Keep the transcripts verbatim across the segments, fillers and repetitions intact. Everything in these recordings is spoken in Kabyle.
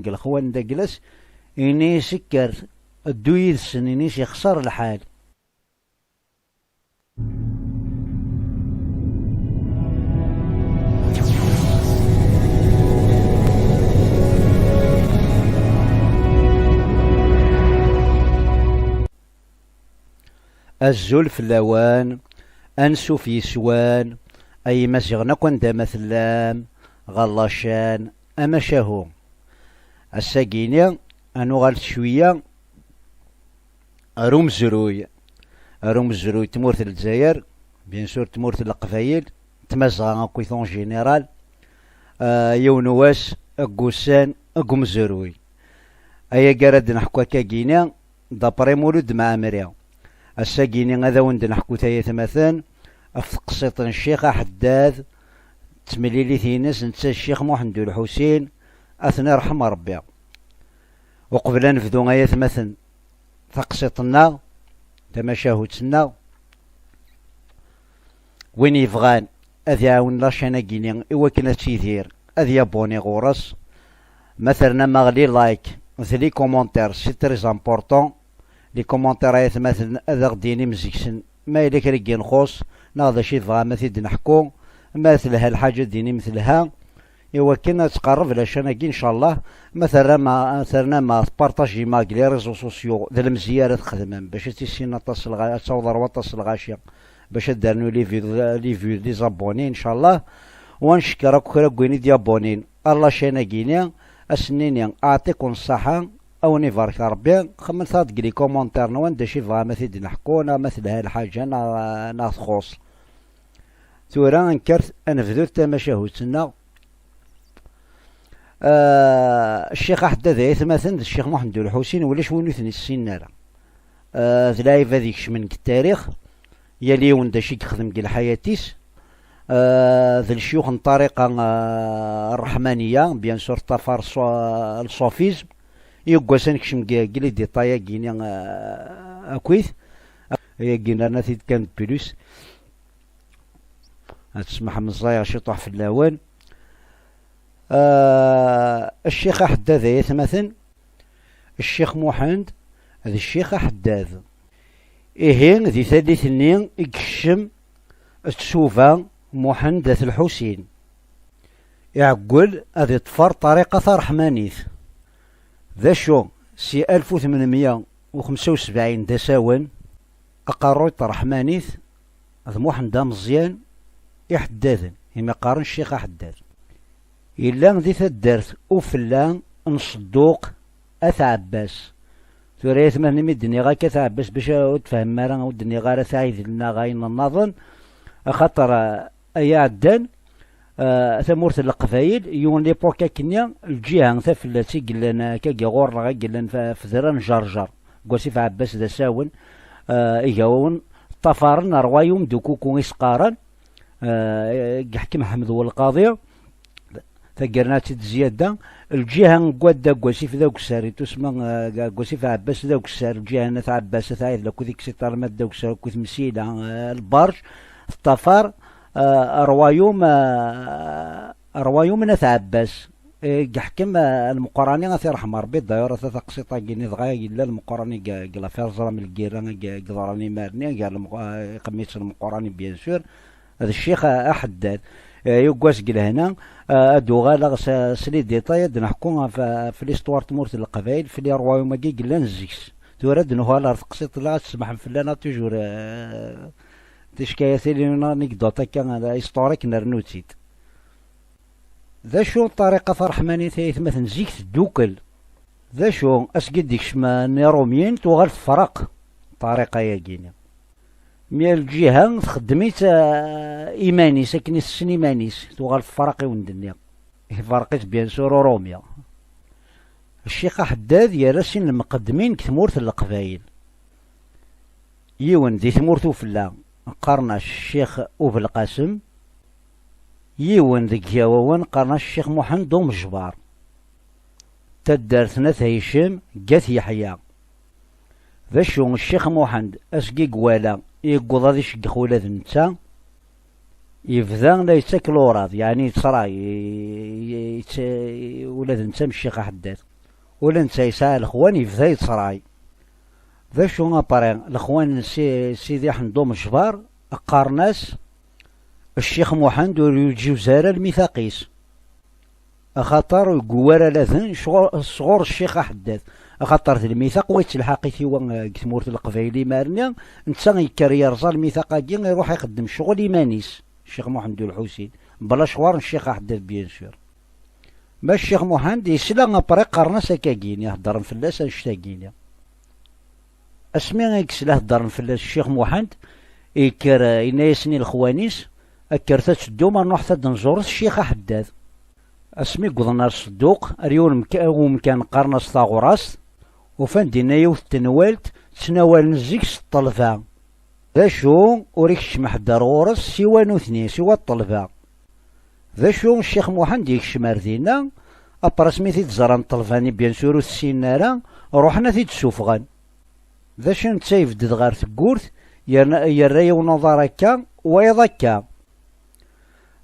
deg lexwan d aglas, ini-as kker, ddu yid-sen, ini-as yexṣer lḥal. Azul fell-awen, ansuf yes-wen, ay Imaziɣen akk anda ma tellam, ɣer la chaîne Amacahu. Ass-agi-ni, ad nuɣal cwiya ar umezruy, ar umezruy n tmurt n Lezzayer, bien sûr tmurt n Leqbayel, Tmazɣa akkit en général, ah, yiwen wass deg ussan deg umezruy. Ayagi ara d-neḥku akkagini, d'après Mulud Mɛemmri. Ass-agini ad awen-d-neḥku tayetmaten ɣef teqsiṭ n Ccix Aḥeddad, d temlilit-ines netta d Ccix Muḥend U Lḥusin, ad ten-irḥem Ṛebbi. Uqbel ad nebdu ay atmaten taqsiṭ-nneɣ, tamacahut-nneɣ, win yebɣan ad iɛawen la chaîne-agi-ni i wakken ad tidir, ad yabuni ɣur-s. Ma ternam-aɣ les likes d les commentaires, c'est très important. Les commentaires ay atmaten ad aɣ-d-inim zik-sen ma yella kra i yenxuṣ, neɣ d acu i tebɣam ad t-id-neḥku. Ma telha lḥaǧa ad d-inim telha, i wakken ad tqerreb la chaîne-agi, ncallah. Ma terram, ternam tpartajim-aɣ deg les réseaux sociaux, d lemzeyya ara txedmem bac ad tissinen aṭas n lɣa-, ad taweḍ ar waṭas n lɣaci, bac ad d-rnu les vues, les vues, les abonnés, ncallah. Wa ncekker akk kra n win i d-yabunin ar la chaîne-agi-ni, ad sen-nini aɛṭiken ṣṣaḥa, ad wen-ibarek Ṛebbi, xemmet-aɣ-d deg les commentaires-nwen d acu i tebɣam ad t-id-neḥku, neɣ ma telha lḥaǧa, neɣ, neɣ txuṣ. Tura ad nekker ad nebdu tamacahut-nneɣ. Ah, Ccix Aḥeddad ay atmaten d Ccix Muḥend U Lḥusin, ulac win ur ten-issinen ara. Ah, d lɛibad ikecmen deg tarix, yal yiwen d acu i yexdem deg lḥayat-is. Ah, d lecyux n ṭṭariqa, ah, ṛṛeḥmaniya, bien sûr, ṭṭafar ṣṣu-, le soufisme. Yuggas ad nekcem deg, deg les détails-agi-ni, ah, akkit. Ayagi nerna-t-id kan de plus. Ad tesmaḥem, ẓẓayeɣ ciṭuḥ fell-awen. Ah, Ccix Aḥeddad ay atmaten, Ccix Muḥend d Ccix Aḥeddad. Ihi, di tallit-nni i yekcem tsuba Muḥend At Lḥusin. Iɛeggel ad iṭṭfer ṭariqa taṛeḥmanit. D acu, si alef u tmenmya u xemsa u sebɛin d asawen, aqerruy n tṛeḥmanit d Muḥend Ameẓyan Iḥeddaden, imi qqaren Ccix Aḥeddad. Yella di taddart Ufella n Ṣedduq At Ɛebbas. Tura, ay atmaten, imi d-nniɣ akka At Ɛebbas, bac ur tfehmem ara, ur d-nniɣ ara At Ɛidel neɣ ayen nnaḍen, axaṭer, ah, ay iɛeddan, ah, tamurt n Leqbayel, yiwen l'époque akkenni, lǧiha tafellat i yellan, ah, akka ɣur-neɣ, i yellan f-, fedra n Ǧerǧer, deg wasif Ɛebbas d asawen, ah, igawawen ṭṭafaren rwayum d ukuku i s-qqaren, ah, i yeḥkem Ḥmed Welqaḍi, taggara-nni ad tt-id-zyada, lǧiha n wadda deg wasif d agessar, i tusma, ah, deg wasif Ɛebbas d agessar, lǧiha n At Ɛebbas, At Ɛidel akked et cetera, ma d agessar akked Msila, ah, Lberǧ, teṭṭafar, ah, rwayum, ah, rwayum n At Ɛebbas, eh, i yeḥkem, ah, Lmeqrani, ad t-irḥem Ṛebbi, d'ailleurs, ata taqsiṭ-agi-nni dɣa yella Lmeqrani deg, deg l'affaire ẓram lgirra, deg, deg yeḍran imar-nni, gar Lmeq-, ah, iqemmit Lmeqrani, bien sûr, d Ccix Aḥeddad. Eh, yuggas deg lehna, eh, ad uɣaleɣ s, s les détails, ad d-neḥku ɣef, ɣef l'histoire n tmurt n Leqbayel, f les royaumes-agi yellan zik-s. Tura ad d-nuɣal ɣer teqsiṭ-nneɣ, ad tsemḥem fell-aneɣ toujours, eh, tickayatin, une anecdote akka, eh, historique, nernu-tt-id. D acu ṭṭariqa taṛeḥmanit ay atmaten zik teddukel? D acu, asgi d-ikcem n Iṛumyen, tuɣal tefreq ṭṭariqa-yagi-ni. Mi ar lǧiha txeddem-itt, ah, iman-is, akken i tessen iman-is, tuɣal tefreq i wen-d-nniɣ. Ifreq-itt, bien sûr, Uṛumi. Ccix Aḥeddad yerra sin lmuqeddmin deg tmurt n Leqbayel. Yiwen di tmurt ufella, qqaren-as Ccix Ubelqasem, yiwen deg Igawawen, qqaren-as Ccix Muḥend Umejbar. Taddart n At Hicem, deg At Yeḥya. D acu, Ccix Muḥend, asgi i iwala, yewweḍ ad iceggex ula d netta, yebda la yettak luraḍ, yeɛni yettray, i-, i-, yett-, ula d netta am Ccix Aḥeddad. Ula netta yesɛa lexwan, yebda yettray. D acu apri, lexwan n Si- Sidi Ḥend Umejbar qqaren-as: Ccix Muḥend ur yeǧǧiwez ara lmithaq-is, axaṭer ur yewwi ara aladen sɣur sɣur Ccix Aḥeddad, axaṭer d lmithaq wa yettelḥaq-it i wa, eh, deg tmurt n Leqbayel imarni, netta yekker yerẓa lmithaq-agi, iruḥ ixeddem ccɣel iman-is, Ccix Muḥend Ulḥusin, bla ccɣur n Ccix Aḥeddad, bien sûr. Ma Ccix Muḥend yesla apri qqaren-as akkagini, heddren fell-as annect-agini. Asmi i yesla heddren fell-as Ccix Muḥend, yekker, eh, yenna-yasen i lexwan-is: Kkret ad teddum, ad nruḥet ad nẓuret Ccix Aḥeddad. Asmi wwḍen ar Sedduq, ar yiwen umka- umkan qqaren-as Taɣurast, ufan dinna yiwet n tenwalt ttnawalen zik s ṭṭelba. D acu, ur ikeččem ḥedd ar ɣur-s siwa nutni, siwa ṭṭelba. D acu, Ccix Muḥend yekcem ar dinna, après asmi t-id-ẓran ṭṭelba-nni, bien sûr ur t-ssinen ara, ruḥen ad t-id-ssufɣen. D acu, netta yebded ɣer tewwurt, yerna- yerra yiwen uḍar akka, wayeḍ akka.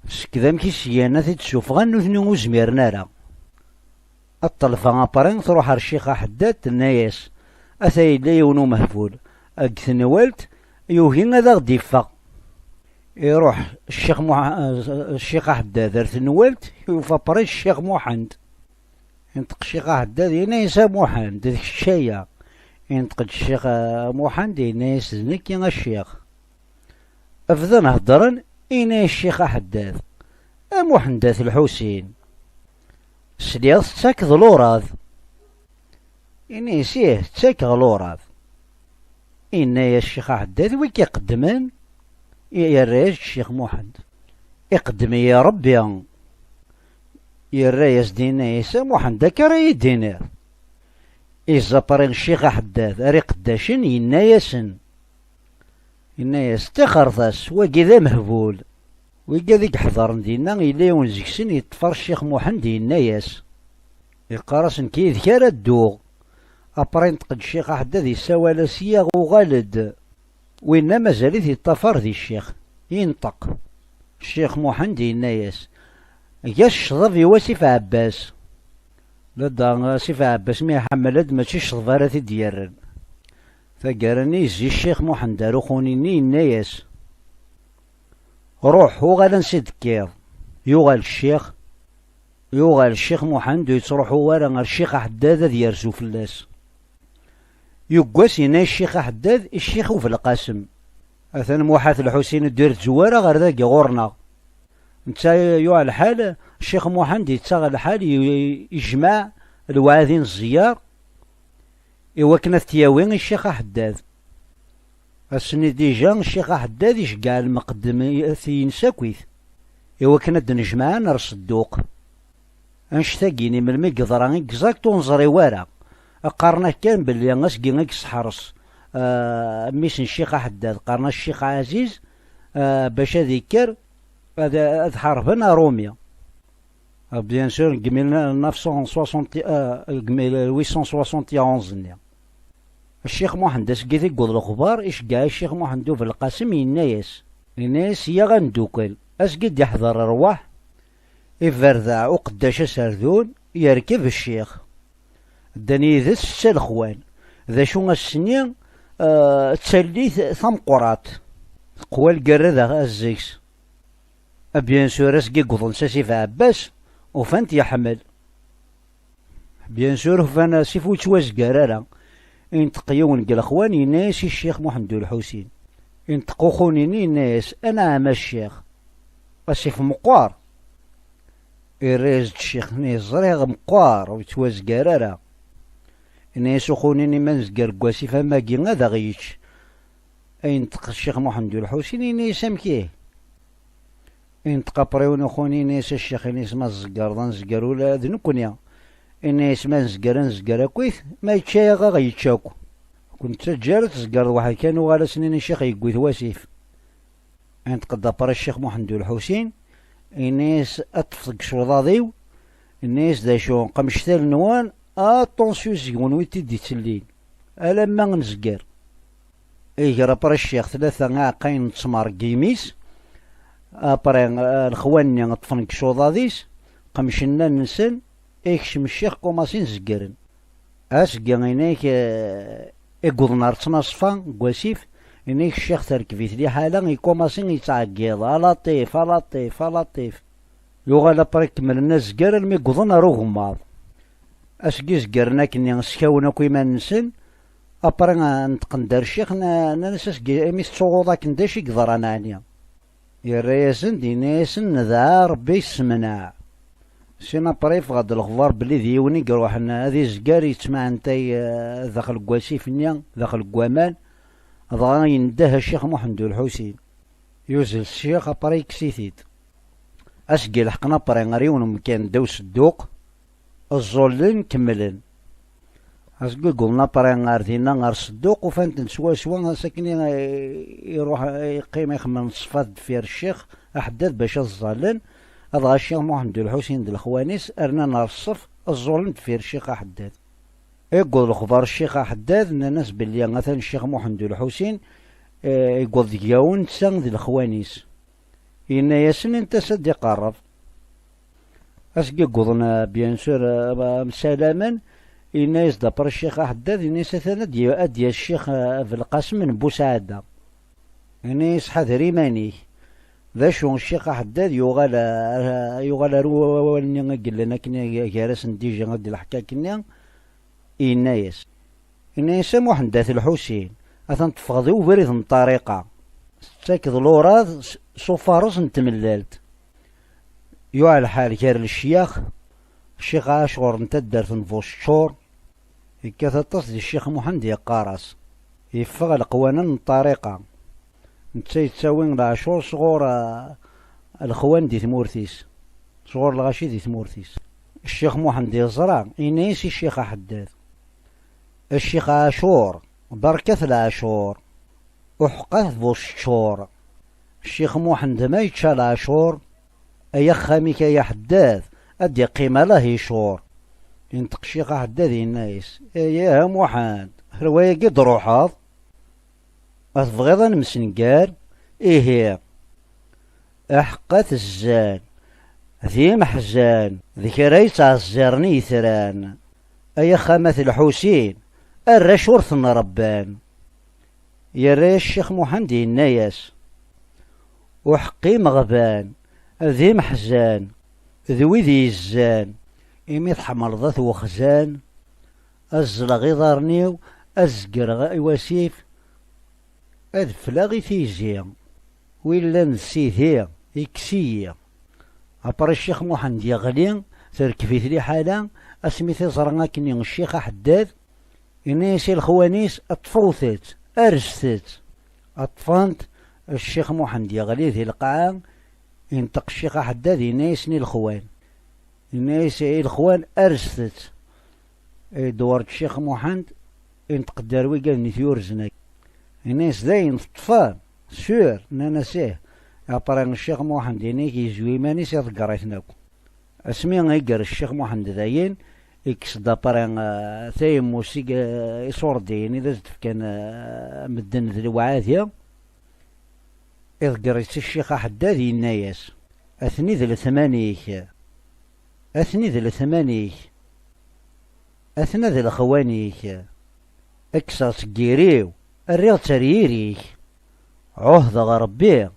Seg d amek i s-gan ad t-id-ssufɣen, nutni ur zmiren ara. Ṭṭelba après truḥ ar Ccix Aḥeddad, tenna-yas: Ata yella yiwen umehbul deg tenwalt, yugi ad aɣ-d-iffeɣ. Iruḥ Ccix Muḥ- Ccix Aḥeddad ar tenwalt, yufa après Ccix Muḥend. Inṭeq Ccix Aḥeddad, yenna-yas: A Muḥend, d kečč aya. Inṭeq-d Ccix, eh, Muḥend, yenna-yas: D nekki a Ccix. Bdan heddren, yenna-yas Ccix Aḥeddad: A Muḥend At Lḥusin, sliɣ tettakeḍ lurad. Yenna-yas: Ih, ttakeɣ lurad. Yenna-yas Ccix Aḥeddad: Wi k-iqeddmen? Yerra-yas-d Ccix Muḥend: Iqeddem-iyi Ṛebbi. Yerra-yas-d, yenna-yas: A Muḥend, akka ara yi-d-tiniḍ? Iẓẓa après Ccix Aḥeddad ar iqeddacen, yenna-yasen, yenna-yas: Ṭixret-as, wagi d amehbul. Wigad i iḥeḍren dinna, yella yiwen seg-sen yeṭṭef ar Ccix Muḥend, yenna-yas, yeqqar-as: Nekk yid-k ara dduɣ. Après inṭeq-d Ccix Aḥeddad, yessawal-as: Yya, uɣal-d. Winna mazal-it yeṭṭafar di ccix. Inṭeq Ccix Muḥend, yenna-yas: Eg-as ccḍeb i wasif Ɛebbas. Ladɣa asif Ɛebbas mi iḥemmel-d, mačči ccḍeb ara t-id-yerren. Taggara-nni yezzi Ccix Muḥend ar uxuni-nni, yenna-yas: Ruḥ, uɣal ansi d-tekkiḍ. Yuɣal ccix, yuɣal Ccix Muḥend ur yettruḥu ara ar Ccix Aḥeddad ad yerzu fell-as. Yuggas yenna i Ccix Aḥeddad i Ccix Ubelqasem: Atan Muḥ At Lḥusin ur d-irezzu ara ɣer dagi ɣur-neɣ. Netta yuɣ lḥal, Ccix Muḥend yettaɣ lḥal, i- i- ijmeɛ lweɛd i nẓeyyer, i wakken ad t-yawi i Ccix Aḥeddad. Ass-nni dija, Ccix Aḥeddad iceggeɛ lmeqdem-ines akkit, i wakken ad d-nejmeɛen ar Sedduq. Annect-agi-ni melmi i yeḍra exact ur neẓri wara. Qqaren-ak kan belli asgi i yesseḥres, ah, mmi-s n Ccix Aḥeddad, qqaren-as Ccix Ɛaziz, ah, bac ad ikker ad, ad ḥarben Aṛumi. Ah, bien sûr, deg mille neuf cent soixante, ah, deg mille huit cent soixante et onze-nni. Ccix Muḥend, asgi i t-yewweḍ lexbar, iceggeɛ i Ccix Muḥend Ubelqasem, yenna-yas, yenna-yas: Yya ad neddukel. Asgi d-iḥḍer rrwaḥ, iberdeɛ uqeddac aserdun, yerkeb ccix. Ddan yid-s setta lexwan. D acu ass-nni, eh, d tallit tameqqrant. Teqwa lgerra d a- zeg-s. A bien sûr, asgi i yewwḍen s asif Ɛebbas, ufan-t yeḥmel. Bien sûr, ufan asif ur yettwazgar ara. Inṭeq yiwen deg lexwan, yenna-yas i Ccix Muḥend Ulḥusin. Inṭeq uxuni-nni, yenna-yas: Anɛam a ccix, asif meqqer. Irra-yas-d ccix-nni: Ẓriɣ meqqer, ur yettwazgar ara. Yenna-yas uxuni-nni: Ma nezger deg wasif am wagi, ad aɣ-yečč. Inṭeq Ccix Muḥend Ulḥusin, yenna-yas: Amek ihi? Inṭeq après yiwen uxuni, yenna-yas: A ccix, yenna-yas, ma tzegreḍ ad nezger ula d nekkni. Yenna-yas: Ma nezger ad nezger akkit, ma yečča-yaɣ ad aɣ-yečč akk. Ur k-nettaǧǧa ara ad tzegreḍ weḥd-k, ad nuɣal ass-nni ccix yewwi-t wasif. Inṭeq-d après Ccix Muḥend Ulḥusin, yenna-yas: Ad ṭṭef deg icuḍaḍ-iw. Yenna-yas: D acu, qemcet allen-nwen, aṭansyu seg-wen wi t-id-ittellin, alamma nezger. Iger après ccix tlata iɛeqqayen n ttmer deg yimi-s. Après, eh, lexwan-nni ṭṭfen deg icuḍaḍ-is, qemcen allen-nsen, ikcem ccix, kumasin zeggren. Asgi inek i yewwḍen ar ttnaṣfa n wasif, inek ccix terkeb-it liḥala, ikumasi yettɛeggiḍ: "A Laṭif, a Laṭif, a Laṭif." Yuɣal apre kemmlen azger almi yewwḍen ar ugemmaḍ. Asgi zegren akkenni, skawen akk iman-nsen. Apre neṭqen-d ar ccix, nnan-as: "Asgi, imi tettsuɣuḍ akken, d acu i yeḍran ɛni?" Yerra-yasen-d, yenna-yasen: "Nedɛa Rebbi yessemneɛ." Sin apre yeffeɣ-d lexbar belli d yiwen i iruḥen ad izger yettmaɛentay, eh, daxel n wasif-nni, daxel n waman, dɣa yendeh a Ccix Muḥend U Lḥusin. Yuzzel ccix, apre yekkes-it-id. Asgi leḥqen apre ar yiwen umkan ddaw sedduq, ẓẓullen, kemmlen. Asgi wwḍen apre ar dinna, ar sedduq, ufan-ten swaswa ass akken i, iruḥ, iqqim ixemmem ṣṣfa deffir ccix aḥeddad bac ad ẓẓallen. Adɣa Ccix Muḥend U Lḥusin d lexwan-is rnan ar ṣṣef, ẓẓullen deffir ccix aḥeddad. Iwweḍ lexbar ccix aḥeddad, nnan-as belli atan Ccix Muḥend U Lḥusin, eh, iwweḍ deg-awen netta d lexwan-is. Yenna-yasen: "Init-as ad d-iqerreb." Asgi wwḍen, eh, bien sûr, eh, msalamen, yenna-yas-d apre ccix aḥeddad, yenna-yas: "Atan ad d-, ad d-yas ccix, eh, Belqasem n Busɛada." Yenna-yas: "Ḥader iman-ik." D acu, ccix aḥeddad yuɣal, eh, yuɣal ar wawal-nni i yellan akken gar-asen dija ad d-leḥka akkenni, yenna-yas, yenna-yas: "A Muḥend At Lḥusin, atan teffɣeḍ i ubrid n ṭṭariqa, tettakeḍ luraḍ s, s ufares n tmellalt." Yuɣal lḥal gar lecyax, Ccix Ɛacur n taddart n Buceččur, yekkat aṭas di Ccix Muḥend yeqqar-as. Yeffeɣ leqwanen n ṭṭariqa, netta yettawi leɛcur sɣur, ah, lexwan di tmurt-is, sɣur lɣaci di tmurt-is. Ccix Muḥend yeẓra, yenna-yas i Ccix Aḥeddad: "A Ccix Ɛacur, berkat leɛcur, uḥeqqat Buceččur. Ccix Muḥend ma yečča leɛcur, ay axxam-ik ay aḥeddad, ad d-iqqim ala hicur." Inṭeq Ccix Aḥeddad, yenna-yas: "Ih a Muḥend, ar wayagi d-truḥeḍ? A tebɣiḍ ad nemsengar? Ihi, aḥeqqat zzan, d imeḥzan, d kra yettɛezziren i yetran. Ay axxam At Lḥusin, arrac ur ten-rebban." Yerra-yas Ccix Muḥend, yenna-yas: "Uḥeqqi imeɣban, d imeḥzan, d wid yezzan, imi tḥemmleḍ at wexzan, ad ẓẓleɣ iḍarren-iw, ad zegreɣ i wasif, ad fleɣ i tizi. Wi llan d sidi, ikkes-iyi." Après Ccix Muḥend yeɣli, terkeb-it liḥala, asmi t-iẓra akkenni Ccix Aḥeddad, yenna-yas i lexwan-is: "Ṭṭfet-tt, arset-tt." Ṭṭfen-t, Ccix Muḥend yeɣli di lqaɛa, inṭeq Ccix Aḥeddad, yenna-yasen i lexwan, yenna-yas i lexwan: "Arset-tt." Idewwer-d Ccix Muḥend, inṭeq-d ar wigad-nni t-yurzen akk. Yenna-yas: "Dayen teṭṭfem?" "Sûr." Nnan-as: "Ih." Après Ccix Muḥend inek yezwi iman-is, iḍegger-iten akk. Asmi i iger Ccix Muḥend dayen, ikkes-d après, eh, tayemmust i, eh, iṣurdiyen i d as-d-fkan, eh, medden d lewɛadi. Iḍegger-itt i Ccix Aḥeddad, yenna-yas: "Atni d letman-ik, atni d letman-ik, atna d lexwan-ik, kkseɣ-tt deg yiri-w, rriɣ-tt ar yiri-k. Ɛuhdeɣ Rebbi,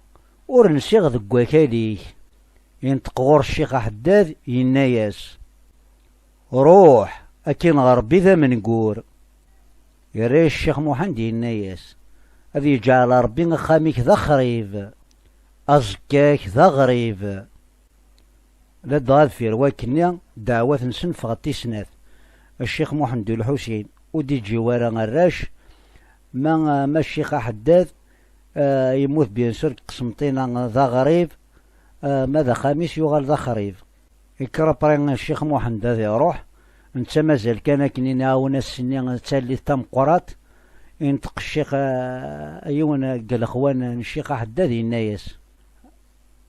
ur nsiɣ deg wakal-ik." Inṭeq ɣur-s Ccix Aḥeddad, yenna-yas: "Ruḥ, akin ɣer Rebbi d amengur." Yerra-yas Ccix Muḥend, yenna-yas: "Ad yeǧɛel Rebbi axxam-ik d axrib, aẓekka-k d aɣrib." Ladɣa deffir wakken-nni, ddeɛwat-nsen ffɣent i snat. Ccix Muḥend U Lḥusin ur d-iǧǧi wara arrac, ma, ma Ccix Aḥeddad, eh, yemmut bien sûr deg Qsenṭina d aɣrib, eh, ma d axxam-is yuɣal d axrib. Ikker après Ccix Muḥend ad iruḥ, netta mazal kan akken i nɛawen ass-nni d tallit tameqqrant, inṭeq Ccix, eh, yiwen deg lexwan n Ccix Aḥeddad, yenna-yas,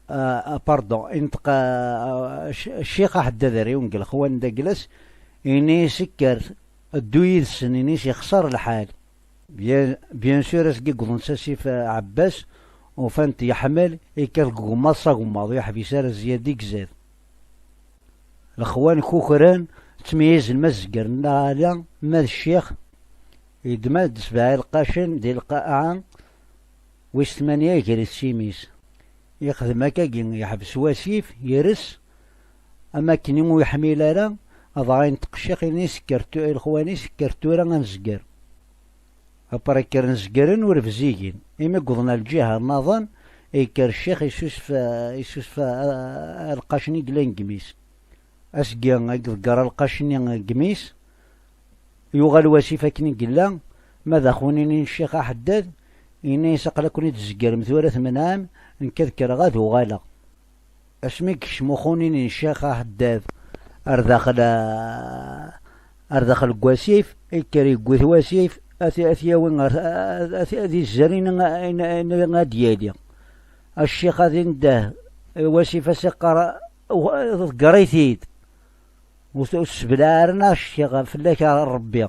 ah, ah, pardon, inṭeq, ah, ah, Cc-, Ccix Aḥeddad ar yiwen deg lexwan d aglas, ini-as: "Kker, ddu yid-sen", ini-as: "Yexṣer lḥal." Bien, bien sûr, asgi wwḍen s asif, ah, Ɛebbas, ufan-t yeḥmel, ikker deg ugemmaḍ s agemmaḍ, ur yeḥbis ara zzyad i izad. Lexwan kukran, Ttmeyyizen ma d zzger neɣ ala, ma d ccix, yeddem-d sebɛa ilqacen di lqaɛa wis tmanya, iger-it s imi-s. Yexdem akkagi, yeḥbes wasif, yers, am akken ur yeḥmil ara, dɣa yenṭeq ccix, ini-as: "Kker tu-, i lexwan-is, kker tura ad nezger." Après kkren zegren ur bzigen. Imi wwḍen ar lǧiha nnaḍen, yekker ccix, isusef, isusef, a, a, alqac-nni yellan deg imi-s. Asgi i iḍegger alqac-nni deg imi-s, yuɣal wasif akken i yella, ma d axunini n ccix aḥeddad, yenna-yas: "Aql-aken i d-tzeggrem tura, tmenɛem, nekk ad kkreɣ ad uɣaleɣ." Asmi yekcem uxunini n ccix aḥeddad ar daxel, ar daxel n wasif, yekker yewwi-t wasif, ad t-, ad t-yawi ɣer, ad, ad izzer ayen, ayen, ayen ad d-yali. Ccix ad indeh, wasif ad s-iqqar: "Ḍegger-it-id. Ur t-, ur t-sseblaɛ ara, neɣ ccix fell-ak a Rebbi."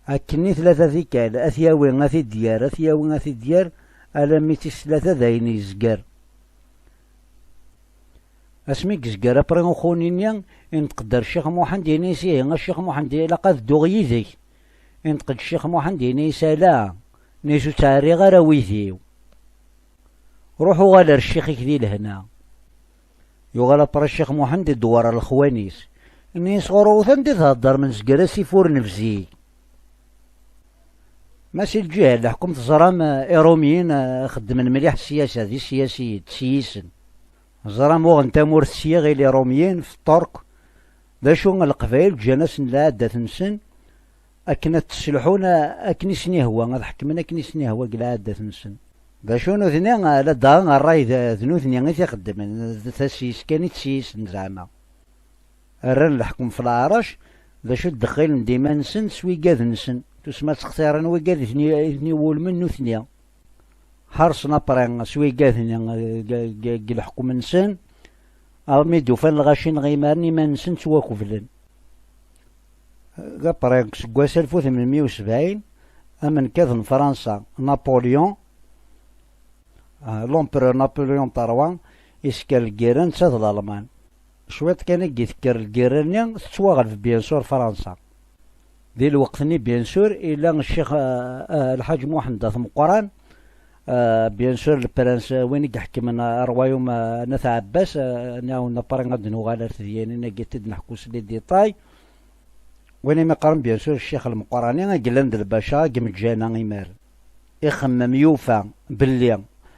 Akken i tlata tikkal, ad t-yawi, ad t-id-yerr, ad t-yawi, ad t-id-yerr, alammi d tis tlata dayen yezger. Asmi yezger après uxuni-nni, inṭeq-d ar Ccix Muḥend, yenna-yas: "Ihi, a Ccix Muḥend, ilaq ad dduɣ yid-k." Inṭeq-d Ccix Muḥend, yenna-yas: "Ala, nni-s ur ttɛerriɣ ara wid-iw. Ruḥ uɣal ar ccix-ik di lehna." Yuɣal après Ccix Muḥend idewwer ar lexwan-is. Nni-s: "Ɣur-wet anda i theddrem, nezger asif ur nebzig." Ma si lǧiha n leḥkem teẓram, eh, Irumyen, eh, xeddmen mliḥ ssiyasa, d isiyasiyen, d siyisen. Ẓram uɣen tamurt sya i Lirumyen, f Ṭṭerk. D acu, Leqbayel ǧǧan-asen lɛadat-nsen, akken ad tt-sselḥun, eh, akken i sen-ihwa, ad ḥekmen akken i sen-ihwa deg lɛadat-nsen. D acu nutni, eh, ladɣa ṛṛay d, d nutni i t-ixeddmen, d tasist kan i tt-siyisen zeɛma. Rran leḥkem f leɛrac, d acu ddexxilen-d iman-nsen s wigad-nsen, tusma ttextiren wigad i ten-, i ten-iwulmen nutni. Ḥerṣen après s wigad-nni, eh, g, g, g leḥkem-nsen, armi d-ufan lɣaci n ɣimaren iman-nsen ttwakeblen. Après, seg wass alef u tmenmeyya u sebɛin, amenkad n Fransa, Napoléon, ah, l'empereur Napoléon trois, isker lgirra netta d Lalman. Cwiṭ kan i d-tekker lgirra-nni, tettwaɣleb, bien sûr, Fransa. Di lweqt-nni, bien sûr, illa ccix, ah, ah, Lḥaǧ Muḥend At Meqqran, ah, bien sûr, le prince, ah, win i iḥekmen, ah, rwayum, ah, n At Ɛebbas, ah, nniɣ-awen après ad nuɣal ar tedyanin-agi i d-neḥku s les détails. Win imi qqaren, bien sûr, ccix Lmeqqrani, i yellan d lbaca i imeǧǧana imar. Ixemmem, yufa belli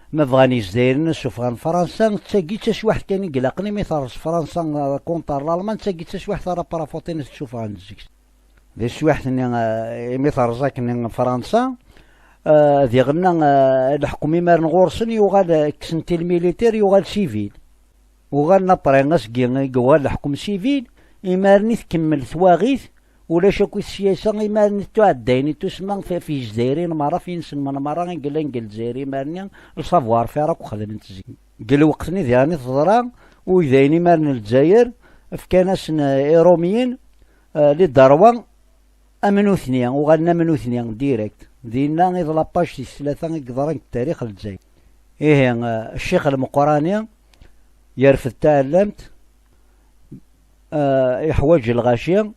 ma bɣan Yizdayiren ad suffɣen Fransa, d tagi d taswiḥt kan i ilaqen, imi terreẓ Fransa, euh, contre Lalman, d tagi d taswiḥt ara prafuṭin ad t-suffɣen zik. Di teswiḥt-nni, euh, imi terreẓ akken Fransa, euh, diɣenna, euh, leḥkem imaren ɣur-sen yuɣal, euh, kksen-t i lmilitir, yuɣal sivil. Uɣalen après asgi i yuɣal leḥkem sivil, imaren i tkemmel twaɣit, ulac akk i ssiyasa, imaren i tuɛeddayen i tusma f, f Yizdayirin merra, f yinselmen merra i yellan deg Lezzayer imaren-nni, le savoir-faire akk xedmen-t zik. Deg lweqt-nni diɣen i teḍra, uydayen imaren n Lezzayer, fkan-asen, eh, Irumyen, eh, les droits, am nutni, uɣalen am nutni, direct. Dinna i d la page tis tlata i yeḍran deg tarix n Lezzayer. Ihi, eh, Ccix Lmeqqrani yerfed taɛellamt, eh, iḥwaǧ lɣaci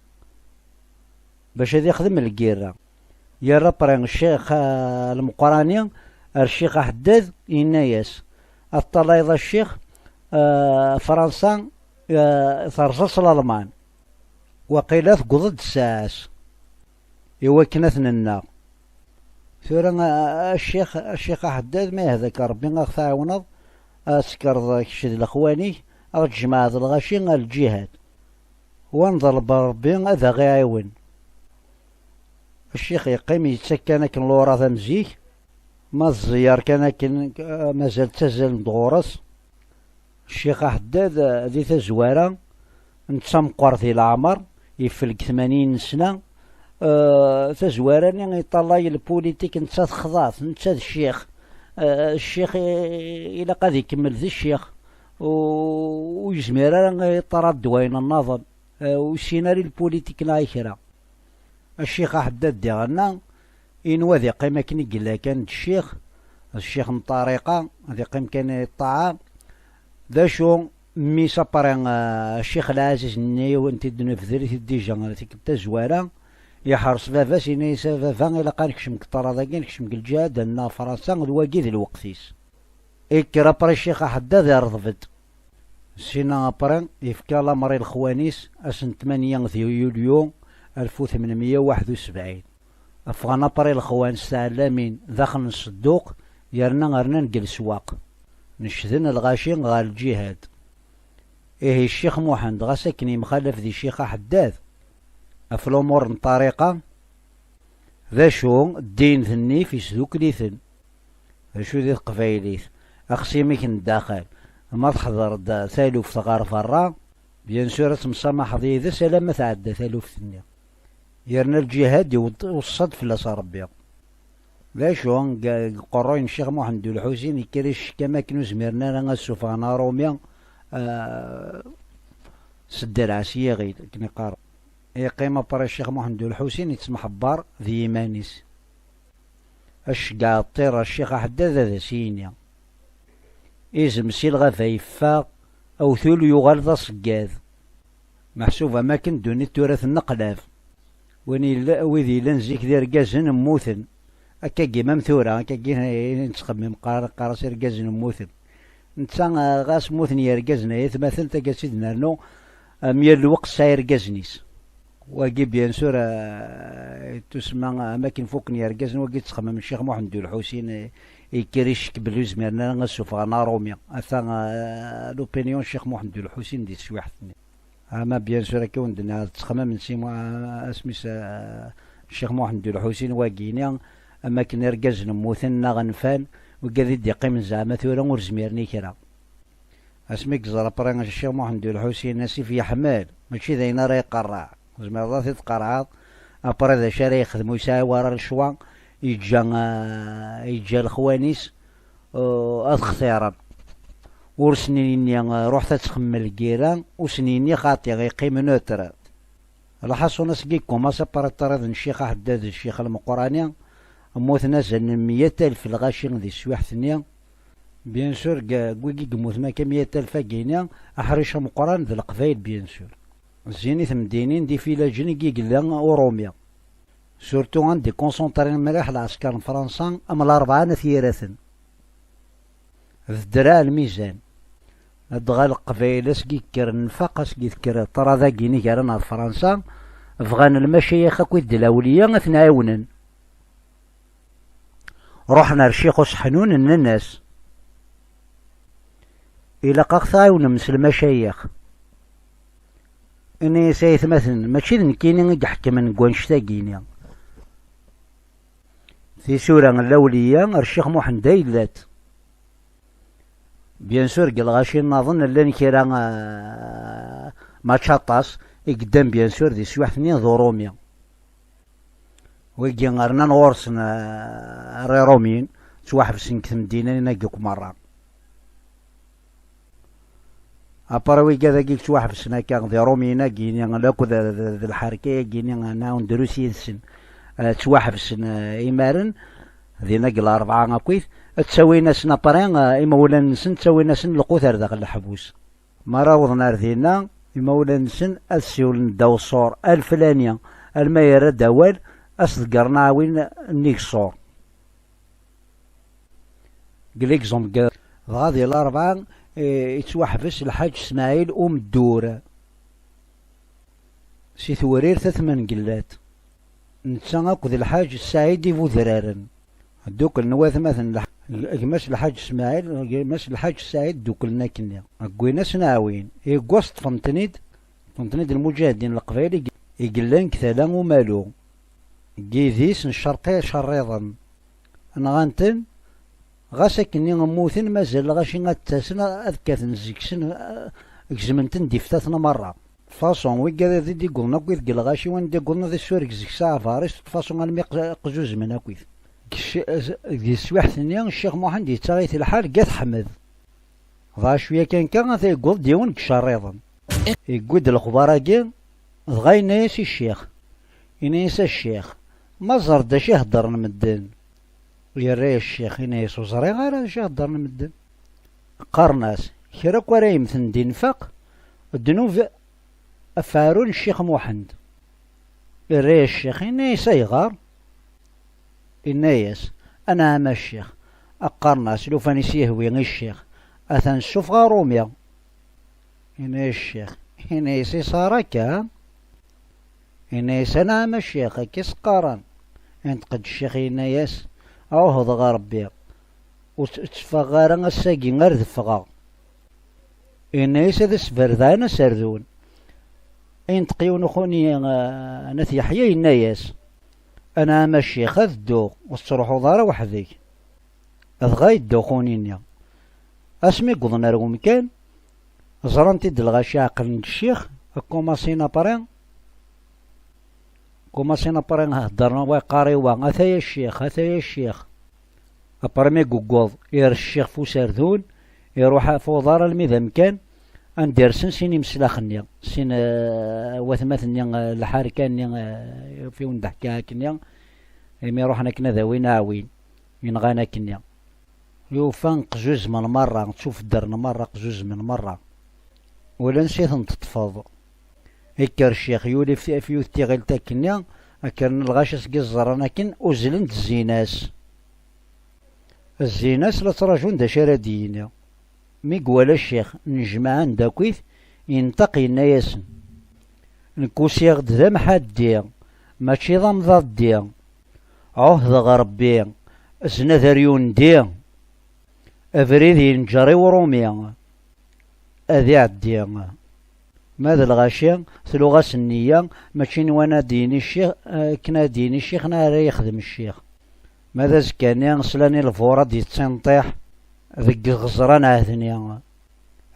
bac ad ixdem lgirra. Yerra après Ccix, eh, Lmeqqrani ar Ccix Aḥeddad, yenna-yas: "Ad teṭṭalayeḍ a Ccix, eh, Fransa, eh, terẓa-tt Lalman. Waqila tewweḍ-d ssaɛa-s i wakken ad ten-nneɣ. Tura, a, a, a ccix, a ccix Aḥeddad, ma yehda-k Ṛebbi a ɣ-tɛiwneḍ, ad tekkreḍ kečč d lexwan-ik, a ɣ-tjemɛeḍ lɣaci ar lǧihad. Wa nḍelb Ṛebbi ad aɣ-iɛiwen." Ccix yeqqim yettak kan akken luṛad am zik, ma tẓeyyer kan akken, eh, mazal ttazzalen-d ɣur-s. Ccix Aḥeddad, eh, di tazwara, netta meqqer di leɛmer, yeffel deg tmanyin n sna. Eh, tazwara-nni iṭallay lpulitik, netta texḍa-t, netta d ccix. Eh, ccix i-, ilaq ad ikemmel d ccix. U-, ur yezmir ara iṭṭar-d wayen nnaḍen. Eh, ur yessin ara i lpulitik neɣ i kra. Ccix Aḥeddad diɣenna, inwa ad iqqim akken i yella kan d ccix, d ccix n ṭṭariqa, ad iqqim kan i ṭṭaɛa. D acu, Mmi-s après, euh, Ccix Lɛaziz-nni, i wen-t-id-nebder-it-id déjà tikkelt tazwara, iḥres baba-s, yenna-yas: "A baba, ilaq ad nekcem deg ṭṭrad-agi, nekcem deg lǧihad, ad nnaɣ Fransa, d wagi d lweqt-is." Ikker après Ccix Aḥeddad, irḍeb-d. Sina après, yefka lamer i lexwan-is, ass n tmanya di yulyu alef u tmenmeyya u waḥed u sebɛin. Ffɣen après lexwan s tɛellamin daxel n ṣedduq, yerna rnan deg leswaq, necden lɣaci ɣer lǧihad. Ihi Ccix Muḥend, ɣas akken yemxalaf di Ccix Aḥeddad ɣef lumuṛ n ṭṭariqa, d acu, ddin d nnif isdukkel-iten. D acu di teqbaylit? Axsimek n daxel, ma teḥḍer-d taluft ɣer berra, bien sûr ad temsamaḥeḍ yid-s alamma tɛedda taluft-nni. Yerna lǧihad iweṣṣa-d fell-as Ṛebbi. D acu, deg, deg uqerruy n Ccix Muḥend U Lḥusin, yekker icekk am akken ur zmiren ara ad ssufɣen Aṛumi, ah, s ddreɛ, s yiɣil, akken iqqar. Yeqqim après Ccix Muḥend U Lḥusin yettemḥebbar d yiman-is. Ad ceggeɛ ṭṭir ɣer Ccix Aḥeddad ad as-yini. Izem si lɣaba yeffeɣ, awtul yuɣal d aṣeggad. Meḥsub am akken ddunit tura tenneqlab. Win yella, wid yellan zik d irgazen mmuten. Akkagi mam tura, akkagi i nettxemmim, qqar-, qqar-as irgazen mmuten. Netta, ah, ɣas mmuten yergazen ay atmaten, taggara i d-nernu, ah, am yal lweqt tesɛa irgazen-is. Wagi, bien sûr, ah, yettusemma, ah, am akken fukken yergazen, wagi ttxemmim Ccix Muḥend U Lḥusin, eh, yekker icekk belli ur zmiren ara ad ssufɣen Aṛumi. Ata, ah, l'opinion n Ccix Muḥend U Lḥusin di teswiḥt-nni. Ama bien sûr akka wen-d-nniɣ, ttxemmimen si mu-, asmi s-, Ccix Muḥend U Lḥusin wagini, am akken irgazen mmuten neɣ nfan, wigad i d-iqqimen zeɛma tura ur zmiren i kra. Asmi yeẓra après Ccix Muḥend U Lḥusin asif yeḥmel, mačči d ayen ara iqerreɛ, tzemreḍ ad t-id-tqerɛeḍ, après d acu ara yexdem, ur yesɛi wara lecwa, yeǧǧa, ah, yeǧǧa lexwan-is, uh, ad xtiren. Ur sen-yenni, uh, ruḥet ad txemmem lgira, ur sen-yenni xaṭi, yeqqim neutre. Lḥaṣun, asgi yekkumaṣ apariṭarid n Ccix Aḥeddad d Ccix Lmeqrani, mmuten azal n meyya alef lɣaci di teswiḥt-nni. Bien sûr, deg, deg wigi yemmuten akka meyya alef agini, aḥric ameqqran d Leqbayel, bien sûr. Zzin i temdinin d ifilaǧen i yella Urumi. Surtout anda i concentré mliḥ lɛesker n Fransa am Larebɛa n At Yiraten. D ddreɛ lmizan. Dɣa Leqbayel asgi yekker nnfaq, asgi tekker ṭṭrad-agi-ni gar-aneɣ d Fransa, bɣan lmacayix akked d lawliya ad ten-ɛiwnen. Ruḥen ar Ccix Useḥnun, nnan-as: "Ilaq ad ɣ-tɛiwnem s lmacayix." Ini-as: "Ay atmaten, mačči d nekkini i iḥekmen deg wannect-agi-ni. Tisura n lawliya ar Ccix Muḥend ay llant." Bien sûr, deg lɣaci nnaḍen llan kra, ah, mačči aṭas, i yeddan bien sûr di teswiḥt-nni d Urumi. Wigi rnan ɣur-sen, ah, ar Iṛumyen, ttwaḥebsen deg temdinin-agi akk merra. Après wigad-agi yettwaḥebsen akka, d Iṛumyen-agi-ni, akked d, d, d lḥerka-agi-ni, nɛawen drus yid-sen, eh, ttwaḥebsen, eh, imaren, dinna deg Larebɛa akkit, ttawin-asen après, eh, imawlan-nsen, ttawin-asen lqut ar daxel leḥbus. Mi ara awḍen ar dinna, imawlan-nsen ad siwlen ddaw ṣṣur, a leflani, alma yerra-d awal, ad s-ḍeggren aɛwin nnig ṣṣur. Deg l'exemple, dɣa di Larebɛa, eh, yettwaḥbes Lḥaǧ Smaɛil Umeddur si Tewrirt At Mengellat. Netta akked Lḥaǧ Saɛid Ibudraren. Dduklen watmaten Lḥ-, gma-s Lḥaǧ Smaɛil, gma-s Lḥaǧ Saɛid, dduklen akkenni. Wwin-asen aɛwin. Iggaẓ ṭṭfen-ten-id, ṭṭfen-ten-id lmuǧahdin n Leqbayel i, i yellan deg tala umalu. Deg yidis n ccerṭi icerriḍen. Nɣan-ten, ɣas akkenni mmuten, mazal lɣaci ad d-ttasen, ad kkaten seg-sen, eh, gezmen-ten d iftaten merra. Façon, wigad i d-iwwḍen akkit deg lɣaci, wanda i d-iwwḍen ad isureg seg-s aɛbar-is, façon almi q-, qzuzmen akkit. Deg c-, deg teswiḥt-nni, Ccix Muḥend yettaɣ-it lḥal deg At Ḥmed. Dɣa cwiya kan kan, ata yewweḍ-d yiwen deg icerriḍen. Yewwi-d lexbar-agi, dɣa yenna-yas i ccix. Yenna-yas: "A ccix, ma ẓer-d acu i heddren medden." Yerra-yas ccix, yenna-yas: "Ur ẓriɣ ara acu i heddren medden." Qqaren-as: Kra akk ara yemmten di nnfaq, ddnub ɣef uɛrur n Ccix Muḥend. Irra-yas ccix, yenna-yas: "Ayɣer?" Yenna-yas: "Anɛam a ccix, qqaren-as lufan i s-yehwi i ccix, atan ssufeɣ aṛumi." Yenna-yas ccix, yenna-yas: "Iṣara akka?" Yenna-yas: "Anɛam a ccix, akka i s-qqaren." Inṭeq-d ccix, yenna-yas: "Ɛuhdeɣ a Ṛebbi, ur tt-, ur tteffɣeɣ ara ass-agi ar d-ffɣeɣ." Yenna-yas: "Ad as-berdeɛen aserdun." Inṭeq yiwen uxuni, eh, n At Yeḥya, yenna-yas: "Anɛam a ccix, ad dduɣ, ur tettruḥuḍ ara weḥd-k." Dɣa yedda uxuni-nni. Asmi wwḍen ar wemkan, ẓran-t-id lɣaci, ɛeqlen-d ccix, kkumasin après, kkumasin après heddren wa yeqqar i wa: "Ataya ccix, ataya ccix." Après mi yewweḍ, irra ccix f userdun, iruḥ f uḍar almi d amkan anda rsen sin imeslax-nni, sin, eh, watmaten-nni, eh, lḥerka-nni, eh, ɣef i wen-d-ḥkiɣ akkenni, imi ruḥen akken ad awin aɛwin, yenɣan akkenni. Yufa qzuzemen merra, ttufeddren merra, qzuzemen merra. Ula ansi ten-teṭṭfeḍ. Ikker ccix, yuli f, f yiwet tiɣilt akkenni, kkren lɣaci seg i ẓẓren akken, uzzlen-d zzin-as. Zzin-as, la ttṛajun d acu ara d-yini. Mi iwala ccix nnejmaɛen-d akkit, inṭeq yenna-yasen: "Nekk usiɣ-d d amḥaddi, mačči d amḍaddi. Ɛuhdeɣ Ṛebbi, znad ar yundi, abrid yenǧer i uṛumi, ad iɛeddi." Ma d lɣaci, tluɣ-as nniya, mačči nwan ad d-yini ccix, akken ad d-yini ccix neɣ ara yexdem ccix. Ma d azekka-nni, slan i lbur ad d-yettinṭiḥ deg iɣeẓran ɛedni.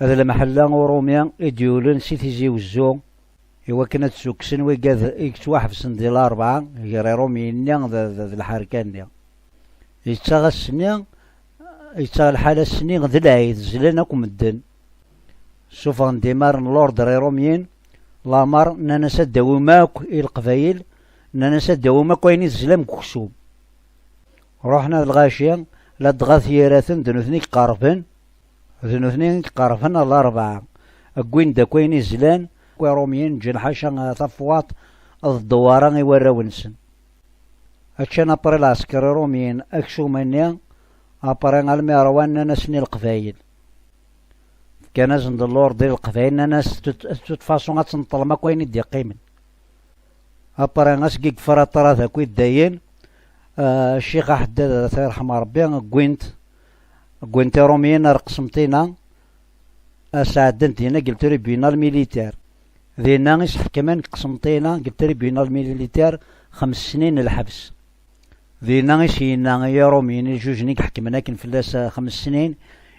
D lemḥella uṛumi i d-yulen si Tizi Wezzu, iwakken ad ssukksen wigad i yettwaḥebsen di Larebɛa gar Iṛumyen-nni d, d, d lḥerka-nni. Yettaɣ ass-nni, yettaɣ lḥal ass-nni d lɛid, zlan akk medden. Ssufɣen-d imaren n l'ordre iṛumyen, lamer, nnan-as ad d-tawim akk i leqbayel, nnan-as ad d-tawim akk ayen i tezlam deg uksum. Ruḥen ar lɣaci, ladɣa t-yiraten d nutni i iqerben, d nutni i iqerben ɣer Larebɛa. Wwin-d akk ayen i zlan, akk iṛumyen ǧǧan ḥaca tafwaṭ d ddewwara i warraw-nsen. Ččan après lɛesker iṛumyen aksum-nni, après almi ṛwan, nnan-asen i leqbayel. Fkan-asen-d l'ordre i leqbayel, nnan-as: "De toute façon, ad tenṭlem akk ayen i d-iqqimen." Après, asgi yefra ṭṭrad akk i ddayen, ah, Ccix Aḥeddad, ad t-yerḥem Ṛebbi, wwin-t, wwin-t Iṛumyen ar Qsenṭina, ah, sɛeddan-t dinna deg le tribunal militaire. Dinna i s-ḥekmen deg Qsenṭina, deg le tribunal militaire, xems snin n lḥebs. Dinna i s-yenna i Iṛumyen, i lǧujen i iḥekmen akken fell-as, ah, xems snin,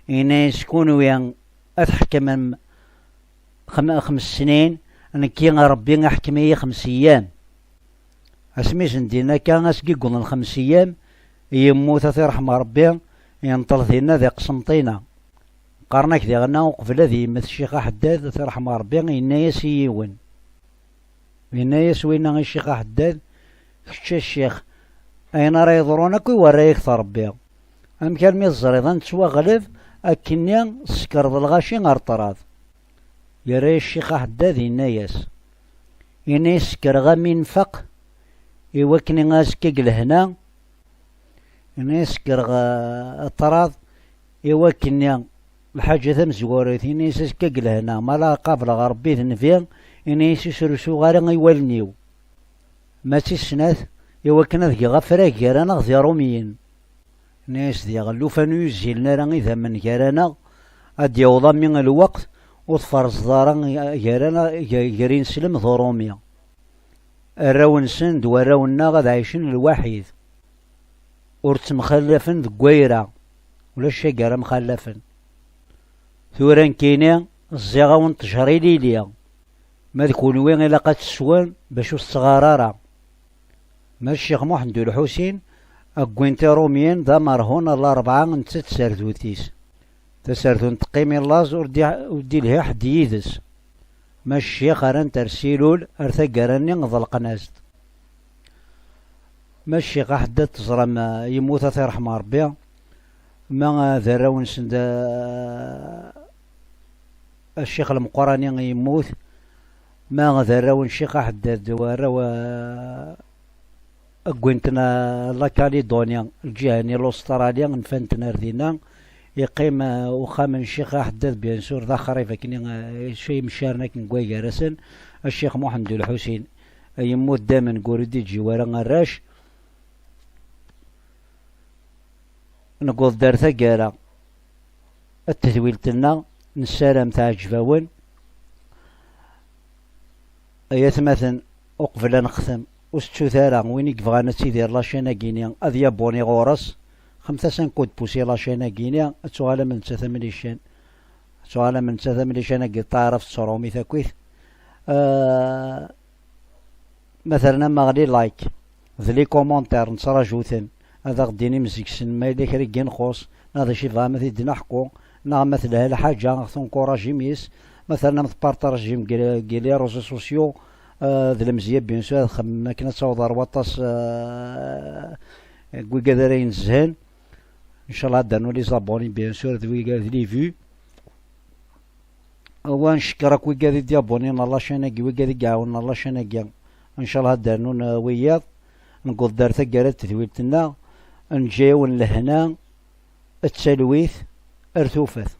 yenna-yas: "Kunwi ad tḥekmem xem-, xems snin, nekki Ṛebbi iḥkem-iyi xems eyyam." Asmi zendin akka, asgi yewwḍen xems eyyam, yemmut, ad t-iṛḥem Ṛebbi, yenṭel dinna di Qsenṭina. Qqaren-ak diɣenna, uqbel ad yemmet Ccix Aḥeddad, ad t-iṛḥem Ṛebbi, yenna-yas i yiwen. Yenna-yas winna i Ccix Aḥeddad: "Kečč a Ccix, ayen ara yeḍrun akk iwerra-yak-t Ṛebbi. Amek armi teẓriḍ ad nettwaɣleb akkenni, tsekreḍ lɣaci ɣer ṭṭrad?" Yerra-yas Ccix Aḥeddad, yenna-yas: "Ini-as sekreɣ-am infaq, i wakken azekka deg lehna, ini-as sekreɣ, eh, ṭṭrad, i wakken lḥaǧa tamezwarut, ini-as azekka deg lehna, ma la qableɣ Ṛebbi d nnbi, ini-as ur srusuɣ ara i wallen-iw. Ma d tis snat, i wakken ad geɣ afrag gar-aneɣ d Iṛumyen." Ini-as diɣ: "Llufan ur yuzzilen ara idammen gar-aneɣ, ad d-yaweḍ ami lweqt ur tferẓeḍ ara gar-aneɣ, gar, gar ineslem d Uṛumi. Arraw-nsen d warraw-nneɣ ad ɛicen lwaḥid, ur ttemxallafen deg wayra, ulac wagi ara mxallafen. Tura nekkini ẓẓiɣ-awen ṭṭjer ilili, ma d kunwi ilaq ad tesswen bac ur tettɣar ara." Ma d Ccix Muḥend U Lḥusin, wwin-t Iṛumyen d amerhun ɣer Larebɛa, netta d tserdut-is. Taserdunt teqqim i llaẓ, ur d-, ur d-ilhi ḥedd yid-s. Ma d Ccix, rran-t ar Silul, ar taggara-nni ḍelqen-as-d. Ma d Ccix Aḥeddad, teẓram, eh, yemmut, ad t-iṛḥem Ṛebbi, ma, eh, d arraw-nsen d, eh, Ccix Lmeqrani yemmut, ma d arraw n Ccix Aḥeddad, d arraw, eh, wwin-ten, eh, la Calédonie, lǧiha-nni l'Australie, nfan-ten ar dinna. Yeqqim, eh, uxxam n Ccix Aḥeddad, bien sûr, d axrib akken, eh, c-, imcaren akken deg wagar-asen. Ccix Muḥend Ulḥusin, eh, yemmut damen, ur d-iǧǧi wara arrac. Newweḍ-d ar taggara n tedwilt-nneɣ, nessaram teɛǧeb-awen. Ay atmaten, uqbel ad nextem, ur tettut ara, win i yebɣan ad tidir la chaîne-agi-ni, ad yabuni ɣur-s. Xemt-as un coup de pouce i la chaîne-agi-ni, ad tuɣalem d nettat am lican. Ad tuɣalem d nettat am lican-agi, taɛrabt s trumit akkit. Ah, ma terna maɣli like, d les commentaires, nettraǧu-ten. Ad aɣ-d-tinim seg-sen ma yella kra i nxuṣ, neɣ d acu i bɣam ad t-id-naḥku, neɣ ma telha lḥaǧa, ad ɣ-tenkuṛajim yes. Ma ternam tparṭaǧim deg, deg les réseaux sociaux, euh, d lemzeyya, bien sûr, ad xemmemen akken ad taweḍ ɣer waṭas, euh, n wigad ara inezhen. Ncallah ad d-rnu les abonnés, bien sûr, d wigad, d les vues. Wa ncekker akk wigad i d-yabuninen ɣer la chaîne-agi, wigad i iɛawnen ɣer la chaîne-agi. Ncallah ad d-rnun, uh, wiyaḍ. Newweḍ-d ar taggara n tedwilt-nneɣ. Neǧǧa-yawen lehna, d talwit, ar tufat.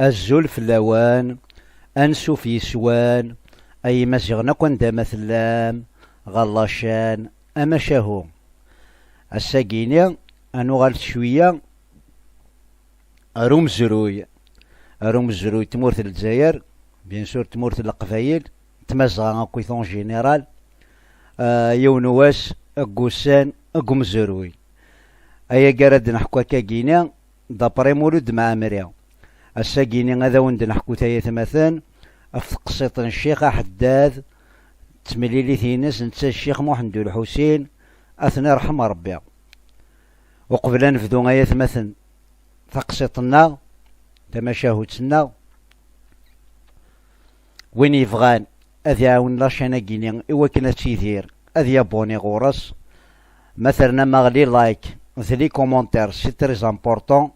Azul fell-awen, ansuf yes-wen, ay Imaziɣen akk anda ma tellam, ɣer la chaîne Amacahu. Ass-agi-ni, ad nuɣal cwiya ar umezruy, ar umezruy n tmurt n Lezzayer, bien sûr tmurt n Leqbayel, Tmazɣa akkit en général, ah, yiwen wass deg ussan deg umezruy. Ayagi ara d-neḥku akkagini, d'après Mulud Mɛemmri. Ass-agini ad awen-d-neḥku tayetmaten ɣef teqsiṭ n Ccix Aḥeddad, d temlilit-ines netta d Ccix Muḥend U Lḥusin, ad ten-iṛḥem Ṛebbi. Uqbel ad nebdu ay atmaten taqsiṭ-nneɣ, tamacahut-nneɣ, win yebɣan ad iɛawen la chaîne-agi-ni i wakken ad tidir, ad yabuni ɣur-s. Ma ternam-aɣ les likes d les commentaires, c'est très important.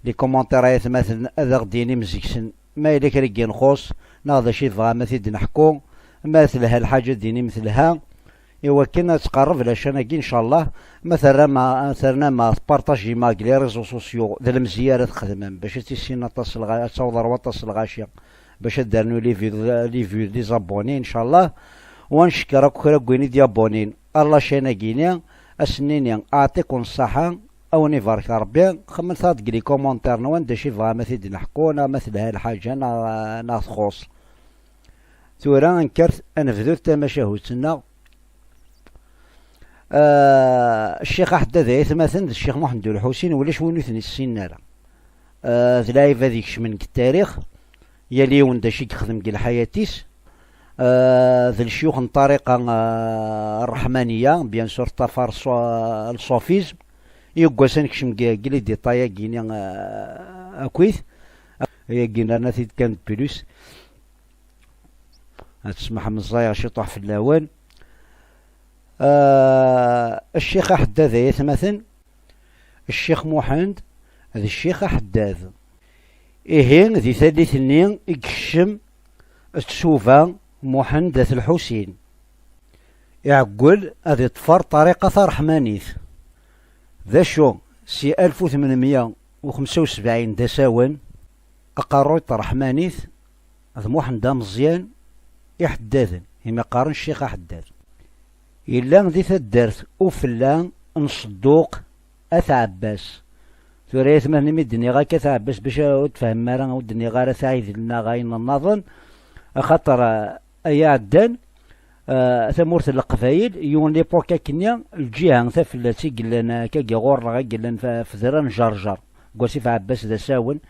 Les commentaires ay atmaten ad aɣ-d-yinim zik-sen ma yella kra i yenxuṣ, neɣ d acu i tebɣam ad t-id-neḥku. Ma telha lḥaǧa ad d-yinim telha, i wakken ad tqerreb la chaîne-agi, ncallah. Ma terram, ternam, tpartajim deg les réseaux sociaux, d lemziyya ara txedmem bac ad tissinen aṭas lɣa-, ad taweḍ ar waṭas lɣaci, bac ad d-rnu les vues, les vues, les abonnés, ncallah. Wa ncekker akk kra n win i d-yabonnin ar la chaîne-agi-ni, ad s-nini aɛṭiken ṣṣaḥa, ad wen-ibarek Ṛebbi. Xemmet-aɣ-d deg les commentaires-nwen d acu i tebɣam ad t-id-neḥku, neɣ ma telha lḥaǧa neɣ, neɣ txuṣ. Tura ad nekker ad nebdu tamacahut-nneɣ. Ah, Ccix Aḥeddad ay atmaten d Ccix Muḥend U Lḥusin, ulac win ur ten-issinen ara. Ah, d lɛibad ikecmen deg tarix, yal yiwen d acu i yexdem deg lḥayat-is. Ah, d lecyux n ṭṭariqa, ah, ṛṛeḥmaniya, bien sûr, ṭṭafar ṣṣu-, le soufisme. Yeggas ad nekcem deg, deg les détails-agi-ni, ah, akkit. Ayagi nerna-t-id kan de plus. Ad tesmaḥem, ẓẓayeɣ ciṭuḥ fell-awen. Ah, Ccix Aḥeddad ay atmaten, Ccix Muḥend d Ccix Aḥeddad. Ihi, di tallit-nni i yekcem tsuba Muḥend At Lḥusin. Iɛeggel ad iṭṭfer ṭṭariqa taṛeḥmanit. D acu, si alef u tmenmya u xemsa u sebɛin d asawen, aqerruy n tṛeḥmanit d Muḥend Ameẓyan Iḥeddaden, imi qqaren Ccix Aḥeddad. Yella di taddart Ufella n Ṣedduq At Ɛebbas. Tura, ay atmaten, imi d-nniɣ akka At Ɛebbas, bac ur tfehmem ara, ur d-nniɣ ara At Ɛidel neɣ ayen nnaḍen, axaṭer, ah, ay iɛeddan, ah, tamurt n Leqbayel, yiwen l'époque akkenni, lǧiha tafellat i yellan, ah, akkagi ɣur-neɣ, i yellan f-, fedra n Ǧerǧer, deg wasif Ɛebbas d asawen,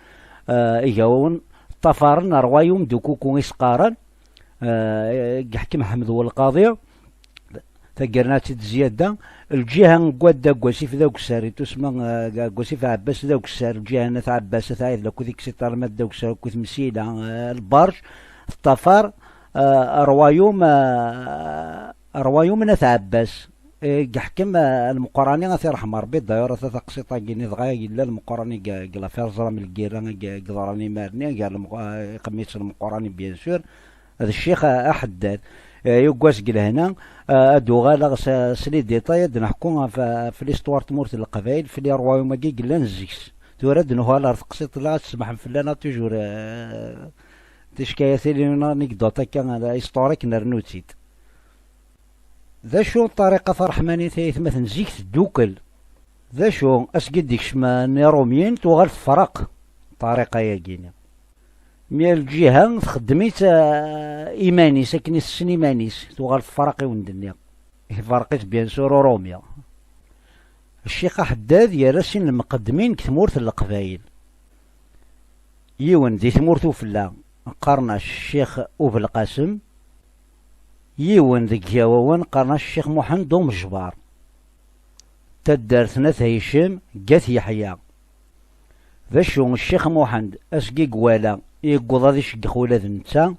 ah, igawen ṭṭafaren rwayum d ukuku i s-qqaren, ah, i yeḥkem Ḥmed Welqaḍi, tagernatit d zzyada, lǧiha n wadda deg wasif d agessar, i tusma, ah, deg wasif Ɛebbas d agessar, lǧiha n At Ɛebbas, At Ɛidel akked et cetera, ma d agessar akked Msila, ah, lberǧ, teṭṭafar, ah, rwayum, ah, rwayum n At Ɛebbas, eh, yeḥkem, ah, Lmeqrani, ad t-iṛḥem Ṛebbi, d'ailleurs, ata taqsiṭ-agi-ni dɣa yella Lmeqrani deg, deg l'affaire ẓram lgirra, deg, deg ḍran imarni, gar Lmeq-, ah, iqemmit Lmeqrani, bien sûr, d Ccix Aḥeddad. Eh, yuggas deg lehna, ah, ad uɣaleɣ s, s les détails, ad d-neḥku ɣef, ɣef l'histoire tmurt n Leqbayel, f les royaumes-agi yellan zik-s. Tura ad d-nuɣal ɣer teqsiṭ-nneɣ, ad tsemḥem fell-aneɣ toujours, eh, tickayatin, anecdote akka, eh, historique, nernu-tt-id. D acu ṭṭariqa taṛeḥmanit ay atmaten zik teddukel? D acu, asgi d-ikcem n Iṛumyen tuɣal tefreq ṭṭariqa-yagi-ni? Mi ar lǧiha txeddem-itt, ah, iman-is, akken i tessen iman-is, tuɣal tefreq i wen-d-nniɣ. Ifreq-itt, bien sûr, Urumi. Ccix Aḥeddad yerra sin lmuqeddmin deg tmurt n Leqbayel. Yiwen di tmurt ufella, qqaren-as Ccix Ubelqasem, yiwen deg Igawawen qqaren-as Ccix Muḥend Umejbar. Taddart n At Hicem, deg At Yeḥya. D acu, Ccix Muḥend, asgi i iwala, yewweḍ ad iceggex ula d netta,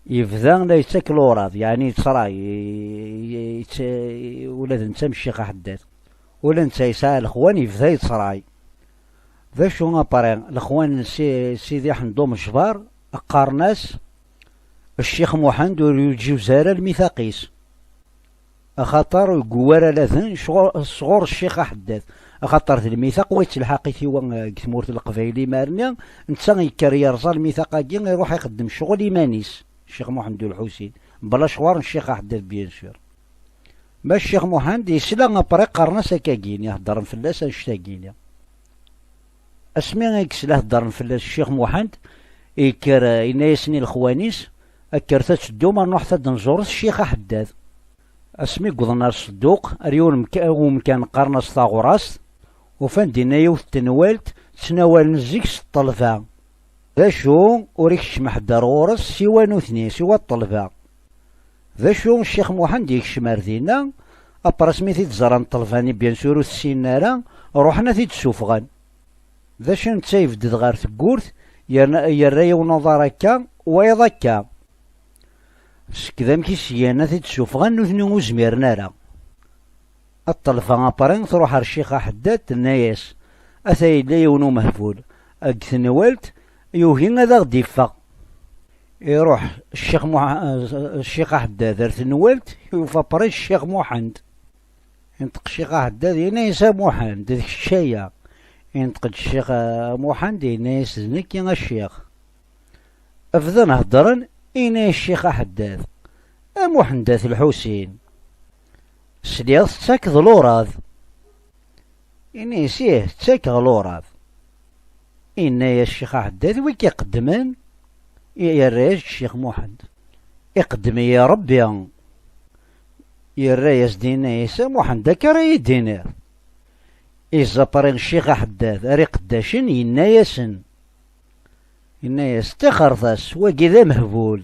yebda la yettak luraḍ, yeɛni yettray, i-, i-, yett-, ula d netta am Ccix Aḥeddad. Ula netta yesɛa lexwan, yebda yettray. D acu après, lexwan n Si-, Sidi Ḥend Umejbar qqaren-as, Ccix Muḥend ur yeǧǧiz ara lmithaq-is, axaṭer ur yewwi ara aladen sɣur, sɣur Ccix Aḥeddad. Axaṭer d lmitaq wa yettelḥaq-it i wa, eh, deg tmurt n Leqbayel imar-nni, netta yekker yerẓa lmitaq-agi, iruḥ ixeddem ccɣel iman-is, Ccix Muḥend U Lḥusin, bla ccɣel n Ccix Aḥeddad, bien sûr. Ma Ccix Muḥend yesla, après qqaren-as akkagini, heddren fell-as annect-agini. Asmi i yesla heddren fell-as Ccix Muḥend, yekker, eh, yenna-yasen i lexwan-is: "Kkret ad teddum, ar nruḥet ad nẓuret Ccix Aḥeddad." Asmi wwḍen ar Sedduq, ar yiwen umka-, umkan qqaren-as Taɣrast, ufan dinna yiwet n tenwalt ttnawalen zik s ṭṭelba. D acu, ur ikeččem ḥedd ar ɣur-s siwa nutni, siwa ṭṭelba. D acu, Ccix Muḥend yekcem ar dinna, après asmi t-id-ẓran ṭṭelba-nni, bien sûr, ur t-ssinen ara, ruḥen ad t-id-ssufɣen. D acu, netta yebded ɣer tewwurt, yerna, yerra yiwen uḍar akka, wayeḍ akka. Seg d amek i s-gan ad t-id-ssufɣen, nutni ur zmiren ara. Ṭṭelba après truḥ ar Ccix Aḥeddad, tenna-yas: "Ata yella yiwen umehbul deg tenwalt, yugi ad aɣ-d-iffeɣ." Iruḥ Ccix Muḥ-, Ccix Aḥeddad ar tenwalt, yufa après Ccix Muḥend. Inṭeq Ccix Aḥeddad, yenna-yas: "A Muḥend, d kečč aya?" Inṭeq-d Ccix, eh, Muḥend, yenna-yas: "D nekk, a Ccix." Bdan heddren, yenna-yas Ccix Aḥeddad: "A Muḥend At Lḥusin, sliɣ tettakeḍ lurad." Yenna-yas: "Ih, ttakeɣ lurad." Yenna-yas Ccix Aḥeddad: "Wi k-iqeddmen?" Yerra-yas-d Ccix Muḥend: "Iqeddem-iyi Ṛebbi." Yerra-yas-d, yenna-yas: "A Muḥend, akka ara yi-d-tiniḍ?" Iẓẓa après Ccix Aḥeddad ar iqeddacen, yenna-yasen, yenna-yas: "Ṭixret-as, wagi d amehbul."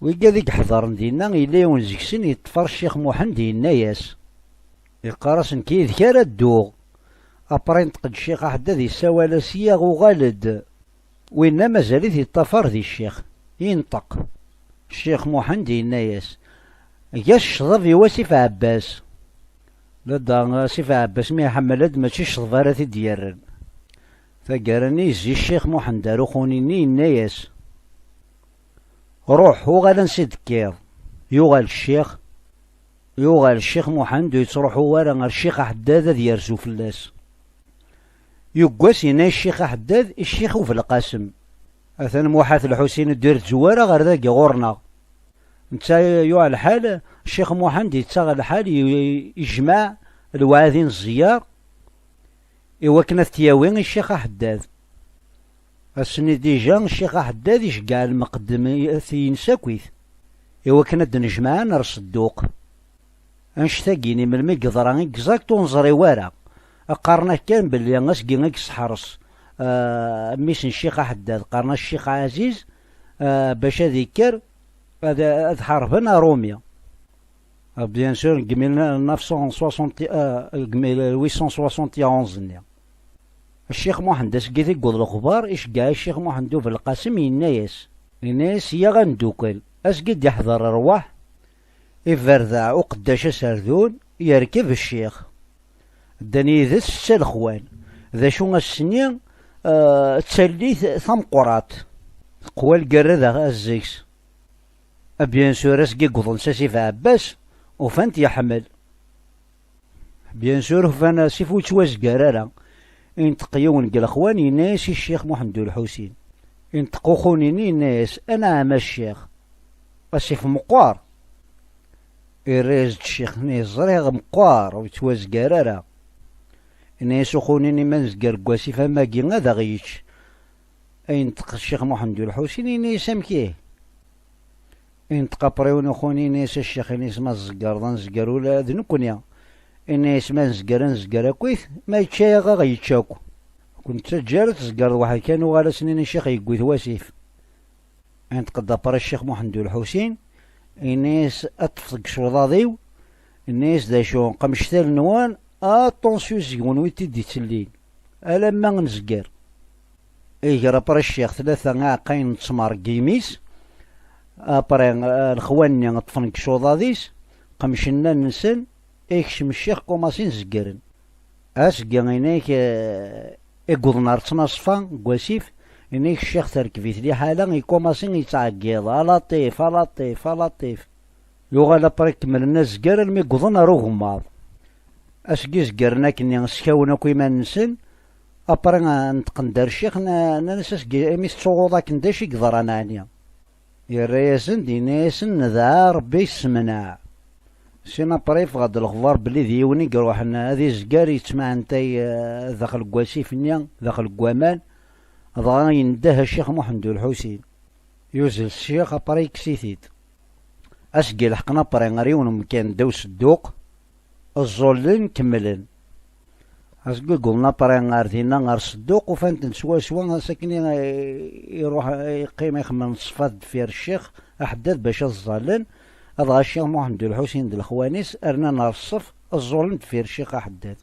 Wigad i iḥeḍren dinna, yella yiwen deg-sen yeṭṭef ar Ccix Muḥend, yenna-yas, yeqqar-as: "Nekk yid-k ara dduɣ." Après inṭeq-d Ccix Aḥeddad, yessawal-as: "Yaɣ, uɣal-d." Winna mazal-it yeṭṭafar di ccix. Inṭeq Ccix Muḥend, yenna-yas: "Eg-as ccḍeb i wasif Ɛebbas." Ladɣa asif Ɛebbas mi iḥemmel-d, mačči ccḍeb ara t-id-yerren. Taggara-nni yezzi Ccix Muḥend ar uxuni-nni, yenna-yas: "Ruḥ, uɣal ansi d-tekkiḍ." Yuɣal ccix, yuɣal Ccix Muḥend ur yettruḥu ara ar Ccix Aḥeddad ad yerzu fell-as. Yuggas yenna i Ccix Aḥeddad i Ccix Ubelqasem: "Atan Muḥ At Lḥusin ur d-irezzu ara ɣer dagi ɣur-neɣ." Netta yuɣ lḥal, Ccix Muḥend yettaɣ lḥal, i-, ijmeɛ lewɛadi n ẓẓyar i wakken ad t-yawi i Ccix Aḥeddad. Ass-nni dija, Ccix Aḥeddad iceggeɛ lmeqdem-ines akkit, i wakken ad d-nejmaɛen ar Sedduq. Annect-agi-nni melmi i yeḍra exact ur neẓri wara. Qqaren-ak kan belli asgi i yesseḥres, ah, mmi-s n Ccix Aḥeddad, qqaren-as Ccix Ɛaziz, ah, bac ad ikker ad, ad ḥarben Aṛumi. Ah, bien sûr, deg mille neuf cent soixante, ah, deg mille huit cent soixante et onze-nni. Ccix Muḥend, asgi i t-yewweḍ lexbar, iceggeɛ Ccix Muḥend Ubelqasem, yenna-yas, yenna-yas: "Yyaɣ ad neddukel." Asgi d-iḥḍer rrwaḥ, iberdeɛ uqeddac aserdun, yerkeb ccix. Ddan yid-s setta lexwan. D acu ass-nni, eh, d tallit tameqqrant. Teqwa lgerra d a-, a-, zeg-s. A bien sûr, asgi i yewwḍen s asif Ɛebbas, ufan-t yeḥmel. Bien sûr, ufan asif ur yettwazgar ara. Inṭeq yiwen deg lexwan, yenna-yas i Ccix Muḥend U Lḥusin. Inṭeq uxuni-nni, yenna-yas: "Anɛam a ccix, asif meqqer." Irra-yas-d ccix-nni: "Ẓriɣ meqqer, ur yettwazgar ara." Yenna-yas uxuni-nni: "Ma nezger deg wasif am wagi, ad aɣ-yečč." Inṭeq Ccix Muḥend U Lḥusin, yenna-yas: "Amek ihi?" Inṭeq après yiwen uxuni, yenna-yas: "A ccix, ini-as, ma tzegreḍ, ad nezger ula d nekkni." Ini-as: "Ma nezger, ad nezger akkit, ma yečča-yaɣ, ad aɣ-yečč akk. Ur k-nettaǧǧa ara ad tzegreḍ weḥd-k, ad nuɣal ad s-nini ccix yewwi-t wasif." Inṭeq-d après Ccix Muḥend U Lḥusin, ini-as: "Ad ṭṭfeɣ deg icuḍaḍ-iw." Ini-as: "D acu, qemcet allen-nwen, attention seg-wen wi t-id-ittellin, alamma nezger." Iger après ccix tlata iɛeqqayen n ttmer deg yimi-s. Après, eh, lexwan-nni ṭṭfen deg icuḍaḍ-is, qemcen allen-nsen, ikcem ccix, kumasin zeggren. Asgi inek, eh, i yewwḍen ar ttnaṣfa n wasif, inek ccix terkeb-it liḥala, ikumasin yettɛeggiḍ: "A Laṭif, a Laṭif, a Laṭif." Yuɣal après kemmlen azger almi yewwḍen ar ugemmaḍ. Asgi zegren akkenni skawen akk iman-nsen, après neṭqen-d ar ccix, nnan-as: "Asgi imi tettuɣuḍ akken, d acu i yeḍran ɛni?" Yerra-yasen-d, yenna-yasen: "Nedɛa Rebbi yessemneɛ." Sin après yeffeɣ-d lexbar belli d yiwen i iruḥen ad izger yettmaɛentay, eh, daxel n wasif-nni, daxel n waman, dɣa yendeh Ccix Muḥend U Lḥusin. Yuzzel ccix, après yekkes-it-id. Asgi leḥqen après ar yiwen umkan ddaw sedduq, ẓẓullen, kemmlen. Asgi wwḍen après ar dinna, ar sedduq, ufan-ten swaswa, ass akken i, iruḥ, iqqim ixemmem ṣṣfa deffir ccix Aḥeddad bac ad ẓẓallen, adɣa Ccix Muḥend U Lḥusin d lexwan-is rnan ar ṣṣef, ẓẓullen deffir ccix Aḥeddad.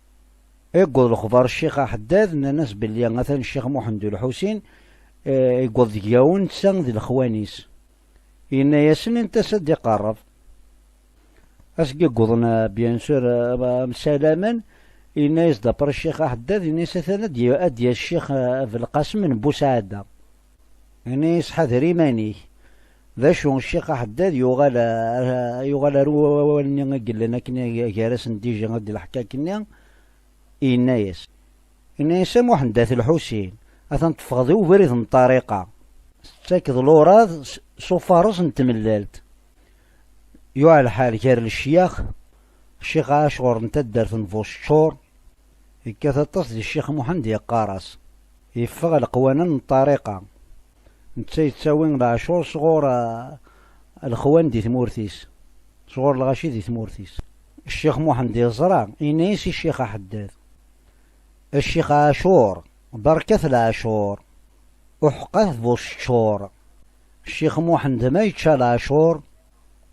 Iwweḍ lexbar Ccix Aḥeddad, nnan-as belli atan Ccix Muḥend U Lḥusin, eh, iwweḍ deg-awen netta d lexwan-is. Yenna-yasen: "Init-as ad d-iqerreb." Asgi wwḍen, eh, bien sûr, eh, msalamen, yenna-yas-d après Ccix Aḥeddad, yenna-yas: "Atan ad d-, ad d-yas Ccix, eh, Belqasem n Busɛada." Yenna-yas: "Ḥader iman-ik." D acu, Ccix Aḥeddad yuɣal, eh, yuɣal ar wawal-nni i yellan akken gar-asen dija ad d-leḥka akkenni, yenna-yas, yenna-yas: "A Muḥend At Lḥusin, atan teffɣeḍ i ubrid n ṭṭariqa, tettakeḍ luraḍ s, s ufares n tmellalt." Yuɛer lḥal gar lecyax, Ccix Ɛacur n taddart n Buceččur, yekkat aṭas di Ccix Muḥend, yeqqar-as, yeffeɣ leqwanen n ṭṭariqa. Netta yettawi leɛcur sɣur, ah, lexwan di tmurt-is, sɣur lɣaci di tmurt-is. Ccix Muḥend yeẓra, yenna-yas i Ccix Aḥeddad: "A Ccix Ɛacur, berkat leɛcur, uḥeqqat Buceččur. Ccix Muḥend ma yečča leɛcur,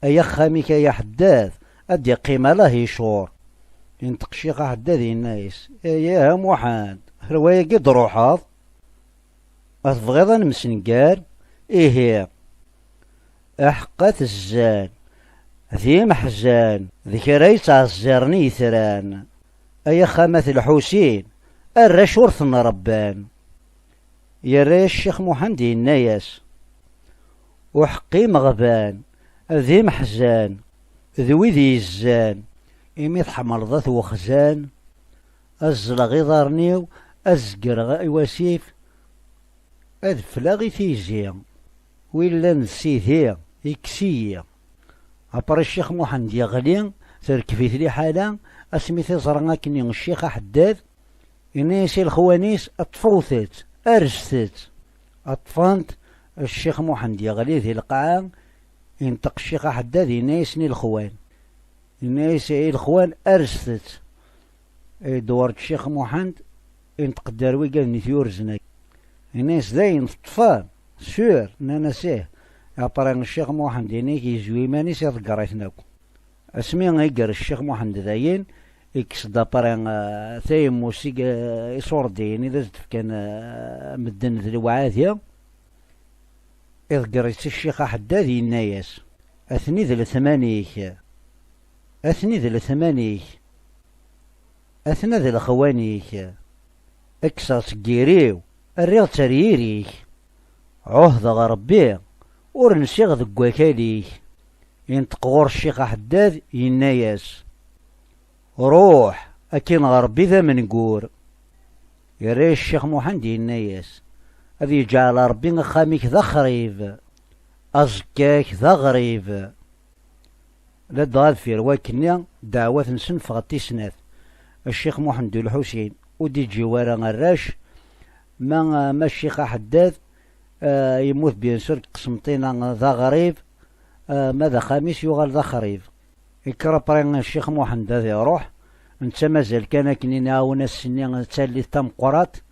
ay axxam-ik ay Aḥeddad, ad d-iqqim ala hicur." Yenṭeq Ccix Aḥeddad, yenna-yas: "Ay a Muḥend, ar wayagi d-truḥeḍ? Ma tebɣiḍ ad nemsengar, ihi, aḥeqqat zzan, d imeḥzan, d kra yettɛezziren i yetran. Ay axxam At Lḥusin, arrac ur ten-rebban." Yerra-yas Ccix Muḥend, yenna-yas: "Uḥeqqi imeɣban, d imeḥzan, d wid yezzan, imi tḥemmleḍ at wexzan, ad ẓẓleɣ iḍarren-iw, ad zegreɣ i wasif, ad fleɣ i tizi. Wi llan d sidi, ikkes-iyi." Après Ccix Muḥend yeɣli, terkeb-it liḥala, asmi t-iẓra akkenni Ccix Aḥeddad, yenna-yas i lexwan-is: "Ṭṭfet-tt, arset-tt." Ṭṭfen-t, Ccix Muḥend yeɣli di lqaɛa, yenṭeq Ccix Aḥeddad, yenna-yasen i lexwan, yenna-yas i lexwan: "Arset-tt." Idewwer-d Ccix Muḥend, yenṭeq-d ar wigad-nni t-yurzen akk. Yenna-yas: "Dayen teṭṭfem?" "Sûr." Nnan-as: "Ih." Après Ccix Muḥend yenna-k yezwi iman-is, iḍegger-iten akk. Asmi i iger Ccix Muḥend dayen, ikkes-d après, eh, tayemmust i, eh, iṣurdiyen i d as-d-fkan, eh, medden d lewɛadi, iḍegger-itt i Ccix Aḥeddad, yenna-yas: "Atni d letman-ik, atni d letman-ik, atna d lexwan-ik, kkseɣ-tt deg yiri-w, rriɣ-tt ar yiri-k. Ɛuhdeɣ Rebbi, ur nsiɣ deg wakal-ik." Yenṭeq ɣur-s Ccix Aḥeddad, yenna-yas: "Ruḥ, akin ɣer Rebbi d amengur." Yerra-yas Ccix Muḥend, yenna-yas: "Ad yeǧɛel Rebbi axxam-ik d axrib, aẓekka-k d aɣrib." Ladɣa deffir wakkenni, ddeɛwat-nsen ffɣent i snat. Ccix Muḥend U Lḥusin ur d-iǧǧi wara arrac, ma, ma Ccix Aḥeddad, eh, yemmut bien sûr deg Qsenṭina d aɣrib, eh, ma d axxam-is yuɣal d axrib. Yekker après Ccix Muḥend ad iruḥ, netta mazal kan akken i nɛawen ass-nni d tallit tameqqrant,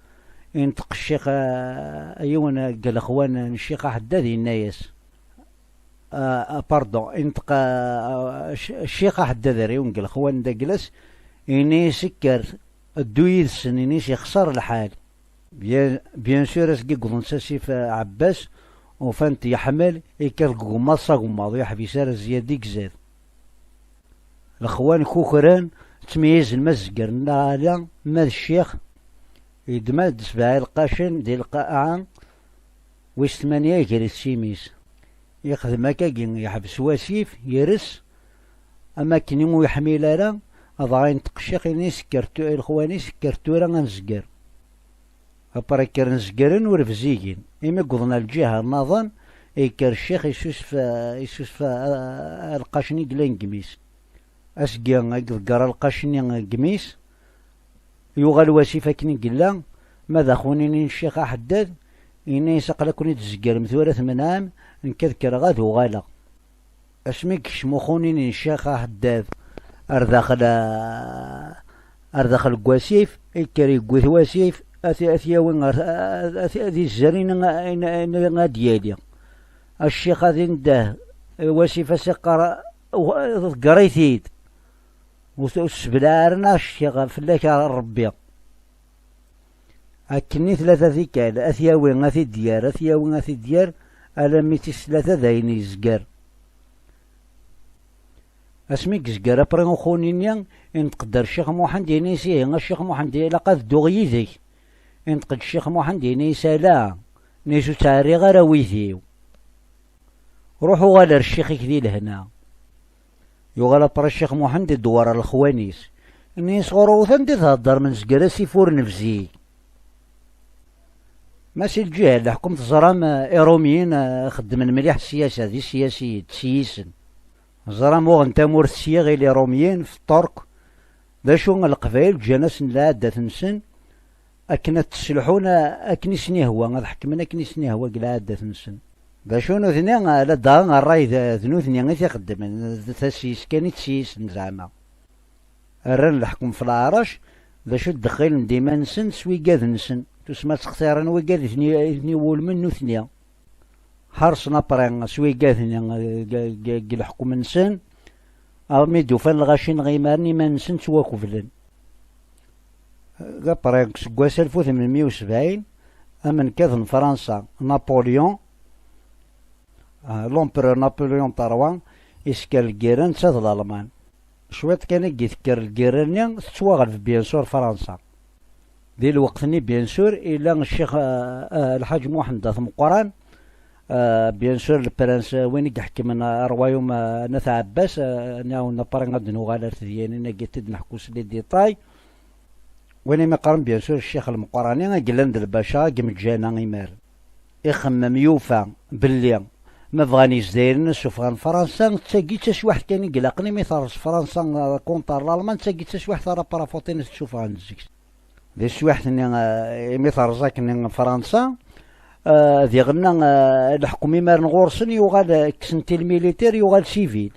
inṭeq Ccix, eh, yiwen deg lexwan n Ccix Aḥeddad yenna-yas, ah, ah, pardon, inṭeq, ah, ah, Cc-, Ccix Aḥeddad ar yiwen deg lexwan d aglas, ini-s: "Kker, ddu yid-sen, ini-s yexṣer lḥal." Bien, bien sûr, asgi wwḍen s asif, ah, Ɛebbas, ufan-t yeḥmel, yekkat deg ugemmaḍ s agemmaḍ, ur yeḥbis ara zzyad i izad. Lexwan kukran, ttmeyyizen ma d zzger neɣ ala, ma d ccix, yeddem-d sebɛa ilqacen di lqaɛa, wis tmanya iger-it s imi-s. Yexdem akkagi, yeḥbes wasif, yers, am akken ur yeḥmil ara, Dɣa yenṭeq ccix, ini-as: "Kker tu-, i lexwan-is, kker tura ad nezger." Après kkren zegren ur bzigin. Imi wwḍen ar lǧiha nnaḍen, yekker ccix isusef, isusef, a, a, alqac-nni yellan deg imi-s. Asgi i iḍegger alqac-nni deg imi-s, yuɣal wasif akken i yella, ma d axunini n ccix aḥeddad, yenna-yas: "Aql-aken i d-tzeggrem tura tmenɛem, nekk ad kkreɣ ad uɣaleɣ." Asmi yekcem uxunini n ccix aḥeddad ar daxel, ar daxel n wasif, yekker yewwi-t wasif, ad t-, ad t-yawi ɣer, ad, ad izzer ayen, ayen, ayen ad d-yali. Ccix ad indeh, wasif ad s-iqqar: "Ḍegger-it-id. Ur t-, ur t-sseblaɛ ara, neɣ ccix fell-ak a Rebbi." Akkenni tlata tikkal, ad t-yawi, ad t-id-yerr, ad t-yawi, ad t-id-yerr, alammi tis tlata d ayen yezger. Asmi yezger après uxunini, inṭeq-d ar Ccix Muḥend, yenna-yas: "Ihi, a Ccix Muḥend, ilaq ad dduɣ yid-k." Inṭeq-d Ccix Muḥend, yenna-yas: "Ala, nni-as ur ttɛerriɣ ara wid-iw. Ruḥ uɣal ar ccix-ik di lehna." Yuɣal après Ccix Muḥend idewwer ar lexwan-is. Nni-as: "Ɣur-wet anda i theddrem, nezger asif ur nebzig?" Ma si lǧiha n leḥkem teẓram, eh, Iṛumyen, eh, xeddmen mliḥ ssiyasa, d isiyasiyen, d siyisen. Teẓram uɣen tamurt s yiɣil Iṛumyen, f Ṭṭerk. D acu, Leqbayel ǧǧan-asen lɛadat-nsen, akken ad ttselḥun, eh, akken i sen-ihwa, ad ḥekmen akken i sen-ihwa deg lɛadat-nsen. D acu nutni, eh, ladɣa ṛṛay d, d nutni i t-ixeddmen, d tasist kan i tt-siyisen zeɛma. Rran leḥkem f leɛrac, d acu ddexxilen-d iman-nsen s wigad-nsen. Tusma ttextiren wigad i ten-, i ten-iwulmen nutni. Ḥerṣen après s wigad-nni, eh, g, g, g leḥkem-nsen, armi d-ufan lɣaci neɣ imaren iman-nsen ttwakeblen. Après, seg wass alef u tmenmeyya u sebɛin, amenkad n Fransa, Napoléon, ah, l'empereur Napoléon trois, isker lgirra netta d Lalman. Cwiṭ kan i d-tekker lgirra-nni, tettwaɣleb, bien sûr, Fransa. Di lweqt-nni, bien sûr, illa ccix, ah, ah, Lḥaǧ Muḥend At Meqqran, ah, bien sûr, le prince, ah, win i iḥekmen, ah, rwayum, ah, n At Ɛebbas, ah, nɛawen après ad d-nuɣal ar tedyanin-agi i d-neḥku s les détails. Win i mi qqaren, bien sûr, ccix Lmeqqrani, i yellan d lbaca, i yemǧana imar. Ixemmem, yufa belli ma bɣan Yizzayriyen ad ssufɣen Fransa, d tagi d taswiḥt kan i ilaqen, imi terreẓ Fransa, eh, contre Lalman, d tagi d taswiḥt ara prafuṭin ad t-ssufɣen zik. Di teswiḥt-nni, eh, imi terreẓ akken Fransa, eh, diɣenna, eh, leḥkem imaren ɣur-sen yuɣal, eh, kksen-t i lmilitir, yuɣal sivil.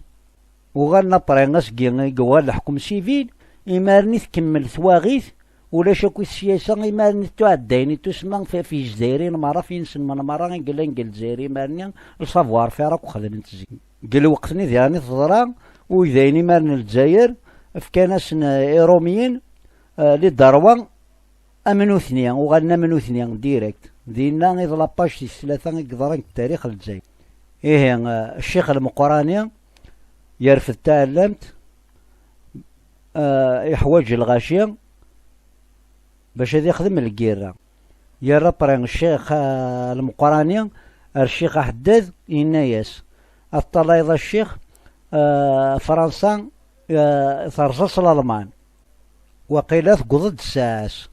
Uɣalen après asgi i yuɣal leḥkem sivil, imaren i tkemmel twaɣit, ulac akk i ssiyasa, imaren i tuɛeddayen i tusemma f, f Yizzayriyen merra, f yinselmen merra i yellan deg Lezzayer, imaren-nni le savoir-faire akk xedmen-t zik. Deg lweqt-nni diɣen i teḍra, uydayen imaren n Lezzayer fkan-asen, eh, Iṛumyen, eh, les droits am nutni, uɣalen am nutni, direct. Dinna i d la page tis tlata i yeḍran deg tarix n Lezzayer. Ihi, eh, Ccix Lmeqqrani yerfed taɛellamt, eh, iḥwaǧ lɣaci bac ad ixdem lgirra. Yerra après Ccix, eh, Lmeqqrani ar Ccix Aḥeddad, yenna-yas: "Ad teṭṭalayeḍ a Ccix, eh, Fransa, eh, terẓa s Lalman. Waqila tewweḍ-d ssaɛa-s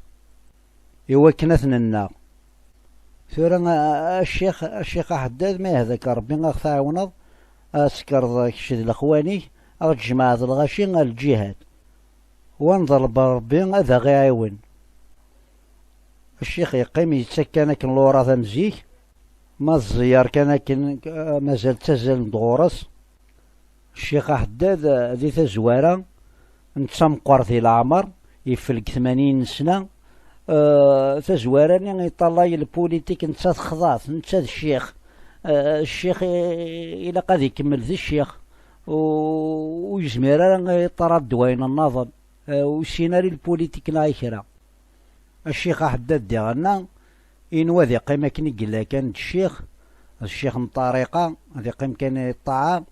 i wakken ad ten-nnaɣ. Tura, a, a, a ccix, a ccix Aḥeddad, ma yehda-k Ṛebbi, a ɣ-tɛiwneḍ, ad tekkreḍ kečč d lexwan-ik, a ɣ-tjemɛeḍ lɣaci ar lǧihad. Wa nḍelb Ṛebbi ad aɣ-iɛiwen." Ccix yeqqim yettak kan akken luṛad am zik, ma tẓeyyer kan akken, a, mazal ttazzalen-d ɣur-s. Ccix Aḥeddad, eh, di tazwara, netta meqqer di leɛmer, yeffel deg tmanyin n sna. Eh, tazwara-nni yeṭṭalay lpulitik, netta texḍa-t, netta d ccix. Eh, ccix i, ilaq ad ikemmel d ccix. U, ur yezmir ara iṭṭarad d wayen nnaḍen. Eh, ur yessin ara i lpulitik neɣ i kra. A ccix Aḥeddad diɣenna, inwa ad iqqim akken i yella kan d ccix, d ccix n ṭṭariqa, ad iqqim kan i ṭṭaɛa.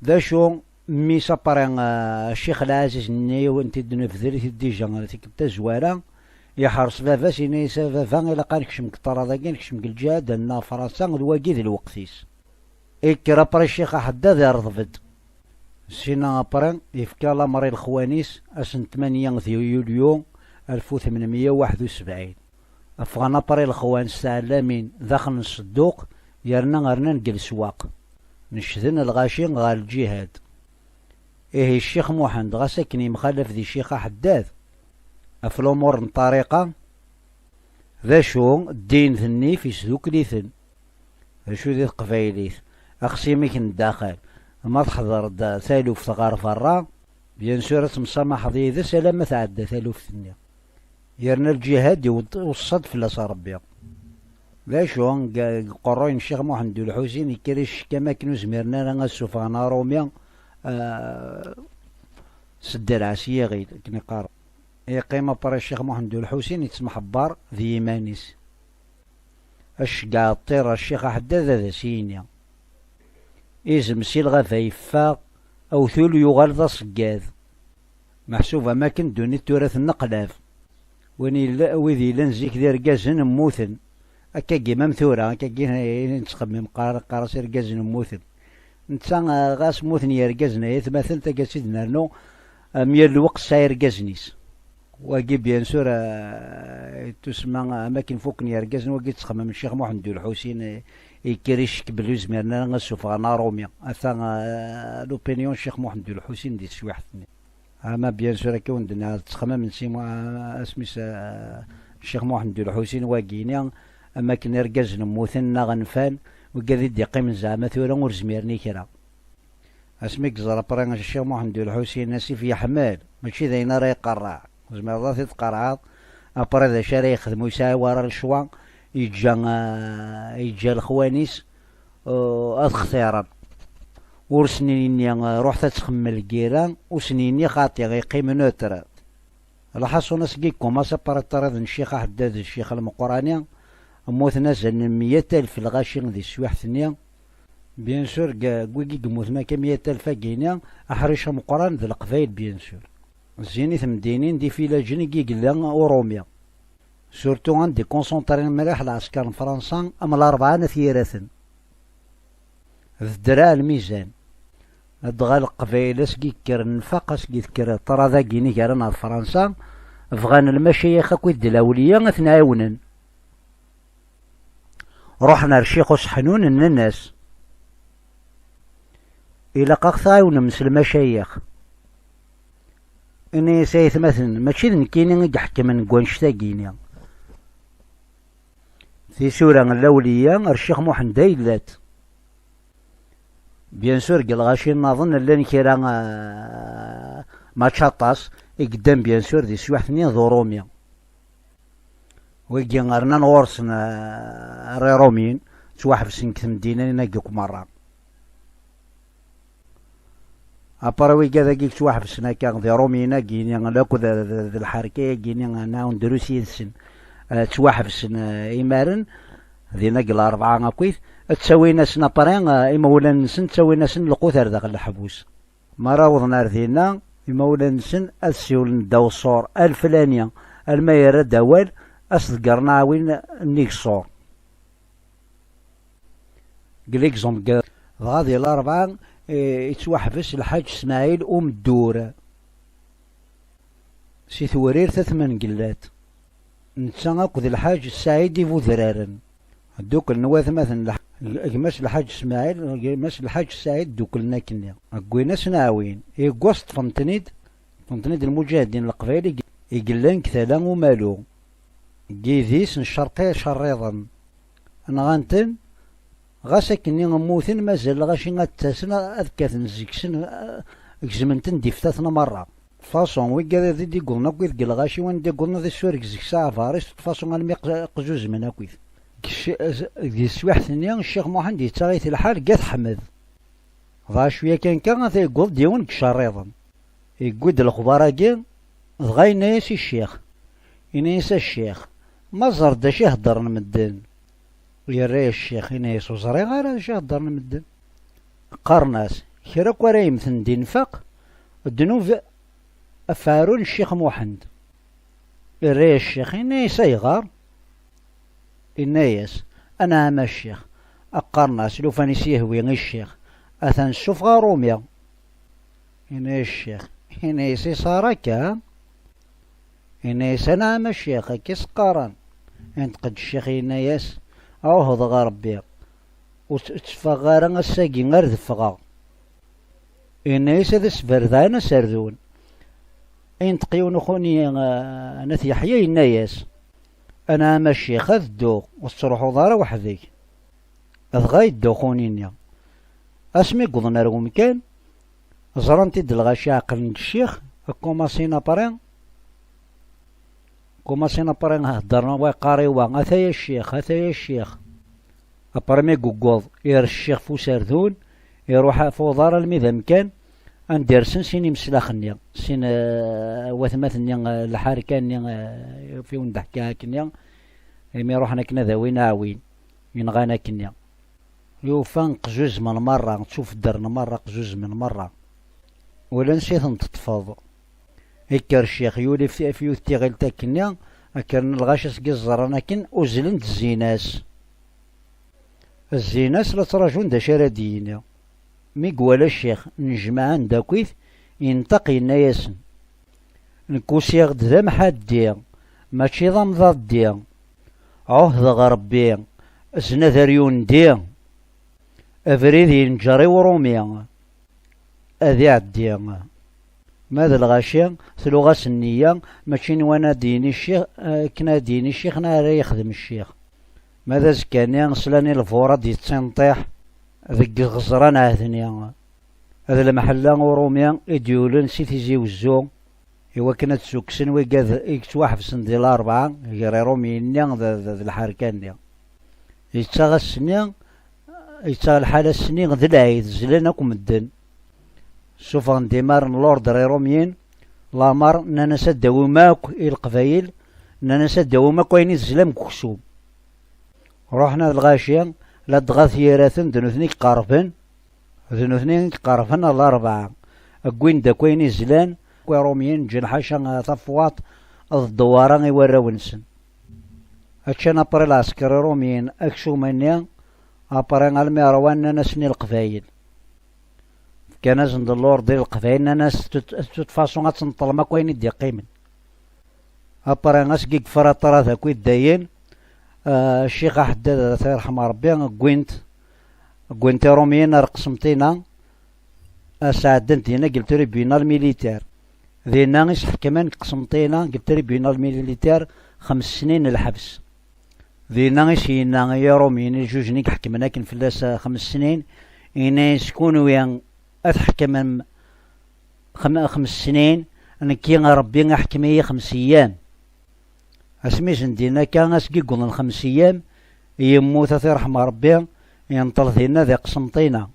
D acu, mmi-s après, eh, ccix Lɛaziz-nni, i wen-t-id-nebder-it-id dija tikkelt tazwara, iḥres baba-s, yenna-yas: "A baba, ilaq ad nekcem deg ṭṭrad-agi, ad nekcem deg lǧihad, ad nnaɣ Fransa, d wagi d lweqt-is." Ikker après ccix Aḥeddad, ireḍb-d. Sina après yefka lamer i lexwan-is ass n tmanya di yulyu alef u tmenmeyya u waḥed u sebɛin. Ffɣen après lexwan s tɛellamin daxel n ṣṣedduq, yerna rnan deg leswaq, necden lɣaci ɣer lǧihad. Ihi Ccix Muḥend, ɣas akken yemxalaf di Ccix Aḥeddad ɣef lumuṛ n ṭṭariqa, d acu, ddin d nnif isdukkel-iten. D acu di teqbaylit? Axsimek n daxel, ma teḥḍer-d taluft ɣer berra, bien sûr ad temsamaḥeḍ yid-s alamma tɛedda taluft-nni. Yerna lǧihad iweṣṣa-d fell-as Ṛebbi. D acu, deg uqerruy n Ccix Muḥend U Lḥusin, yekker icekk am akken ur zmiren ara ad ssufɣen aṛumi, ah, s ddreɛ s yiɣil, akken iqqar. Yeqqim après Ccix Muḥend U Lḥusin yettemḥebbar d yiman-is. Ad ceggeɛ ṭṭir ɣer Ccix Aḥeddad ad as-yini. Izem si lɣaba yeffeɣ, awtul yuɣal d aṣeggad. Meḥsub am akken ddunit tura tenneqlab. Win yella, wid yellan zik d irgazen mmuten. Akkagi mam tura, akkagi i nettxemmim, qqar-, qqar-as irgazen mmuten. Netta, ah, ɣas mmuten yergazen ay atmaten, taggara i d-nernu, am yal lweqt tesɛa irgazen-is. Wagi, bien sûr, ah, yettusemma, ah, am akken fukken yergazen, wagi ttxemmimen Ccix Muḥend U Lḥusin, eh, yekker icekk belli ur zmiren ara ad ssufɣen aṛumi. Ata, ah, l'opinion n Ccix Muḥend U Lḥusin di teswiḥt-nni. Ama bien sûr akka wen-d-nniɣ ttxemmimen si Mu-, ah, asmi-s, ah, Ccix Muḥend U Lḥusin wagi-ni, am akken irgazen mmuten neɣ nfan, wigad i d-iqqimen zeɛma tura ur zmiren i kra. Asmi i yeẓra après Ccix Muḥend U Lḥusin asif yeḥmel, mačči d ayen ara iqerreɛ, tzemreḍ ad t-id-tqerɛeḍ, après d acu ara yexdem, ur yesɛi wara lecwa, yeǧǧa, ah, yeǧǧa lexwan-is, uh, ad xtiren. Ur sen-yini, uh, ruḥet ad txemmem lgira, ur sen-yini xaṭi, yeqqim neutre. Lḥaṣun, asgi yekkumaṣ apariṭarid n Ccix Aḥeddad d Ccix Lmeqrani, mmuten azal n meyya alef lɣaci di teswiḥt-nni. Bien sûr, deg, deg wigi yemmuten akka meyya alef-agi-ni, aḥric ameqqran d Leqbayel, bien sûr. Zzin i temdinin d ifilaǧen i yella uṛumi. Surtout anda i concentré mliḥ lɛesker n Fransa am Larebɛa n At Yiraten. D ddreɛ lmizan. Dɣa Leqbayel asgi yekker nnfaq, asgi tekker ṭṭrad-agi-ni gar-aneɣ d Fransa, bɣan lmacayix akked d lawliya ad ten-ɛiwnen. Ruḥen ar Ccix Useḥnun, nnan-as: "Ilaq ad ɣ-tɛiwnem s lmacayix." Ini-as: "Ay atmaten, mačči d nekkini i iḥekmen deg wannect-agi-ni. Tisura n lawliya ar Ccix Muḥend ay llant." Bien sûr, deg lɣaci nnaḍen llan kra, ah, mačči aṭas, i yeddan bien sûr di teswiḥt-nni d Uṛumi. Wigi rnan ɣur-sen, ah, ar Iṛumiyen, ttwaḥebsen deg temdinin-agi akk merra. Après wigad-agi yettwaḥebsen akka d Iṛumiyen-agi-ni, akked d, d, d lḥerka-agi-ni, nɛawen drus yid-sen, eh, ttwaḥebsen, eh, imaren, dinna deg Larebɛa akkit, ttawin-asen après, eh, imawlan-nsen, ttawin-asen lqut ar daxel leḥbus. Mi ara awḍen ar dinna, imawlan-nsen ad siwlen ddaw ṣṣur, a leflani, alma yerra-d awal, ad s-ḍeggren aɛwin nnig ṣṣur. Deg l'exemple, dɣa di Larebɛa, eh, yettwaḥbes Lḥaǧ Smaɛil Umeddur si Tewrirt At Mengellat. Netta akked Lḥaǧ Saɛid Ibudraren. Dduklen watmaten Lḥ-, gma-s Lḥaǧ Smaɛil, gma-s Lḥaǧ Saɛid, dduklen akkenni. Wwin-asen aɛwin. Yeggas ṭṭfen-ten-id, ṭṭfen-ten-id lmuǧahdin n Leqbayel i, i yellan deg tala umalu, deg yidis n Ccerqiya Icerriḍen. Nɣan-ten, ɣas akkenni mmuten, mazal lɣaci ad d-ttasen, ad kkaten seg-sen, eh, gezmen-ten-d iftaten merra. Façon, wigad i d-iwwḍen akk deg lɣaci, wanda iwwḍen ad isureg seg-s aɛbar-is, façon almi q-, qzuzmen akk. Deg c-, deg teswiḥt-nni, Ccix Muḥend yettaɣ-it lḥal deg At Ḥmed. Dɣa cwiya kan kan, ata yewweḍ-d yiwen deg Icerriḍen. Yewwi-d lexbar-agi, dɣa yenna-yas i ccix. Yenna-yas: "A ccix, ma ẓer-d acu i heddren medden." Yerra-yas ccix, yenna-yas: "Ur ẓriɣ ara acu i heddren medden." Qqaren-as: "Kra akk ara yemmten di nnfaq, ddnub ɣef uɛrur n Ccix Muḥend." Irra-yas ccix, yenna-yas: "Ayɣer?" Yenna-yas: "Anɛam a ccix." Qqaren-as: "Lufan i s-yehwi i ccix, atan ssufeɣ aṛumi." Yenna-yas ccix, yenna-yas: "Iṣar akka?" Yenna-yas: "Anɛam a ccix, akka i s-qqaren." Inṭeq-d ccix, yenna-yas: "Ɛuhdeɣ a Ṛebbi, ur tt-, ur tteffɣeɣ ara ass-agi ar d-ffɣeɣ." Yenna-yas: "Ad as-berdeɛen aserdun." Inṭeq yiwen uxuni, eh, n At Yeḥya, yenna-yas: "Anɛam a ccix, ad dduɣ, ur tettruḥuḍ ara weḥd-k." Dɣa yedda uxuni-nni. Asmi wwḍen ar wemkan, ẓran-t-id lɣaci, ɛeqlen-d ccix, kumasin apri, kumasin apri heddren wa yeqqar i wa: "Ataya ccix, ataya ccix." Apri mi yewweḍ, irec ccix f userdun, iruḥ f uḍar almi d amkan anda rsen sin imeslax-nni, sin, eh, watmaten-nni, eh, lḥerka-nni, eh, f iwen d-ḥkiɣ akkenni, imi ruḥen akken ad awin aɛwin, yenɣan akkenni. Yufa qzuzemen merra, ttufeddren merra, qzuzemen merra. Ula ansi ten-teṭṭfeḍ. Ikker ccix, yuli f, f yiwet tiɣilt akkenni, kkren lɣaci seg i ẓẓren akken, uzzlen-d zzin-as. Zzin-as la ttṛajun d acu ara d-yini. Mi iwala ccix, nnejmaɛen-d akkit, inṭeq yenna-yasen: "Nekk usiɣ-d d amḥaddi, mačči d amḍaddi. Ɛuhdeɣ Ṛebbi, zna d aryundi, abrid yenǧer i uṛumi, ad iɛeddi." Ma d lɣaci, tluɣ-as nniya, mačči nwan ad d-yini ccix, akken ad d-yini ccix, neɣ ara yexdem ccix. Ma d azekka-nni, slan i lbur ad d-yettinṭiḥ deg iɣeẓran ɛedni. D lemḥella uṛumi i d-yulen si Tizi Wezzu, iwakken ad ssukksen wigad i yettwaḥebsen di Larebɛa, gar Iṛumiyen-nni d, d, d lḥerka-nni. Yettaɣ ass-nni, yettaɣ lḥal ass-nni d lɛid, zlan akk medden. Ssufɣen-d imar n l'ordre Iṛumiyen, lamer, nnan-as ad d-tawim akk i Leqbayel, nnan-as ad d-tawim akk ayen i tezlam deg uksum. Ruḥen ar lɣaci, ladɣa t-yiraten d nutni i iqerben, d nutni i iqerben ɣer Larebɛa. Wwin-d akk ayen i zlan, Iṛumiyen ǧǧan ḥaca tafwaṭ d ddewwara i warraw-nsen. Ččan apri lɛesker Iṛumiyen aksum-nni, apri almi ṛwan, nnan-asen i Leqbayel. Fkan-asen-d l'ordre i Leqbayel, nnan-as: "De toute façon, ad tenṭlem akk ayen i d-iqqimen." Apri asgi yefra ṭṭrad akk i ddayen, ah, Ccix Aḥeddad, ad t-yerḥem Ṛebbi, wwin-t, wwin-t Iṛumiyen ar Qsenṭina, ah, sɛeddan-t dinna deg le tribunal militaire. Dinna i s-ḥekmen deg Qsenṭina, deg le tribunal militaire, xems snin n lḥebs. Dinna i s-yenna i Iṛumiyen, i jujen i iḥekmen akken fell-as, ah, xems snin, yenna-yas: "Kunwi ad tḥekmem xem-, xems snin, nekki Ṛebbi iḥkem-iyi xems eyyam." Asmi zendin akka, asgi wwḍen xems eyyam, yemmut, ad t-iṛḥem Ṛebbi, yenṭel dinna di Qsenṭina.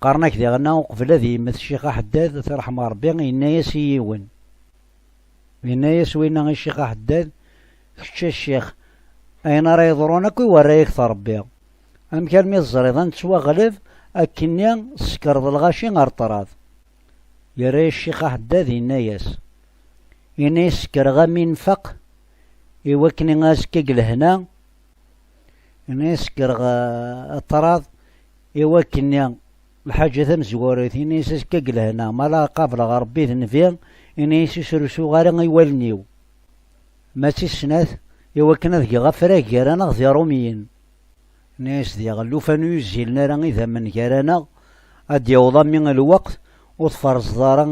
Qqaren-ak diɣenna, uqbel ad yemmet Ccix Aḥeddad, ad t-iṛḥem Ṛebbi, yenna-yas i yiwen. Yenna-yas winna i Ccix Aḥeddad: "Kečč a ccix, ayen ara yeḍrun akk i warra-yak-t Ṛebbi. Amek armi teẓriḍ ad nettwaɣleb akkenni, tsekreḍ lɣaci ɣer ṭṭrad?" Yerra-yas Ccix Aḥeddad, yenna-yas, yenna-yas: "Sekreɣ-am infeq i wakken azekka deg lehna." Yenna-yas: "Sekreɣ, eh, ṭṭrad i wakken lḥaǧa tamezwarut." Yenna-yas: "Azekka deg lehna, ma la qableɣ Ṛebbi d nnbi, yenna-yas, ur srusuɣ ara i wallen-iw. Ma d tis snat, i wakken ad geɣ afrag gar-aneɣ d Iṛumiyen." Yenna-yas: "Diɣ llufan ur yuzzilen ara idammen gar-aneɣ, ad d-yaweḍ ami lweqt ur tferẓeḍ ara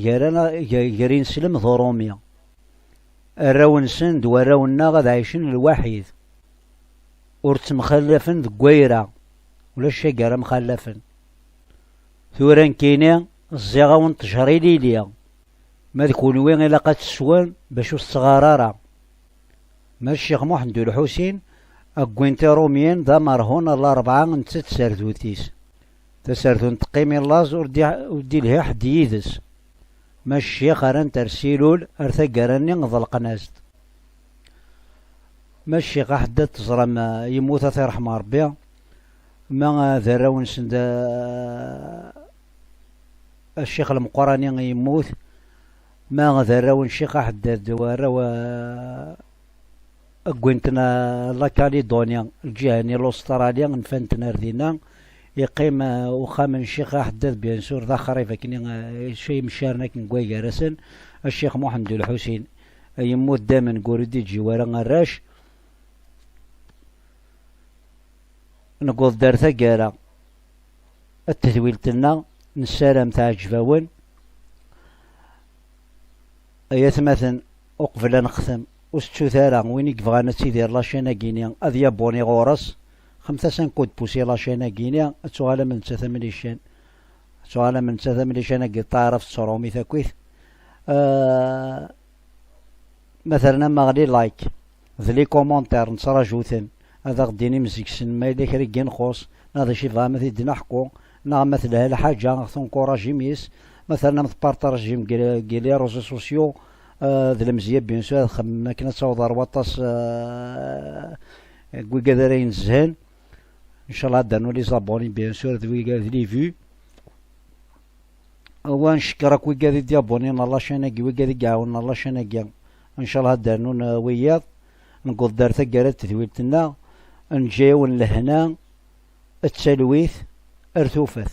gar-aneɣ, gar, gar ineslem d Uṛumi. Arraw-nsen d warraw-nneɣ ad ɛicen lwaḥid, ur ttemxallafen deg wayra, ulac wagi ara mxallafen. Tura nekkini ẓẓiɣ-awen ṭṭjer ilili, ma d kunwi ilaq ad tesswen bac ur tettɣar ara." Ma d Ccix Muḥend U Lḥusin, wwin-t Iṛumiyen d amerhun ɣer Larebɛa, netta d tserdut-is. Taserdunt teqqim i laẓ, ur d-, ur d-ilhi ḥedd yid-s. Ma ccix rran-t ar Silul, ar taggara-nni ḍelqen-as-d. Ma ccix Aḥeddad teẓram, eh, yemmut, ad t-iṛḥem Ṛebbi. Ma, eh, d arraw-nsen d, eh, ccix Lmeqqrani yemmut. Ma d arraw n Ccix Aḥeddad d warraw, eh, wwin-ten, eh, la Calédonie, lǧiha-nni, l'Australie, nfan-ten ar dinna. Yeqqim, eh, uxxam n Ccix Aḥeddad, bien sûr, d axrib akken i, eh, acu yemcaren akken deg wagar-asen, a Ccix Muḥend U Lḥusin, ay yemmuddamen ur d-iǧǧi wara arrac. Newweḍ-d ar taggara n tedwilt-nneɣ, nessaram teɛǧeb-awen. Ay atmaten, uqbel ad nextem, ur tettut ara, win i yebɣan ad tidir la chaîne-agi-ni, ad yabuni ɣur-s, xemt-as un coup de pouce i la chaîne-agi-ni, ad tuɣalem d nettat am lican. Ad tuɣalem d nettat am lican-agi, taɛrabt s trumit akkit. Ah, ma terna maɣli like, d les commentaires, nettraǧu-ten. Ad aɣ-d-inim seg-sen ma yella kra i yenxuṣ, neɣ d acu i bɣam ad t-id-naḥku, neɣ ma telha lḥaǧa, aɣ-tunkurajim yes, ma ternam tpartajim deg, deg les réseaux sociaux, euh, d lemzeyya, bien sûr, ad xemmemen akken ad taweḍ ar waṭas, euh, n wigad ara inezhen. Ncallah ad d-rnu les abonnés, bien sûr, d wigad, d les vues. Wa ncekker akk wigad i d-yabuninen ɣer la chaîne-agi, wigad i iɛawnen ɣer la chaîne-agi. Ncallah ad d-rnun, euh, wiyaḍ. Newweḍ-d ar taggara n tedwilt-nneɣ. Neǧǧa-yawen lehna, d talwit, ar tufat.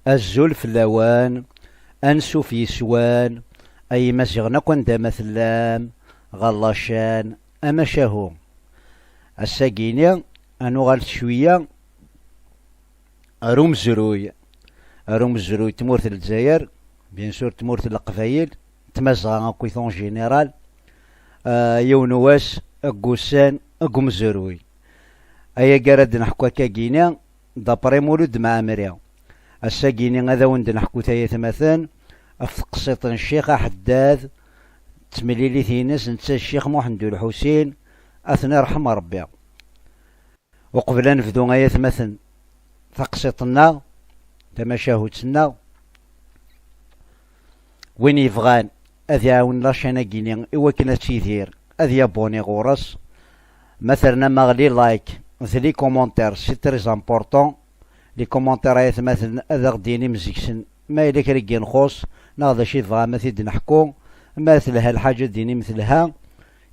Azul fell-awen, ansuf yes-wen, ay Imaziɣen akk anda ma tellam, ɣer la chaîne Amacahu. Ass-agi-ni, ad nuɣal cwiya ar umezruy, ar umezruy n tmurt n Lezzayer, bien sûr tmurt n Leqbayel, Tmazɣa akkit en général, ah, yiwen wass deg wussan deg umezruy. Ayagi ara d-neḥku akkagi-ni, d'après Mulud Mɛemmri. Ass-agi-ni ad awen-d-neḥku tayetmaten ɣef teqsiṭ n Ccix Aḥeddad, d temlilit-ines netta d Ccix Muḥend U Lḥusin, ad ten-iṛḥem Ṛebbi. Uqbel ad nebdu ay atmaten taqsiṭ-nneɣ, tamacahut-nneɣ, win yebɣan ad iɛawen la chaîne-agi-ni i wakken ad tidir, ad yabuni ɣur-s. Ma ternam-aɣ les likes d les commentaires, c'est très important. Les commentaires ay atmaten ad aɣ-d-inim zik-sen ma yella kra i nxuṣṣ, neɣ d acu i tebɣam ad t-id-neḥku. Ma telha lḥaǧa ad d-inim telha,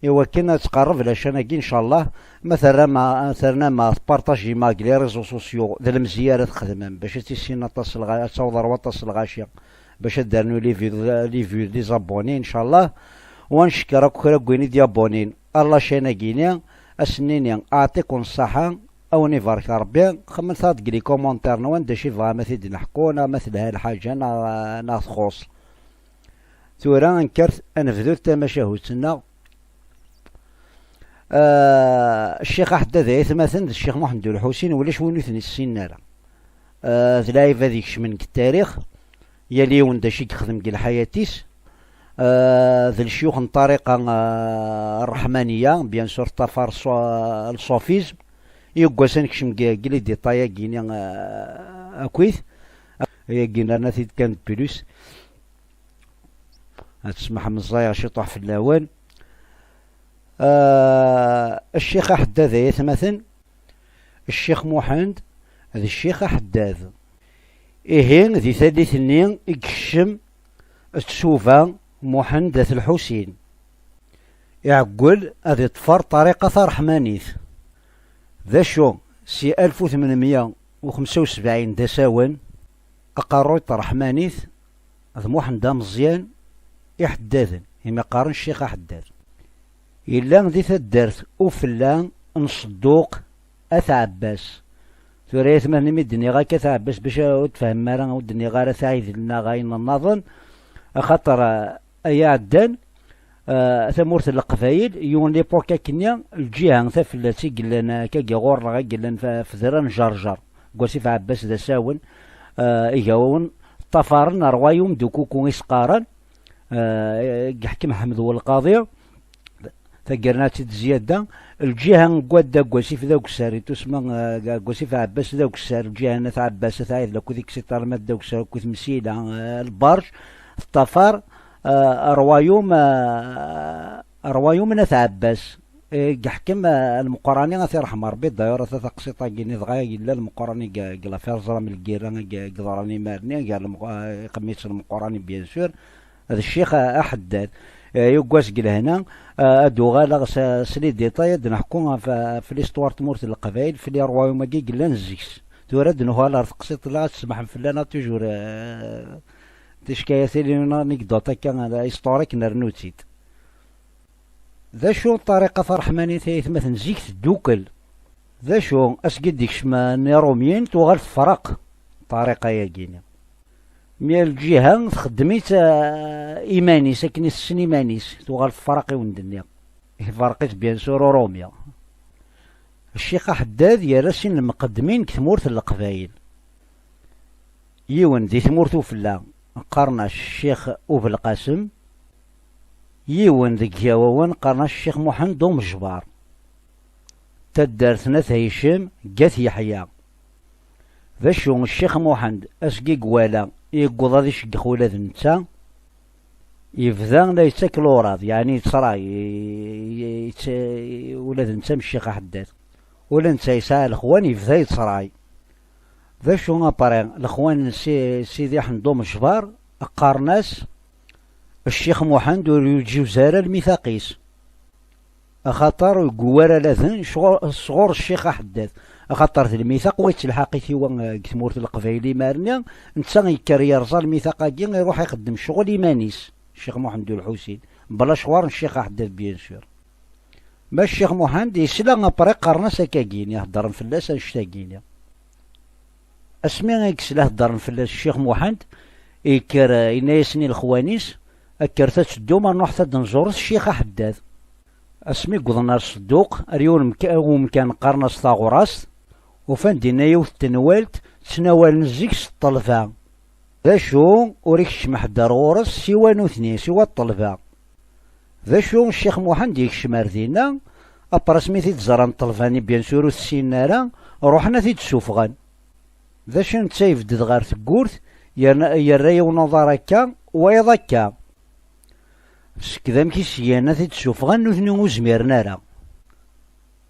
i wakken ad tqerreb la chaîne-agi, ncallah. Ma terram, ternam tpartajim deg les réseaux sociaux, d lemzeyya ara txedmem bac ad tissinen aṭas lɣa-, ad taweḍ ar waṭas lɣaci, bac ad d-rnu les vues, les vues, les abonnés, ncallah. Wa ncekker akk kra n win i d-yabunin ar la chaîne-agi-ni, ad s-nini aɛṭiken ṣṣaḥa, a wen-ibarek Ṛebbi. Xemmet-aɣ-d deg les commentaires-nwen d acu i tebɣam ad t-id-neḥku, neɣ ma telha lḥaǧa neɣ, neɣ txuṣṣ. Tura ad nekker ad nebdu tamacahut-nneɣ. Ah, Ccix Aḥeddad ay atmaten d Ccix Muḥend U Lḥusin, ulac win ur ten-issinen ara. Ah, d lɛibad ikecmen deg tarix, yal yiwen d acu i yexdem deg lḥayat-is. Ah, d lecyux n ṭṭariqa, ah, ṛṛeḥmaniya, bien sûr, ṭṭafar ṣṣu-, le soufisme. Yiwwas ad nekcem deg, deg les détails-agi-ni, ah, akkit. Ayagi nerna-t-id kan de plus. Ad tesmaḥem, ẓẓayeɣ ciṭuḥ fell-awen. Ah, Ccix Aḥeddad ay atmaten, Ccix Muḥend d Ccix Aḥeddad. Ihi, di tallit-nni i yekcem tsuba Muḥend At Lḥusin. Iɛeggel ad iṭṭfer ṭṭariqa taṛeḥmanit. D acu, si alef u tmenmya u xemsa u sebɛin d asawen, aqerruy n tṛeḥmanit d Muḥend Ameẓyan Iḥeddaden, imi qqaren Ccix Aḥeddad. Yella di taddart Ufella n Ṣedduq At Ɛebbas. Tura, ay atmaten, imi d-nniɣ akka At Ɛebbas, bac ur tfehmem ara, ur d-nniɣ ara At Ɛidel neɣ ayen nnaḍen, axaṭer, ah, ay iɛeddan, ah, tamurt n Leqbayel, yiwen l'époque akkenni, lǧiha tafellat i yellan, ah, akkagi ɣur-neɣ, i yellan f-, fedra n Ǧerǧer, deg wasif Ɛebbas d asawen, ah, igawawen ṭṭafaren rwayum d ukuku i s-qqaren, ah, i yeḥkem Ḥmed Welqaḍi, tagernatit d Ziyada, lǧiha n wadda deg wasif d agessar, i tusma, ah, deg wasif Ɛebbas d agessar, lǧiha n At Ɛebbas, At Ɛidel akked et cetera, ma d agessar akked Msila, ah, Lberǧ, teṭṭafar, ah, rwayum, ah, rwayum n At Ɛebbas, eh, i yeḥkem, ah, Lmeqrani, ad t-iṛḥem Ṛebbi. D'ailleurs, ata taqsiṭ-agi-ni dɣa yella Lmeqrani deg, deg l'affaire, ẓram lgirra i, i yeḍran imar-nni, gar Lmeq-, ah, iqemmit Lmeqrani, bien sûr, d Ccix Aḥeddad. Eh, yiwwas deg lehna, ah, ad d-uɣaleɣ s, s les détails, ad d-neḥku ɣef, ɣef l'histoire n tmurt n Leqbayel, f les royaumes-agi yellan zik-s. Tura ad d-nuɣal ɣer teqsiṭ-nneɣ, ad tsemḥem fell-aneɣ toujours, eh, tickayatin, une anecdote akka, eh, historique, nernu-tt-id. D acu ṭṭariqa taṛeḥmanit ay atmaten zik teddukel? D acu, asgi d-ikcem n Iṛumyen, tuɣal tefreq ṭṭariqa-yagi-ni. Mi ar lǧiha txeddem-itt, ah, iman-is, akken i tessen iman-is, tuɣal tefreq i wen-d-nniɣ. Iferq-itt, bien sûr, Urumi. Ccix Aḥeddad yerra sin n lmuqeddmin deg tmurt n Leqbayel. Yiwen di tmurt Ufella, qqaren-as Ccix Ubelqasem, yiwen deg Igawawen qqaren-as Ccix Muḥend Umejbar. Taddart n At Hicem, deg At Yeḥya. D acu, Ccix Muḥend, asgi i iwala, yewweḍ ad iceggex ula d netta, yebda la yettak luraḍ, yeɛni yettray, i-, i-, yett-, ula d netta am Ccix Aḥeddad. Ula netta yesɛa lexwan, yebda yettray. D acu après, lexwan n Si-, Sidi Ḥend Umejbar qqaren-as, Ccix Muḥend ur yeǧǧiz ara lmithaq-is, axaṭer ur yewwi ara aladen sɣur, sɣur Ccix Aḥeddad. Axaṭer d lmitaq wa yettelḥaq-it i wa, eh, deg tmurt n Leqbayel imar-nni, netta yekker yerẓa lmitaq-agi, iruḥ ixeddem ccɣel iman-is, Ccix Muḥend U Lḥusin, bla ccɣwar n Ccix Aḥeddad, bien sûr. Ma Ccix Muḥend yesla, après qqaren-as akkagini, heddren fell-as annect-agini. Asmi i yesla heddren fell-as Ccix Muḥend, yekker, eh, yenna-yasen i lexwan-is: "Kkret ad teddum, ar nruḥet ad nẓuret Ccix Aḥeddad." Asmi wwḍen ar Sedduq, ar yiwen umka-, umkan qqaren-as Taɣrast, ufan dinna yiwet n tenwalt ttnawalen zik s ṭṭelba. D acu, ur ikeččem ḥedd ar ɣur-s siwa nutni, siwa ṭṭelba. D acu, Ccix Muḥend yekcem ar dinna, après asmi t-id-ẓran ṭṭelba-nni, bien sûr, ur t-ssinen ara, ruḥen ad t-id-ssufɣen. D acu, netta yebded ɣer tewwurt, yerna, yerra yiwen uḍar akka, wayeḍ akka. Seg d amek i s-gan ad t-id-ssufɣen, nutni ur zmiren ara.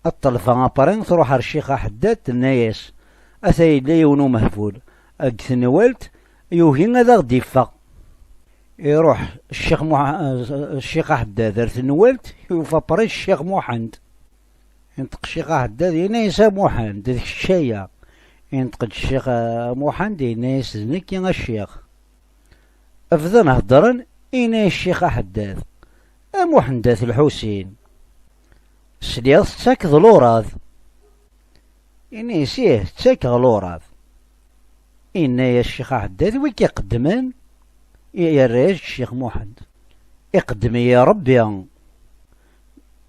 Ṭṭelba après truḥ ar Ccix Aḥeddad, tenna-yas: "Ata yella yiwen umehbul deg tenwalt, yugi ad aɣ-d-iffeɣ." Iruḥ Ccix Muḥ-, Ccix Aḥeddad ar tenwalt, yufa après Ccix Muḥend. Inṭeq Ccix Aḥeddad, yenna-yas: "A Muḥend, d kečč aya?" Inṭeq-d Ccix, eh, Muḥend, yenna-yas: "D nekk, a Ccix." Bdan heddren, yenna-yas Ccix Aḥeddad: "A Muḥend At Lḥusin, sliɣ tettakeḍ lurad." Yenna-yas: "Ih, ttakeɣ lurad." Yenna-yas Ccix Aḥeddad: "Wi k-iqeddmen?" Yerra-yas-d Ccix Muḥend: "Iqeddem-iyi Ṛebbi."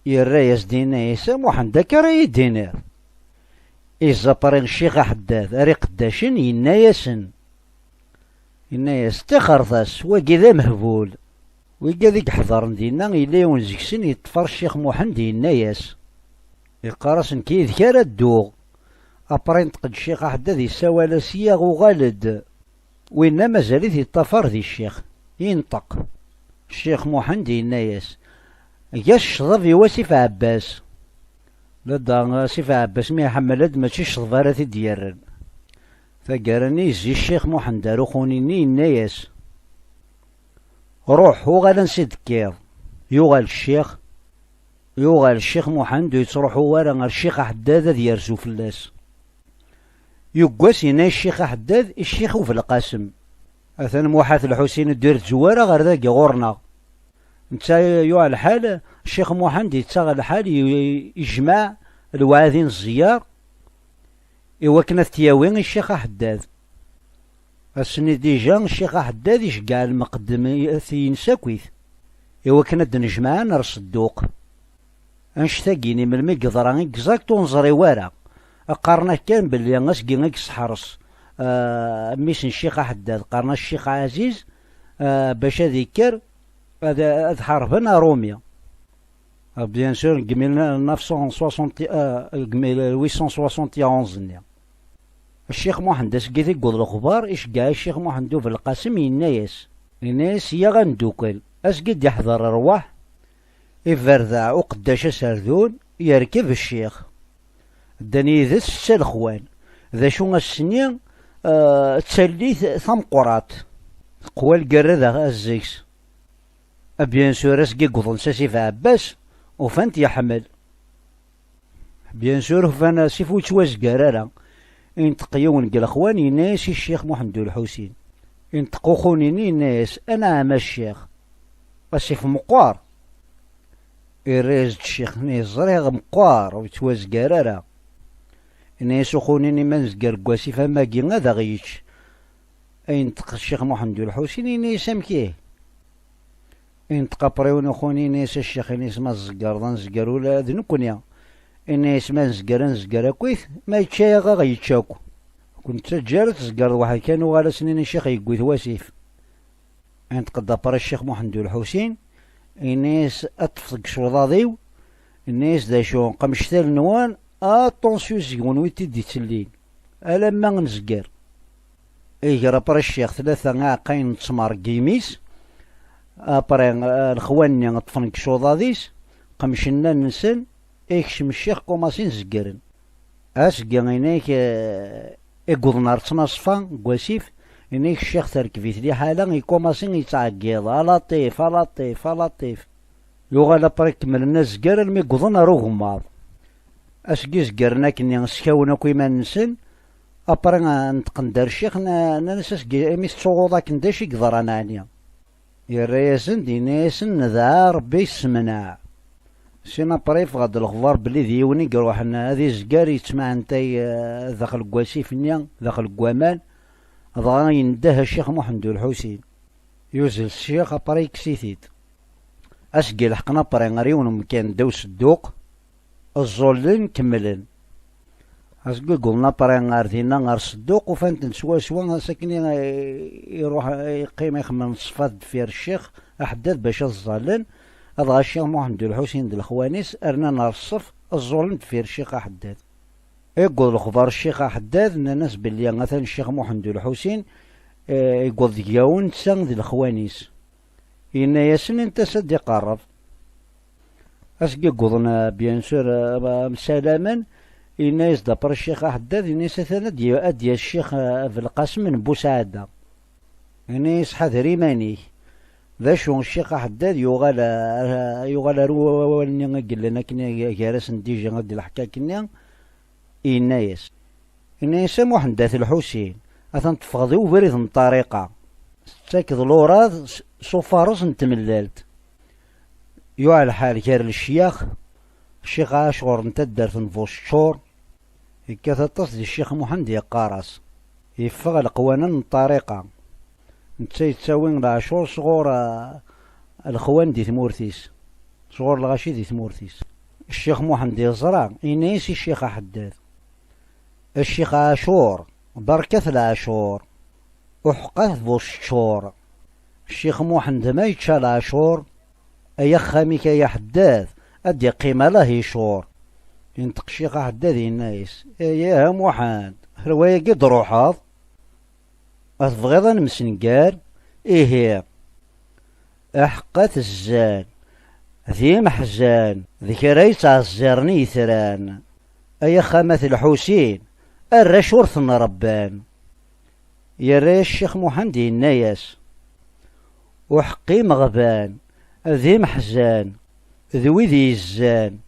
Yerra-yas-d, yenna-yas: "A Muḥend, akka ara yi-d-tiniḍ?" Iẓẓa après Ccix Aḥeddad ar iqeddacen, yenna-yasen, yenna-yas: "Ṭixret-as, wagi d amehbul." Wigad i iḥeḍren dinna, yella yiwen seg-sen yeṭṭef ar Ccix Muḥend, yenna-yas, yeqqar-as: "Nekk yid-k ara dduɣ." Après inṭeq-d Ccix Aḥeddad, yessawal-as: "Yaɣ, uɣal-d." Winna mazal-it yeṭṭafar di ccix. Inṭeq Ccix Muḥend, yenna-yas: "Eg-as ccḍeb i wasif Ɛebbas." Ladɣa asif Ɛebbas mi iḥemmel-d, mačči ccḍeb ara t-id-yerren. Taggara-nni yezzi Ccix Muḥend ar uxuni-nni, yenna-yas: "Ruḥ, uɣal ansi d-tekkiḍ." Yuɣal ccix, yuɣal Ccix Muḥend ur yettruḥu ara ar Ccix Aḥeddad ad yerzu fell-as. Yuggas yenna-yas Ccix Aḥeddad i Ccix Ubelqasem: "Atan Muḥ At Lḥusin ur d-irezzu ara ɣer dagi ɣur-neɣ." Netta yuɣ lḥal, Ccix Muḥend yettaɣ lḥal, i-, ijmeɛ lewɛadi n ẓẓyar, i wakken ad t-yawi i Ccix Aḥeddad. Ass-nni dija, Ccix Aḥeddad iceggeɛ lmeqdem-ines akkit, i wakken ad d-nejmaɛen ar Sedduq. Annect-agi-nni, melmi i yeḍra exact, ur neẓri wara. Qqaren-ak kan belli asgi i yesseḥres, ah, mmi-s n Ccix Aḥeddad, qqaren-as Ccix Ɛaziz, ah, bac ad ikker, ad, ad ḥarben Aṛumi. Ah, bien sûr, deg mille neuf cent soixante, ah, deg mille huit cent soixante et onze-nni. Ccix Muḥend, asgi i yewweḍ lexbar, iceggeɛ Ccix Muḥend Ubelqasem, yenna-yas, yenna-yas: "Yaɣ a neddukel." Asgi d-iḥḍer rrwaḥ, iberdeɛ uqeddac aserdun, yerkeb ccix. Ddan yid-s setta lexwan. D acu ass-nni, eh, d tallit tameqqrant. Teqwa lgerra d a-, zeg-s. A bien sûr, asgi i yewwḍen s asif Ɛebbas, ufan-t yeḥmel. Bien sûr, ufan asif ur yettwazgar ara. Inṭeq yiwen deg lexwan, yenna-yas i Ccix Muḥend U Lḥusin. Inṭeq uxuni-nni, yenna-yas: "Anɛam a ccix, asif meqqer." Irra-yas-d ccix-nni: "Ẓriɣ meqqer, ur yettwazgar ara." Yenna-yas uxuni-nni: "Ma nezger deg wasif am wagi, ad aɣ-yečč." Inṭeq Ccix Muḥend U Lḥusin, yenna-yas: "Amek ihi?" Inṭeq après yiwen uxuni, yenna-yas: "A ccix, yenna-yas, ma tzegreḍ, ad nezger ula d nekkni." Yenna-yas: "Ma nezger, ad nezger akkit, ma yečča-yaɣ, ad aɣ-yečč akk. Ur k-nettaǧǧa ara ad tzegreḍ weḥd-k, ad nuɣal ad s-nini ccix yewwi-t wasif." Inṭeq-d après Ccix Muḥend U Lḥusin, yenna-yas: "Ṭṭfet deg icuḍaḍ-iw." Yenna-yas: "D acu, qemcet allen-nwen, attention seg-wen wi t-id-ittellin, alamma nezger." Iger après ccix tlata iɛeqqayen n ttmer deg yimi-s. Après, eh, lexwan-nni ṭṭfen deg icuḍaḍ-is, qemcen allen-nsen, ikcem ccix, kumasin zeggren. Asgi, yenna-k, eh, i yewwḍen ar ttnaṣfa n wasif, yenna-k ccix terkeb-it liḥala, ikumasin yettɛeggiḍ: "A Laṭif, a Laṭif, a Laṭif." Yuɣal après kemmlen azger almi yewwḍen ar ugemmaḍ. Aseggi izegren akkenni skawen akk iman-nsen, après, neṭqen-d ar ccix, nna-, nnan-as: "Aseggi, imi tettuɣuḍ akken, d acu i yeḍran ɛni?" Yerra-yasen-d, yenna-yasen: "Nedɛa Ṛebbi yessemneɛ." Sin après yeffeɣ-d lexbar belli d yiwen i iruḥen ad izger, yettmaɛentay, eh, daxel n wasif-nni, daxel n waman, dɣa yendeh Ccix Muḥend U Lḥusin. Yuzzel ccix, après yekkes-it-id. Aseggi leḥqen après ɣer yiwen umkan ddaw sedduq, ẓẓullen, kemmlen. Aseggi wwḍen après ɣer dinna, ɣer sedduq, ufan-ten swaswa, ass akken i, iruḥ, iqqim ixemmem ṣṣfa deffir ccix Aḥeddad bac ad ẓẓallen, adɣa Ccix Muḥend U Lḥusin d lexwan-is rnan ɣer ṣṣef, ẓẓullen deffir ccix Aḥeddad. Iwweḍ lexbar Ccix Aḥeddad, nnan-as belli atan Ccix Muḥend U Lḥusin, eh, iwweḍ deg-awen netta d lexwan-is. Yenna-yasen: "Init-as ad d-iqerreb." Aseggi wwḍen, eh, bien sûr, eh, msalamen, yenna-yas-d après Ccix Aḥeddad, yenna-yas: "Atan ad d-, ad d-yas Ccix, eh, Belqasem n Busɛada." Yenna-yas: "Ḥader iman-ik." D acu, Ccix Aḥeddad yuɣal, eh, yuɣal ar wawal-nni i yellan akken gar-asen dija ad d-leḥka akkenni, yenna-yas, yenna-yas: "A Muḥend At Lḥusin, atan teffɣeḍ i ubrid n ṭṭariqa, tettakeḍ luraḍ s, s ufares n tmellalt." Yuɛa lḥal gar lecyax, Ccix Ɛacur n taddart n Buceččur, yekkat aṭas di Ccix Muḥend, yeqqar-as, yeffeɣ leqwanen n ṭṭariqa. Netta yettawi leɛcur sɣur, ah, lexwan di tmurt-is, sɣur lɣaci di tmurt-is. Ccix Muḥend yeẓra, yenna-yas i Ccix Aḥeddad: "A Ccix Ɛacur, berkat leɛcur, uḥeqqat Buceččur. Ccix Muḥend ma yečča leɛcur, ay axxam-ik ay Aḥeddad, ad d-iqqim ala hicur." Yenṭeq Ccix Aḥeddad, yenna-yas: "Ay a Muḥend, ar wayagi d-truḥeḍ? Ma tebɣiḍ ad nemsengar, ihi, aḥeqqat zzan, d imeḥzan, d kra yettɛezziren i yetran. Ay axxam At Lḥusin, arrac ur ten-rebban." Yerra-yas Ccix Muḥend, yenna-yas: "Uḥeqqi imeɣban, d imeḥzan, d wid yezzan,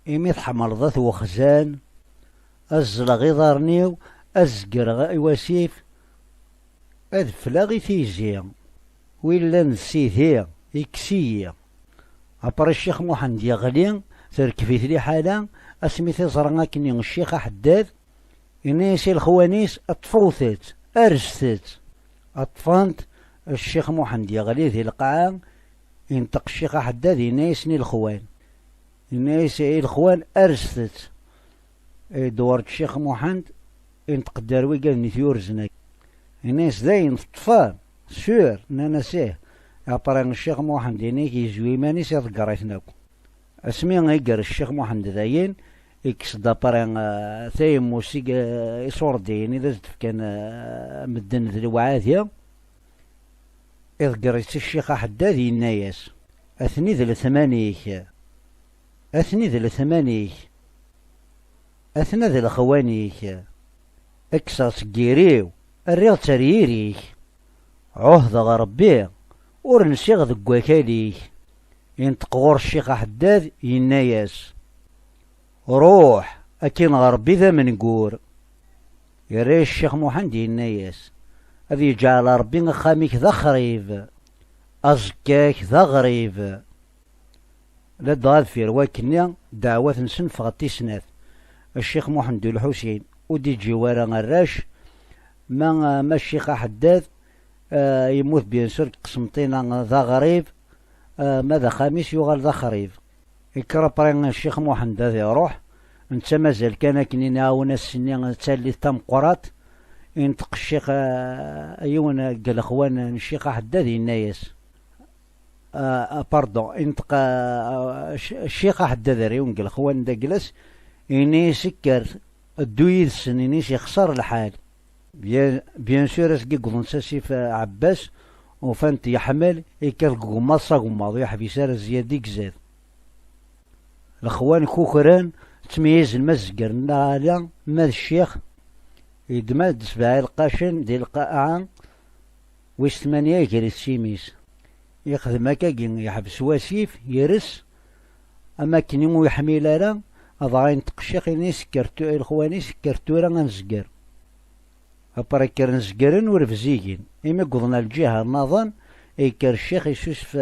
imi tḥemmleḍ at wexzan, ad ẓẓleɣ iḍarren-iw, ad zegreɣ i wasif, ad fleɣ i tizi. Wi llan d sidi, ikkes-iyi." Après Ccix Muḥend yeɣli, terkeb-it liḥala, asmi t-iẓra akkenni Ccix Aḥeddad, yenna-yas i lexwan-is: "Ṭṭfet-tt, arset-tt." Ṭṭfen-t, Ccix Muḥend yeɣli di lqaɛa, yenṭeq Ccix Aḥeddad, yenna-yasen i lexwan, yenna-yas i lexwan: "Arset-tt." Idewwer-d Ccix Muḥend, yenṭeq-d ar wigad-nni t-yurzen akk. Yenna-yas: "Dayen teṭṭfem?" "Sûr." Nnan-as: "Ih." Après Ccix Muḥend yenna-k yezwi iman-is, iḍegger-iten akk. Asmi i iger Ccix Muḥend dayen, ikkes-d après, eh, tayemmust i, eh, iṣurdiyen i d as-d-fkan, eh, medden d lewɛadi, iḍegger-itt i Ccix Aḥeddad, yenna-yas: "Atni d letman-ik, atni d letman-ik, atna d lexwan-ik, kkseɣ-tt deg yiri-w, rriɣ-tt ar yiri-k. Ɛuhdeɣ Ṛebbi, ur nsiɣ deg wakal-ik." Yenṭeq ɣur-s Ccix Aḥeddad, yenna-yas: "Ruḥ, akkin ɣer Ṛebbi d amengur." Yerra-yas Ccix Muḥend, yenna-yas: "Ad yeǧɛel Ṛebbi axxam-ik d axrib, aẓekka-k d aɣrib." Ladɣa deffir wakkenni, ddeɛwat-nsen ffɣent i snat. Ccix Muḥend U Lḥusin ur d-iǧǧi wara arrac, ma, ma Ccix Aḥeddad, eh, yemmut bien sûr deg Qsenṭina d aɣrib, eh, ma d axxam-is yuɣal d axrib. Yekker après Ccix Muḥend ad iruḥ, netta mazal kan akken i nɛawen ass-nni d tallit tameqqrant, inṭeq Ccix, eh, yiwen deg lexwan n Ccix Aḥeddad, yenna-yas, ah, ah, pardon, inṭeq, ah, ah, Cc-, Ccix Aḥeddad ar yiwen deg lexwan d aglas, ini-s: "Kker, ddu yid-sen, ini-s yexṣer lḥal." Bien, bien sûr, aseggi wwḍen s asif, ah, Ɛebbas, ufan-t yeḥmel, yekkat deg ugemmaḍ s agemmaḍ, ur yeḥbis ara zzyad i izad. Lexwan kukran, ttmeyyizen ma d zzger neɣ ala, ma d ccix, yeddem-d sebɛa ilqacen di lqaɛa, wis tmanya iger-it s imi-s. Yexdem akkagi, yeḥbes wasif, yers, am akken ur yeḥmil ara, Dɣa yenṭeq ccix, ini-as: "Kker tu-, i lexwan-is, kker tura ad nezger." Après kkren zegren ur bzigin. Imi wwḍen ar lǧiha nnaḍen, yekker ccix yessusef,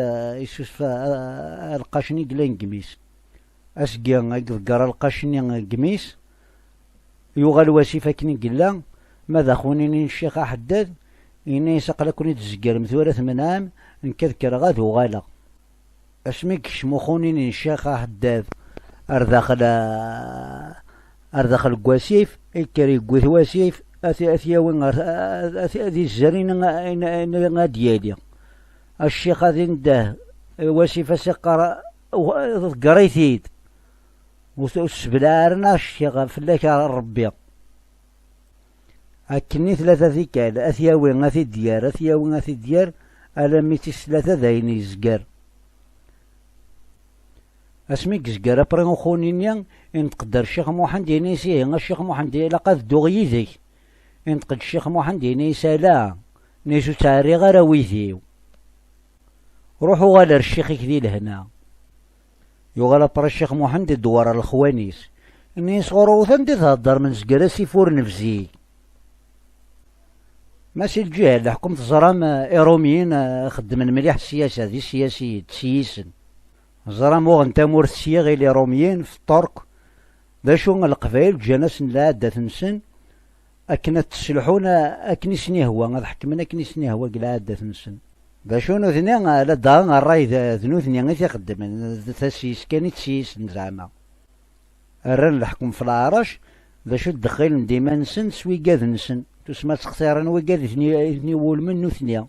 yessusef, a, a, alqac-nni yellan deg imi-s. Asgi i iḍegger alqac-nni deg imi-s, yuɣal wasif akken i yella, ma d axunini n ccix aḥeddad, yenna-yas: "Aql-aken i d-tzeggrem tura tmenɛem, nekk ad kkreɣ ad uɣaleɣ." Asmi yekcem uxunini n ccix aḥeddad ar daxel, ar daxel n wasif, yekker yewwi-t wasif, ad t-, ad t-yawi ɣer, ad, ad izzer ayen, ayen, ayen ad d-yali. Ccix ad indeh, wasif ad s-iqqar: "Ḍegger-it-id. Ur t-, ur t-sseblaɛ ara, neɣ ccix fell-ak a Rebbi." Akkenni tlata tikkal, ad t-yawi, ad t-id-yerr, ad t-yawi, ad t-id-yerr, alammi d tis tlata dayen yezger. Asmi yezger après uxunini, inṭeq-d ar Ccix Muḥend, yenna-yas: "Ihi a Ccix Muḥend, ilaq ad dduɣ yid-k." Inṭeq-d Ccix Muḥend, yenna-yas: "Ala, nni-as ur ttɛerriɣ ara wid-iw. Ruḥ uɣal ar ccix-ik di lehna." Yuɣal après Ccix Muḥend idewwer ar lexwan-is. Nni-as: "Ɣur-wet anda i theddrem, nezger asif ur nebzig?" Ma si lǧiha n leḥkem teẓram, eh, Irumyen, eh, xeddmen mliḥ ssiyasa, d isiyasiyen, d siyisen. Ẓram uɣen tamurt syiɣ i Lirumyen, f Ṭṭerk. D acu, Leqbayel ǧǧan-asen lɛadat-nsen, akken ad ttselḥun, a-, akken i sen-ihwa, ad ḥekmen akken i sen-ihwa deg lɛadat-nsen. D acu nutni, a, ladɣa ṛṛay d, d nutni i t-ixeddmen, d tasyist kan i tt-syisen zeɛma. Rran leḥkem f leɛrac, d acu ddexxilen-d iman-nsen s wigad-nsen. Tusma ttextiren wigad i ten-, i ten-iwulmen nutni.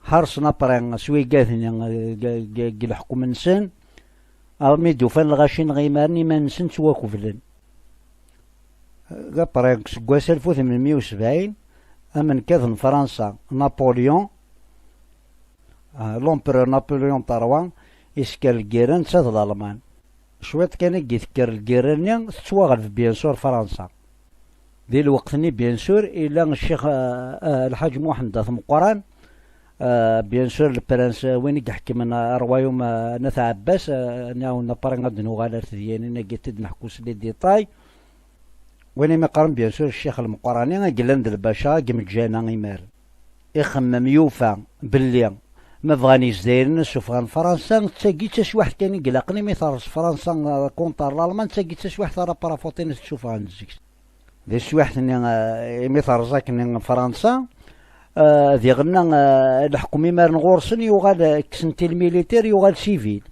Ḥerṣen après s wigad-nni, g, g, g leḥkem-nsen, armi d-ufan lɣaci neɣ imaren iman-nsen ttwakeblen. Après, seg wass alef u tmenmeyya u sebɛin, amenkad n Fransa, Napoléon, ah, l'empereur Napoléon trois, isker lgirra netta d Lalman. Cwiṭ kan i d-tekker lgirra-nni, tettwaɣleb bien sûr Fransa. Di lweqt-nni, bien sûr, illa ccix, ah, ah, Lḥaǧ Muḥend At Meqqran, ah, bien sûr, le prince, ah, win i iḥekmen, ah, rwayum, ah, n At Ɛebbas, ah, nniɣ-awen après ad d-nuɣal ar tedyanin-agi i d-neḥku s les détails. Win i mi qqaren, bien sûr, ccix Lmeqqrani, i yellan d lbaca, i yemǧana imar. Ixemmem, yufa belli ma bɣan Yizdayiren ad suffɣen Fransa, d tagi d taswiḥt kan i ilaqen imi terreẓ Fransa, eh, contre Lalman, d tagi d taswiḥt ara prafuṭin ad t-suffɣen zik. Di teswiḥt-nni, eh, imi terreẓ akken Fransa, eh, diɣenna, eh, leḥkem imaren ɣur-sen yuɣal, eh, kksen-t i lmilitir, yuɣal sivil.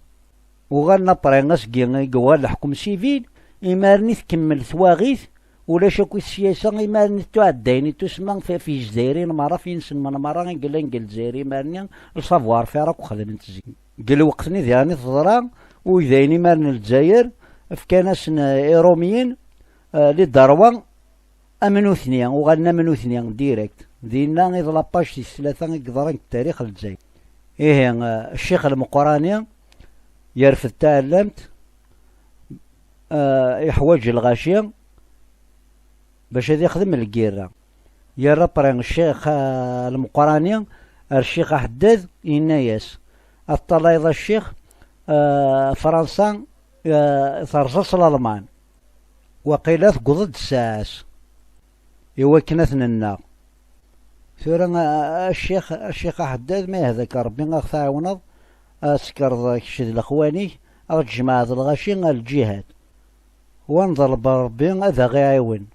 Uɣalen après asgi i yuɣal leḥkem sivil, imaren i tkemmel twaɣit, ulac akk i syasa, imaren i tuɛeddayen i tusma f, f Yizdayirin merra, f yinselmen merra i yellan deg Lezzayer imaren-nni, le savoir-faire akk xedmen-t zik. Deg lweqt-nni diɣen i teḍra, uydayen imaren n Lezzayer, fkan-asen, eh, Irumyen, eh, les droits am nutni, uɣalen am nutni, direct. Dinna i d la page tis tlata i yeḍran deg tarix n Lezzayer. Ihi, eh, ccix Lmeqqrani yerfed taɛellamt, eh, iḥwaǧ lɣaci bac ad ixdem lgirra. Yerra après ccix, eh, Lmeqqrani ar ccix Aḥeddad, yenna-yas: "Ad teṭṭalayeḍ a ccix, eh, Fransa, eh, terẓa s Lalman. Waqila tewweḍ-d ssaɛa-s i wakken ad ten-nneɣ. Tura, a, a, a ccix, a ccix Aḥeddad, ma yehda-k Ṛebbi, a ɣ-tɛiwneḍ, ad tekkreḍ kečč d lexwan-ik, a ɣ-tjemɛeḍ lɣaci ar lǧihad. Wa nḍelb Ṛebbi ad aɣ-iɛiwen."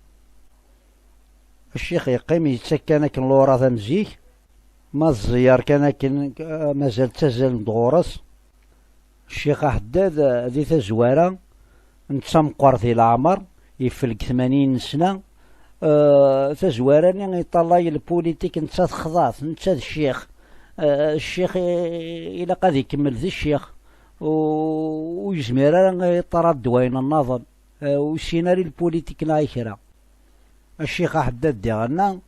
Ccix yeqqim yettak kan akken luraḍ am zik, ma tẓeyyer kan akken, eh, mazal ttazzalen-d ɣur-s. Ccix Aḥeddad, eh, di tazwara, netta meqqer di leɛmer, yeffel deg tmanyin n sna. Eh, tazwara-nni yeṭṭalay lpulitik, netta texḍa-t, netta d ccix. Eh, ccix i, ilaq ad ikemmel d ccix. U, ur yezmir ara iṭṭarad d wayen nnaḍen. Eh, ur yessin ara i lpulitik neɣ i kra. Ccix Aḥeddad diɣenna,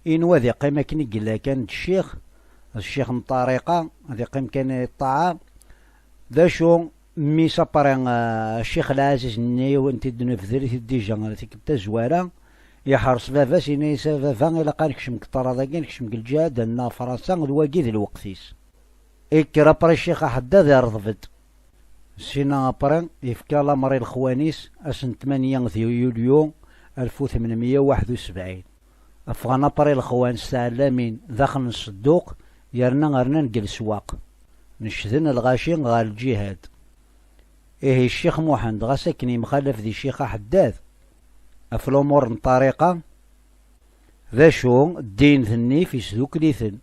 inwa ad iqqim akken i yella kan d ccix, d ccix n ṭṭariqa, ad iqqim kan i ṭṭaɛa. D acu, mmi-s après, eh, ccix Lɛaziz-nni, i wen-t-id-nebder-it-id dija tikkelt tazwara, iḥres baba-s, yenna-yas: "A baba, ilaq ad nekcem deg ṭṭrad-agi, ad nekcem deg lǧihad, ad nnaɣ Fransa, d wagi d lweqt-is." Ikker après ccix Aḥeddad, ireḍb-d. Sina après yefka lamer i lexwan-is ass n tmanya di yulyu alef u tmenmeyya u waḥed u sebɛin. Ffɣen après lexwan s tɛellamin daxel n ṣedduq, yerna rnan deg leswaq, necden lɣaci ɣer lǧihad. Ihi Ccix Muḥend, ɣas akken yemxalaf di Ccix Aḥeddad ɣef lumuṛ n ṭṭariqa, d acu, ddin d nnif yesdukkel-iten.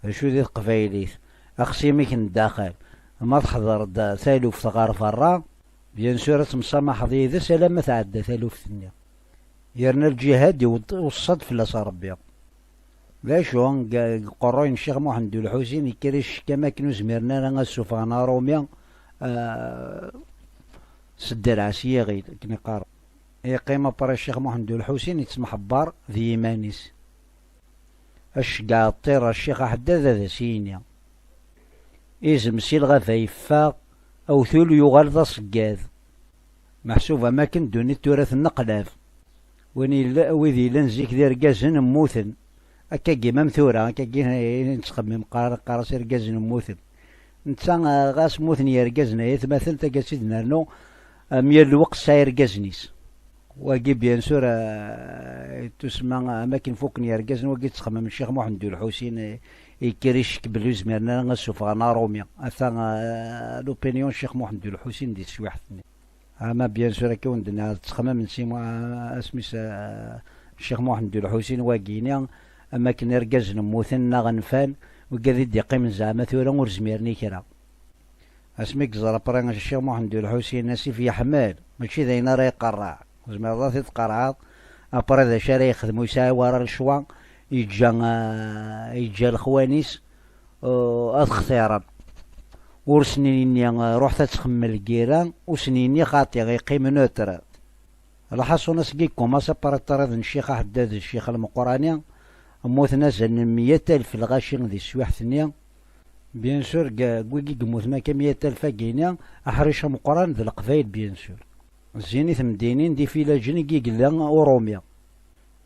D acu di teqbaylit? Axsimek n daxel, ma teḥḍer-d taluft ɣer berra, bien sûr ad temsamaḥeḍ yid-s alamma tɛedda taluft-nni. Yerna lǧihad iweṣṣa-d fell-as Ṛebbi. D acu, deg deg uqerruy n Ccix Muḥend U Lḥusin, yekker icekk am akken ur zmiren ara ad ssufɣen aṛumi, ah, s ddreɛ s yiɣil, akken iqqar. Yeqqim après Ccix Muḥend U Lḥusin yettemḥebbar d yiman-is. Ad ceggeɛ ṭṭir ɣer Ccix Aḥeddad ad as-yini. Izem si lɣaba yeffeɣ, awtul yuɣal d aṣeggad. Meḥsub am akken ddunit tura tenneqlab. Win yella, wid yellan zik d irgazen mmuten. Akkagi mam tura, akkagi i nettxemmim, qqar-, qqar-as irgazen mmuten. Netta, ah, ɣas mmuten yergazen ay atmaten, taggara i d-nernu, ah, myal lweqt tesɛa irgazen-is. Wagi, bien sûr, ah, tusemma, ah, am akken fukken yergazen, wagi ttxemmimen Ccix Muḥend U Lḥusin, eh, yekker icekk belli ur zmiren ara ad ssufɣen aṛumi. Ata, ah, l'opinion n Ccix Muḥend U Lḥusin di teswiḥt-nni. Ama bien sûr akka wen-d-nniɣ, ttxemmimen si Mu-, asmi s-, Ccix Muḥend U Lḥusin wagini, am akken irgazen mmuten neɣ nfan, wigad i d-iqqimen zeɛma tura ur zmiren i kra. Asmi i yeẓra après Ccix Muḥend U Lḥusin asif yeḥmel, mačči d ayen ara iqerreɛ, tzemreḍ ad t-id-tqerɛeḍ, après d acu ara yexdem, ur yesɛi wara lecwa, yeǧǧa, eh, yeǧǧa lexwan-is, eh, ad xtiren. Ur sen-ini, eh, ruḥet ad txemmem lgira, ur sen-ini xaṭi, yeqqim neutre. Lḥaṣun, asgi yekkumaṣ apariṭarid n Ccix Aḥeddad d Ccix Lmeqrani, mmuten azal n meyya alef lɣaci di teswiḥt-nni. Bien sûr, deg, deg wigi yemmuten akka meyya alef-agi-ni, aḥric ameqqran d Leqbayel, bien sûr. Zzin i temdinin d ifilaǧen i yella urumi.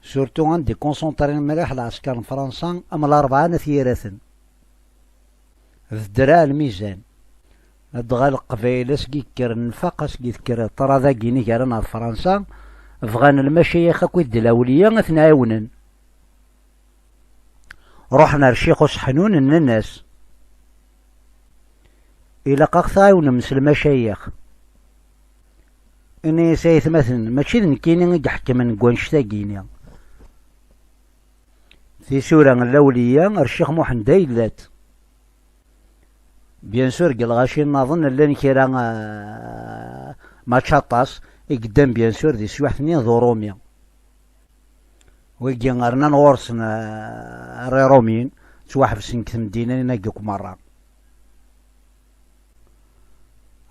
Surtout anda i concentré mliḥ lɛesker n Fransa am Larebɛa n At Yiraten. D ddreɛ lmizan. Ladɣa Leqbayel asgi yekker nnfaq, asgi tekker ṭṭrad-agi-ni gar-aneɣ d Fransa, bɣan lmacayex akked d lawliya ad ten-ɛiwnen. Ruḥen ar Ccix Useḥnun, nnan-as: "Ilaq ad ɣ-tɛiwnem s lmacayex." Ini-as: "Ay atmaten, mačči d nekkini i iḥekmen deg wannect-agi-ni. Tisura n lawliya ar Ccix Muḥend ay llant." Bien sûr, deg lɣaci nnaḍen llan kra, ah, mačči aṭas, i yeddan bien sûr di teswiḥt-nni d Urumi. Wigi rnan ɣur-sen, ah, ar Iṛumiyen, ttwaḥebsen deg temdinin-agi akk merra.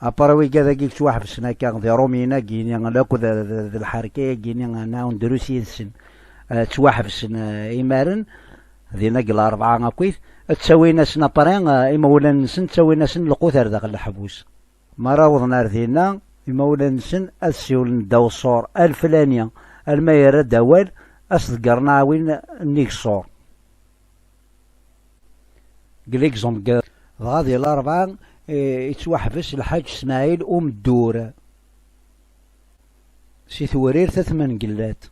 Après wigad-agi yettwaḥebsen akka d Iṛumiyen-agi-ni, akked d, d, d lḥerka-agi-ni, nɛawen drus yid-sen, eh, ttwaḥebsen, eh, imaren, dinna deg Larebɛa akkit, ttawin-asen après, eh, imawlan-nsen, ttawin-asen lqut ar daxel leḥbus. Mi ara awḍen ar dinna, imawlan-nsen ad siwlen ddaw ṣṣur alfelani, alma yerra-d awal, ad s-ḍeggren aɛwin nnig ṣṣur. Deg l'exemple, dɣa di Larebɛa, eh, yettwaḥbes Lḥaǧ Smaɛil Umeddur si Tewrirt At Mengellat.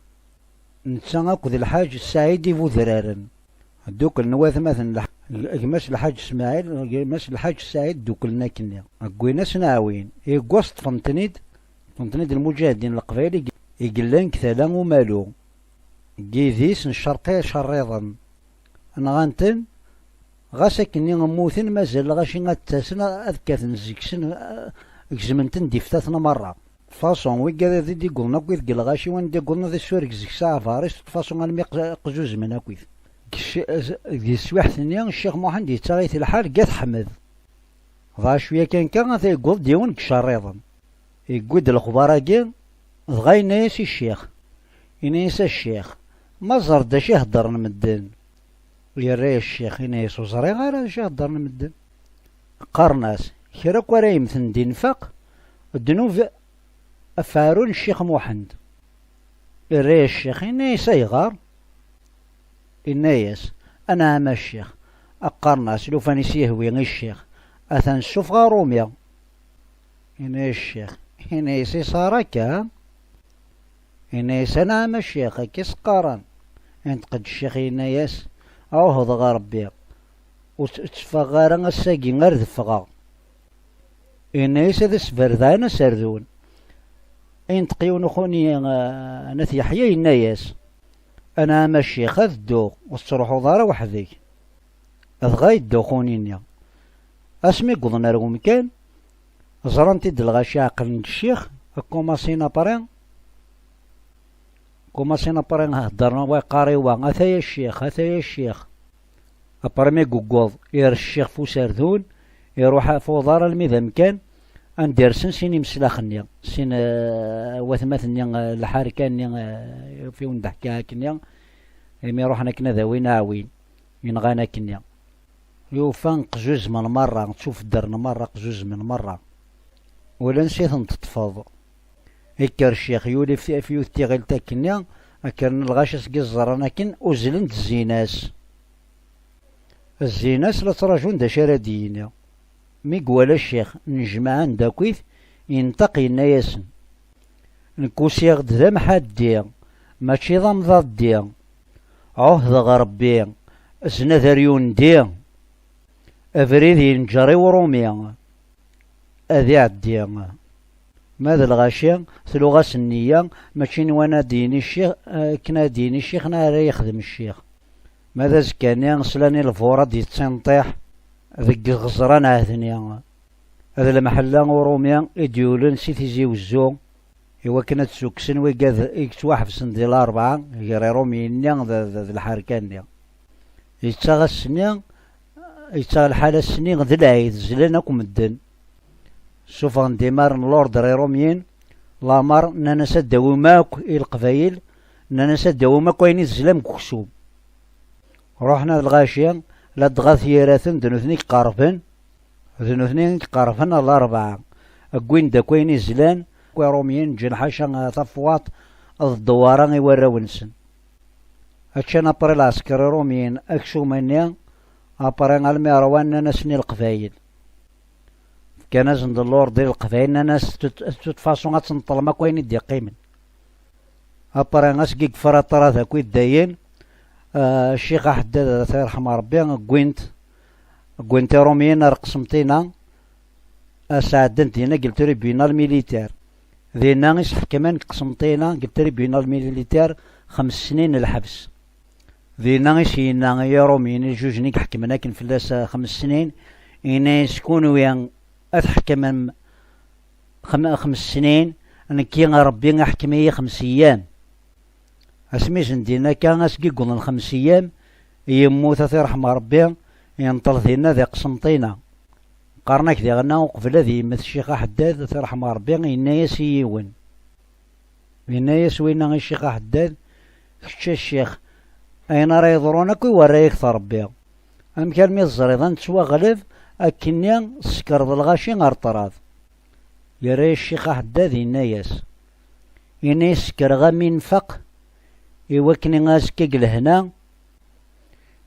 Netta akked Lḥaǧ Saɛid Ibudraren. Dduklen watmaten Lḥ-, gma-s Lḥaǧ Smaɛil, gma-s Lḥaǧ Saɛid, dduklen akkenni. Wwin-asen aɛwin. Iggaẓ ṭṭfen-ten-id, ṭṭfen-ten-id lmuǧahdin n Leqbayel i, i yellan deg tala umalu. Deg yidis n Ccerṭi Icerriḍen. Nɣan-ten, ɣas akkenni mmuten, mazal lɣaci ad d-ttasen, ad kkaten seg-sen, eh, gezmen-ten d iftaten merra. Façon, wigad i d-iwwḍen akk deg lɣaci, wanda iwwḍen ad isureg seg-s aɛbaris, façon almi q-, qzuzmen akk. Deg c-, deg teswiḥt-nni, Ccix Muḥend yettaɣ-it lḥal deg At Ḥmed. Dɣa cwiya kan kan, ata yewweḍ-d yiwen deg Icerriḍen. Yewwi-d lexbar-agi, dɣa yenna-yas i ccix. Yenna-yas: "A ccix, ma ẓer-d acu i heddren medden." Yerra-yas ccix, yenna-yas: "Ur ẓriɣ ara acu i heddren medden." Qqaren-as: "Kra akk ara yemmten di nnfaq, ddnub, afeɛru n Ccix Muḥend." Irra-yas ccix, yenna-yas: "Ayɣer?" Yenna-yas: "Anɛam a ccix." Qqaren-as: "Lufan i s-yehwi i ccix, atan ssufeɣ aṛumi." Yenna-yas ccix, yenna-yas: "Iṣar akka?" Yenna-yas: "Anɛam a ccix, akka i s-qqaren." Inṭeq-d ccix yenna-yas: "Ɛuhdeɣ ɣer Rebbi, ur tt-, ur tteffɣeɣ ara ass-agi ar d-ffɣeɣ." Yenna-yas: "Ad as-berdeɛen aserdun." Inṭeq yiwen uxuni, eh, n At Yeḥya, yenna-yas: "Anɛam a ccix, ad dduɣ, ur tettruḥuḍ ara weḥd-k." Dɣa yedda uxuni-nni. Asmi wwḍen ar wemkan, ẓran-t-id lɣaci, ɛeqlen-d ccix, kumasin apri, kumasin apri heddren wa yeqqar i wa: "Ataya ccix, ataya ccix." Apri mi yewweḍ, ires ccix f userdun, iruḥ f uḍar almi d amkan anda irsen sin imeslax-nni, sin, eh, watmaten-nni, eh, lḥerka-nni, eh, ɣef yiwen d-ḥkiɣ akkenni, imi ruḥen akken ad awin aɛwin, yenɣan akkenni. Yufa qzuzemen merra, ttufeddren merra, qzuzemen merra. Ula ansi ten-teṭṭfeḍ. Ikker ccix, yuli f, f yiwet tiɣilt akkenni, kkren lɣaci seg i ẓẓren akken, uzzlen-d zzin-as. Zzin-as la ttṛajun d acu ara d-yini. Mi iwala ccix nnejmaɛen-d akkit, inṭeq yenna-yasen: "Nekk usiɣ-d d amḥaddi, mačči d amḍaddi. Ɛuhdeɣ Rebbi, znad ar yundi, abrid yenǧer i uṛumi, ad iɛeddi." Ma d lɣaci, tluɣ-as nniya, mačči nwan ad d-yini ccix, akken ad d-yini ccix, neɣ ara yexdem ccix. Ma d azekka-nni, slan i lbur ad d-yettinṭiḥ deg iɣeẓra n Ɛedni. D lemḥella uṛumi i d-yulen si Tizi Wezzu, i wakken ad ssukksen wigad i yettwaḥebsen di Larebɛa gar Iṛumyen-nni d, d, d lḥerka-nni. Yettaɣ ass-nni, yettaɣ lḥal ass-nni d lɛid, zlan akk medden. Ssufɣen-d imar n l'ordre iṛumyen, lamer, nnan-as ad d-tawim akk i leqbayel, nnan-as ad d-tawim akk ayen i tezlam deg uksum. Ruḥen ar lɣaci, ladɣa tyiraten d nutni i iqerben, d nutni i iqerben ar Larebɛa. Wwin-d akk ayen i zlan, akk Iṛumyen ǧǧan ḥaca tafwaṭ d ddewwara i warraw-nsen. Ččan apri lɛesker iṛumyen aksum-nni, apri almi ṛwan, nnan-asen i leqbayel. Fkan-asen-d l'ordre i leqbayel, nnan-as: "De toute façon, ad tenṭlem akk ayen i d-iqqimen." Apri asgi yefra ṭṭrad akk i ddayen, ah, Ccix Aḥeddad, ad t-yerḥem Ṛebbi, wwin-t, wwin-t Iṛumyen ar Qsenṭina, ad sɛeddin dinna deg le tribunal militaire. Dinna i s-ḥekmen deg Qsenṭina, deg le tribunal militaire, xems snin n lḥebs. Dinna i s-yenna i Iṛumyen, i lǧujen i iḥekmen akken fell-as, ah, xems snin, yenna-yas: "Kunwi ad tḥekmem xem-, xems snin, nekki Ṛebbi iḥkem-iyi xems eyyam." Asmi zendin akka, asgi wwḍen xems eyyam, yemmut, ad t-iṛḥem Ṛebbi, yenṭel dinna di Qsenṭina. Qqaren-ak diɣenna, uqbel ad yemmet Ccix Aḥeddad, ad t-iṛḥem Ṛebbi, yenna-yas i yiwen. Yenna-yas winna i Ccix Aḥeddad: "Kečč a ccix, ayen ara yeḍrun akk i warra-yak-t Ṛebbi. Amek armi teẓriḍ ad nettwaɣleb akkenni, tsekreḍ lɣaci ar ṭṭrad?" Yerra-yas Ccix Aḥeddad, yenna-yas, yenna-yas: "Sekreɣ-am infeq i wakken azekka deg lehna."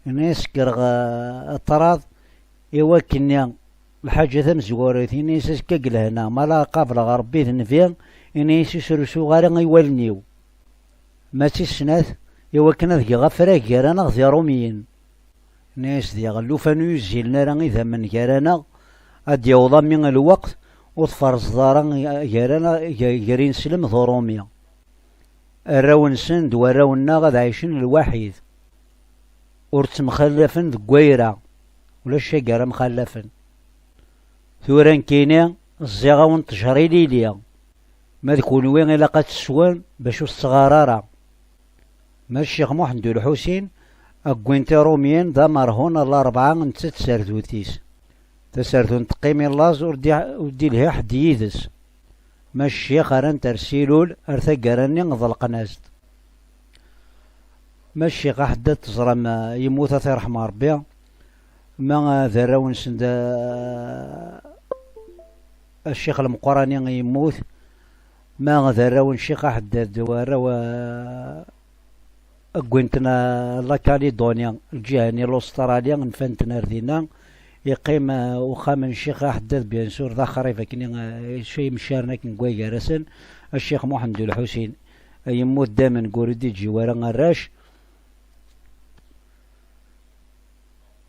Yenna-yas: "Sekreɣ, eh, ṭṭrad i wakken lḥaǧa tamezwarut." Yenna-yas: "Azekka deg lehna, ma la qableɣ Ṛebbi d nnbi, yenna-yas, ur srusuɣ ara i wallen-iw. Ma d tis snat, i wakken ad geɣ afrag gar-aneɣ d Iṛumyen." Yenna-yas: "Diɣ llufan ur yuzzilen ara idammen gar-aneɣ, ad d-yaweḍ ami lweqt ur tferẓeḍ ara gar-aneɣ, gar, gar ineslem d Uṛumi. Arraw-nsen d warraw-nneɣ ad ɛicen lwaḥid, ur ttemxallafen deg wayra, ulac wagi ara mxallafen. Tura nekkini ẓẓiɣ-awen ṭṭjer ilili, ma d kunwi ilaq ad tesswen bac ur tettɣar ara." Ma d Ccix Muḥend U Lḥusin, wwin-t Iṛumyen d amerhun ar Larebɛa, netta d tserdut-is. Taserdunt teqqim i laẓ, ur d-, ur d-ilhi ḥedd yid-s. Ma ccix rran-t ar Silul, ar taggara-nni ḍelqen-as-d. Ma ccix Aḥeddad teẓram, eh, yemmut, ad t-iṛḥem Ṛebbi. Ma, eh, d arraw-nsen d, eh, ccix Lmeqqrani yemmut. Ma d arraw n Ccix Aḥeddad d warraw, eh, wwin-ten, eh, la Calédonie, lǧiha-nni, l'Australie, nfan-ten ar dinna. Yeqqim, eh, uxxam n Ccix Aḥeddad, bien sûr, d axrib akken, eh, acu yemcaren akken deg wagar-asen, a Ccix Muḥend U Lḥusin, eh, yemmut d amen ur d-iǧǧi wara arrac.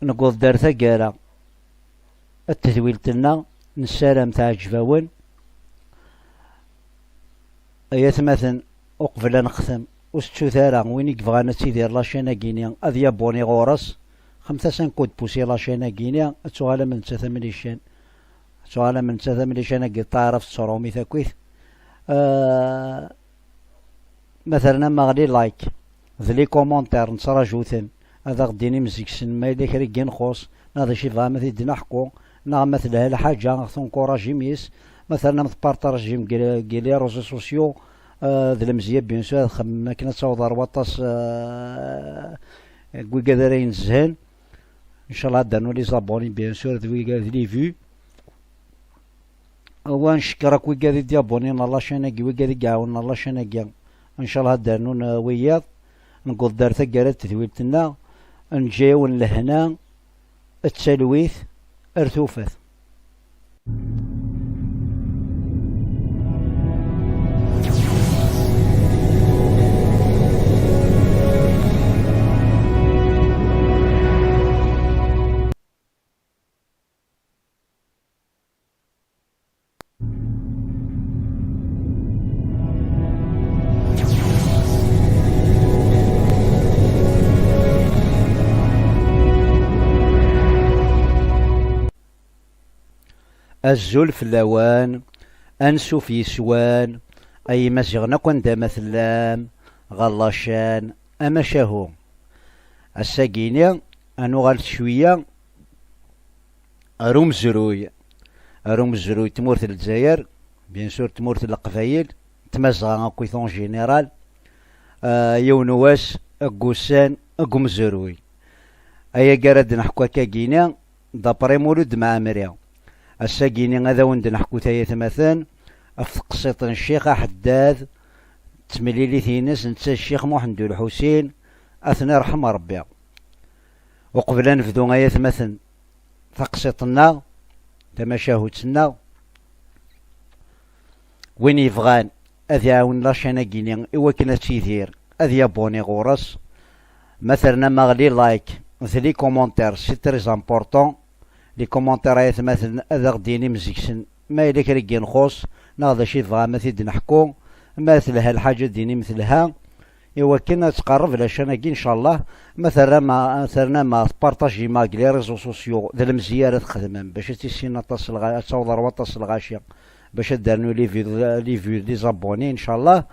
Newweḍ-d ar taggara n tedwilt-nneɣ, nessaram teɛǧeb-awen. Ay atmaten, uqbel ad nextem, ur tettut ara, win i yebɣan ad tidir la chaîne-agi-ni, ad yabuni ɣur-s, xemt-as un coup de pouce i la chaîne-agi-ni, ad tuɣalem d nettat am lican. Ad tuɣalem d nettat am lican-agi, taɛrabt s trumit akkit. Ah, ma terna maɣli like, d les commentaires, nettraǧu-ten. Ad aɣ-d-inim zik-sen ma yella kra i yenxuṣ, neɣ d acu i bɣam ad t-id-naḥku, neɣ ma telha lḥaǧa, aɣ-tunkurajim yes, ma ternam tpartajim deg, deg les réseaux sociaux, eh, d lemzeyya, bien sûr, ad xemmem akken ad taweḍ ar waṭas, eh, n wigad ara inezhen. Ncallah ad d-rnu les abonnés, bien sûr, d wigad, d les vues. Wa ncekker akk wigad i d-yabunin ɣer la chaîne-agi, wigad i iɛawnen ɣer la chaîne-agi. Ncallah ad d-rnun, eh, wiyaḍ. Newweḍ-d ar taggara n tedwilt-nneɣ. Neǧǧa-yawen lehna, d talwit, ar tufat. Azul fell-awen, ansuf yes-wen, ay Imaziɣen akk anda ma tellam, ɣer la chaîne Amacahu. Ass-agi-ni, ad nuɣal cwiya ar umezruy, ar umezruy n tmurt n Lezzayer, bien sûr tmurt n Leqbayel, Tmazɣa akkit en général, ah, yiwen n wass deg wussan deg umezruy. Ayagi ara d-neḥku akkagini, d'après Mulud Mɛemmri. Ass-agini ad awen-d-neḥku tayatmaten ɣef teqsiṭ n Ccix Aḥeddad, d temlilit-ines netta d Ccix Muḥend U Lḥusin, ad ten-iṛḥem Ṛebbi. Uqbel ad nebdu, ay atmaten, taqsiṭ-nneɣ, tamacahut-nneɣ, win yebɣan ad iɛawen la chaîne-agi-ni i wakken ad tidir, ad yabuni ɣur-s. Ma ternam-aɣ les like d les commentaires, c'est très important. Les commentaires, ay atmaten, ad aɣ-d-inim zik-sen ma yella kra i yenxuṣ, neɣ d acu i tebɣam ad t-id-neḥku. Ma telha lḥaǧa, ad d-inim telha, i wakken ad tqerreb la chaîne-agi, ncallah. Ma terram, ternam tpartajim deg les réseaux sociaux, d lemzeyya ara txedmem bac ad tissinen aṭas lɣa-, ad taweḍ ar waṭas lɣaci, bac ad d-rnu les vues, les vues, les abonnés, ncallah.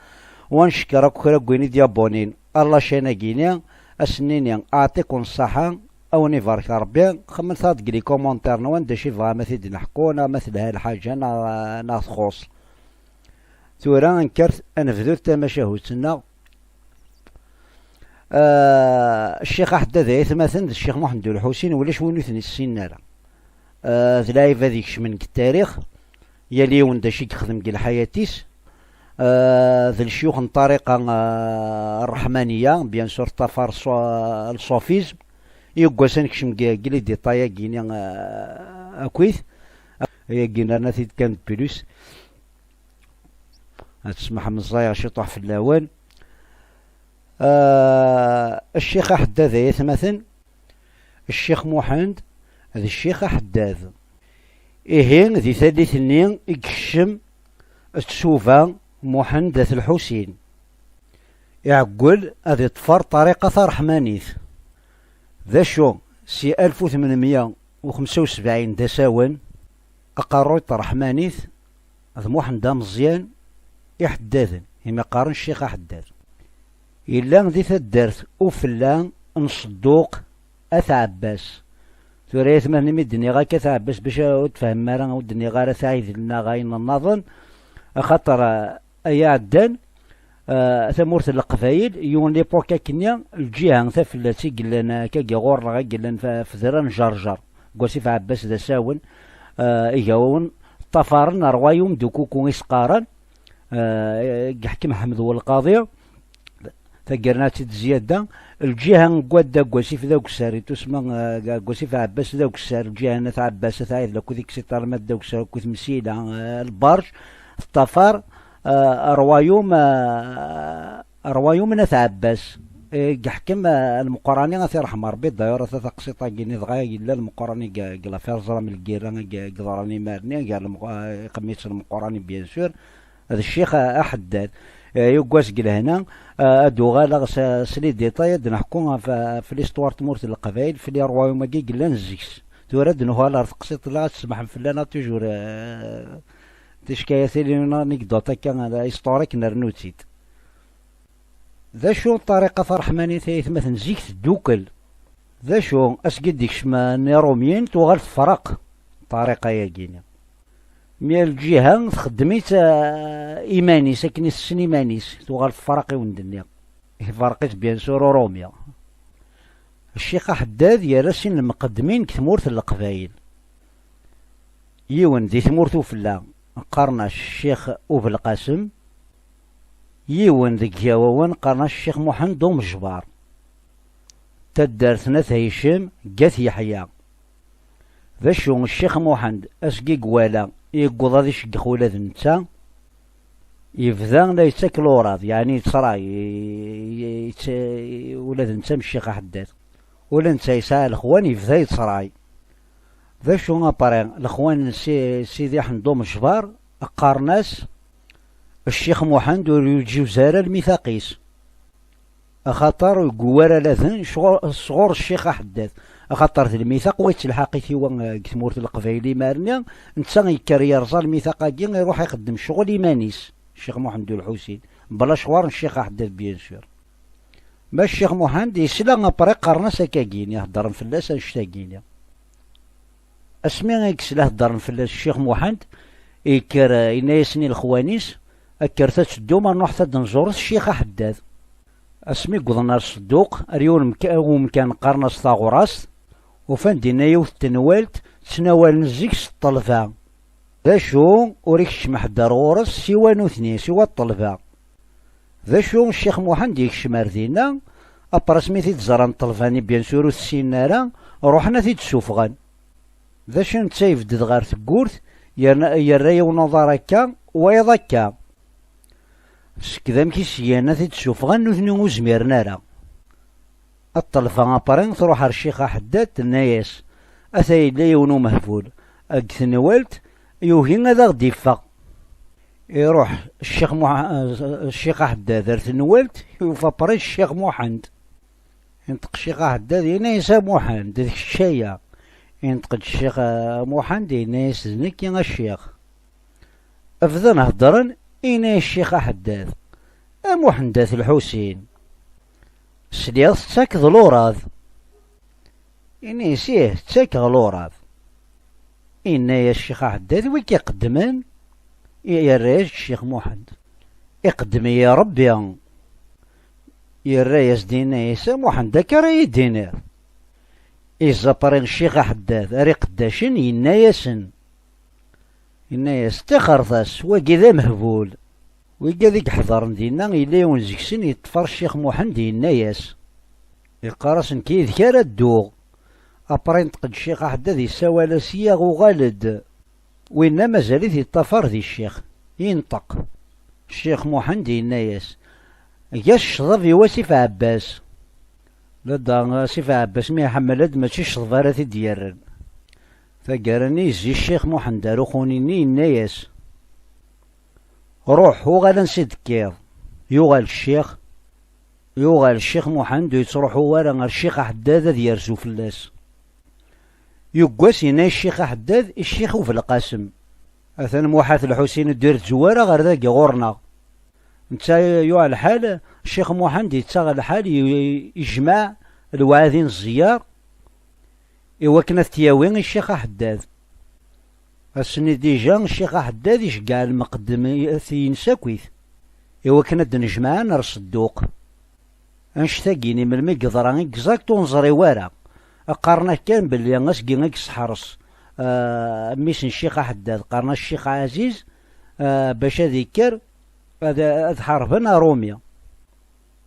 Wa ncekker akk kra n win i d-yabunin ar la chaîne-agi-ni, ad sen-nini aɛṭiken ṣṣaḥa, ad wen-ibarek Ṛebbi. Xemmet-aɣ-d deg les commentaires-nwen d acu i tebɣam ad t-id-neḥku, neɣ ma telha lḥaǧa, neɣ, neɣ txuṣ. Tura ad nekker ad nebdu tamacahut-nneɣ. Ah, Ccix Aḥeddad, ay atmaten, d Ccix Muḥend U Lḥusin, ulac win ur ten-issinen ara. Ah, d lɛibad ikecmen deg tarix, yal yiwen d acu i yexdem deg lḥayat-is. Ah, d lecyux n ṭṭariqa, ah, ṛṛeḥmaniya, bien sûr, ṭṭafar ṣṣu-, le soufisme. Yiwwas ad nekcem deg, deg les détails-agi-ni, ah, akkit. Ayagi nerna-t-id kan de plus. Ad tesmaḥem, ẓẓayeɣ ciṭuḥ fell-awen. Ah, Ccix Aḥeddad, ay atmaten, Ccix Muḥend d Ccix Aḥeddad. Ihi, di tallit-nni i yekcem tsuba Muḥend At Lḥusin. Iɛeggel ad iṭṭfer ṭṭariqa taṛeḥmanit. D acu, si alef u tmenmya u xemsa u sebɛin d asawen, aqerruy n tṛeḥmanit d Muḥend Ameẓyan iḥeddaden, imi qqaren Ccix Aḥeddad. Yella di taddart Ufella n Ṣedduq At Ɛebbas. Tura, ay atmaten, imi d-nniɣ akka At Ɛebbas, bac ur tfehmem ara, ur d-nniɣ ara At Ɛidel neɣ ayen nnaḍen, axaṭer, ah, ay iɛeddan, ah, tamurt n Leqbayel, yiwen l'époque akkenni, lǧiha tafellat i yellan, ah, akkagi ɣur-neɣ, i yellan f-, fedra n Ǧerǧer, deg wasif Ɛebbas d asawen, ah, igawen ṭṭafaren rwayum d ukuku i s-qqaren, ah, i yeḥkem Ḥmed Welqaḍi. Taggara-nni ad tt-id-zzyada, lǧiha n wadda deg wasif d agessar, i tusma, eh, deg wasif Ɛebbas d agessar, lǧiha n At Ɛebbas, At Ɛidel akked Iksiṭ Alma d agessar akked Msila, eh, lberj, teṭṭafar, eh, rwayum, eh, rwayum n At Ɛebbas, eh, i yeḥkem, eh, lmeqrani, ad t-iṛḥem Ṛebbi, dayur ata taqsiṭ-agi-nni, dɣa yella lmeqrani deg, deg l'affaire ẓram lgirra, deg, deg ḍran imarni, gar lmeq-, eh, iqemmi-tt lmeqrani, bien sûr, d ccix, eh, Aḥeddad. Eh, yuggas deg lehna, eh, ad d-uɣaleɣ s, s les détails, ad d-neḥku ɣef, ɣef l'histoire n tmurt n Leqbayel, f les royaumes-agi yellan zik-s. Tura ad d-nuɣal ɣer teqsiṭ-nneɣ, ad tsemḥem fell-aneɣ toujours, eh, tickayatin, une anecdote akka, eh, historique, nernu-tt-id. D acu ṭṭariqa taṛeḥmanit ay atmaten zik teddukel? D acu, asgi d-ikcem n Iṛumyen, tuɣal tefreq ṭṭariqa-yagi-nni. Mi ar lǧiha txeddem-itt, eh, iman-is, akken i tessen iman-is, tuɣal tefreq i wen-d-nniɣ. Iferq-itt, bien sûr, Urumi. Ccix Aḥeddad yerra sin lmuqeddmin deg tmurt n Leqbayel. Yiwen di tmurt ufella, qqaren-as Ccix Ubelqasem, yiwen deg Igawawen, qqaren-as Ccix Muḥend Umejbar. Taddart n At Hicem, deg At Yeḥya. D acu, Ccix Muḥend, asgi i iwala, yewweḍ ad iceggex ula d netta, yebda la yettak luraḍ, yeɛni yettray, yett-, ula d netta am Ccix Aḥeddad. Ula netta yesɛa lexwan, yebda yettray. D acu, après, lexwan n Si-, Sidi Ḥend Umejbar, qqaren-as, Ccix Muḥend ur yeǧǧiwez ara lmitaq-is. Axaṭer deg uwar aladen sɣur, sɣur Ccix Aḥeddad. Axaṭer d lmitaq wa yettelḥaq-it i wa, eh, deg tmurt n Leqbayel imar-nni, netta yekker yerẓa lmitaq-agi, iruḥ ixeddem ccɣel iman-is, Ccix Muḥend U Lḥusin, bla ccɣur n Ccix Aḥeddad, bien sûr. Ma Ccix Muḥend yesla, après qqaren-as akkagi-ni, heddren fell-as annect-agi-ni. Asmi i yesla heddren fell-as Ccix Muḥend, yekker, eh, yenna-yasen i lexwan-is, "Kkret ad teddum, ar nruḥet ad nẓuret Ccix Aḥeddad." Asmi wwḍen ar Sedduq, ar yiwen umka-, umkan qqaren-as Taɣurast, ufan dinna yiwet n tenwalt ttnawalen zik s ṭṭelba. D acu, ur ikeččem ḥedd ar ɣur-s siwa nutni, siwa ṭṭelba. D acu, Ccix Muḥend yekcem ar dinna, après asmi t-id-ẓran ṭṭelba-nni, bien sûr, ur t-ssinen ara, ruḥen ad t-id-ssufɣen. D acu, netta yebded ɣer tewwurt, yerna, yerra yiwen uḍar akka, wayeḍ akka. Seg d amek i s-gan ad t-id-ssufɣen, nutni ur zmiren ara. Ad ṭṭelbeɣ après, truḥ ar Ccix Aḥeddad, tenna-yas, "Ata yella yiwen umehbul deg tenwalt, yugi ad aɣ-d-iffeɣ." Iruḥ Ccix Muḥ-, Ccix Aḥeddad ar tenwalt, yufa après Ccix Muḥend. Inṭeq Ccix Aḥeddad, yenna-yas, "A Muḥend, d kečč aya?" Inṭeq-d Ccix, eh, Muḥend, yenna-yas, "D nekki, a Ccix." Bdan heddren, yenna-yas Ccix Aḥeddad, "A Muḥend At Lḥusin, sliɣ tettakeḍ luraḍ." Ini-as, "Ih, ttakeɣ luraḍ." Inna-yas Ccix Aḥeddad, "Wi k-iqeddmen?" Yerra-yas Ccix Muḥend, "Iqeddem-iyi Ṛebbi." Yerra-yas-d, yenna-yas, "A Muḥend, akka ara yi-d-tiniḍ?" Iẓẓapri Ccix Aḥeddad ar iqeddacen, yenna-yasen, yenna-yas, "Ṭixret-as, wagi d amehbul." Wigad i iḥeḍren dinna, yella yiwen deg-sen yeṭṭef ar Ccix Muḥend, yenna-yas, yeqqar-as, "Nekk yid-k ara dduɣ." Après, inṭeq-d Ccix Aḥeddad, yessawal-as, "Yaɣ, uɣal-d." Winna mazal-it yeṭṭafar di ccix. Inṭeq Ccix Muḥend, yenna-yas, "Eg-as ccḍeb i wasif Ɛebbas." Ladɣa asif Ɛebbas mi iḥemmel-d, mačči ccḍeb ara t-id-yerren. Taggara-nni, yezzi Ccix Muḥend ar uxuni-nni, yenna-yas, "Ruḥ, uɣal ansi d-tekkiḍ." Yuɣal ccix, yuɣal Ccix Muḥend ur yettruḥu ara ar Ccix Aḥeddad ad yerzu fell-as. Yuggas yenna i Ccix Aḥeddad i Ccix Ubelqasem, "Atan Muḥ At Lḥusin ur d-irezzu ara ɣer dagi ɣur-neɣ." Netta yuɣ lḥal, Ccix Muḥend yettaɣ lḥal, i-, ijmeɛ lewɛadi n ẓẓyar, i wakken ad t-yawi i Ccix Aḥeddad. Ass-nni dija, Ccix Aḥeddad iceggeɛ lmeqdemat-ines akkit, i wakken ad d-nejmeɛen ar Sedduq. Annect-agi-nni melmi i yeḍra exact ur neẓri wara. Qqaren-ak kan belli asgi i yesseḥres, ah, mmi-s n Ccix Aḥeddad, qqaren-as Ccix Ɛaziz, ah, bac ad ikker ad, ad ḥarben Aṛumi.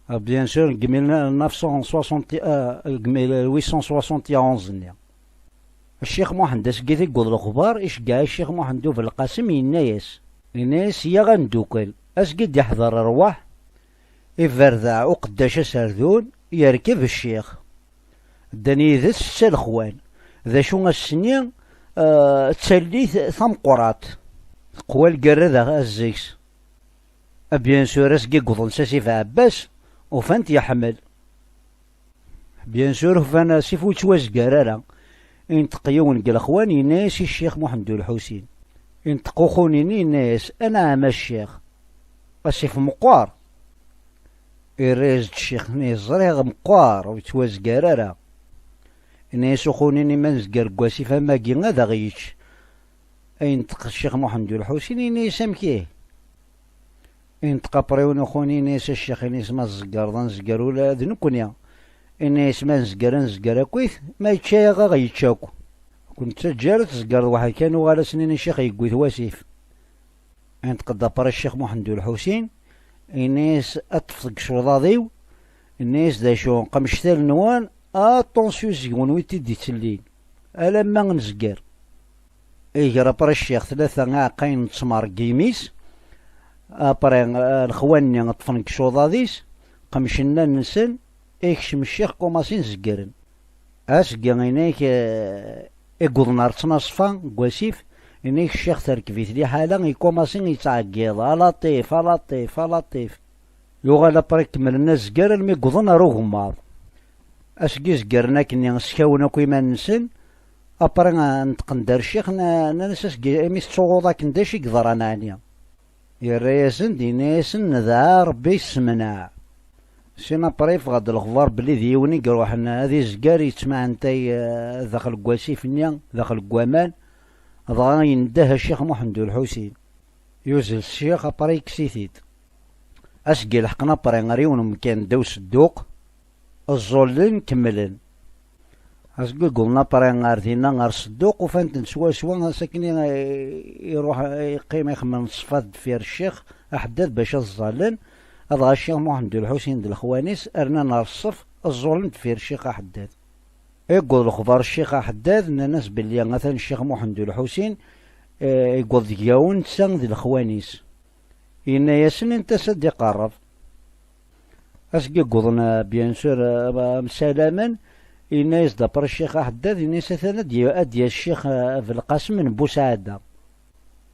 Ah, bien sûr, deg mille neuf cent soixante, ah, deg mille huit cent soixante et onze-nni. Ccix Muḥend, asgi i yewweḍ lexbar, iceggeɛ Ccix Muḥend U Belqasem, yenna-yas, yenna-yas, ya a ndukkel, asgi d-iḥḍer rrwaḥ, iberdeɛ uqeddac aserdun, yerkeb ccix. Ddan yid-s setta lexwan. D acu ass-nni, eh, d tallit tameqqrant. Teqwa lgerra d a-, a zzeg-s. A bien sûr, asgi i yewwḍen s asif Ɛebbas, ufan-t yeḥmel. Bien sûr, ufan asif ur yettwazgar ara. Inṭeq yiwen deg lexwan, yenna-yas i Ccix Muḥend U Lḥusin. Inṭeq uxunini, yenna-yas, anɛam a ccix. Asif meqqer. Irra-yas-d ccix-nni, ẓriɣ meqqer, ur yettwazgar ara. Yenna-yas uxunini, ma nezger deg wasif am wagi, ad aɣ-yečč. Inṭeq Ccix Muḥend U Lḥusin, yenna-yas, amek ihi? Inṭeq apṛiwn uxunini, yenna-yas, a ccix, yenna-yas, ma tzegreḍ, ad nezger ula d nekkni. Yenna-yas, ma nezger, ad nezger akkit, ma yečča-yaɣ, ad aɣ-yečč akk. Ur k-nettaǧǧa ara ad tzegreḍ weḥd-k, ad nuɣal ass-nni ccix yewwi-t wasif. Inṭeq-d apṛi Ccix Muḥend U Lḥusin, yenna-yas, ad ṭṭfeɣ deg icuḍaḍ-iw, yenna-yas, d acu, qemcet allen-nwen, aṭunsyu seg-wen wi t-id-ittellin, alamma nezger. Iger apṛi ccix tlata iɛeqqayen n ttmer deg yimi-s, apṛi, eh, lexwan-nni ṭṭfen deg icuḍaḍ-is, qemcen allen-nsen, ikcem ccix, kumasin zeggren. Asgi, yenna-yak, eh, i yewwḍen ɣer ttnaṣfa n wasif, yenna-yak ccix terkeb-it liḥala, ikumaṣi yettɛeggiḍ, a laṭif, a laṭif, a laṭif. Yuɣal apṛi kemmlen azger almi yewwḍen ɣer ugemmaḍ. Asgi zeggren akkenni, skawen akk iman-nsen, apṛi, eh, neṭqen-d ar ccix, n-, nnan-as, asgi, imi tettsuɣuḍ akken, d acu i yeḍran ɛni? Yerra-yasen-d, yenna-yasen, nedɛa Ṛebbi yessemneɛ. Sin apṛi yeffeɣ-d lexbar belli d yiwen i iruḥen ad izger, yettmaɛentay, eh, daxel n wasif-nni, daxel n waman, dɣa yendeh Ccix Muḥend U Lḥusin. Yuzzel ccix, apṛi yekkes-it-id. Asgi leḥqen apṛi ɣer yiwen umkan ddaw sedduq, ẓẓullen, kemmlen. Asgi wwḍen apṛi ɣer dinna, ɣer sedduq, ufan-ten swaswa, ass akken i, iruḥ, iqqim ixemmem ṣṣfa deffir ccix aḥeddad bac ad ẓẓallen, adɣa Ccix Muḥend U Lḥusin d lexwan-is rnan ɣer ṣṣef, ẓẓullen deffir ccix aḥeddad. Iwweḍ lexbar ccix aḥeddad, nnan-as belli atan Ccix Muḥend U Lḥusin, eh, iwweḍ deg yawen netta d lexwan-is. Yenna-yasen, init-as ad d-iqerreb. Asgi wwḍen, eh, bien sûr, eh, msalamen, yenna-yas-d apṛi ccix aḥeddad, yenna-yas atan ad d-, ad d-yas ccix, eh, Belqasem n Busɛada.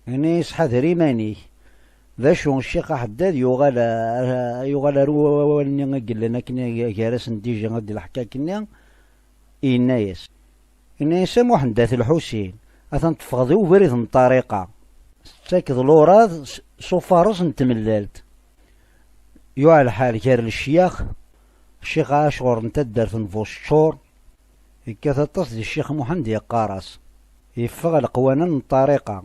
Yenna-yas ḥader iman-ik. D acu, ccix aḥeddad yuɣal, eh, yuɣal ar wawal-nni i yellan akken gar-asen dija ad d-ilḥeq akkenni, yenna-yas. Yenna-yas a Muḥend At Lḥusin, atan teffɣeḍ i ubrid n ṭṭariqa. Tettakeḍ luraḍ s, s ufares n tmellalt. Yuɣ lḥal gar lecyax, Ccix Ɛacur n taddart n Buceččur, yekkat aṭas di Ccix Muḥend yeqqar-as. Yeffeɣ leqwanen n ṭṭariqa.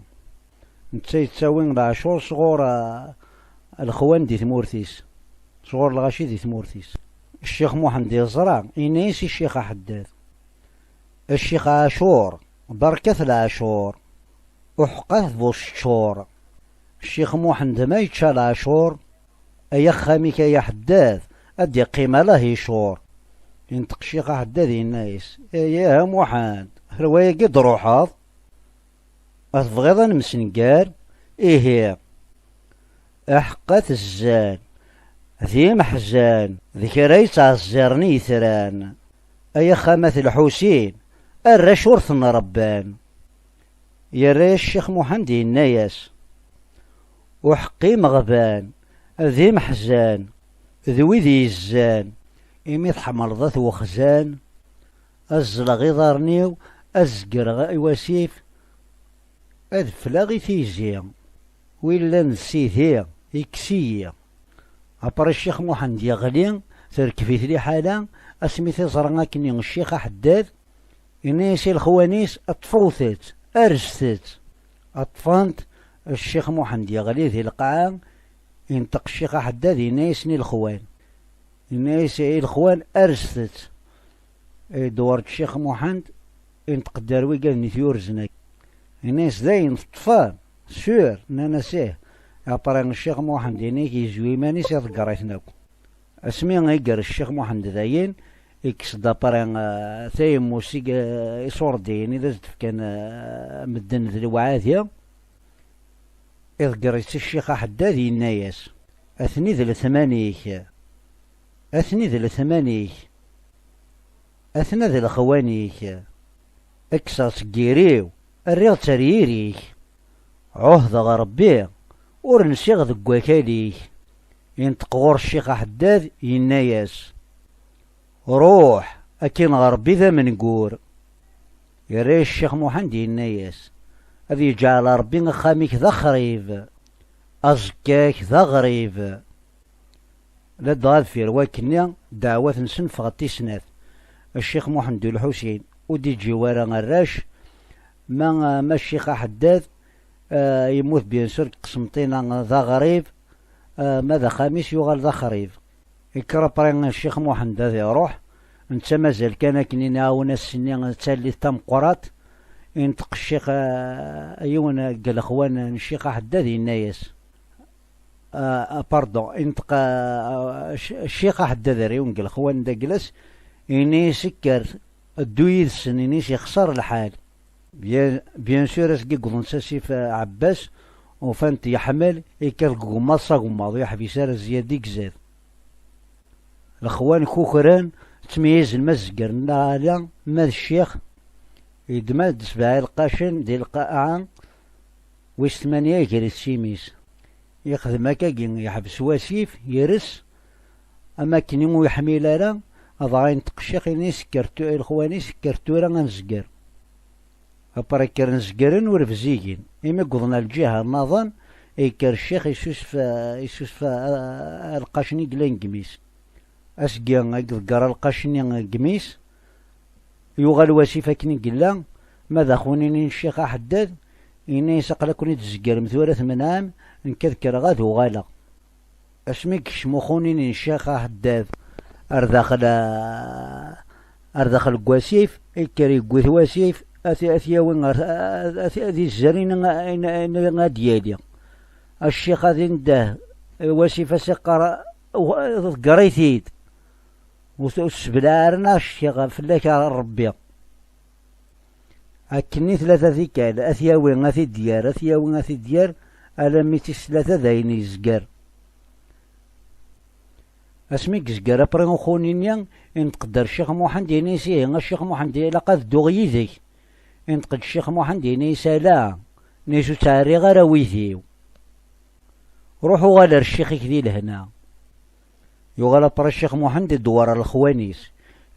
Netta yettawi leɛcur sɣur, ah, lexwan di tmurt-is, sɣur lɣaci di tmurt-is. Ccix Muḥend yeẓra, yenna-yas i Ccix Aḥeddad, a Ccix Ɛacur, berkat leɛcur, uḥeqqat Buceččur. Ccix Muḥend ma yečča leɛcur, ay axxam-ik ay aḥeddad, ad d-iqqim ala hicur. Inṭeq Ccix Aḥeddad yenna-yas, ay aha Muḥend, ar wayagi d-truḥeḍ? Ma tebɣiḍ ad nemsengar, ihi, aḥeqqat zzan, d imeḥzan, d kra yettɛezziren i yetran. Ay axxam At Lḥusin, arrac ur ten-rebban. Yerra-yas Ccix Muḥend yenna-yas, uḥeqqi imeɣban, d imeḥzan, d wid yezzan, imi tḥemmleḍ At Wexzan, ad ẓẓleɣ iḍarren-iw, ad zegreɣ i wasif, ad ffleɣ i tizi. Wi llan d sidi, ikkes-iyi. Après Ccix Muḥend yeɣli, terkeb-it liḥala, asmi t-iẓra akkenni Ccix Aḥeddad, yenna-yas i lexwan-is, ṭṭfet-tt, arset-tt. Ṭṭfen-t, Ccix Muḥend yeɣli di lqaɛa, inṭeq Ccix Aḥeddad, yenna-yasen i lexwan. Yenna-yas i lexwan, arset-tt. Idewwer-d Ccix Muḥend, inṭeq-d ar wigad-nni t-yurzen akk. Yenna-yas, dayen teṭṭfem? Sûr, nnan-as ih. Après Ccix Muḥend yenna-k yezwi iman-is, iḍegger-iten akk. Asmi i ger Ccix Muḥend dayen, ikkes-d apri, eh, tayemmus i, eh, iṣurdiyen i d as-d-fkan, eh, medden d lewɛadi. Iḍegger-itt Ccix Aḥeddad, yenna-yas: "Atni d letman-ik, atni d letman-ik, atna d lexwan-ik. Kkseɣ-tt deg yiri-w, rriɣ-tt ar yiri-k. Ɛuhdeɣ Rebbi, ur nsiɣ deg wakal-ik." Inṭeq ɣur-s Ccix Aḥeddad, yenna-yas: "Ruḥ, akin ɣer Rebbi d amengur." Yerra-yas Ccix Muḥend, yenna-yas: "Ad yeǧɛel Rebbi axxam-ik d axrib, aẓekka-k d aɣrib." Ladɣa deffir wakken-nni, ddeɛwat-nsen ffɣent i snat. Ccix Muḥend U Lḥusin ur d-iǧǧi wara arrac, ma, ma Ccix Aḥeddad, eh, yemmut bien sûr deg Qsenṭina d aɣrib, eh, ma d axxam-is yuɣal d axrib. Ikker apri Ccix Muḥend ad iruḥ, netta mazal kan akken i nɛawen ass-nni d tallit tameqqrant, inṭeq ccix, eh, yiwen deg lexwan n Ccix Aḥeddad, yenna-yas, ah, ah, pardon, inṭeq, ah, ah, cc-, ccix Aḥeddad ar yiwen deg lexwan d aglas, ini-as: "Kker, ddu yid-sen, ini-as yexṣer lḥal." Bien, bien sûr, asgi wwḍen s asif, ah, Ɛebbas, ufan-t yeḥmel, ikker deg ugemmaḍ s agemmaḍ, ur yeḥbis ara zzyad i izad. Lexwan kukren, ttmeyyizen ma d zzger neɣ ala, ma d ccix. Yeddem-d sebɛa ilqacen di lqaɛa, wis tmanya iger-it s imi-s. Yexdem akkagi, yeḥbes wasif, yers, am akken ur yeḥmil ara, dɣa inṭeq ccix, ini-as: "Kker tu-, i lexwan-is, kker tura ad nezger." Après kkren zegren ur bzigen. Imi wwḍen ar lǧiha nnaḍen, yekker ccix, isusef, isusef, a, a, alqac-nni yellan deg imi-s. Asgi i iḍegger alqac-nni deg imi-s, yuɣal wasif akken i yella, ma d axunini n Ccix Aḥeddad, yenna-yas: "Aql-aken i d-tzeggrem tura tmenɛem, nekk ad kkreɣ ad uɣaleɣ." Asmi yekcem uxunini n Ccix Aḥeddad ar daxel, ar daxel n wasif, ikker yewwi-t wasif, ad t-, ad t-yawi ɣer, ad, ad izzer ayen, ayen, ayen ad d-yali. Ccix ad indeh, wasif ad s-iqqar: "Ḍegger-it-id. Ur t-, ur t-sseblaɛ ara, neɣ ccix fell-ak a Rebbi." Akken i tlata tikkal, ad t-yawi, ad t-id-yerr, ad t-yawi, ad t-id-yerr, alammi tis tlata d ayen yezger. Asmi i yezger après uxunini, inṭeq-d ar Ccix Muḥend, yenna-yas: "Ihi, a Ccix Muḥend, ilaq ad dduɣ yid-k." Inṭeq-d Ccix Muḥend, yenna-yas: "Ala, nni-s ur ttɛerriɣ ara wid-iw. Ruḥ uɣal ar ccix-ik di lehna." Yuɣal après Ccix Muḥend, idewwer ar lexwan-is.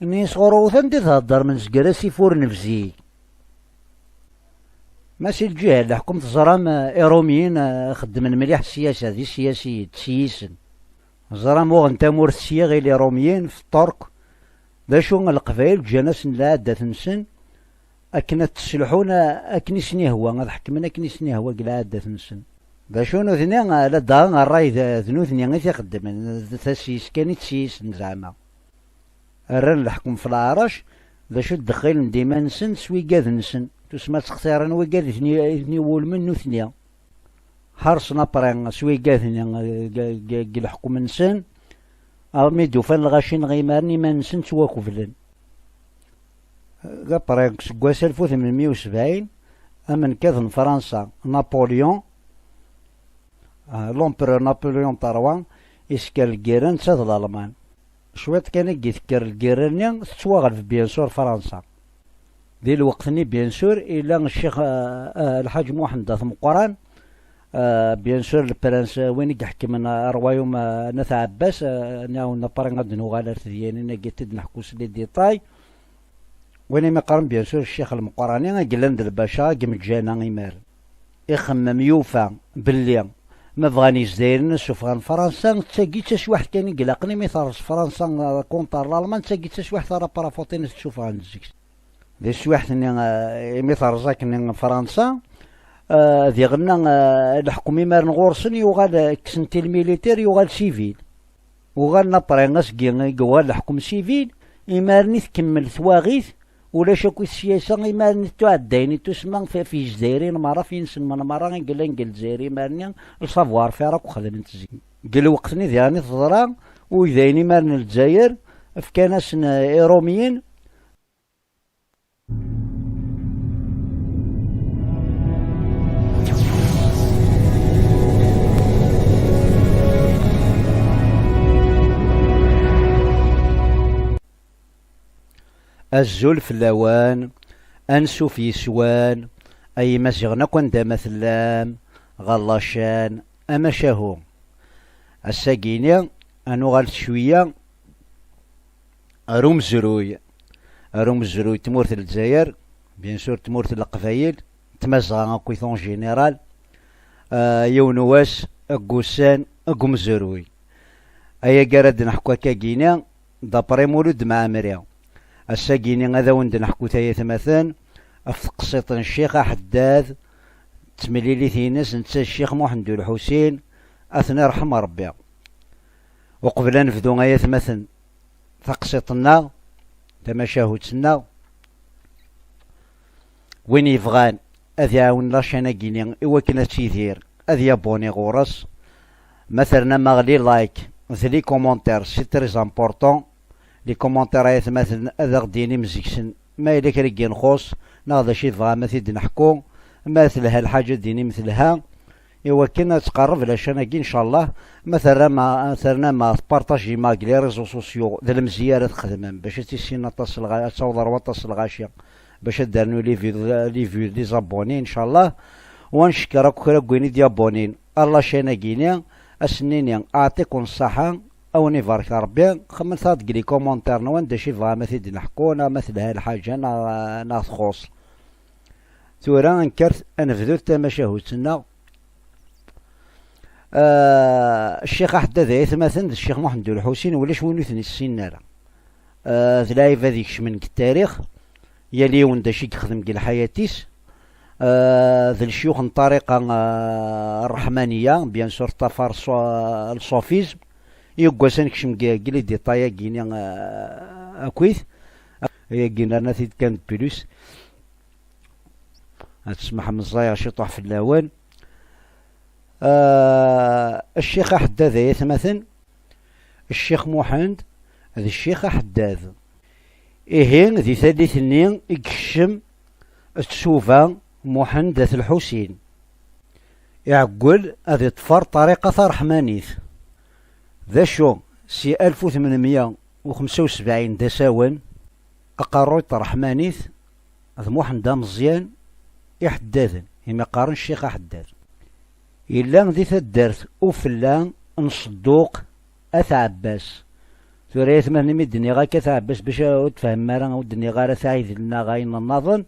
Ini-as: "Ɣur-wet anda i theddrem, nezger asif ur nebzig." Ma si lǧiha n leḥkem teẓram, eh, Irumyen, eh, xeddmen mliḥ ssiyasa, d isiyasiyen, d siyisen. Ẓram uɣen tamurt s yiɣil Irumyen, f Ṭṭerk. D acu, Leqbayel ǧǧan-asen lɛadat-nsen, akken ad tt-sselḥun, eh, akken i sen-ihwa, ad ḥekmen akken i sen-ihwa deg lɛadat-nsen. D acu nutni, eh, ladɣa ṛṛay d, d nutni i t-ixeddmen, d tasyist kan i tt-syisen zeɛma. Rran leḥkem f leɛrac, d acu ddexxilen-d iman-nsen s wigad-nsen, tusma ttextiren wigad i ten-, i ten-iwulmen nutni. Ḥerṣen après s wigad-nni, eh, g, g, g leḥkem-nsen, armi d-ufan lɣaci n ɣimaren iman-nsen ttwakeblen. Après, seg wass alef u tmenmeyya u sebɛin, amenkad n Fransa, Napoléon, ah, l'empereur Napoléon trois, isker lgirra netta d Lalman. Cwiṭ kan i d-tekker lgirra-nni, tettwaɣleb, bien sûr, Fransa. Di lweqt-nni, bien sûr, illa ccix, ah, ah, Lḥaǧ Muḥend At Meqqran, ah, bien sûr, le prince, ah, win i iḥekmen, ah, rwayum, ah, n At Ɛebbas, ah, nɛawen après ad d-nuɣal ar tedyanin-agi i d-neḥku s les détails. Win imi qqaren, bien sûr, Ccix Lmeqqrani, i yellan d lbaca, i yemǧana imar. Ixemmem, yufa belli ma bɣan Yizdayiren ad ssufɣen Fransa, d tagi d taswiḥt kan i ilaqen, imi terreẓ Fransa, eh, contre Lalman, d tagi d taswiḥt ara prafuṭin ad t-ssufɣen zik. Di teswiḥt-nni, eh, imi terreẓ akken Fransa, eh, diɣenna, eh, leḥkem imaren ɣur-sen yuɣal, eh, kksen-t i lmilitir, yuɣal sivil. Uɣalen après asgi i yuɣal leḥkem sivil, imaren i tkemmel twaɣit, ulac akk i syasa, imaren i tuɛeddayen i tusemma f, f Yizdayirin merra, f yinselmen merra i yellan deg Lezzayer imaren-nni, le savoir-faire akk xedmen-t zik. Deg lweqt-nni diɣen i teḍra, Ugdayen imar n Lezzayer, fkan-asen, eh, Iṛumyen. Azul fell-awen, ansuf yes-wen, ay Imaziɣen akk anda ma tellam, ɣer la chaîne Amacahu. Ass-agi-ni, ad nuɣal cwiya ar umezruy, ar umezruy n tmurt n Lezzayer, bien sûr tmurt n Leqbayel, Tmazɣa akkit en général, ah, yiwen n wass, deg wussan, deg umezruy. Ayagi ara d-neḥku akkagi-ni, d'après Mulud Mɛemmri. Ass-agi-ni ad awen-d-neḥku tayetmaten ɣef teqsiṭ n Ccix Aḥeddad, d temlilit-ines netta d Ccix Muḥend U Lḥusin, ad ten-iṛḥem Ṛebbi. Uqbel ad nebdu, ay atmaten, taqsiṭ-nneɣ, tamacahut-nneɣ, win yebɣan ad iɛawen la chaîne-agi-ni i wakken ad tidir, ad yabuni ɣur-s. Ma ternam-aɣ les likes d les commentaires, c'est très important. Les commentaires, ay atmaten, ad aɣ-d-yinim zik-sen ma yella kra i yenxuṣ, neɣ d acu i tebɣam ad t-id-neḥku. Ma telha lḥaǧa, ad d-yinim telha, i wakken ad tqerreb la chaîne-agi, ncallah. Ma terram, ternam tpartajim deg les réseaux sociaux, d lemzeyya ara txedmem bac ad tissinen aṭas n lɣa-, ad taweḍ ar waṭas n lɣaci, bac ad d-rnu les vues, les vues, les abonnés, ncallah. Wa ncekkeṛ akk kra n win i d-yabonnin ar la chaîne-agi-ni, ad sen-nini aɛṭikum ṣṣaḥa, ad wen-ibarek Ṛebbi. Xemmet-aɣ-d deg les commentaires-nwen d acu i tebɣam ad t-id-neḥku, neɣ ma telha lḥaǧa, neɣ, neɣ txuṣ. Tura ad nekker ad nebdu tamacahut-nneɣ. Ah, Ccix Aḥeddad, ay atmaten, d Ccix Muḥend U Lḥusin, ulac win ur ten-issinen ara. Ah, d lɛibad ikecmen deg tarix, yal yiwen d acu i yexdem deg lḥayat-is. Ah, d lecyux n ṭṭariqa, ah, ṛṛeḥmaniya, bien sûr, ṭṭafar ṣṣu-, le soufisme. Yiwwas ad nekcem deg, deg les détails-agi-ni, ah, akkit. Ayagi nerna-t-id kan de plus. Ad tesmaḥem, ẓẓayeɣ ciṭuḥ fell-awen. Ah, Ccix Aḥeddad, ay atmaten, Ccix Muḥend d Ccix Aḥeddad. Ihi, di tallit-nni i yekcem tsuba Muḥend At Lḥusin. Iɛeggel ad iṭṭfer ṭṭariqa taṛeḥmanit. D acu, si alef u tmenmya u xemsa u sebɛin d asawen, aqerruy n tṛeḥmanit d Muḥend Ameẓyan Iḥeddaden, imi qqaren Ccix Aḥeddad. Yella di taddart Ufella n Ṣedduq At Ɛebbas. Tura, ay atmaten, imi d-nniɣ akka At Ɛebbas, bac ur tfehmem ara, ur d-nniɣ ara At Ɛidel neɣ ayen nnaḍen,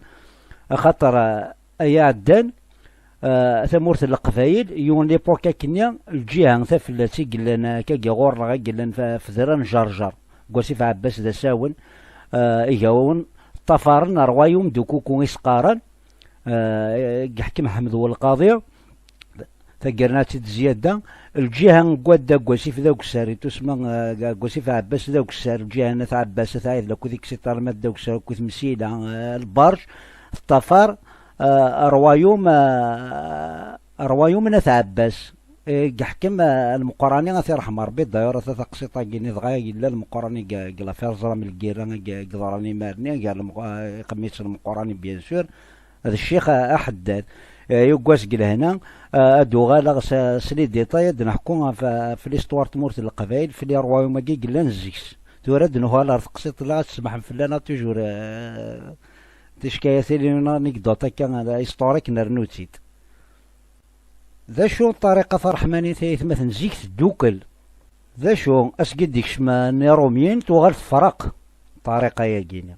axaṭer, ah, ay iɛeddan, ah, tamurt n Leqbayel, yiwen l'époque akkenni, lǧiha tafellat i yellan, ah, akka ɣur-neɣ, i yellan f-, f udrar n Ǧerǧer, deg wasif Ɛebbas d asawen, ah, igawen ṭṭafaren rwayum d ukuku i s-qqaren, ah, i yeḥkem Ḥmed Welqaḍi, taggara-nni ad tt-id-zzyada, lǧiha n wadda deg wasif d agessar, i tusma, ah, deg wasif Ɛebbas d agessar, lǧiha n At Ɛebbas, At Ɛidel akked et cetera, ma d agessar akked Msila, ah, lberǧ, teṭṭafar, ah, rwayum, ah, rwayum n At Ɛebbas, eh, i yeḥkem, ah, Lmeqrani, ad t-iṛḥem Ṛebbi. D'ailleurs, ata taqsiṭ-agi-nni dɣa yella Lmeqrani deg, deg l'affaire ẓram lgirra i, i yeḍran imar-nni, gar Lmeq-, ah, iqem-itt Lmeqrani, bien sûr, d Ccix Aḥeddad. Eh, yiwwas deg lehna, eh, ad d-uɣaleɣ s, s les détails, ad d-neḥku ɣef, ɣef l'histoire n tmurt n Leqbayel, f les rwayum-agi yellan zik-s. Tura ad d-nuɣal ɣer teqsiṭ-nneɣ, ad tesmaḥem fell-aneɣ toujours, eh, tickayatin, une anecdote akka, eh, historique, nernu-tt-id. D acu ṭṭariqa taṛeḥmanit, ay atmaten, zik teddukel? D acu, asgi d-ikcem n Iṛumyen, tuɣal tefreq ṭṭariqa-yagi-ni.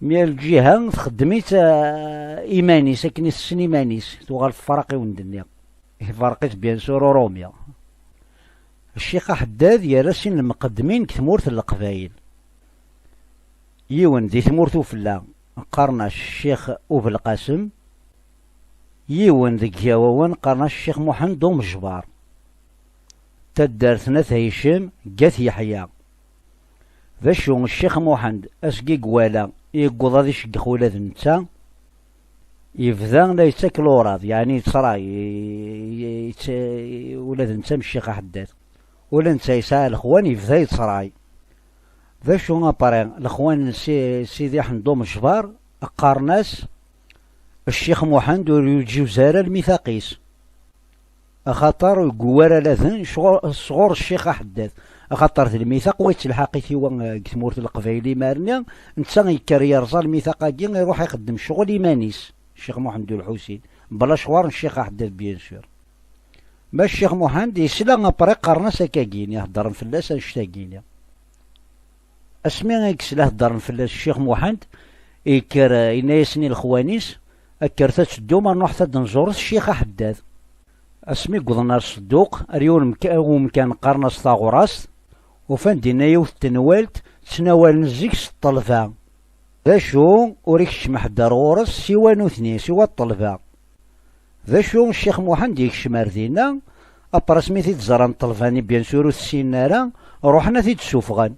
Mi ar lǧiha txeddem-itt, ah, iman-is, akken i tessen iman-is, tuɣal tefreq i wen-d-nniɣ. Iferq-itt, bien sûr, Urumi. Ccix Aḥeddad yerra sin lmuqeddmin deg tmurt n Leqbayel. Yiwen di tmurt Ufella, qqaren-as Ccix Ubelqasem, yiwen deg Igawawen, qqaren-as Ccix Muḥend Umejbar. Taddart n At Hicem, deg At Yeḥya. D acu, Ccix Muḥend, asgi i iwala, yewweḍ ad iceggex ula d netta, yebda la yettak luraḍ, yeɛni yettray, i-, i-, yett-, ula d netta am Ccix Aḥeddad. Ula netta yesɛa lexwan, yebda yettray. D acu apri, lexwan n Si- Sidi Ḥend Umecbar qqaren-as: Ccix Muḥend ur yeǧǧuz ara lmithaq-is, axaṭer ur yewwi ara aladen sɣur sɣur Ccix Aḥeddad, axaṭer d lmithaq wa yettelḥaq-it i wa, eh, deg tmurt n Leqbayel imarni, netta yekker yerẓa lmithaq-agi, iruḥ ixeddem ccɣel iman-is, Ccix Muḥend Ulḥusin, bla ccɣur n Ccix Aḥeddad, bien sûr. Ma Ccix Muḥend yesla apri qqaren-as akkagini, heddren fell-as annect-agini. Asmi i yesla heddren fell-as Ccix Muḥend, yekker, eh, yenna-yasen i lexwan-is: Kkret ad teddum, rnuḥet ad d-nẓuret Ccix Aḥeddad. Asmi wwḍen ar Ṣedduq, ar yiwen umka- umkan qqaren-as Taɣurast, ufan dinna yiwet n tenwalt ttnawalen zik s ṭṭelba. D acu, ur ikeččem ḥedd ar ɣur-s siwa nutni, siwa ṭṭelba. D acu, Ccix Muḥend yekcem ar dinna, après asmi t-id-ẓran ṭṭelba-nni, bien sûr ur t-ssinen ara, ruḥen ad t-id-ssufɣen.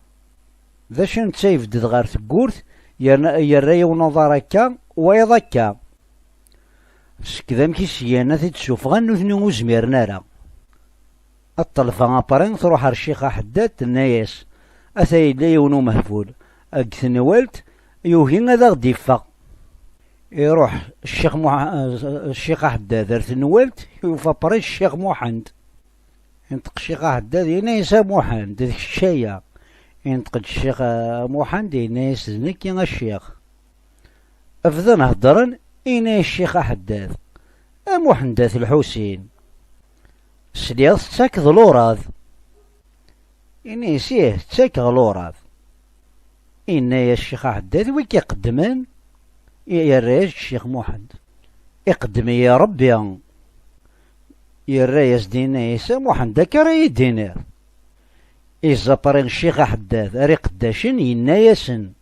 D acu, netta yebded ɣer tewwurt, yerna- yerra yiwen uḍar akka, wayeḍ akka. Seg d amek i s-gan ad t-id-ssufɣen, nutni ur zmiren ara. Ṭṭelba après truḥ ar Ccix Aḥeddad, tenna-yas: Ata yella yiwen umehbul deg tenwalt, yugi ad aɣ-d-iffeɣ. Iruḥ Ccix Muḥ- Ccix Aḥeddad ar tenwalt, yufa après Ccix Muḥend. Inṭeq Ccix Aḥeddad, yenna-yas: A Muḥend, d kečč aya? Inṭeq-d Ccix, eh, Muḥend, yenna-yas: D nekki a Ccix. Bdan heddren, yenna-yas Ccix Aḥeddad: A Muḥend At Lḥusin, sliɣ tettakeḍ lurad. Yenna-yas: Ih, ttakeɣ lurad. Yenna-yas Ccix Aḥeddad: Wi k-iqeddmen? Yerra-yas-d Ccix Muḥend: Iqeddem-iyi Ṛebbi. Yerra-yas-d, yenna-yas: A Muḥend, akka ara yi-d-tiniḍ? Iẓẓapri Ccix Aḥeddad ar iqeddacen, yenna-yasen,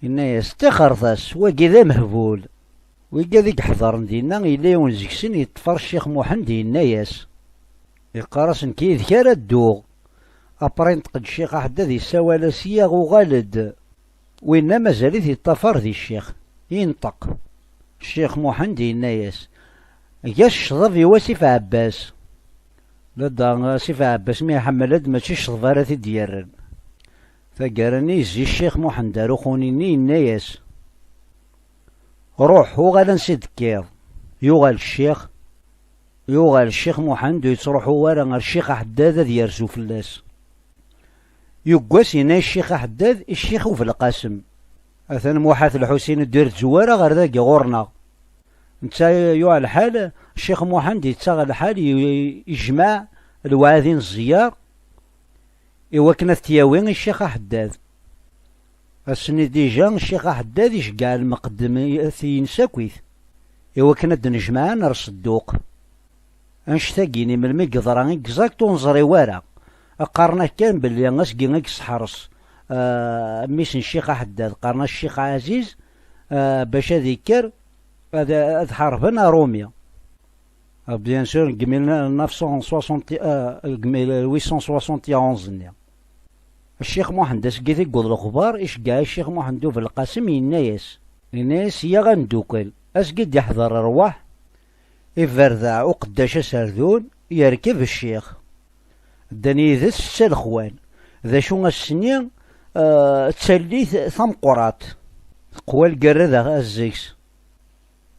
yenna-yas: Ṭixret-as, wagi d amehbul. Wigad i iḥeḍren dinna, yella yiwen seg-sen yeṭṭef ar Ccix Muḥend, yenna-yas, yeqqar-as: Nekk yid-k ara dduɣ. Après inṭeq-d Ccix Aḥeddad, yessawal-as: Yaɣ, uɣal-d. Winna mazal-it yeṭṭafar di ccix. Inṭeq Ccix Muḥend, yenna-yas: Eg-as ccḍeb i wasif Ɛebbas. Ladɣa asif Ɛebbas mi iḥemmel-d, mačči ccḍeb ara t-id-yerren. Taggara-nni yezzi Ccix Muḥend ar uxuni-nni, yenna-yas: Ruḥ, uɣal ansi d-tekkiḍ. Yuɣal ccix, yuɣal Ccix Muḥend ur yettruḥu ara ar Ccix Aḥeddad ad yerzu fell-as. Yuggas yenna i Ccix Aḥeddad i Ccix Ubelqasem: Atan Muḥ At Lḥusin ur d-irezzu ara ɣer dagi ɣur-neɣ. Netta yuɣ lḥal, Ccix Muḥend yettaɣ lḥal, i- ijmeɛ lweɛdi n ẓẓeyyer i wakken ad t-yawi i Ccix Aḥeddad. Ass-nni dija, Ccix Aḥeddad iceggeɛ lmeqdem-ines akkit, i wakken ad d-nejmeɛen ar Ṣedduq. Annect-agi-ni melmi i yeḍra exact ur neẓri wara. Qqaren-ak kan belli asgi i yesseḥres, ah, mmi-s n Ccix Aḥeddad, qqaren-as Ccix Ɛaziz, ah, bac ad ikker ad, ad ḥarben Aṛumi. Ah, bien sûr, deg mille neuf cent soixante, ah, deg mille huit cent soixante et onze-nni. Ccix Muḥend, asgi i t-yewweḍ lexbar, iceggeɛ Ccix Muḥend Ubelqasem, yenna-yas, yenna-yas: Yyaɣ ad neddukel. Asgi d-iḥḍer rrwaḥ, iberdeɛ uqeddac aserdun, yerkeb ccix. Ddan yid-s setta lexwan. D acu ass-nni, eh, d tallit tameqqrant. Teqwa lgerra d a- zeg-s.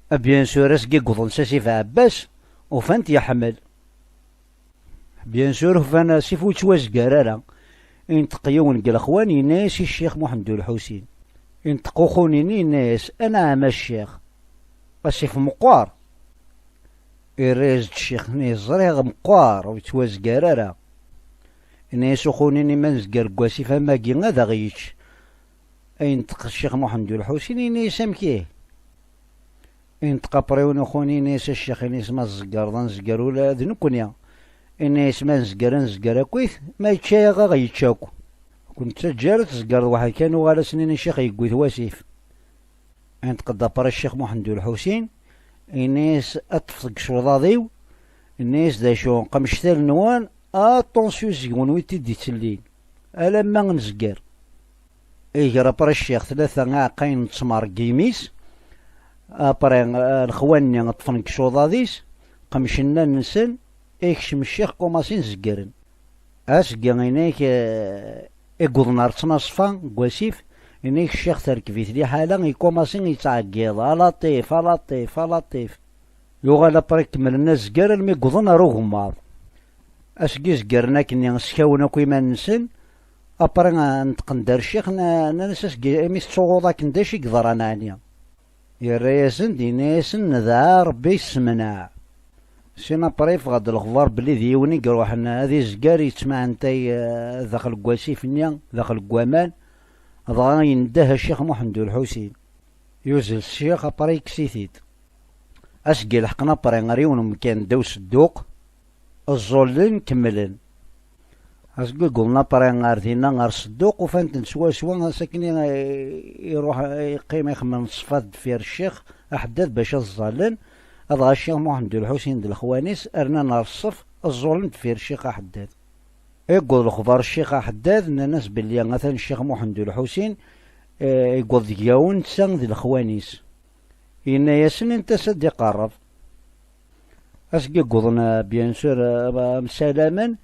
Ah, bien sûr, asgi i yewwḍen s asif Ɛebbas, ufan-t yeḥmel. Bien sûr, ufan asif ur yettwazgar ara. Inṭeq yiwen deg lexwan, yenna-yas i Ccix Muḥend Ulḥusin. Inṭeq uxuni-nni, yenna-yas: Anɛam a ccix, asif meqqer. Irra-yas-d ccix-nni: Ẓriɣ meqqer, ur yettwazgar ara. Yenna-yas uxuni-nni: Ma nezger deg wasif am wagi, ad aɣ-yečč. Inṭeq Ccix Muḥend Ulḥusin, yenna-yas: Amek ihi? Inṭeq apṛiw n uxuni, yenna-yas: A ccix, yenna-yas, ma tzegreḍ, ad nezger ula d nekkni. Yenna-yas: Ma nezger, ad nezger akkit, ma yečča-yaɣ, ad aɣ-yečč akk. Ur k-nettaǧǧa ara ad tzegreḍ weḥd-k, ad nuɣal ad s-nini ccix yewwi-t wasif. Inṭeq-d apṛi Ccix Muḥend Ulḥusin, yenna-yas: Ad ṭṭfeɣ deg icuḍaḍ-iw. Yenna-yas: D acu, qemcet allen-nwen, aṭansyu seg-wen wi t-id-ittellin, alamma nezger. Iger apṛi ccix tlata iɛeqqayen n ttmer deg yimi-s. Apṛi, eh, lexwan-nni ṭṭfen deg icuḍaḍ-is, qemcen allen-nsen, ikcem ccix, kumasin zeggren. Asgi inek i yewḍen ar ttnaṣfa n wasif, inek ccix terkeb-it liḥala, ikumaṣi yettɛeggiḍ: "A Laṭif, a Laṭif, a Laṭif." Yuɣal apre kemmlen azger almi yewḍen ar ugemmaḍ. Asgi zegren akkenni, skawen akk iman-nsen, apre neṭqen-d ar ccix, nnan-as: "Asgi, imi tettuɣuḍ akken, d acu i yeḍran ɛni?" Yerra-yasen-d, yenna-yasen: "Nedɛa Rebbi yessemneɛ." Sin apre yeffeɣ-d lexbar belli d yiwen i iruḥen ad izger yettmaɛentay, eh, daxel n wasif-nni, daxel n waman, dɣa yendeh a Ccix Muḥend U Lḥusin. Yuzzel ccix, apre yekkes-it-id. Asgi leḥqen apre ɣer yiwen umkan ddaw sedduq, ẓẓullen, kemmlen. Asgi wwḍen apre ɣer dinna, ɣer sedduq, ufan-ten swaswa, sakken i, iruḥ, iqqim ixemmem ṣṣfa deffir ccix aḥeddad bac ad ẓẓallen, adɣa Ccix Muḥend U Lḥusin d lexwan-is rnan ɣer ṣṣef, ẓẓullen deffir ccix aḥeddad. Iwweḍ lexbar ccix aḥeddad, nnan-as belli atan Ccix Muḥend U Lḥusin, eh, iwweḍ deg-awen netta d lexwan-is. Yenna-yasen: "Init-as ad d-iqerreb." Asgi wwḍen, eh, bien sûr, eh, msalamen,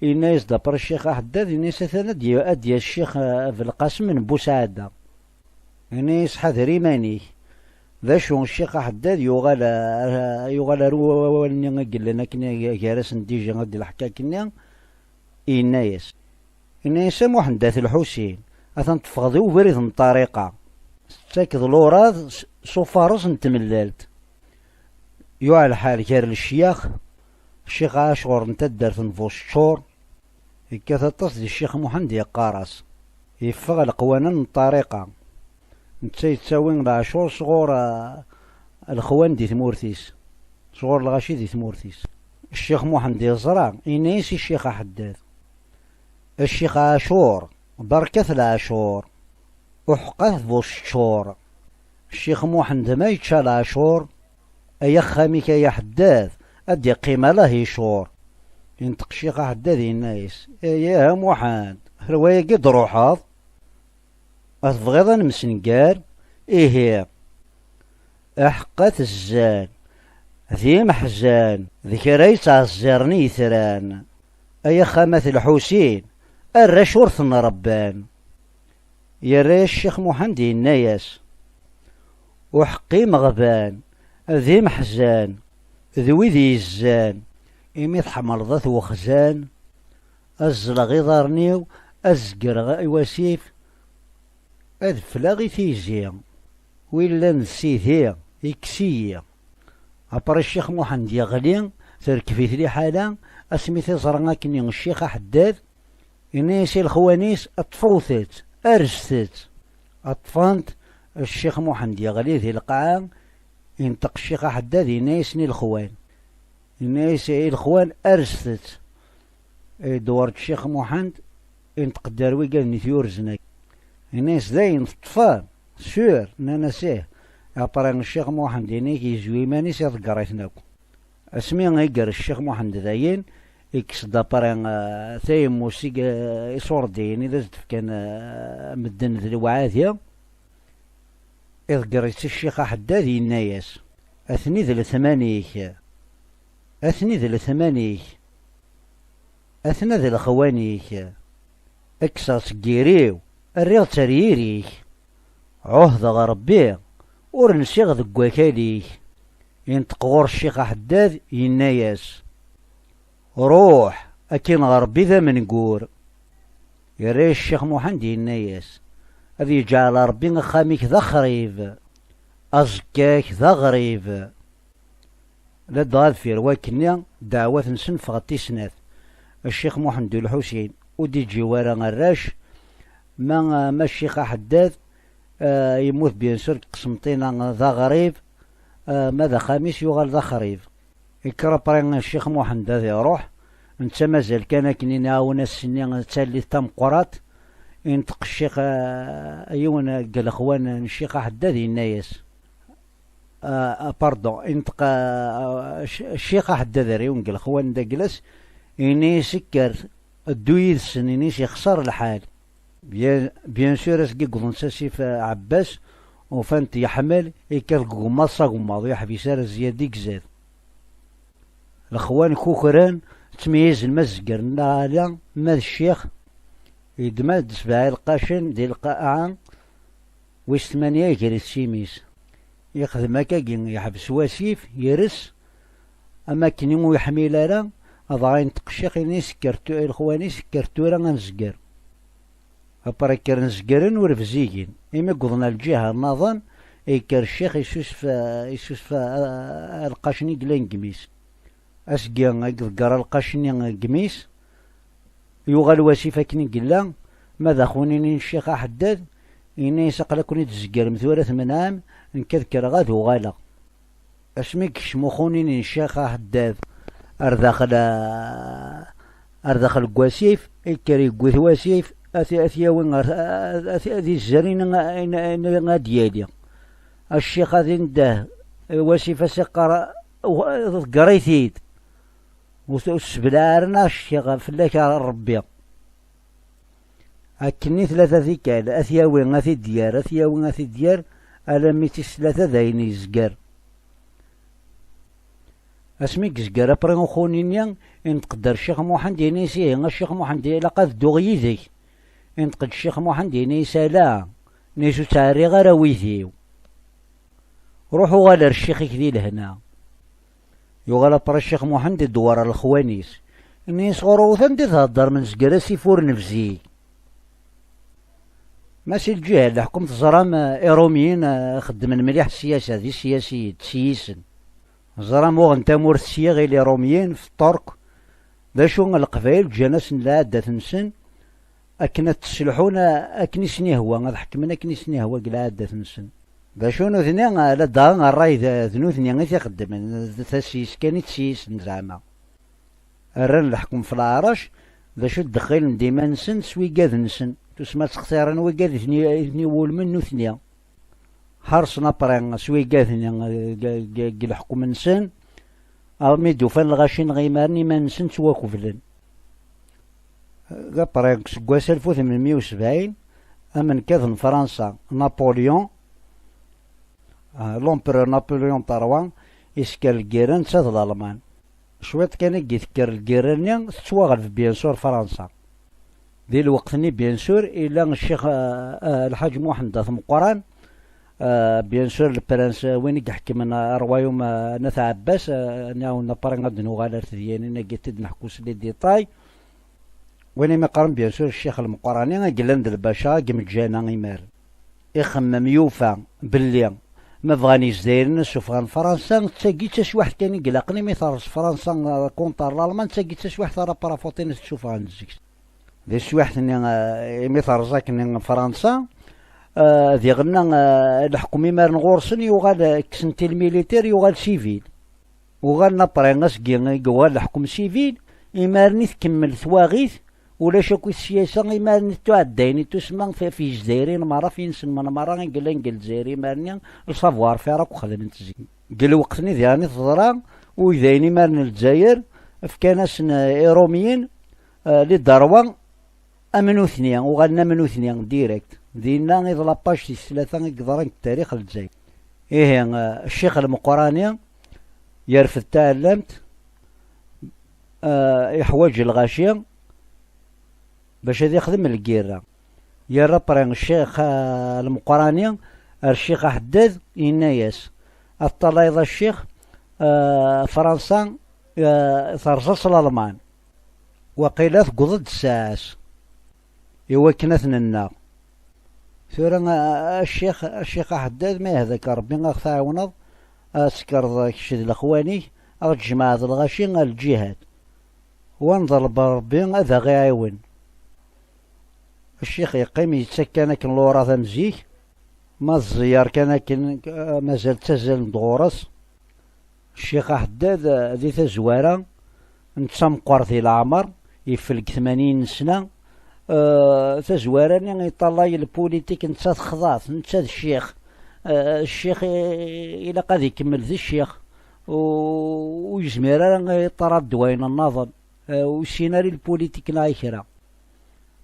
yenna-yas-d apre ccix aḥeddad, yenna-yas: "Atan ad d-, ad d-yas ccix, eh, Belqasem n Busɛada." Yenna-yas: "Ḥader iman-ik." D acu, ccix aḥeddad yuɣal, eh, yuɣal ar wawal-nni i yellan akken gar-asen dija ad d-leḥkak-nni, yenna-yas, yenna-yas: "A Muḥend At Lḥusin, atan teffɣeḍ i ubrid n ṭṭariqa, tettakeḍ luraḍ s, s ufares n tmellalt." Yuɛa lḥal gar lecyax, Ccix Ɛacur n taddart n Buceččur, yekkat aṭas di Ccix Muḥend yeqqar-as, yeffeɣ leqwanen n ṭṭariqa. Netta yettawi leɛcur sɣur, ah, lexwan di tmurt-is, sɣur lɣaci di tmurt-is. Ccix Muḥend yeẓra, yenna-yas i Ccix Aḥeddad: "A Ccix Ɛacur, berkat leɛcur, uḥeqqat Buceččur. Ccix Muḥend ma yečča leɛcur, ay axxam-ik ay aḥeddad, ad d-iqqim ala hicur." Inṭeq Ccix Aḥeddad, yenna-yas: "Ih a Muḥend, ar wayagi d-truḥeḍ? A tebɣiḍ ad nemsengar? Ihi, aḥeqqat zzan, d imeḥzan, d kra yettɛezziren i yetran. Ay axxam At Lḥusin, arrac ur ten-rebban." Yerra-yas Ccix Muḥend, yenna-yas: "Uḥeqqi imeɣban, d imeḥzan, d wid yezzan, imi tḥemmleḍ at wexzan, ad ẓẓleɣ iḍarren-iw, ad zegreɣ i wasif, ad fleɣ i tizi. Wi llan d sidi, ikkes-iyi." Après Ccix Muḥend yeɣli, terkeb-it liḥala, asmi t-iẓra akkenni Ccix Aḥeddad, yenna-yas i lexwan-is: "Ṭṭfet-tt, arset-tt." Ṭṭfen-t, Ccix Muḥend yeɣli di lqaɛa, inṭeq Ccix Aḥeddad, yenna-yasen i lexwan, yenna-yas i lexwan: "Arset-tt." Idewwer-d Ccix Muḥend, inṭeq-d ar wigad-nni t-yurzen akk. Yenna-yas: "Dayen teṭṭfem?" "Sûr." Nnan-as: "Ih." Après Ccix Muḥend inek yezwi iman-is, iḍegger-iten akk. Asmi iger Ccix Muḥend dayen, ikkes-d après, eh, tayemmust i, eh, iṣurdiyen i d as-d-fkan, eh, medden d lewɛadi. Iḍegger-itt i Ccix Aḥeddad, yenna-yas: "Atni d letman-ik, atni d letman-ik, atna d lexwan-ik, kkseɣ-tt deg yiri-w, rriɣ-tt ar yiri-k. Ɛuhdeɣ Rebbi, ur nsiɣ deg wakal-ik." Inṭeq ɣur Ccix Aḥeddad, yenna-yas: "Ruḥ, akin ɣer Rebbi d amengur." Yerra-yas Ccix Muḥend, yenna-yas: "Ad yeǧɛel Rebbi axxam-ik d axrib, aẓekka-k d aɣrib." Ladɣa deffir wakkenni, ddeɛwat-nsen ffɣent i snat. Ccix Muḥend U Lḥusin ur d-iǧǧi wara arrac, ma, ma Ccix Aḥeddad, eh, yemmut bien sûr deg Qsenṭina d aɣrib, eh, ma d axxam-is yuɣal d axrib. Ikker après Ccix Muḥend ad iruḥ, netta mazal kan akken i nɛawen ass-nni d tallit tameqqrant, inṭeq ccix, eh, yiwen deg lexwan n Ccix Aḥeddad, yenna-yas, ah, ah, pardon, inṭeq, ah, ah, Cc-, Ccix Aḥeddad ar yiwen deg lexwan d aglas, ini-as: "Kker, ddu yid-sen, ini-as yexṣer lḥal." Bien, bien sûr, asgi wwḍen s asif, ah, Ɛebbas, ufan-t yeḥmel, yekkat deg ugemmaḍ s agemmaḍ, ur yeḥbis ara zzyad i izad. Lexwan kukran, Ttmeyyizen ma d zzger neɣ ala, ma d ccix, yeddem-d sebɛa ilqacen di lqaɛa wis tmanya, iger-it s imi-s. Yexdem akkagi, yeḥbes wasif, yers, am akken ur yeḥmil ara, dɣa yenṭeq ccix, ini-as: "Kker tu-, i lexwan-is, kker tura ad nezger." Après kkren zegren ur bzigen. Imi wwḍen ar lǧiha nnaḍen, yekker ccix, yessusef, yessusef, a, a, alqac-nni yellan deg imi-s. Asgi i iḍegger alqac-nni deg imi-s, yuɣal wasif akken i yella, ma d axunini n ccix aḥeddad, yenna-yas: "Aql-aken i d-tzeggrem tura, tmenɛem, nekk ad kkreɣ ad uɣaleɣ." Asmi yekcem uxunini n ccix aḥeddad ar daxel, ar daxel n wasif, yekker yewwi-t wasif, ad t-, ad t-yawi ɣer, ad, ad izzer ayen, ayen, ayen ad d-yali. A ccix ad indeh, wasif ad s-iqqar: "Ḍegger-it-id, ur t-, ur t-sseblaɛ ara, a ccix, fell-ak a Rebbi." Akkenni tlata tikkal, ad t-yawi, ad t-id-yerr, ad t-yawi, ad t-id-yerr, alammi tis tlata dayen yezger. Asmi yezger après uxuni-nni, inṭeq-d ar Ccix Muḥend, yenna-yas: "Ihi, a Ccix Muḥend, ilaq ad dduɣ yid-k." Inṭeq-d Ccix Muḥend, yenna-yas: "Ala, nni-s ur ttɛerriɣ ara wid-iw. Ruḥ uɣal ar ccix-ik di lehna." Yuɣal après Ccix Muḥend idewwer ar lexwan-is. Ini-as: "Ɣur-wet anda i theddrem nezger asif ur nebzig?" Ma si lǧiha n leḥkem teẓram, eh, Irumyen, eh, xeddmen mliḥ ssiyasa, d isiyasiyen, d siyisen. Ẓram uɣen tamurt s yiɣil Irumyen, f Ṭṭerk. D acu, Leqbayel ǧǧan-asen lɛadat-nsen, akken ad tt-sselḥun, a-, akken i sen-ihwa, ad ḥekmen akken i sen-ihwa deg lɛadat-nsen. D acu nutni, a, ladɣa ṛṛay d, d nutni i t-ixeddmen, d tasyist kan i tt-syisen zeɛma. Rran leḥkem f leɛrac, d acu ddexxilen-d iman-nsen s wigad-nsen, tusma ttextiren wigad i ten-i-, i ten-iwulmen nutni. Ḥerṣen après s wigad-nni, eh, g, g, g leḥkem-nsen, armi d-ufan lɣaci n ɣimaren iman-nsen ttwakeblen. Après, seg wass alef u tmenmya u sebɛin, amenkad n Fransa, Napoléon, ah, l'empereur Napoléon trois, isker lgirra netta d Lalman. Cwiṭ kan i d-tekker lgirra-nni, tettwaɣleb, bien sûr, Fransa. Di lweqt-nni, bien sûr, illa ccix, ah, ah, Lḥaǧ Muḥend At Meqqran, ah, bien sûr, le prince, ah, win i iḥekmen, ah, rwayum, ah, n At Ɛebbas, ah, nniɣ-awen après ad d-nuɣal ar tedyanin-agi i d-neḥku s les détails. Win i mi qqaren, bien sûr, ccix Lmeqqrani, i yellan d lbaca i imejjan-a imar. Ixemmem, yufa belli ma bɣan Yizdayriyen ad suffɣen Fransa, d tagi d taswiḥt kan i ilaqen, imi terreẓ Fransa, euh, contre Lalman, d tagi d taswiḥt ara prafuṭin ad t-suffɣen zik. Di teswiḥt-nni, euh, imi terreẓ akken Fransa, euh, diɣenna, euh, leḥkem imaren ɣur-sen yuɣal, euh, kksen-t i lmilitir, yuɣal sivil. Uɣalen après asgi i yuɣal leḥkem sivil, imaren i tkemmel twaɣit, ulac akk i syasa, imaren i tuɛeddayen i tusemma f, f Yizdayriyen merra, f yinselmen merra i yellan deg Lezzayer imaren-nni, le savoir-faire akk xedmen-t zik. Deg lweqt-nni diɣen i teḍra, uydayen imaren n Lezzayer, fkan-asen, eh, Irumyen, eh, les Darwa, am nutni, uɣalen am nutni, direct. Dinna i d la page tis tlata i yeḍran deg tarix n Lezzayer. Ihi, eh, Ccix Lmeqqrani yerfed taɛellamt, eh, iḥwaǧ lɣaci bac ad ixdem lgirra. Yerra après Ccix, eh, Lmeqqrani ar Ccix Aḥeddad, yenna-yas: "Ad teṭṭalayeḍ a Ccix, eh, Fransa, eh, terẓa s Lalman. Waqila tewweḍ-d ssaɛa-s i wakken ad ten-nneɣ. Tura, a, a, a ccix, a ccix Aḥeddad, ma ihda-k Ṛebbi, a ɣ-tɛiwneḍ, ad tekkreḍ kečč d lexwan-ik, a ɣ-tjemɛeḍ lɣaci ar lǧihad. Wa neḍleb Ṛebbi ad aɣ-iɛiwen." Ccix yeqqim yettak kan akken luṛat am zik, ma tẓeyyer kan akken, eh, mazal ttazzalen-d ɣur-s. Ccix Aḥeddad, eh, di tazwara, netta meqqer di leɛmer, yeffel deg tmanyin n sna. Eh, tazwara-nni yeṭṭalay lpulitik, netta texḍa-t, netta d ccix. Eh, ccix i, ilaq ad ikemmel d ccix. U, ur yezmir ara yeṭṭar-d wayen nnaḍen. Eh, ur yessin ara i lpulitik neɣ i kra.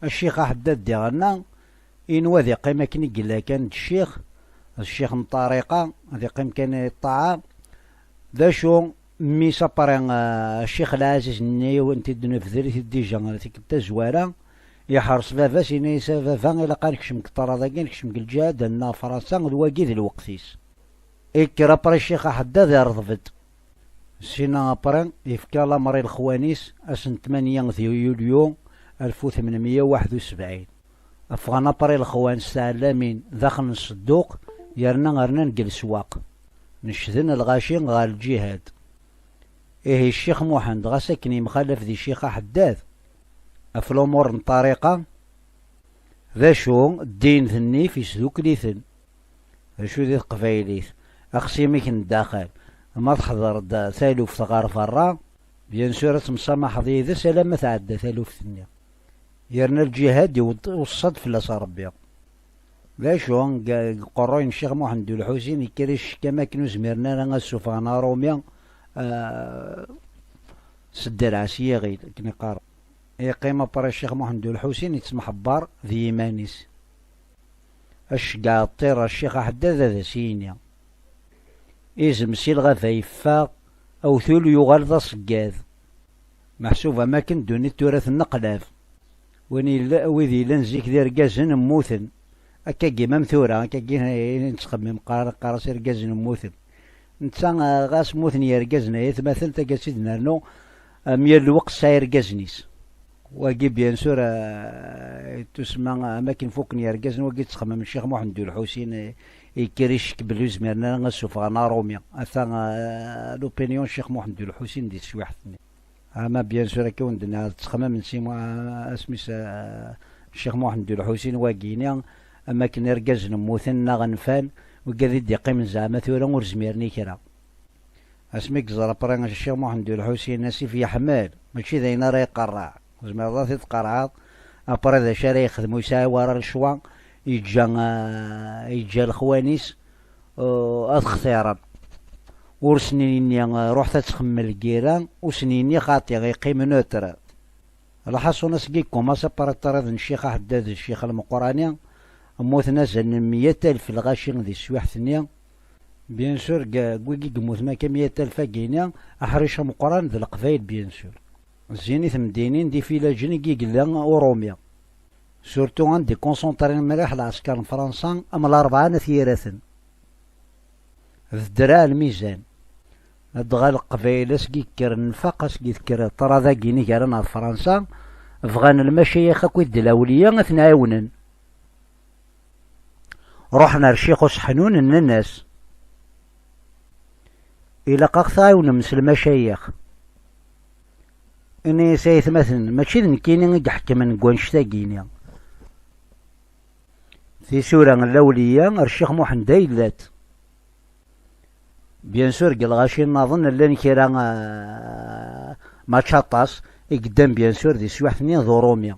Ccix Aḥeddad diɣenna, inwa ad iqqim akken i yella kan d ccix, d ccix n ṭṭariqa, ad iqqim kan i ṭṭaɛa. D acu, Mmi-s après, euh, Ccix Lɛaziz-nni, n-, n-, t-id-nebder-it-id dija tikkelt tazwara, iḥres baba-s, yenna-yas: "A baba, ilaq ad nekcem deg ṭṭrad-agi, nekcem deg lǧihad, ad nnaɣ Fransa, d wagi d lweqt-is." Ikker après Ccix Aḥeddad, irḍeb-d. Sina après, yefka lamer i lexwan-is, ass n tmanya di yulyu alef u tmenmeyya u waḥed u sebɛin. Ffɣen après lexwan s tɛellamin daxel n ṣedduq, yerna rnan deg leswaq, necden lɣaci ɣer lǧihad. Ihi Ccix Muḥend, ɣas akken yemxalaf di Ccix Aḥeddad ɣef lumuṛ n ṭṭariqa, d acu, ddin d nnif yesdukkel-iten. D acu di teqbaylit? Axsimek n daxel, ma teḥḍer-d taluft ɣer berra, bien sûr ad temsamaḥeḍ yid-s alamma tɛedda taluft-nni. Yerna lǧihad iweṣṣa-d fell-as Ṛebbi. D acu, deg, deg uqerruy n Ccix Muḥend U Lḥusin, yekker icekk am akken ur zmiren ara ad ssufɣen Aṛumi, ah, s ddreɛ, s yiɣil, akken iqqar. Yeqqim après Ccix Muḥend U Lḥusin yettemḥebbar d yiman-is. Aceggeɛ ṭṭir a Ccix Aḥeddad ad as-yini. Izem si lɣaba yeffeɣ, awtul yuɣal d aṣeggad. Meḥsub am akken ddunit tura tenneqlab. Win yella, wid yellan zik d irgazen mmuten. Akkagi mam tura, akkagi i nettxemmim, qqar-, qqar-as irgazen mmuten. Netta, eh, ɣas mmuten yergazen ay atmaten, taggara i d-nernu, am yal lweqt tesɛa irgazen-is. Wagi, bien sûr, eh, tusma, eh, am akken fukken yergazen, wagi ttxemmim Ccix Muḥend U Lḥusin, eh, yekker icekk belli ur zmiren ara ad ssufɣen Aṛumi. Ata, eh, l'opinion n Ccix Muḥend U Lḥusin di teswiḥt-nni. Ama bien sûr akka wen-d-nniɣ, ttxemmimen si mu-, asmi s-, eh, Ccix Muḥend U Lḥusin wagini, am akken irgazen mmuten neɣ nfan, wigad i d-iqqimen zeɛma tura ur zmiren i kra. Asmi yeẓra après Ccix Muḥend U Lḥusin asif yeḥmel, mačči d ayen ara iqerreɛ, tzemreḍ ad t-id-tqerɛeḍ, après d acu ara yexdem, ur yesɛi wara lecwa, yeǧǧa, eh, yeǧǧa lexwan-is, eh, ad xtiren. Ur sen-yenni, eh, ruḥet ad txemmem lgira, ur sen-yenni xaṭi, yeqqim neutre. Lḥaṣun, asgi yekkumaṣ apariṭarid n Ccix Aḥeddad d Ccix Lmeqrani, mmuten azal n meyya alef lɣaci di teswiḥt-nni. Bien sûr, deg, deg wigi yemmuten akka meyya alef agini, aḥric ameqqran d Leqbayel, bien sûr. Zzin i temdinin d ifilaǧen i yella Urumi. Surtout anda i concentré mliḥ lɛesker n Fransa am Larebɛa n At Yiraten. D ddreɛ lmizan. Ladɣa Leqbayel asgi yekker nnfaq, asgi tekker ṭṭrad-agi-ni gar-aneɣ d Fransa, bɣan lmacayex akked d lawliya ad ten-ɛiwnen. Ruḥen ar Ccix Useḥnun, nnan-as: "Ilaq ad ɣ-tɛiwnem s lmacayex." Ini-as: "Ay atmaten, mačči d nekkini i iḥekmen deg wannect-agi-ni. Tisura n lawliya ar Ccix Muḥend ay llant." Bien sûr, deg lɣaci nnaḍen llan kra, ah, mačči aṭas, i yeddan bien sûr di teswiḥt-nni d Urumi.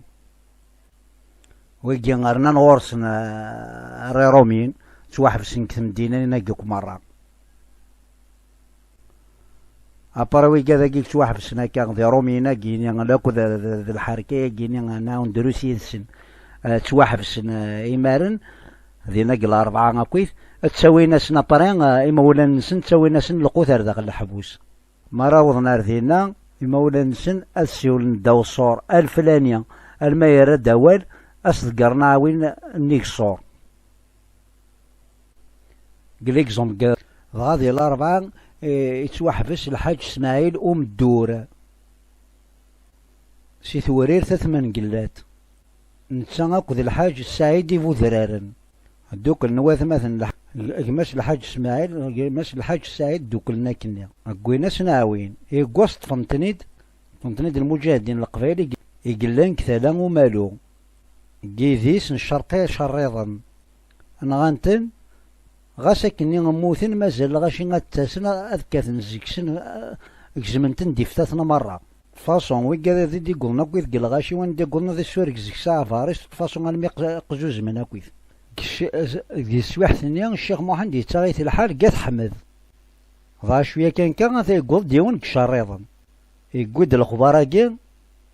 Wigi rnan ɣur-sen, ah, ar Iṛumiyen, ttwaḥebsen deg temdinin-agi akk merra. Après wigad-agi yettwaḥebsen akka d Iṛumiyen-agi-ni, akked d, d, d lḥerka-agi-ni, nɛawen drus yid-sen, eh, ttwaḥebsen, eh, imaren, dinna deg Larebɛa akkit, ttawin-asen après, eh, imawlan-nsen, ttawin-asen lqut ar daxel leḥbus. Mi ara awḍen ar dinna, imawlan-nsen ad siwlen ddaw ṣṣur alflani, alma yerra-d awal, ad s-ḍeggren aɛwin nnig ṣṣur. Deg l'exemple, dɣa di Larebɛa, eh, yettwaḥbes Lḥaǧ Smaɛil Umeddur si Tewrirt At Mengellat. Netta akked Lḥaǧ Saɛid Ibudraren. Dduklen watmaten Lḥ-, gma-s Lḥaǧ Smaɛil, gma-s Lḥaǧ Saɛid dduklen akkenni. Wwin-asen aɛwin. Yeggas ṭṭfen-ten-id, ṭṭfen-ten-id lmuǧahdin n Leqbayel i, i yellan deg tala umalu. Deg yidis n Ccerqi Icerriḍen. Nɣan-ten, ɣas akkenni mmuten, mazal lɣaci ad d-ttasen, ad kkaten seg-sen, eh, gezmen-ten d iftaten merra. Façon, wigad i d-iwwḍen akkit deg lɣaci, wanda iwwḍen ad isureg seg-s aɛbar-is, façon almi q-, qzuzmen akkit. Deg c-, deg teswiḥt-nni, Ccix Muḥend yettaɣ-it lḥal deg At Ḥmed. Dɣa cwiya kan kan, ata yewweḍ-d yiwen deg Icerriḍen. Yewwi-d lexbar-agi,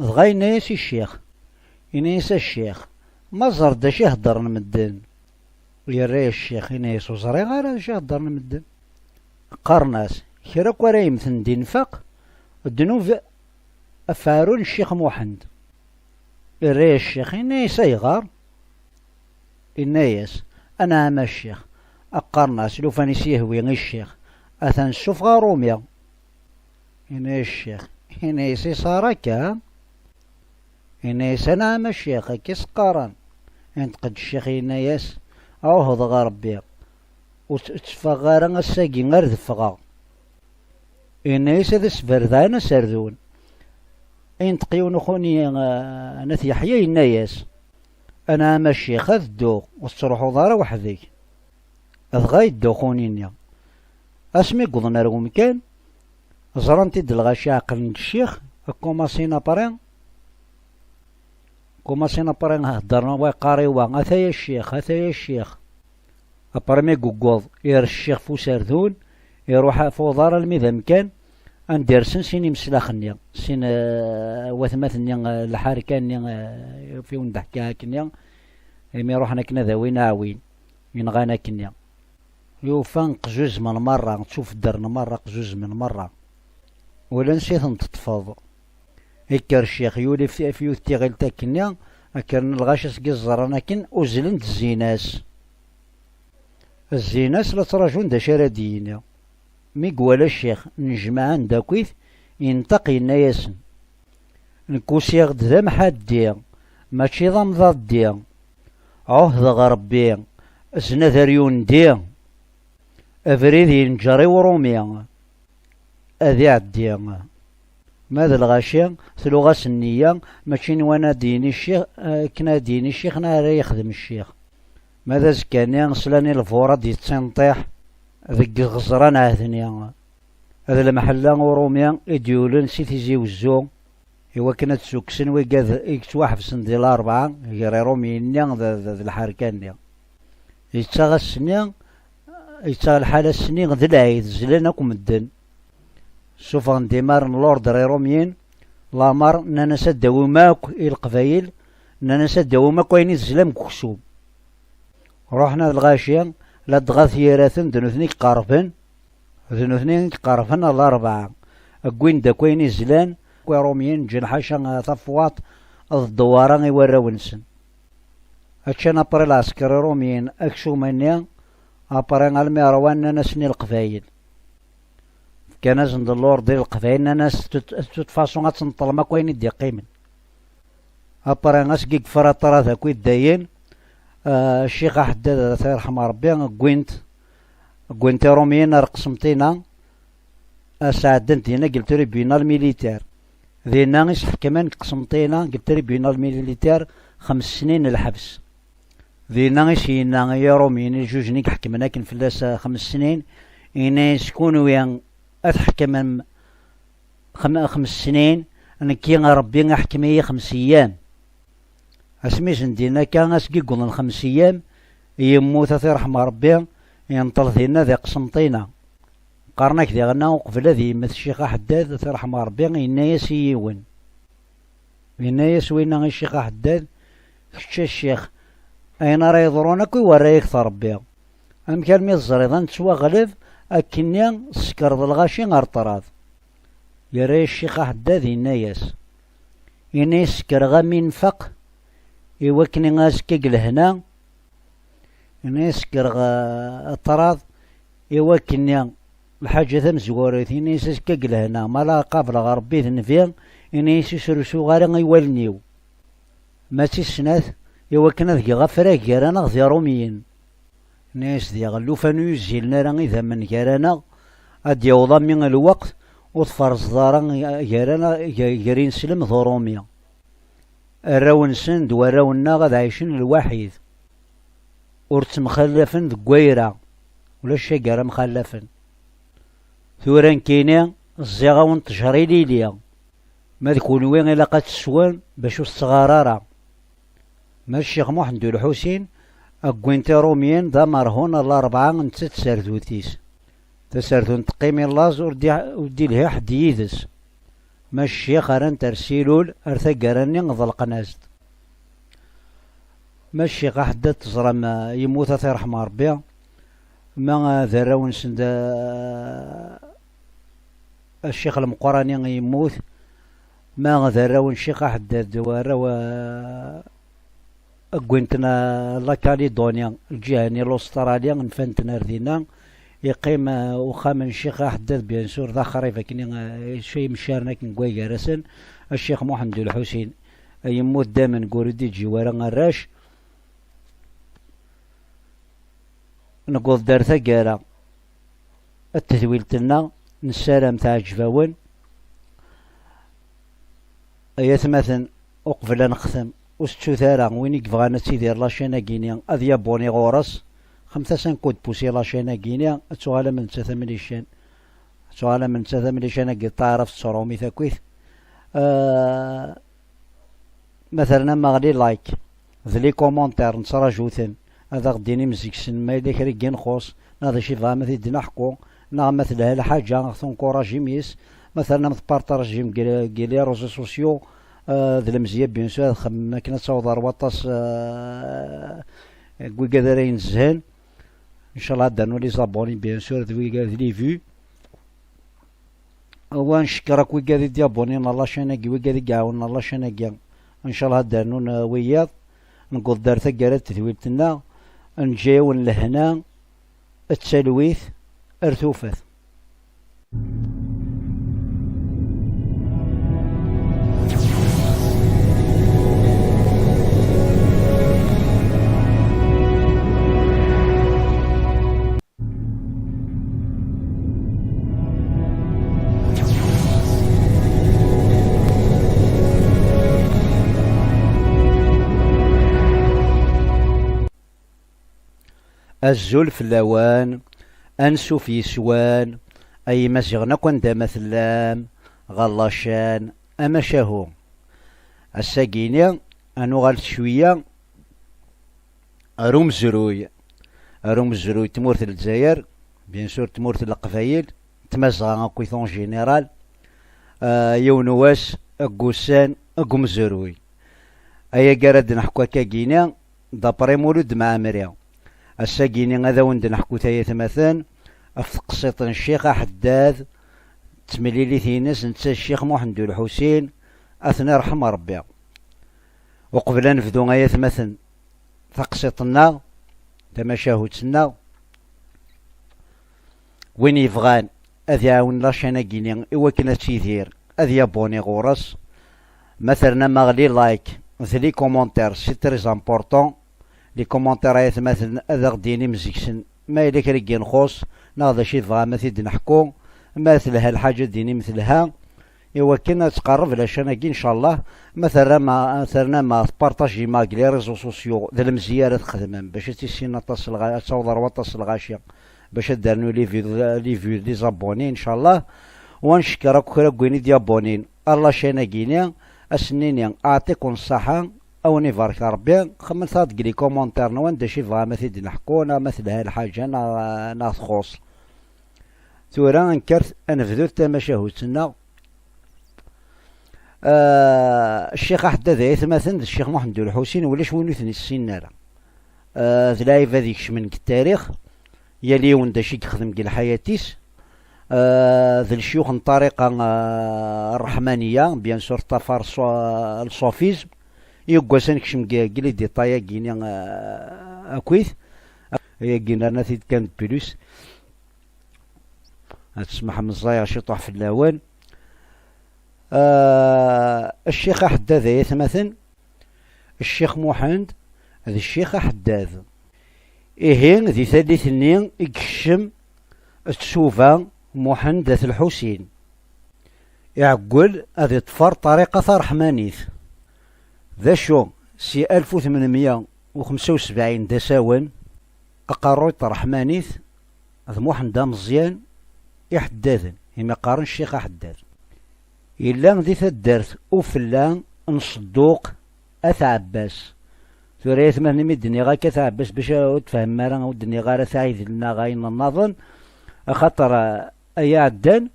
dɣa yenna-yas i ccix. Yenna-yas: "A ccix, ma ẓer-d acu i heddren medden." Yerra-yas ccix, yenna-yas: "Ur ẓriɣ ara acu i heddren medden." Qqaren-as: Kra akk ara yemmten d infaq, ddnub ɣef uɛrur n Ccix Muḥend. Irra-yas ccix, yenna-yas: "Ayɣer?" Yenna-yas: "Anɛam a ccix, qqaren-as lufan i s-yehwi i ccix, atan ssufeɣ aṛumi." Yenna-yas ccix, yenna-yas: "Iṣara akka?" Yenna-yas: "Anɛam a ccix, akka i s-qqaren." Inṭeq-d ccix, yenna-yas: "Ɛuhdeɣ Ṛebbi, ur tt-, ur tteffɣeɣ ara ass-agi ar d-ffɣeɣ." Yenna-yas: "Ad as-berdeɛen aserdun." Inṭeq yiwen uxuni, eh, n At Yeḥya, yenna-yas: "Anɛam a ccix, ad dduɣ, ur tettruḥuḍ ara weḥd-k." Dɣa yedda uxuni-nni. Asmi wwḍen ar wemkan, ẓran-t-id lɣaci, ɛeqlen-d ccix, kumasin après, kumasin après heddren wa yeqqar i wa: "Ataya ccix, ataya ccix." Après mi yewweḍ, ires ccix f userdun, iruḥ f uḍar almi d amkan anda rsen sin imeslax-nni, sin, eh, watmaten-nni, eh, lḥerka-nni, eh, ɣef i wen-d-ḥkiɣ akkenni, imi ruḥen akken ad awin aɛwin, yenɣan akkenni. Yufa qzuzemen merra, ttufeddren merra, qzuzemen merra. Ula ansi ten-teṭṭfeḍ. Ikker ccix, yuli f, f yiwet tiɣilt akkenni, kkren lɣaci seg i ẓran akken, uzzlen-d zzin-as. Zzin-as la ttṛajun d acu ara d-yini. Mi iwala ccix nnejmaɛen-d akkit, inṭeq yenna-yasen: "Nekk usiɣ-d d amḥaddi, mačči d amḍaddi. Ɛuhdeɣ Ṛebbi, znad ar yundi, abrid yenǧer i uṛumi, ad iɛeddi." Ma d lɣaci, tluɣ-as nniya, mačči nwan ad d-yini ccix, akken ad d-yini ccix, neɣ ara yexdem ccix. Ma d azekka-nni, slan i lbur ad d-yettinṭiḥ deg iɣeẓran ɛedni. D lemḥella uṛumi i d-yulen si Tizi Wezzu, i wakken ad d-ssukksen wigad i yettwaḥebsen di Larebɛa gar Iṛumyen-nni d, d, d lḥerka-nni. Yettaɣ ass-nni, yettaɣ lḥal ass-nni d lɛid, zlan akk medden. Ssufɣen-d imar n l'ordre Iṛumyen, lamer, nnan-as ad d-awim akk i Leqbayel, nnan-as ad d-awim akk ayen i tezlam deg uksum. Ruḥen ar lɣaci, ladɣa t-yiraten d nutni i iqerben, d nutni i iqerben ar Larebɛa. Wwin-d akk ayen i zlan, akk Iṛumyen ǧǧan ḥaca tafwaṭ d ddewwara i warraw-nsen. Ččan après lɛesker Iṛumyen aksum-nni, après almi ṛwan nnan-asen i Leqbayel. Fkan-asen-d l'ordre i Leqbayel, nnan-as: "De toute façon ad tneṭlem akk ayen i d-iqqimen." Après, asgi yefra ṭṭrad akk i ddayen, ah, Ccix Aḥeddad, ad t-yerḥem Ṛebbi, wwin-t, wwin-t Iṛumyen ar Qsenṭina, ah, sɛeddan-t dinna deg le tribunal militaire. Dinna i s-ḥekmen deg Qsenṭina, deg le tribunal militaire, xems snin n lḥebs. Dinna i s-yenna i Iṛumyen, i lǧuj-nni i iḥekmen akken fell-as, ah, xems snin, yenna-yas: "Kunwi ad tḥekmem xem-, xems snin, nekki Ṛebbi iḥkem-iyi xems eyyam." Asmi zendin akka, asgi yewwḍen xems eyyam, yemmut, ad t-irḥem Ṛebbi, yenṭel dinna di Qsenṭina. Qqaren-ak diɣenna, uqbel ad yemmet Ccix Aḥeddad, ad t-irḥem Ṛebbi, yenna-yas i yiwen. Yenna-yas winna i Ccix Aḥeddad: "Kečč a Ccix, ayen ara yeḍrun akk iwerra-yak-t Ṛebbi. Amek armi teẓriḍ ad nettwaɣleb akkenni, tsekreḍ lɣaci ar ṭṭrad?" Yerra-yas Ccix Aḥeddad, yenna-yas: "Ini-as kkreɣ am infaq, i wakken azekka deg lehna, ini-as kkreɣ, eh, ṭṭrad, i wakken lḥaǧa tamezwarut, ini-as azekka deg lehna, ma la qableɣ Ṛebbi d Nnbi, ini-as ur srusuɣ ara i wallen-iw. Ma d tis snat, i wakken ad geɣ afrag gar-aneɣ d Iṛumyen." Ini-as diɣ: "Llufan ur yuzzilen ara idammen gar-aneɣ, ad d-yaweḍ ami lweqt ur tferẓeḍ ara gar-aneɣ, gar, gar ineslem d Uṛumi. Arraw-nsen d warraw-nneɣ ad ɛicen lwaḥid, ur ttemxallafen deg wayra, ulac wagi ara mxallafen. Tura nekkini ẓẓiɣ-awen ṭṭjer ilili, ma d kunwi ilaq ad teswem bac ur tettɣar ara." Ma d Ccix Muḥend U Lḥusin, wwin-t Iṛumyen d amerhun ar Larebɛa, netta d tserdut-is. Taserdut teqqim i laẓ, ur d-, ur d-ilhi ḥedd yid-s. Ma d Ccix, rran-t ar Silul, ar taggara-nni, ḍelqen-as-d. Ma d Ccix Aḥeddad, teẓram, eh, yemmut, ad t-irḥem Ṛebbi, ma, eh, d arraw-nsen d, eh, Ccix Lmeqrani yemmut, ma d arraw n Ccix Aḥeddad, d warraw, eh, wwin-ten, eh, la Calédonie, lǧiha-nni l'Australie, nfan-ten ar dinna. Yeqqim, eh, uxxam n Ccix Aḥeddad, bien sûr, d axrib akken, eh, c-, imcaren akken deg way gar-asen. Ccix Muḥend Ulḥusin, eh, yemmut damen, ur d-iǧǧi wara arrac. Newweḍ-d ar taggara n tedwilt-nneɣ, nessaram teɛǧeb-awen. Ay atmaten, uqbel ad nextem, ur tettut ara, win i yebɣan ad tidir la chaîne-agi-ni, ad yabuni ɣur-s. Xemt-as un coup de pouce i la chaîne-agi-ni, ad tuɣal am nettat am lican. Ad tuɣal am nettat am lican-agi, taɛrabt tettṛumi takit. Ah, ma terna maɣli like, d les commentaires, nettraǧu-ten. Ad aɣ-d-inim zik-sen ma yella kra i yen-ixuṣ, neɣ d acu i bɣam ad t-id-naḥku, neɣ ma telha lḥaǧa, aɣ tunkuṛajim yes. Ma ternam tparṭaṛjim deg, deg les réseaux sociaux, euh, d lemzeyya, bien sûr, ad xemmem akken ad taweḍ ar waṭas, euh, n wigad ara inezhen. Ncallah ad d-rnu les abonnés, bien sûr, d wigad, d les vues. Wa ncekkeṛ akk wigad i d-yabuninen ɣer la chaîne-agi, wigad i iɛawnen ɣer la chaîne-agi. Ncallah ad d-rnun, eh, wiyaḍ. Newweḍ-d ar taggara n tedwilt-nneɣ, neǧǧa-yawen lehna d talwit ar tufat. Azul fell-awen, ansuf yes-wen, ay Imaziɣen akk anda ma tellam, ɣer la chaîne Amacahu. Ass-agi-ni, ad nuɣal cwiya ar umezruy, ar umezruy n tmurt n Lezzayer, bien sûr tmurt n Leqbayel, n Tmazɣa akkit en général, ah, yiwen wass deg wussan deg umezruy. Ayagi ara d-neḥku akkagini, d'après Mulud Mɛemmri. Ass-agini ad awen-d-neḥku tayetmaten ɣef teqsiṭ n Ccix Aḥeddad, d temlilit-ines netta d Ccix Muḥend Ulḥusin, ad ten-iṛḥem Ṛebbi. Uqbel ad nebdu ay atmaten taqsiṭ-nneɣ, tamacahut-nneɣ, win yebɣan ad iɛawen la chaîne-agi-ni i wakken ad tidir, ad yabuni ɣur-s. Ma ternam-aɣ les likes d les commentaires, c'est très important. Les commentaires ay atmaten ad aɣ-d-inim zik-sen ma yella kra i yen-ixuṣ, neɣ d acu i tebɣam ad t-id-neḥku. Ma telha lḥaǧa ad d-inim telha, i wakken ad tqerreb la chaîne-agi, ncallah. Ma terram, ternam tpartajim deg les réseaux sociaux, d lemzeyya ara txedmem bac ad tissinen aṭas lɣa-, ad taweḍ ar waṭas lɣaci, bac ad d-rnu les vues, les vues, les abonnés, ncallah. Wa ncekkeṛ akk kra n win i d-yabunin ar la chaîne-agi-ni, ad s-nini aɛṭikum ṣṣaḥa, ad wen-ibarek Ṛebbi. Xemmet-aɣ-d deg les commentaires-nwen d acu i tebɣam ad t-id-neḥku, neɣ ma telha lḥaǧa, neɣ, neɣ txuṣ. Tura ad nekker ad nebdu tamacahut-nneɣ. Ah, Ccix Aḥeddad ay atmaten d Ccix Muḥend Ulḥusin, ulac win ur ten-issinen ara. Ah, d lɛibad ikecmen deg tarix, yal yiwen d acu i yexdem deg lḥayat-is. Ah, d lecyux n ṭṭariqa, ah, ṛṛeḥmaniya, bien sûr, ṭṭafar ṣṣu-, le soufisme, yuggas ad nekcem deg, deg les détails-agi-ni, ah, akkit. Ayagi nerna-t-id kan de plus. Ad tesmaḥem, ẓẓayeɣ ciṭuḥ fell-awen. Ah, Ccix Aḥeddad ay atmaten, Ccix Muḥend d Ccix Aḥeddad. Ihi, di tallit-nni i yekcem tsuba Muḥend At Lḥusin. Iɛeggel ad iṭfer ṭariqa taṛeḥmanit. D acu, si alef u tmenmya u xemsa u sebɛin d asawen, aqerruy n tṛeḥmanit d Muḥend Ameẓyan iḥeddaden, imi qqaren Ccix Aḥeddad. Yella di taddart Ufella n Ṣedduq At Ɛebbas. Tura, ay atmaten, imi d-nniɣ akka At Ɛebbas, bac ur tfehmem ara, ur d-nniɣ ara At Ɛidel neɣ ayen nnaḍen, axaṭer, eh, ay iɛeddan,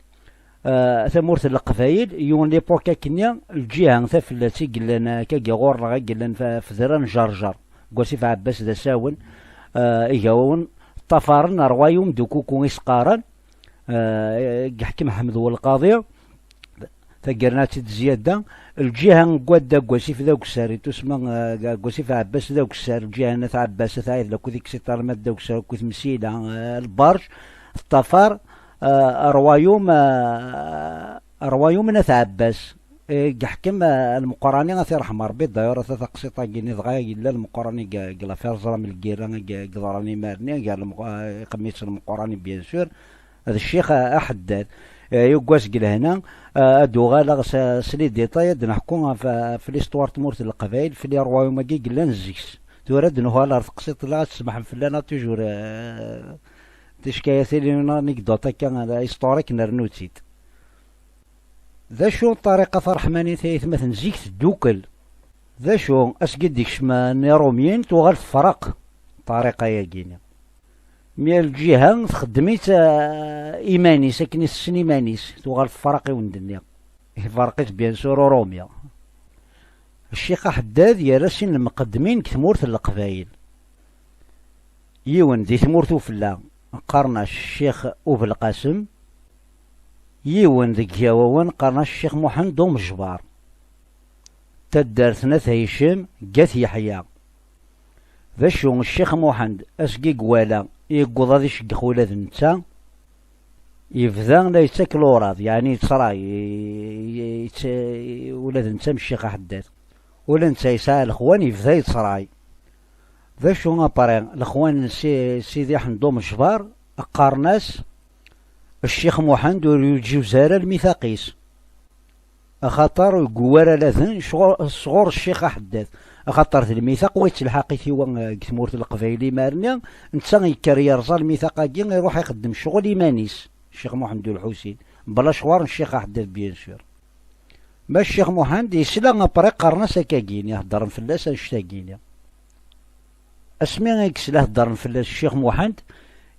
eh, tamurt n Leqbayel, yiwen l'époque akkenni, lǧiha tafella i yellan, eh, akkagi ɣur-neɣ, i yellan f-, f udrar n Ǧerǧer, deg wasif Ɛebbas d asawen, eh, igawawen ṭṭafaren rwayum d ukuku i s-qqaren, eh, i yeḥkem Ḥmed Welqaḍi. Taggara-nni ad tt-id-zzyada. Lǧiha n wadda deg wasif d agessar, itusma, eh, deg wasif Ɛebbas d agessar, lǧiha n At Ɛebbas, At Ɛidel akked Iksiṭ Armad d agessar akked Msila, eh, Lberǧ, teṭṭafar, eh, rwayum, eh, rwayum n At Ɛebbas. Eh, yeḥkem, eh, Lmeqrani, ad t-iṛḥem Ṛebbi, d'ailleurs, ata taqsiṭ-agi-nni dɣa yella Lmeqrani deg, deg l'affaire ẓram lgirra i, i yeḍran imar-nni, gar Lmeq-, eh, iqemmi-tt Lmeqrani, bien sûr, d Ccix Aḥeddad. Eh, yuggas deg lehna, eh, ad d-uɣaleɣ s, s les détails, ad d-neḥku ɣef, ɣef l'histoire n tmurt n Leqbayel, f les royaumes-agi yellan zik-s. Tura ad d-nuɣal ɣer teqsiṭ-nneɣ, ad tsemḥem fell-aneɣ toujours, eh, tickayatin, une anecdote akka, eh, historique, nernu-tt-id. D acu ṭṭariqat ṛṛeḥmanit ay atmaten zik teddukel? D acu, asgi d-ikcem n Iṛumyen tuɣal tefreq ṭṭariqa-yagi-nni. Mi ar lǧiha txeddem-itt, eh, iman-is, akken i tessen iman-is, tuɣal tefreq i wen-d-nniɣ. Iferq-itt, bien sûr, Urumi. Ccix Aḥeddad yerra sin n lmuqeddmin deg tmurt n Leqbayel. Yiwen di tmurt ufella, qqaren-as Ccix Ubelqasem, yiwen deg Igawawen, qqaren-as Ccix Muḥend Umejbar. Taddart n At Hicem, deg At Yeḥya. D acu, Ccix Muḥend, asgi i iwala, yewweḍ ad iceggex ula d netta, yebda la yettak luraḍ, yeɛni yettray, i-, i-, yett-, ula d netta am Ccix Aḥeddad. Ula netta yesɛa lexwan, yebda yettray. D acu après, lexwan n Si-, Sidi Ḥend Umejbar qqaren-as, Ccix Muḥend ur yeǧǧiz ara lmithaq-is. Axaṭer ur ara laden sɣur, sɣur Ccix Aḥeddad. Axaṭer d lmithaq wa yettelḥaq-it i wa, eh, deg tmurt n Leqbayel imar-nni, netta yekker yerẓa lmithaq-agi, iruḥ ixeddem ccɣel iman-is, Ccix Muḥend U Lḥusin, bla ccɣel n Ccix Aḥeddad, bien sûr. Ma Ccix Muḥend yesla après qqaren-as akkagi-ni, heddren fell-as annect-agi-ni. Asmi i yesla heddren fell-as Ccix Muḥend,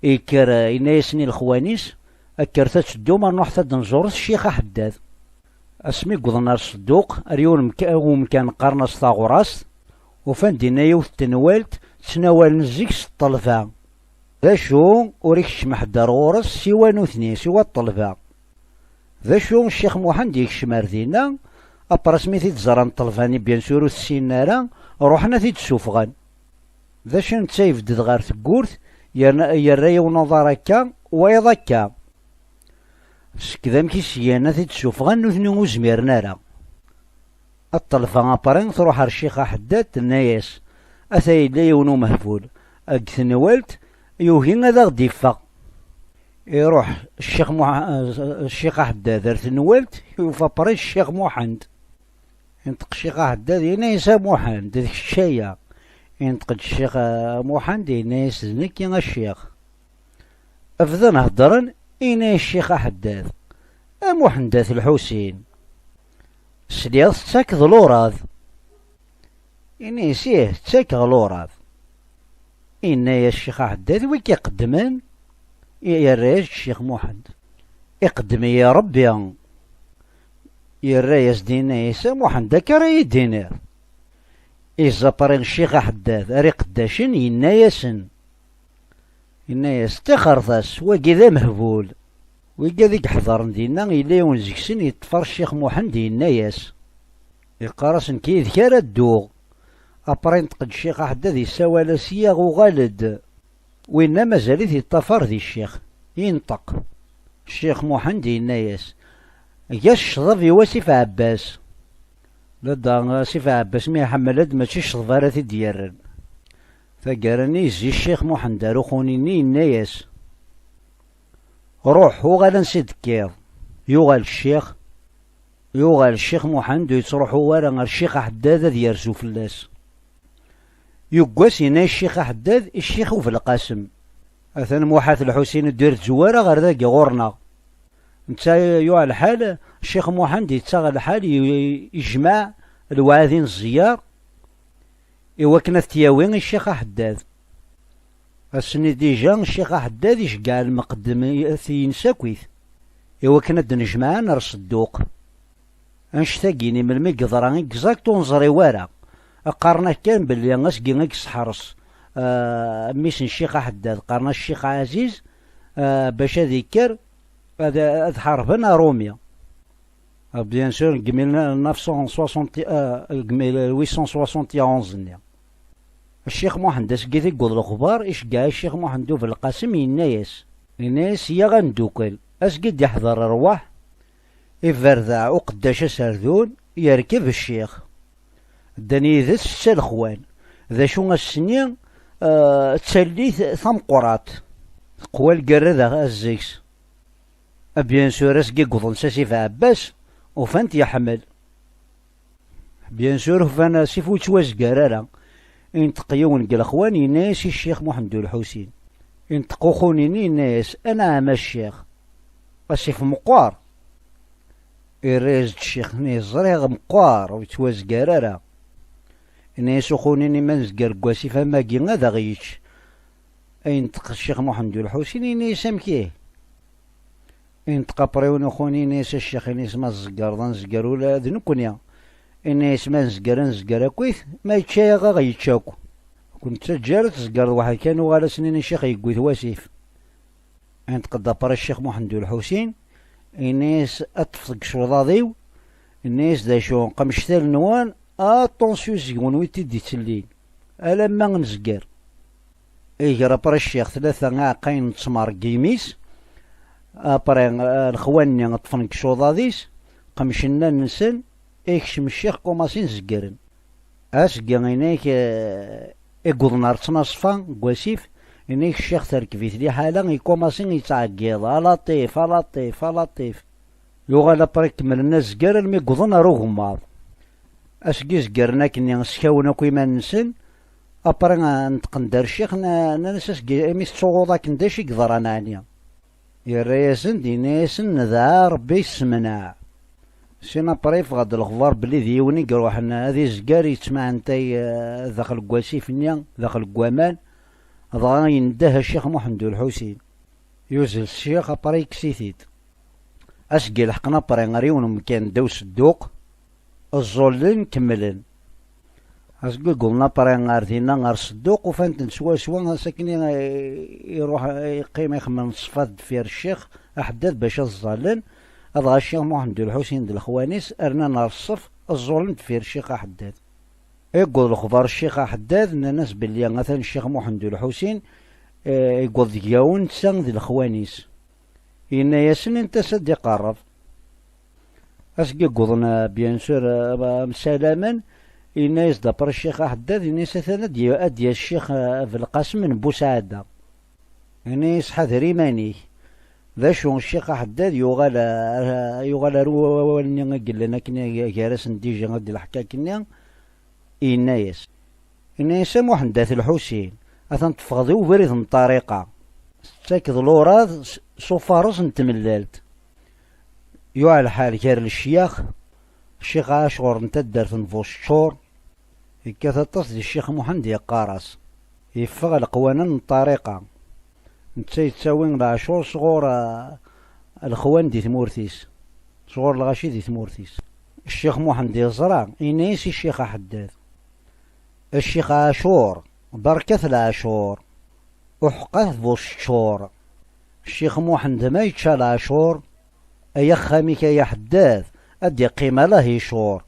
yekker, eh, yenna-yasen i lexwan-is, kkret ad teddum, rnuḥet ad d-nẓuret Ccix Aḥeddad. Asmi wwḍen ar Sedduq, ar yiwen umka-, umkan qqaren-as Taɣrast, ufan dinna yiwet n tenwalt ttnawalen zik s ṭṭelba. D acu, ur ikeččem ḥedd ar ɣur-s siwa nutni, siwa ṭṭelba. D acu, Ccix Muḥend yekcem ar dinna, après asmi t-id-ẓran ṭṭelba-nni, bien sûr, ur t-ssinen ara, ruḥen ad t-id-ssufɣen. D acu, netta yebded ɣer tewwurt, yerna, yerra yiwen uḍar akka, wayeḍ akka. Seg d amek i s-gan ad t-id-ssufɣen, nutni ur zmiren ara. Ad ṭṭelbeɣ après, truḥ ar Ccix Aḥeddad, tenna-yas, ata yella yiwen umehbul deg tenwalt, yugi ad aɣ-d-iffeɣ. Iruḥ Ccix Muḥ-, Ccix Aḥeddad ar tenwalt, yufa après Ccix Muḥend. Inṭeq Ccix Aḥeddad, yenna-yas, a Muḥend, d kečč aya? Inṭeq-d Ccix, eh, Muḥend, yenna-yas, d nekki a Ccix. Bdan heddren, yenna-yas Ccix Aḥeddad, a Muḥend At Lḥusin, sliɣ tettakeḍ luraḍ. Yenna-yas, ih, ttakeɣ luraḍ. Yenna-yas Ccix Aḥeddad, wi k-iqeddmen? Yerra-yas-d Ccix Muḥend, iqeddem-iyi Ṛebbi. Yerra-yas-d, yenna-yas, a Muḥend, akka ara yi-d-tiniḍ? Iẓẓa après Ccix Aḥeddad ar iqeddacen, yenna-yasen, yenna-yas, ṭixret-as, wagi d amehbul. Wigad i iḥeḍren dinna, yella yiwen seg-sen yeṭṭef ar Ccix Muḥend, yenna-yas, yeqqar-as, nekk yid-k ara dduɣ. Après inṭeq-d Ccix Aḥeddad, yessawal-as, yaɣ, uɣal-d. Winna mazal-it yeṭṭafar di ccix. Inṭeq Ccix Muḥend, yenna-yas, eg-as ccḍeb i wasif Ɛebbas. Ladɣa asif Ɛebbas mi iḥemmel-d, mačči ccḍeb ara t-id-yerren. Taggara-nni yezzi Ccix Muḥend ar uxuni-nni, yenna-yas, ruḥ, uɣal ansi d-tekkiḍ. Yuɣal ccix, yuɣal Ccix Muḥend ur yettruḥu ara ar Ccix Aḥeddad ad yerzu fell-as. Yuggas yenna-yas Ccix Aḥeddad i Ccix Ubelqasem, atan Muḥ At Lḥusin ur d-irezzu ara ɣer dagi ɣur-neɣ. Netta yuɣ lḥal, Ccix Muḥend yettaɣ lḥal, i-, ijmeɛ lewɛadi n ẓẓyar, i wakken ad t-yawi i Ccix Aḥeddad. Ass-nni dija, Ccix Aḥeddad iceggeɛ lmeqdemat-ines akkit, i wakken ad d-nejmaɛen ar Sedduq. Annect-agi-nni, melmi i yeḍra exact ur neẓri wara. Qqaren-ak kan belli asgi i yesseḥres, ah, mmi-s n Ccix Aḥeddad, qqaren-as Ccix Ɛaziz, ah, bac ad ikker, ad, ad ḥarben Arumi. Ah, bien sûr, deg mille neuf cent soixante, ah, deg mille huit cent soixante et onze-nni. Ccix Muḥend, asgi i d-yewweḍ lexbar, iceggeɛ Ccix Muḥend U Belqasem, yenna-yas, yenna-yas: "Ya a ndukkel, asgi d-iḥḍer rrwaḥ, iberdeɛ uqeddac aserdun, yerkeb ccix." Ddan yid-s setta lexwan. D acu ass-nni, eh, d tallit tameqqrant. Teqwa lgerra d a-, a-, zeg-s. A bien sûr, asgi wwḍen s asif Ɛebbas, ufan-t yeḥmel. Bien sûr, ufan asif ur yettwazgar ara. Inṭeq yiwen deg lexwan, yenna-yas i Ccix Muḥend U Lḥusin. Inṭeq uxuni-nni, yenna-yas: "Anɛam a ccix, asif meqqer." Irra-yas-d ccix-nni: "Ẓriɣ meqqer, ur yettwazgar ara." Yenna-yas uxuni-nni: "Ma nezger deg wasif am wagi, ad aɣ-yečč." Inṭeq Ccix Muḥend U Lḥusin, yenna-yas: "Amek ihi?" Inṭeq après yiwen uxuni, yenna-yas: "A ccix, yenna-yas, ma tzegreḍ, ad nezger ula d nekkni." Yenna-yas: "Ma nezger, ad nezger akkit, ma yečča-yaɣ, ad aɣ-yečč akk. Ur k-nettaǧǧa ara ad tzegreḍ weḥd-k, ad nuɣal ass-nni ccix yewwi-t wasif." Inṭeq-d après Ccix Muḥend U Lḥusin, yenna-yas: "Ṭṭef deg icuḍaḍ-iw." Yenna-yas: "D acu, qemcet allen-nwen, attention seg-wen wi t-id-ittellin, alamma nezger." Iger après ccix tlata iɛeqqayen n ttmer deg yimi-s, après, eh, lexwan-nni ṭṭfen deg icuḍaḍ-is, qemcen allen-nsen, ikcem ccix, kumasin zeggren. Asgi inek, eh, i yewwḍen ar ttnaṣfa n wasif, inek ccix terkeb-it liḥala, ikumasin yettɛeggiḍ: "A Laṭif, a Laṭif, a Laṭif." Yuɣal après kemmlen azger almi yewwḍen ar ugemmaḍ. Asgi zeggren akkenni, skawen akk iman-nsen, après, eh, neṭqen-d ar ccix, nna-, nnan-as: "Asgi, imi tettuɣuḍ akken, d acu i yeḍran ɛni?" Yerra-yasen-d, yenna-yasen: "Nedɛa Ṛebbi yessemneɛ." Sin après yeffeɣ-d lexbar belli d yiwen i iruḥen ad izger, yettmaɛentay, eh, daxel n wasif-nni, daxel n waman, dɣa yendeh a Ccix Muḥend U Lḥusin. Yuzzel ccix, après yekkes-it-id. Asgi leḥqen après ar yiwen umkan ddaw sedduq, ẓẓullen, kemmlen. Asgi wwḍen après ar dinna, ar sedduq, ufan-ten swaswa, ass akken i, iruḥ, iqqim ixemmem ṣṣfa deffir ccix Aḥeddad bac ad ẓẓallen, adɣa Ccix Muḥend U Lḥusin d lexwan-is rnan ar ṣṣef, ẓẓullen deffir ccix Aḥeddad. Iwweḍ lexbar ccix Aḥeddad, nnan-as belli atan Ccix Muḥend U Lḥusin, eh, iwweḍ deg-awen netta d lexwan-is. Yenna-yasen: "Init-as ad d-iqerreb." Asgi wwḍen, eh, bien sûr, eh, msalamen, yenna-yas-d après Ccix Aḥeddad, yenna-yas: "Atan ad d-, ad d-yas Ccix, eh, Belqasem n Busɛada." Yenna-yas: "Ḥader iman-ik." D acu, Ccix Aḥeddad yuɣal, eh, yuɣal ar wawal-nni i yellan akken gar-asen dija ad d-leḥka akkenni, yenna-yas, yenna-yas: "A Muḥend At Lḥusin, atan teffɣeḍ i ubrid n ṭṭariqa, tettakeḍ luraḍ s, s ufares n tmellalt." Yuɛer lḥal gar lecyax, Ccix Ɛacur n taddart n Buceččur, yekkat aṭas di Ccix Muḥend, yeqqar-as, yeffeɣ leqwanen n ṭṭariqa. Netta yettawi leɛcur sɣur, ah, lexwan di tmurt-is, sɣur lɣaci di tmurt-is. Ccix Muḥend yeẓra, yenna-yas i Ccix Aḥeddad: "A Ccix Ɛacur, berkat leɛcur, uḥeqqat Buceččur. Ccix Muḥend ma yečča leɛcur, ay axxam-ik ay Aḥeddad, ad d-iqqim ala hicur."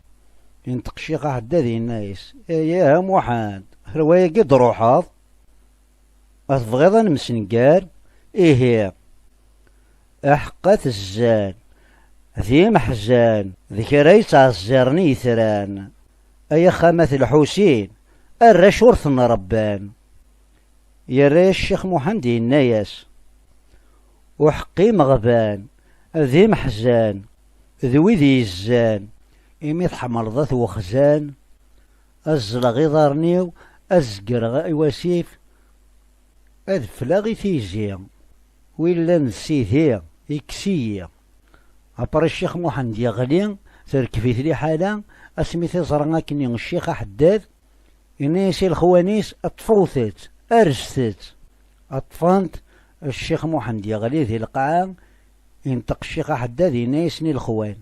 Inṭeq Ccix Aḥeddad, yenna-yas: "Ay a Muḥend, ar wayagi d-truḥeḍ? Ma tebɣiḍ ad nemsengar, ihi, aḥeqqat zzan, d imeḥzan, d kra yettɛezziren i yetran. Ay axxam At Lḥusin, arrac ur ten-rebban." Yerra-yas Ccix Muḥend, yenna-yas: "Uḥeqqi imeɣban, d imeḥzan, d wid yezzan, imi tḥemmleḍ at wexzan, ad ẓẓleɣ iḍarren-iw, ad zegreɣ i wasif, ad fleɣ i tizi. Wi llan d sidi, ikkes-iyi." Après Ccix Muḥend yeɣli, terkeb-it liḥala, asmi t-iẓra akkenni Ccix Aḥeddad, yenna-yas i lexwan-is: "Ṭṭfet-tt, arset-tt." Ṭṭfen-t, Ccix Muḥend yeɣli di lqaɛa, inṭeq Ccix Aḥeddad, yenna-yasen i lexwan,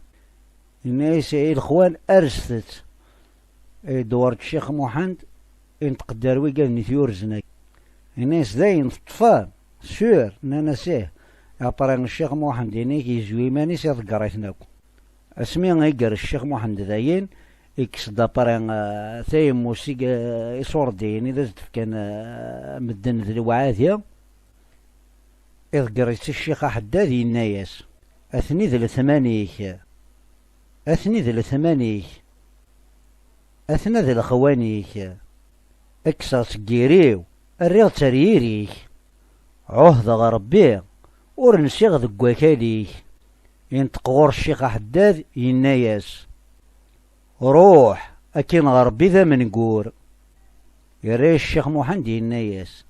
yenna-yas i lexwan: "Arset-tt." Idewwer-d Ccix Muḥend, inṭeq-d ar wigad-nni t-yurzen akk. Yenna-yas: "Dayen teṭṭfem?" "Sûr." Nnan-as: "Ih." Après Ccix Muḥend inig yezwi iman-is, iḍegger-iten akk. Asmi iger Ccix Muḥend dayen, ikkes-d après, eh, tayemmust i, eh, iṣurdiyen i d as-d-fkan, eh, medden d lewɛadi, iḍegger-itt Ccix Aḥeddad, yenna-yas: "Atni d letman-ik, atni d letman-ik, atna d lexwan-ik, kkseɣ-tt deg yiri-w, rriɣ-tt ar yiri-k. Ɛuhdeɣ Ṛebbi, ur nsiɣ deg wakal-ik." Inṭeq ɣur Ccix Aḥeddad, yenna-yas: "Ruḥ, akin Ṛebbi d amengur." Yerra-yas Ccix Muḥend, yenna-yas: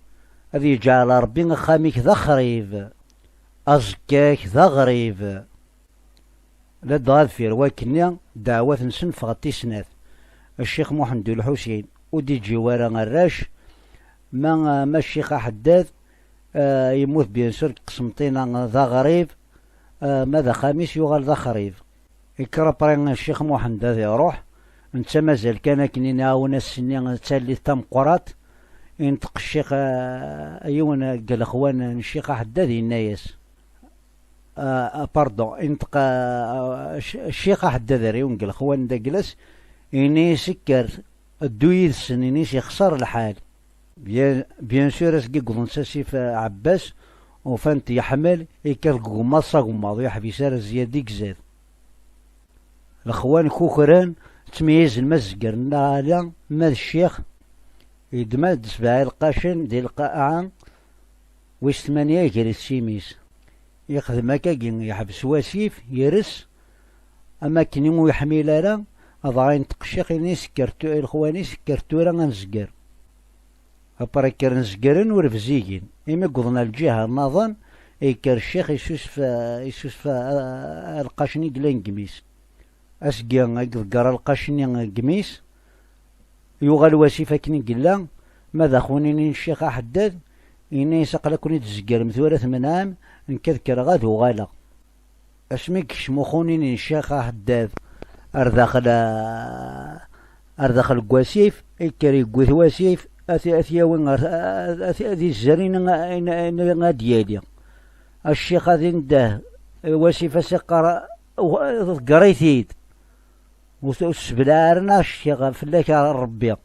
"Ad yeǧɛel Ṛebbi axxam-ik d axrib, aẓekka-k d aɣrib." Ladɣa deffir wakken-nni, ddeɛwat-nsen ffɣent i snat. Ccix Muḥend U Lḥusin ur d-iǧǧi wara arrac, ma, ma Ccix Aḥeddad, eh, yemmut bien sûr deg Qsenṭina d aɣrib, eh, ma d axxam-is yuɣal d axrib. Ikker après Ccix Muḥend ad iruḥ, netta mazal kan akken i nɛawen ass-nni d tallit tameqqrant, inṭeq Ccix, eh, yiwen deg lexwan n Ccix Aḥeddad, yenna-yas, ah, ah, pardon, inṭeq, ah, ah, Cc-, Ccix Aḥeddad ar yiwen deg lexwan d aglas, ini-as: "Kker, ddu yid-sen, ini-as yexṣer lḥal." Bien, bien sûr, asgi wwḍen s asif, ah, Ɛebbas, ufan-t yeḥmel, ikker deg ugemmaḍ s agemmaḍ, ur yeḥbis ara zzyad i izad. Lexwan kukran, ttmeyyizen ma d Zger neɣ ala, ma d Ccix. Yeddem-d sebɛa ilqacen di lqaɛa, wis tmanya iger-it s imi-s. Yexdem akkagi, yeḥbes wasif, yers, am akken ur yeḥmil ara, dɣa yenṭeq Ccix, ini-as: "Kker tu-, i lexwan-is, kker tura ad nezger." Après kkren zegren ur bzigen. Imi wwḍen ar lǧiha nnaḍen, yekker Ccix, yessusef, yessusef, a, a, alqac-nni yellan deg imi-s. Asgi i iḍegger alqac-nni deg imi-s, yuɣal wasif akken i yella, ma d axunini n Ccix Aḥeddad, yenna-yas: "Aql-aken i d-tzeggrem tura, tmenɛem, nekk ad kkreɣ ad uɣaleɣ." Asmi yekcem uxunini n Ccix Aḥeddad ar daxel, ar daxel n wasif, yekker yewwi-t wasif, ad t-, ad t-yawi ɣer, ad, ad izzer ayen, ayen, ayen ad d-yali. A Ccix ad indeh, wasif ad s-iqqar: "Ḍegger-it-id. Ur t-, ur t-sseblaɛ ara, neɣ Ccix fell-ak a Ṛebbi."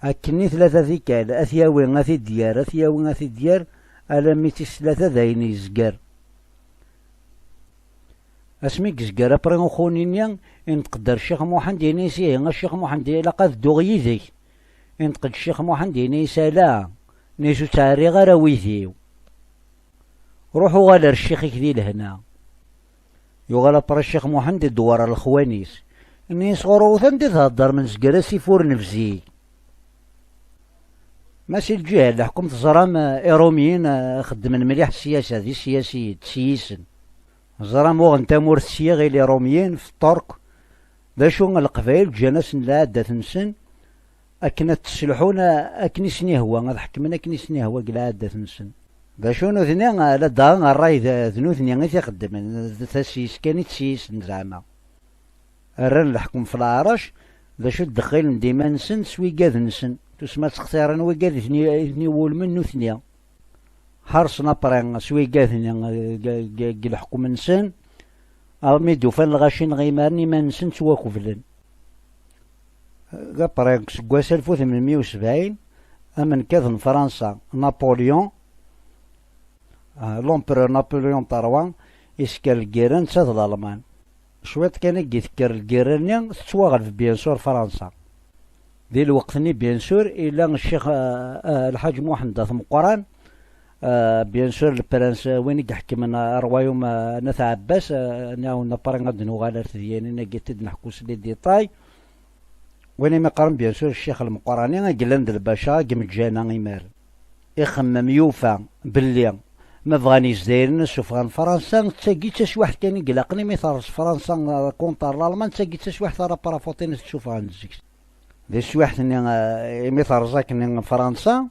Akken i tlata tikkal, ad t-yawi, ad t-id-yerr, ad t-yawi, ad t-id-yerr, alammi d tis tlata dayen yezger. Asmi yezger après uxunini, inṭeq-d ar Ccix Muḥend, yenna-yas: "Ihi a Ccix Muḥend, ilaq ad dduɣ yid-k." Inṭeq-d Ccix Muḥend, yenna-yas: "Ala, nni-s ur ttɛerriɣ ara wid-iw." Ruḥ uɣal ar ccix-ik di lehna. Yuɣal après Ccix Muḥend idewwer ar lexwan-is. Nni-as: "Ɣur-wet anda i theddrem, nezger asif ur nebzig?" Ma si lǧiha n leḥkem teẓram, eh, Irumyen, eh, xeddmen mliḥ ssiyasa, d isiyasiyen, d siyisen. Teẓram uɣen tamurt sya i Lirumyen, f Ṭṭerk. D acu, Leqbayel ǧǧan-asen lɛadat-nsen, akken ad ttselḥun, a-, akken i sen-ihwa, ad ḥekmen akken i sen-ihwa deg lɛadat-nsen. D acu nutni, a, ladɣa ṛṛay d, d nutni i t-ixeddmen, d tasist kan i tt-siyisen zeɛma. Rran leḥkem f leɛrac, d acu ddexxilen-d iman-nsen s wigad-nsen, tusma ttextiren wigad i ten-, i ten-iwulmen nutni. Ḥerṣen après s wigad-nni, g, g, g leḥkem-nsen, armi d-ufan lɣaci n ɣimaren iman-nsen ttwakeblen. Après, seg wass alef u tmenmya u sebɛin, amenkad n Fransa, Napoléon, ah, l'empereur Napoléon trois, isker lgirra netta d Lalman. Cwiṭ kan i d-tekker lgirra-nni, tettwaɣleb, bien sûr, Fransa. Di lweqt-nni, bien sûr, illa ccix, ah, ah, Lḥaǧ Muḥend At Meqqran, ah, bien sûr, le prince, ah, win i iḥekmen, ah, rwayum, ah, n At Ɛebbas, ah, nɛawen après ad nuɣal ar tedyanin-agi i d-neḥku s les détails. Win i mi qqaren, bien sûr, ccix Lmeqqrani, i yellan d lbaca, i yemǧana imar. Ixemmem, yufa belli ma bɣan Yezdayiren ad suffɣen Fransa, d tagi d taswiḥt kan i ilaqen, imi terreẓ Fransa, eh, contre Lalman, d tagi d taswiḥt ara prafuṭin ad t-suffɣen zik. Di teswiḥt-nni, eh, imi terreẓ akken Fransa,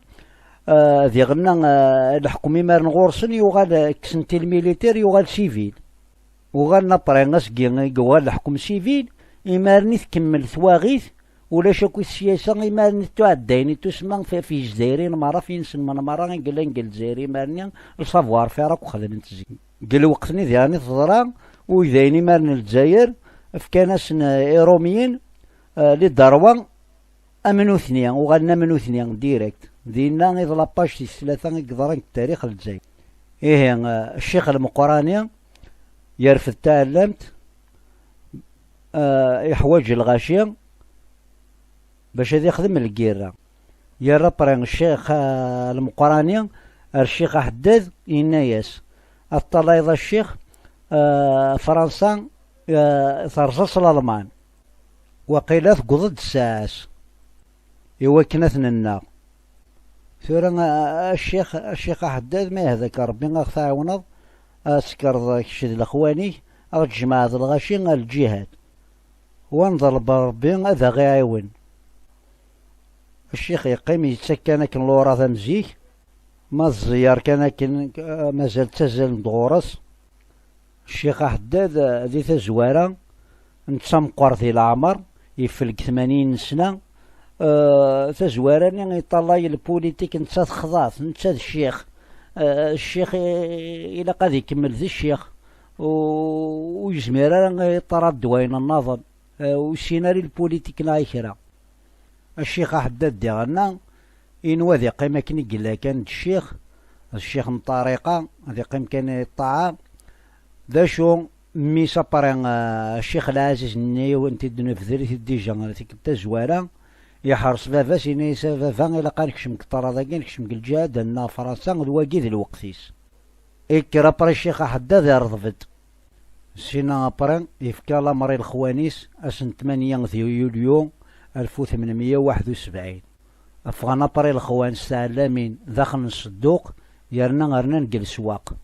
eh, diɣenna, eh, leḥkem imaren ɣur-sen yuɣal, eh, kksen-t i lmilitir, yuɣal sivil. Uɣalen après asgi i yuɣal leḥkem sivil, imaren i tkemmel twaɣit, Ulac akk i tesya-sa imaren i tuɛeddayen i tusma f f Yizzayriyen merra, f yinselmen merra i yellan deg Lezzayer imaren-nni, le savoir-faire akk xedmen-t zik. Deg lweqt-nni diɣen i teḍra, uydayen imaren n Lezzayer fkan-asen, eh, Iṛumyen, eh, les droits am nutni, uɣalen am nutni, direct. Dinna iḍ la page tis tlata i yeḍran deg tarix n Lezzayer. Ihi, eh, ccix lmeqrani yerfed taɛellamt, eh, iḥwaǧ lɣaci bac ad ixdem lgirra. Yerra après ccix, eh, lmeqrani ar ccix aḥeddad, yenna-yas: "Ad teṭṭalayeḍ a ccix, eh, Fransa, eh, terẓa s Lalman. Waqila tewweḍ-d ssaɛa-s i wakken ad ten-nneɣ." Tura, a, a, a ccix, a ccix aḥeddad, ma yehda-k Ṛebbi a ɣ-tɛiwneḍ, ad tekkreḍ kečč d lexwan-ik, a ɣ-tjemɛeḍ lɣaci ar lǧihad. Wa nḍelb Ṛebbi ad aɣ-iɛiwen. Ccix yeqqim yettak kan akken luṛad am zik, ma tẓeyyer kan akken, eh, mazal ttazzalen-d ɣur-s. Ccix Aḥeddad, eh, di tazwara, netta meqqer di leɛmer, yeffel deg tmanyin n sna. Eh, tazwara-nni iṭallay lpulitik, netta texḍa-t, netta d ccix. Eh, ccix i-, ilaq ad ikemmel d ccix. U-, ur yezmir ara iṭṭarad d wayen nnaḍen. Eh, ur yessin ara i lpulitik neɣ i kra. Ccix Aḥeddad diɣenna, inwa ad iqqim akken i yella kan d ccix, d ccix n ṭṭariqa, ad iqqim kan i ṭṭaɛa. D acu, mmi-s après, eh, ccix Lɛaziz-nni, i wen-t-id-nebder-it-id dija tikkelt tazwara, iḥres baba-s, yenna-yas: "A baba, ilaq ad nekcem deg ṭṭrad-agi, nekcem deg lǧihad, ad nnaɣ Fransa, d wagi d lweqt-is." Ikker après ccix Aḥeddad, irḍeb-d. Sina après, yefka lamer i lexwan-is, ass n tmanya di yulyu alef u tmenmeyya u waḥed u sebɛin. Ffɣen après lexwan s tɛellamin daxel n ṣedduq, yerna rnan deg leswaq.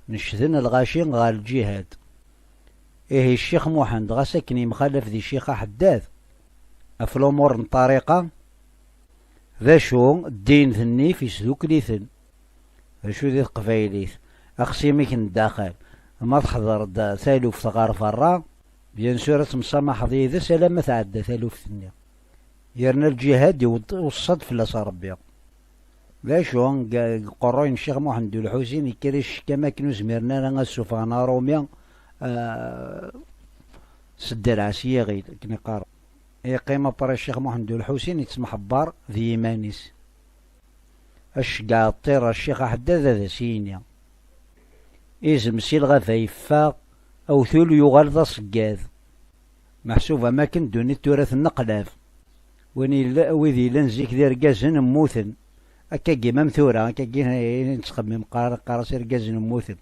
Necden lɣaci ɣer lǧihad. Ihi Ccix Muḥend, ɣas akken yemxalaf di Ccix Aḥeddad ɣef lumuṛ n ṭṭariqa, d acu, ddin d nnif yesdukkel-iten. D acu di teqbaylit? Axsimek n daxel. Ma teḥḍer-d taluft ɣer berra, bien sûr ad temsamaḥeḍ yid-s alamma tɛedda taluft-nni. Yerna lǧihad iweṣṣa-d fell-as Ṛebbi. D acu, deg, deg uqerruy n Ccix Muḥend U Lḥusin, yekker icekk am akken ur zmiren ara ad ssufɣen Aṛumi, eh, s ddreɛ, s yiɣil, akken iqqar. Yeqqim après Ccix Muḥend U Lḥusin yettemḥebbar d yiman-is. Ad ceggɛeḍ ṭṭir ar Ccix Aḥeddad ad as-yini: "Izem si lɣaba yeffeɣ, awtul yuɣal d aṣeggad." Meḥsub am akken ddunit tura tenneqlab. Win yella, wid yellan zik d irgazen mmuten. Akkagi mam tura, akkagi i nettxemmim, qqar-, qqar-as irgazen mmuten.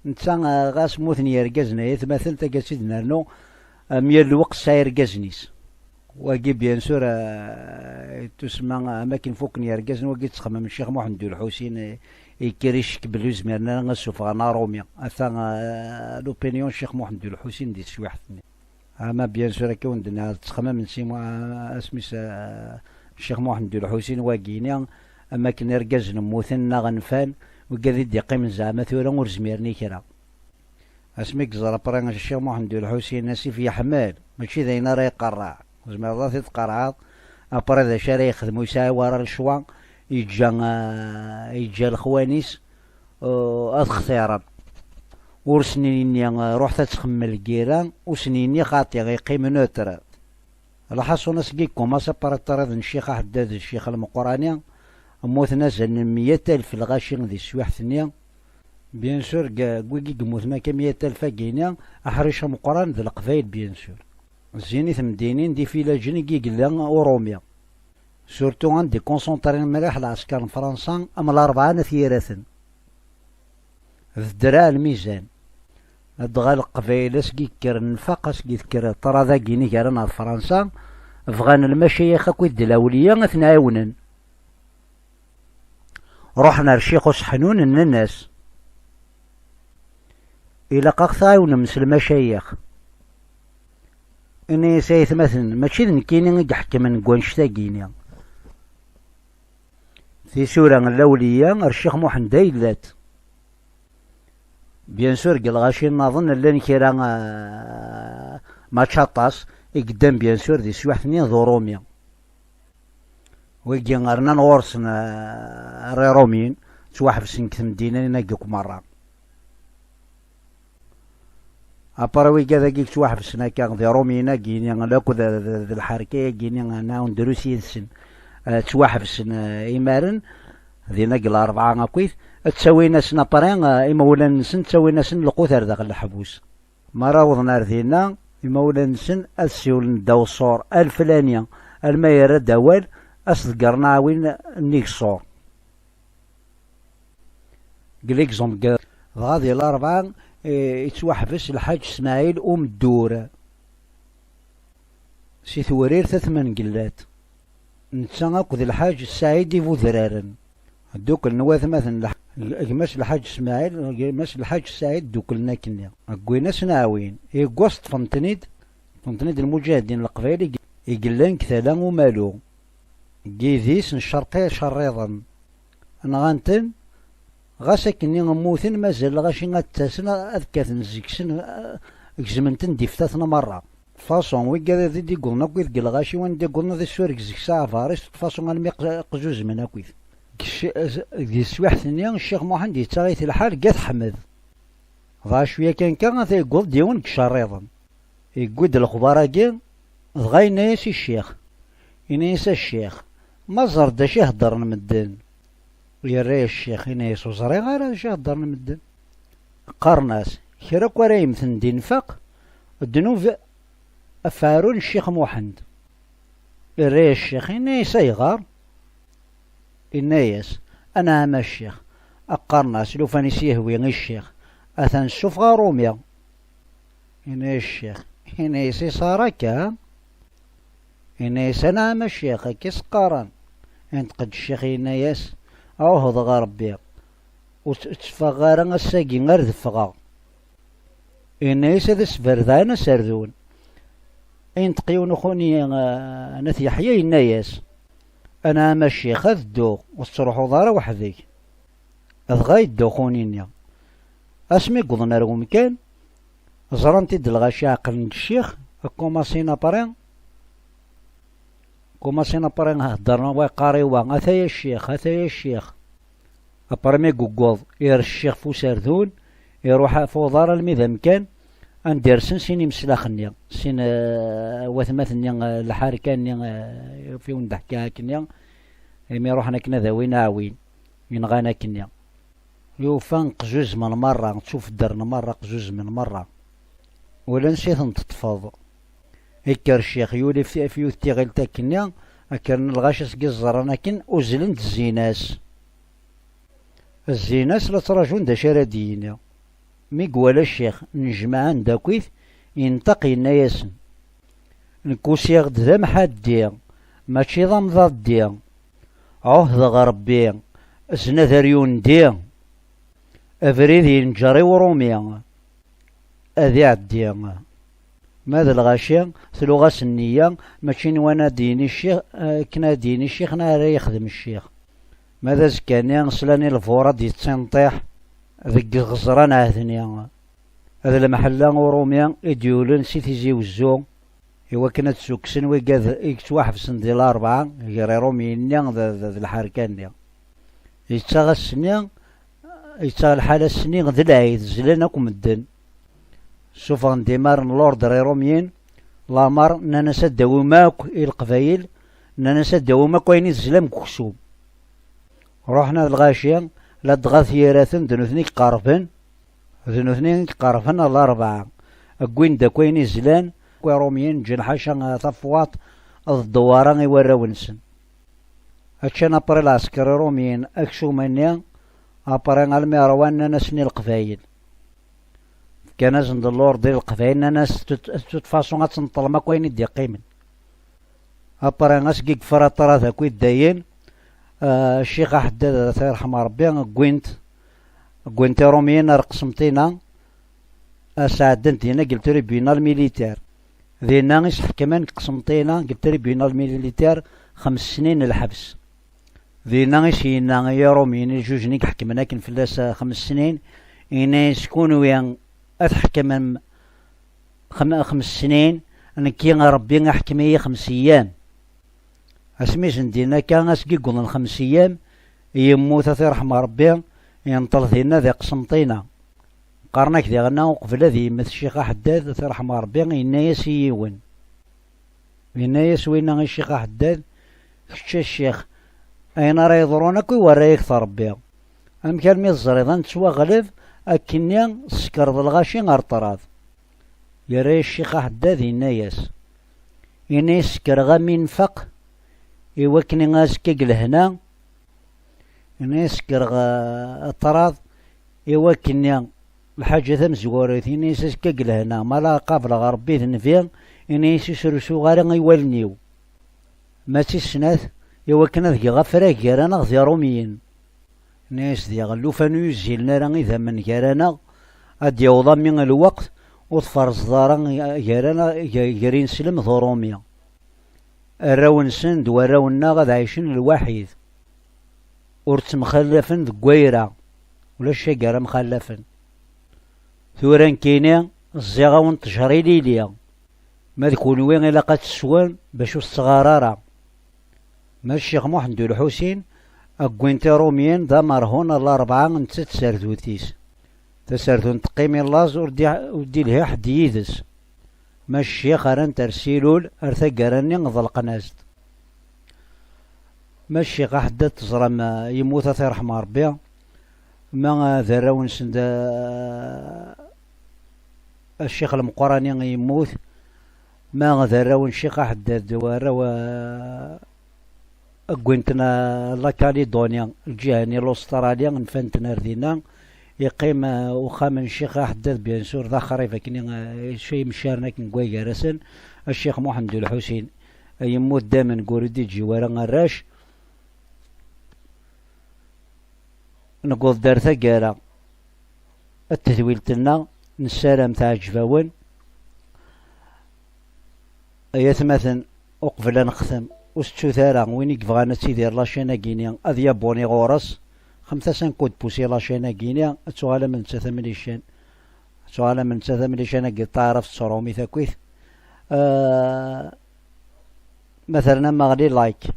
Netta, eh, ɣas mmuten yergazen ay atmaten, taggara i d-nernu, eh, am yal lweqt tesɛa irgazen-is. Wagi, bien sûr, eh, tusma, eh, am akken fukken yergazen, wagi ttxemmim Ccix Muḥend U Lḥusin, eh, yekker icekk belli ur zmiren ara ad ssufɣen Aṛumi. Ata, eh, l'opinion n Ccix Muḥend U Lḥusin di teswiḥt-nni. Ama, bien sûr, akka wen-d-nniɣ, ttxemmimen si mu-, asmi s-, Ccix Muḥend U Lḥusin wagini, am akken irgazen mmuten neɣ nfan, wigad i d-iqqimen zeɛma tura ur zmiren i kra. Asmi yeẓra après Ccix Muḥend U Lḥusin asif yeḥmel, mačči d ayen ara iqerreɛ, tzemreḍ ad t-id-tqerɛeḍ, après d acu ara yexdem, ur yesɛi wara lecwa, yeǧǧa, eh, yeǧǧa lexwan-is, eh, ad xtiren. Ur sen-yenni, eh, ruḥet ad txemmem lgirra, ur sen-yenni xaṭi, yeqqim neutre. Lḥaṣun, asgi yekkumaṣ apariṭarid n Ccix Aḥeddad d Ccix Lmeqrani, mmuten azal n meyya alef lɣaci di teswiḥt-nni. Bien sûr, deg, deg wigi yemmuten akka meyya alef agini, aḥric ameqqran d Leqbayel, bien sûr. Zzin i temdinin d ifilaǧen i yella Urumi. Surtout anda i concentré mliḥ lɛesker n Fransa am Larebɛa n At Yiraten. D ddreɛ lmizan. Dɣa Leqbayel asgi yekker nnfaq, asgi tekker ṭṭrad-agi ineggaren ɣer Fransa, bɣan lmacayex akked d lawliya ad ten-ɛiwnen. Ruḥen ar Ccix Useḥnun, nnan-as: "Ilaq ad ɣ-tɛiwnem s lmacayex." Ini-as: "Ay atmaten, mačči d nekkini i iḥekmen deg wannect-agi-ni. Tisura n lawliya ar Ccix Muḥend ay llant." Bien sûr, deg lɣaci nnaḍen llan kra, ah, mačči aṭas, i yeddan, bien sûr, di teswiḥt-nni d Urumi. Wigi rnan ɣur-sen, eh, ar Iṛumyen, ttwaḥebsen deg temdinin-agi akk merra. Après wigad-agi yettwaḥebsen akka d Iṛumyen-agi-ni, akk d, d, d lḥerka-agi-ni, nɛawen drus yid-sen, eh, ttwaḥebsen, eh, imaren, dinna deg Larebɛa akkit, ttawin-asen après, eh, imawlan-nsen, ttawin-asen lqut ar daxel leḥbus. Mi ara awḍen ar dinna, imawlan-nsen ad siwlen ddaw ṣṣur, a leflani, alma yerra-d awal, ad s-ḍeggren aɛwin nnig ṣṣur. Deg l'exemple, dɣa di Larebɛa, eh, yettwaḥbes Lḥaǧ Smaɛil Umeddur si Tewrirt At Mengellat, netta akked Lḥaǧ Saɛid Ibudraren. Dduklen watmaten Lḥ-, gma-s Lḥaǧ Smaɛil, gma-s Lḥaǧ Saɛid, dduklen akkenni. Wwin-asen aɛwin. Iggaẓ ṭṭfen-ten-id, ṭṭfen-ten-id lmuǧahdin n Leqbayel i, i yellan deg tala umalu. Deg yidis n ccerṭi icerriḍen. Nɣan-ten, ɣas akkenni mmuten, mazal lɣaci ad d-ttasen, ad kkaten seg-sen, eh, gezmen-ten-d iftaten amerra. Façon, wigad i d-iwwḍen akkit deg lɣaci, wanda iwwḍen ad isureg seg-s aɛbaris, façon almi q-, qzuzmen akkit. Deg cc-, deg teswiḥt-nni, Ccix Muḥend yettaɣ-it lḥal deg At Ḥmed. Dɣa cwiya kan kan, ata yewweḍ-d yiwen deg icerriḍen. Yewwi-d lexbar-agi, dɣa yenna-yas i ccix. Yenna-yas: "A ccix, ma ẓer-d acu i heddren medden." Yerra-yas ccix, yenna-yas: "Ur ẓriɣ ara acu i heddren medden." Qqaren-as: "Kra akk ara yemmten d infaq, ddnub afeɛrun n Ccix Muḥend." Yerra-yas ccix, yenna-yas: "Ayɣer?" Yenna-yas: "Anɛam a ccix." Qqaren-as: "Lufan i s-yehwi i ccix, atan ssufeɣ aṛumi." Yenna-yas ccix, yenna-yas: "Iṣar akka?" Yenna-yas: "Anɛam a ccix, akka i s-qqaren." Inṭeq-d ccix, yenna-yas: "Ɛuhdeɣ a Ṛebbi, ur tt-, ur tteffɣeɣ ara ass-agi ar d-ffɣeɣ." Yenna-yas: "Ad as-berdeɛen aserdun." Inṭeq yiwen uxuni, eh, n At Yeḥya, yenna-yas: "Anɛam a ccix, ad dduɣ, ur tettruḥuḍ ara weḥd-k." Dɣa yedda uxuni-nni. Asmi wwḍen ar wemkan, ẓran-t-id lɣaci, ɛeqlen-d ccix, kumasin après, kumasin après heddren wa yeqqar i wa: "Ataya ccix, ataya ccix." Après mi yewweḍ, irec ccix f userdun, iruḥ ɣef uḍar almi d amkan anda rsen sin imeslax-nni, sin, eh, watmaten-nni, eh, lḥerka-nni, eh, ɣef i wen-d-ḥkiɣ akkenni, imi ruḥen akken ad awin aɛwin, yenɣan akkenni. Yufa qzuzemen merra, ttufeddren merra, qzuzemen merra. Ula ansi ten-teṭṭfeḍ. Ikker ccix, yuli f-, f yiwet tiɣilt akkenni, kkren lɣaci seg iẓẓran akken, uzzlen-d zzin-as. Zzin-as la ttṛajun d acu ara d-yini. Mi iwala ccix nnejmaɛen-d akkit, inṭeq yenna-yasen: "Nekk usiɣ-d d amḥaddi, mačči d amḍaddi. Ɛuhdeɣ Ṛebbi, zna d aryundi. Abrid yenǧer i uṛumi, ad iɛeddi." Ma d lɣaci, tluɣ-as nniya, mačči n wan ad d-yini ccix, akken ad d-yini ccix, neɣ ara yexdem ccix. Ma d azekka-nni, slan i lbur ad d-yettinṭiḥ deg iɣeẓran ɛedni. D lemḥella uṛumi i d-yulen si Tizi Wezzu, i wakken ad ssukksen wigad i yettwaḥebsen di Larebɛa gar Iṛumyen-nni d, d, d lḥerka-nni. Yettaɣ ass-nni, yettaɣ lḥal ass-nni d lɛid, zlan akk medden. Suffɣen-d imar n l'ordre iṛumyen, lamer, nnan-as ad d-tawim akk i leqbayel, nnan-as ad d-tawim akk ayen i tezlam deg uksum. Ruḥen ar lɣaci, ladɣa t-yiraten d nutni i iqerben, d nutni i iqerben ar Larebɛa. Wwin-d akk ayen i zlan, akk iṛumyen ǧǧan ḥaca tafwaṭ d ddewwara i warraw-nsen. Ččan après lɛesker iṛumyen aksum-nni, après almi ṛwan nnan-asen i leqbayel. Fkan-asen-d l'ordre i leqbayel, nnan-as de toute façon ad tenṭlem akk ayen i d-iqqimen. Après asgi yefra ṭṭrad akk i ddayen, ah, Ccix Aḥeddad, ad t-yerḥem Ṛebbi, wwin-t, wwin-t iṛumyen ar Qsenṭina, ah, sɛeddan-t dinna deg le tribunal militaire. Dinna i s-ḥekmen deg Qsenṭina, deg le tribunal militaire, xems snin n lḥebs. Dinna i s-yenna i Iṛumyen, i lǧujen i iḥekmen akken fell-as, ah, xems snin, yenna-yas: "Kunwi ad tḥekmem xem-, xems snin, nekki Ṛebbi iḥkem-iyi xems eyyam." Asmi sen-d-yenna akka, aseggi wwḍen xems iyam, yemmut, ad t-iṛḥem Ṛebbi, yenṭel dinna di Qsenṭina. Qqaren-ak diɣenna, uqbel ad yemmet Ccix Aḥeddad, ad t-iṛḥem Ṛebbi, yenna-yas i yiwen. Yenna-yas winna i Ccix Aḥeddad: "Kečč a Ccix, ayen ara yeḍrun akk i warra-yak-t Ṛebbi. Amek armi teẓriḍ ad nettwaɣleb akkenni, tsekreḍ lɣaci ɣer ṭṭrad?" Yerra-yas Ccix Aḥeddad, yenna-yas, yenna-yas: "Sekreɣ am infeq i wakken azekka deg lehna." Yenna-yas: "Sekreɣ, eh, ṭṭrad i wakken lḥaǧa tamezwarut." Yenna-yas: "Azekka deg lehna, ma la qableɣ Ṛebbi d nnbi." Yenna-yas: "Ur srusuɣ ara i wallen-iw." Ma d tis snat, i wakken ad geɣ afrag gar-aneɣ d Iṛumyen. Yenna-yas diɣ: "Llufan ur yuzzilen ara idammen gar-aneɣ, ad d-yaweḍ ami lweqt ur tferẓeḍ ara gar-aneɣ, gar, gar ineslem d Uṛumi. Arraw-nsen d warraw-nneɣ ad ɛicen lwaḥid, ur ttemxallafen deg wayra, ulac wagi ara mxallafen. Tura nekkini ẓẓiɣ-awen ṭṭejra ilili, ma d kunwi ilaq ad tesswen bac ur tettɣar ara." Ma d Ccix Muḥend U Lḥusin, wwin-t Iṛumyen d amerhun n Larebɛa, netta d tserdut-is. Taserdunt teqqim i laẓ, ur d-, ur d-ilhi ḥedd yid-s. Ma d Ccix, rran-t ar Silul, ar taggara-nni ḍelqen-as-d. Ma d Ccix Aḥeddad, teẓram, eh, yemmut, ad t-iṛḥem Ṛebbi. Ma, eh, d arraw-nsen d, eh, Ccix Lmeqqrani yemmut. Ma d arraw n Ccix Aḥeddad, d warraw, eh, wwin-ten, eh, la Calédonie, lǧiha-nni, l'Australie, nfan-ten ar dinna. Yeqqim, eh, uxxam n Ccix Aḥeddad, bien sûr, d axrib akken, eh, imcaren akken deg way gar-asen. A Ccix Muḥend U Lḥusin, eh, yemmut d amengur, ur d-iǧǧi wara arrac. Newweḍ-d ar taggara n tedwilt-nneɣ, nessaram teɛǧeb-awen. Ay atmaten, uqbel ad nextem, ur tettut ara, win i yebɣan ad tidir la chaîne-agi-ni, ad yabuni ɣur-s. Xemt-as un coup de pouce i la chaîne-agi-ni, ad tuɣalem d nettat am les chaînes. Ad tuɣalem d nettat am les chaînes-agi, taɛrabt s tṛumit akkit. Ah, ma ternam-aɣ les like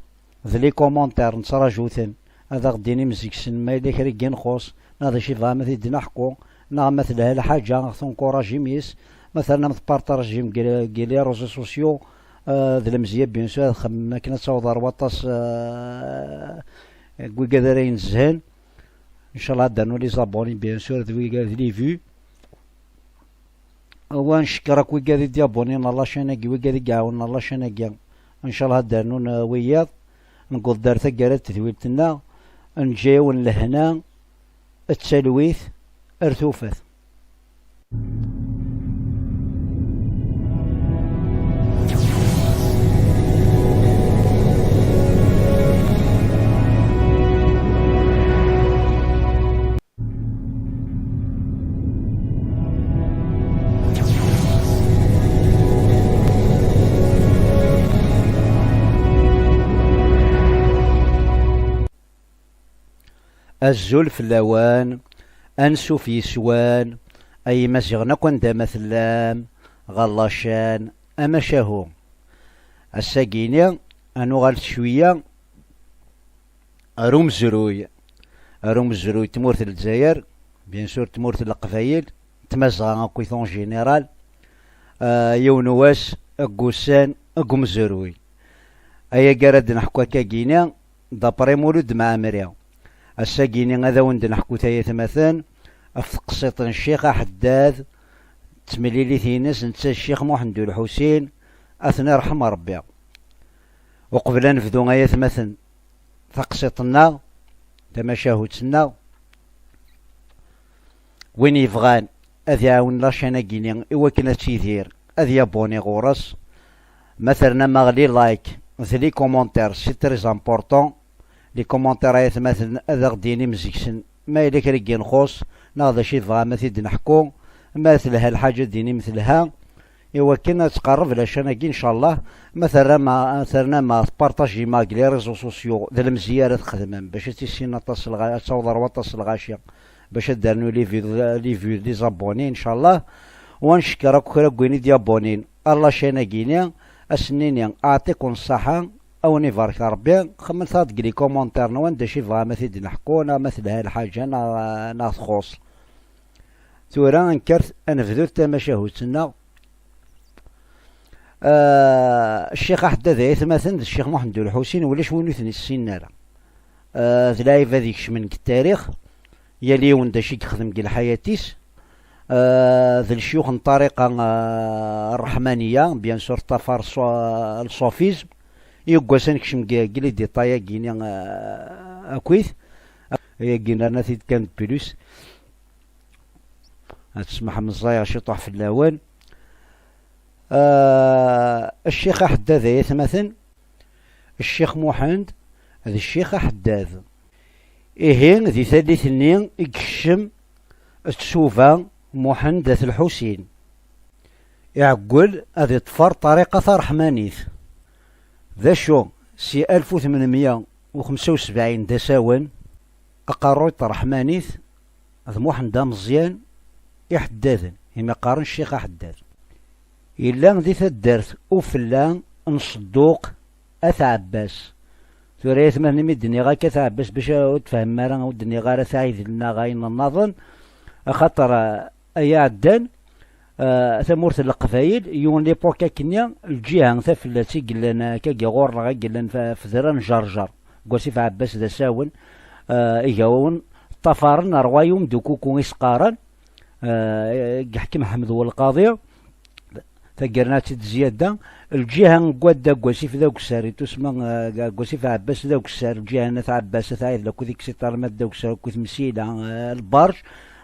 d les commentaires, nettraǧu-ten. Ad aɣ-d-tinim zik-sen ma yella kra i yen-ixuṣṣ, neɣ d acu i tebɣam ad t-id-neḥku, neɣ ma telha lḥaǧa, aɣ-tenkurajim yes. Ma ternam tpartajim deg, deg les réseaux sociaux, euh, d lemzeyya, bien sûr, ad xemmemen akken ad taweḍ ɣer waṭas, euh, n wigad ara inezhen. Ncallah ad d-rnu les abonnés, bien sûr, d wigad, d les vues. Wa ncekker akk wigad i d-yabunin ɣer la chaîne-agi, wigad i iɛawnen ɣer la chaîne-agi. Ncallah ad d-rnun, euh, wiyaḍ. Newweḍ-d ar taggara n tedwilt-nneɣ. Neǧǧa-yawen lehna, d talwit, ar tufat. Azul fell-awen, ansuf yes-wen, ay Imaziɣen akk anda ma tellam, ɣer la chaîne Amacahu. Ass-agi-ni, ad nuɣal cwiya ar umezruy, ar umezruy n tmurt n Lezzayer, bien sûr tmurt n Leqbayel, n Tmazɣa akkit en général, ah, yiwen wass deg wussan deg umezruy. Ayagi ara d-neḥku akkagini, d'après Mulud Mɛemmri. Ass-agini ad awen-d-neḥku tayetmaten ɣef teqsiṭ n Ccix Aḥeddad, d temlilit-ines netta d Ccix Muḥend U Lḥusin, ad ten-iṛḥem Ṛebbi. Uqbel ad nebdu, ay atmaten, taqsiṭ-nneɣ, tamacahut-nneɣ, win yebɣan ad iɛawen la chaîne-agi-ni i wakken ad tidir, ad yabuni ɣur-s. Ma ternam-aɣ les like d les commentaires, c'est très important. Les commentaires, ay atmaten, ad aɣ-d-tinim zik-sen ma yella kra i yen-ixuṣṣ, neɣ d acu i tebɣam ad t-id-neḥku. Ma telha lḥaǧa, ad d-tinim telha. I wakken ad tqerreb la chaîne-agi, ncallah. Ma terram, ternam tpartajim deg les réseaux sociaux, d lemzeyya ara txedmem bac ad tissinen aṭas lɣa-, ad taweḍ ɣer waṭas lɣaci, bac ad d-rnu les vues, les vues, les abonnés, ncallah. Wa ncekker akk kra n win i d-yabunin ar la chaîne-agi-ni, ad sen-nini aɛṭikum ṣṣaḥa, A wen-ibarek Ṛebbi, xemmet-aɣ-d deg les commentaires-nwen d acu i tebɣam ad t-id-neḥku, neɣ ma telha lḥaǧa, neɣ, neɣ txuṣṣ. Tura, nekkert ad nebdu tamacahut-nneɣ. Ah, Ccix Aḥeddad, ay atmaten, d Ccix Muḥend U Lḥusin, ulac win ur ten-issinen ara. Ah, d lɛibad ikecmen deg ttarix, yal yiwen d acu i yexdem deg lḥayat-is. Ah, d lecyux n ṭṭariqa, ah, ṛṛeḥmaniya, bien sûr, ṭṭafar ṣṣu-, le soufisme. Yiwwas ad nekcem deg, deg les détails-agi-ni, ah, akkit. Ayagi nerna-t-id kan de plus. Ad tsemḥem, ẓẓayeɣ ciṭuḥ fell-awen. Ah, Ccix Aḥeddad, ay atmaten, Ccix Muḥend d Ccix Aḥeddad. Ihi, di tallit-nni i yekcem tsuba Muḥend At Lḥusin. Iɛeggel ad iṭfer ṭariqa taṛeḥmanit. D acu, si alef u tmenmya u xemsa u sebɛin d asawen, aqerruy n tṛeḥmanit d Muḥend Ameẓyan iḥeddaden, imi qqaren Ccix Aḥeddad. Yella di taddart Ufella n Ṣedduq At Ɛebbas. Tura, ay atmaten, imi d-nniɣ akka At Ɛebbas, bac ur tfehmem ara, ur d-nniɣ ara At Ɛidel neɣ ayen nnaḍen, axaṭer, ah, ay iɛeddan, ah, tamurt n Leqbayel, yiwen l'époque akkenni, lǧiha tafellat i yellan, ah, akka ɣur-neɣ, i yellan f-, fedra n Ǧerǧer, deg wasif Ɛebbas d asawen, ah, igawen ṭṭafaren rwayum d ukuku i s-qqaren, ah, i yeḥkem Ḥmed Welqaḍi, taggara-nni ad tt-id-zzyada, lǧiha n wadda deg wasif d agessar, i tusma, ah, deg wasif Ɛebbas d agessar, lǧiha n At Ɛebbas, At Ɛidel akked Iksiṭer, ma d agessar akked Msila, ah, lberǧ,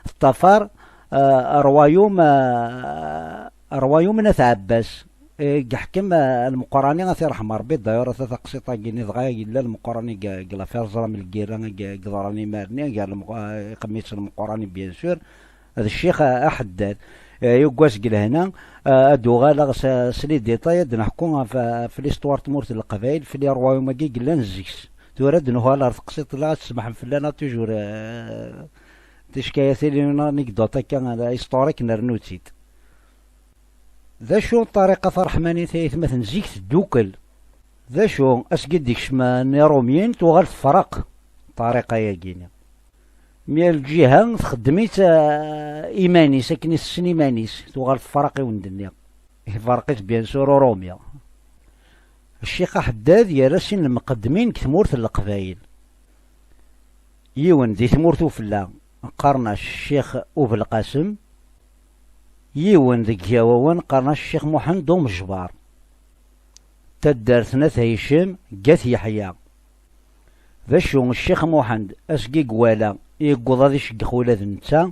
teṭṭafar, ah, rwayum, ah, rwayum n At Ɛebbas, eh, i yeḥkem, ah, Lmeqrani, ad t-iṛḥem Ṛebbi, d'ailleurs, ata taqsiṭ-agi-nni dɣa yella Lmeqrani deg, deg l'affaire Ẓram Lgirra, i, i yeḍran imar-nni, gar Lmeq-, ah, iqemmi-tt Lmeqrani, bien sûr, d Ccix Aḥeddad. Eh, yiwwas deg lehna, ah, ad d-uɣaleɣ s, s les détails, ad d-neḥku ɣef, ɣef l'histoire n tmurt n Leqbayel, f les royaumes-agi yellan zik-s. Tura ad d-nuɣal ɣer teqsiṭ-nneɣ, ad tsemḥem fell-aneɣ toujours, eh, tickayatin, une anecdote akka, eh, historique, nernu-tt-id. D acu ṭṭariqa taṛeḥmanit, ay atmaten, zik teddukel? D acu, asgi d-ikcem n Iṛumyen, tuɣal tefreq ṭṭariqa-yagi-ni. Mi lǧiha txeddem-itt, eh, iman-is, akken i tessen iman-is, tuɣal tefreq i wen-d-nniɣ. Iferq-itt, bien sûr, Urumi. Ccix Aḥeddad yerra sin lmuqeddmin deg tmurt n Leqbayel. Yiwen di tmurt Ufella, qqaren-as Ccix Ubelqasem, yiwen deg Igawawen, qqaren-as Ccix Muḥend Umejbar. Taddart n At Hicem, deg At Yeḥya. D acu, Ccix Muḥend, asgi i iwala, yewweḍ ad iceggex ula d netta,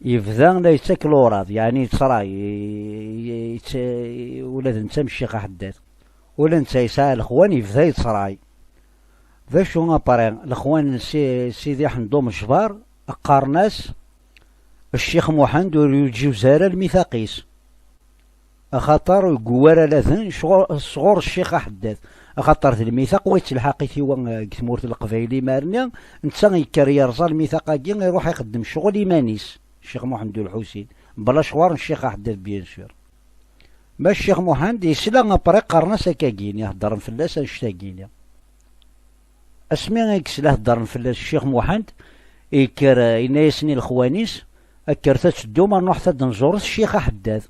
yebda la yettak luraḍ, yeɛni yettray, i-, i-, yett-, ula d netta am Ccix Aḥeddad. Ula netta yesɛa lexwan, yebda yettray. D acu, après, lexwan n Si-, Sidi Ḥend Umejbar qqaren-as, Ccix Muḥend ur yeǧǧiwez ara lmithaq-is. Axaṭer ur yewwi ara aladen sɣur, sɣur Ccix Aḥeddad. Axaṭer d lmithaq wa yettelḥaq-it i wa, eh, deg tmurt n Leqbayel imar-nni, netta yekker yerẓa lmithaq-agi, iruḥ ixeddem ccɣel iman-is, Ccix Muḥend U Lḥusin, bla ccɣur n Ccix Aḥeddad, bien sûr. Ma Ccix Muḥend yesla, après qqaren-as akkagi-ni, heddren fell-as annect-agi-ni. Asmi i yesla heddren fell-as Ccix Muḥend, yekker, eh, yenna-yasen i lexwan-is, kkret ad teddum, ad nruḥet ad nẓuret Ccix Aḥeddad.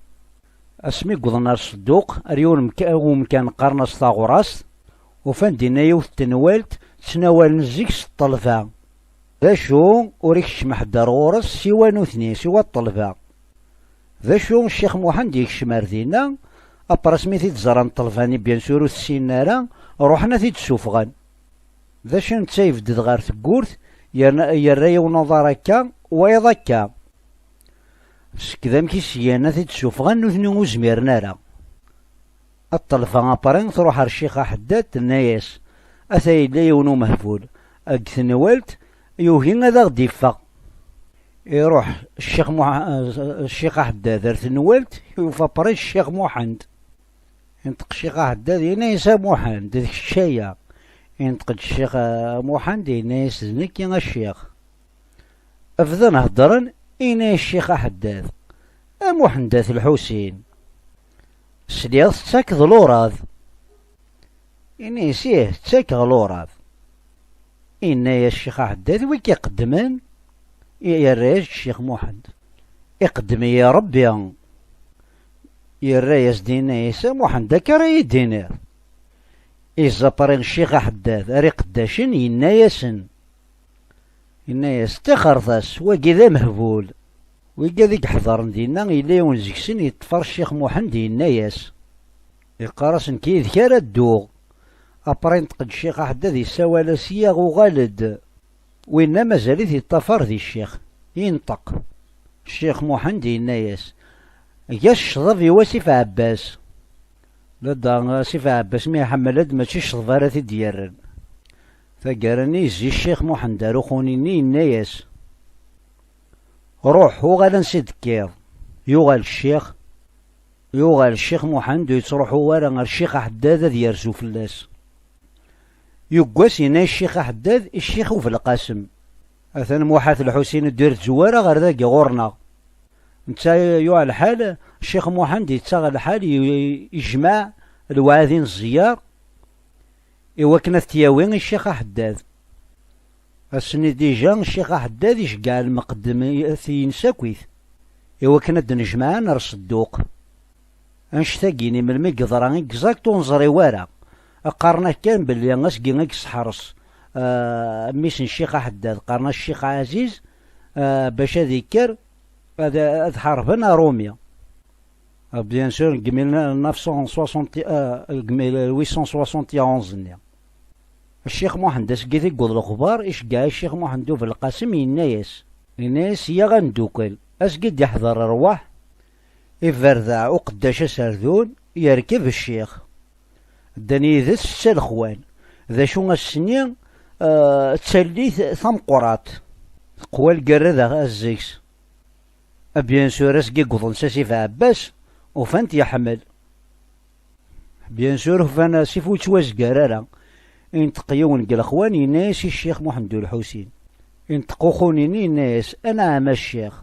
Asmi wwḍen ar Ṣedduq, ar yiwen umka-, umkan qqaren-as Taɣurast, ufan dinna yiwet n tenwalt ttnawalen zik s ṭṭelba. D acu, ur ikeččem ḥedd ar ɣur-s siwa nutni, siwa ṭṭelba. D acu, Ccix Muḥend yekcem ar dinna, après asmi t-id-ẓran ṭṭelba-nni, bien sûr, ur t-ssinen ara, ruḥen ad t-id-ssufɣen. D acu, netta yebded ɣer teggurt, yerna, yerra yiwen uḍar akka, wayeḍ akka. Seg d amek i s-gan ad t-id-ssufɣen, nutni ur zmiren ara. Ṭṭelba après truḥ ar Ccix Aḥeddad, tenna-yas, ata yella yiwen umehbul deg tenwalt, yugi ad aɣ-d-iffeɣ. Iruḥ Ccix Muḥ-, Ccix Aḥeddad ar tenwalt, yufa après Ccix Muḥend. Inṭeq Ccix Aḥeddad, yenna-yas, a Muḥend, d kečč aya. Inṭeq-d Ccix, eh, Muḥend, yenna-yas, d nekk a Ccix. Bdan heddren, yenna-yas Ccix Aḥeddad, a Muḥend At Lḥusin, sliɣ tettakeḍ luraḍ. Ini-as: "Ih, ttakeɣ lurad." Inna-yas Ccix Aḥeddad: "Wi k-iqeddmen?" Yerra-yas-d Ccix Muḥend: "Iqeddem-iyi Ṛebbi." Yerra-yas-d, inna-yas: "A Muḥend, akka ara yi-d-tiniḍ?" Iẓẓapri Ccix Aḥeddad ar iqeddacen, yenna-yasen, yenna-yas: "Ṭixret-as, wagi d amehbul." Wigad i iḥeḍren dinna, yella yiwen deg-sen yeṭṭef ar Ccix Muḥend, yenna-yas, yeqqar-as: "Nekk yid-k ara dduɣ." Apri inṭeq-d Ccix Aḥeddad, yessawal-as: "Yaɣ, uɣal-d." Winna mazal-it yeṭṭafar di ccix. Inṭeq Ccix Muḥend, yenna-yas: "Eg-as ccḍeb i wasif Ɛebbas." Ladɣa asif Ɛebbas mi iḥemmel-d, mačči ccḍeb ara t-id-yerren. Taggara-nni, yezzi Ccix Muḥend ar uxuni-nni, yenna-yas: "Ruḥ, uɣal ansi d-tekkiḍ." Yuɣal ccix, yuɣal Ccix Muḥend ur yettruḥu ara ar Ccix Aḥeddad ad yerzu fell-as. Yuggas, yenna-yas Ccix Aḥeddad i Ccix Ubelqasem: "Atan Muḥ At Lḥusin ur d-irezzu ara ɣer dagi ɣur-neɣ." Netta yuɣ lḥal, Ccix Muḥend yettaɣ lḥal, i-, ijmeɛ lewɛadi n ẓẓyar i wakken ad t-yawi i Ccix Aḥeddad. Ass-nni dija, Ccix Aḥeddad iceggeɛ lmeqdem-ines akkit, i wakken ad d-nejmeɛen ar Sedduq. Annect-agi-nni, melmi i yeḍra exact ur neẓri wara. Qqaren-ak kan belli asgi i yesseḥres, ah, mmi-s n Ccix Aḥeddad, qqaren-as Ccix Ɛaziz, ah, bac ad ikker ad, ad ḥarben Arumi. Ah, bien sûr, deg mille neuf cent soixante, ah, deg mille huit cent soixante et onze-nni. Ccix Muḥend, asgi i yewweḍ lexbar, iceggeɛ Ccix Muḥend Ubelqasem, yenna-yas, yenna-yas: "Yaɣ a neddukel." Asgi d-iḥḍer rrwaḥ, iberdeɛ uqeddac aserdun, yerkeb ccix. Ddan yid-s setta lexwan. D acu ass-nni, eh, d tallit tameqqrant. Teqwa lgerra d azzeg-s. A bien sûr, asgi yewwḍen s asif Ɛebbas, ufan-t yeḥmel. Bien sûr, ufan asif ur yettwazgar ara. Inṭeq yiwen deg lexwan, yenna-yas i Ccix Muḥend U Lḥusin. Inṭeq uxuni-nni, yenna-yas: "Anɛam a ccix,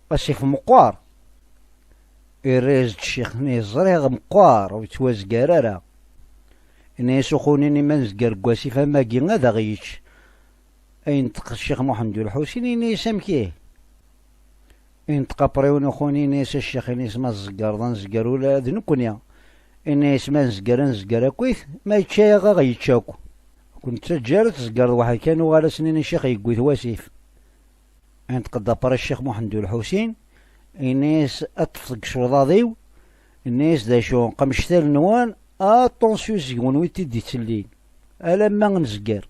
asif meqqer." Irra-yas-d ccix-nni: "Ẓriɣ meqqer, ur yettwazgar ara." Yenna-yas uxuni-nni: "Ma nezger deg wasif am wagi, ad aɣ-yečč." Inṭeq Ccix Muḥend U Lḥusin, yenna-yas: "Amek ihi?" Inṭeq apṛiw n uxuni, yenna-yas: "A ccix, ini-as, ma tzegreḍ, ad nezger ula d nekkni." Yenna-yas: "Ma nezger, ad nezger akkit, ma yečča-yaɣ, ad aɣ-yečč akk. Ur k-nettaǧǧa ara ad tzegreḍ weḥd-k, ad nuɣal ad s-nini ccix yewwi-t wasif." Inṭeq-d apṛi Ccix Muḥend U Lḥusin, yenna-yas: "Ad ṭṭfeɣ deg icuḍaḍ-iw." Yenna-yas: "D acu, qemcet allen-nwen, aṭansyu seg-wen wi t-id-ittellin, alamma nezger."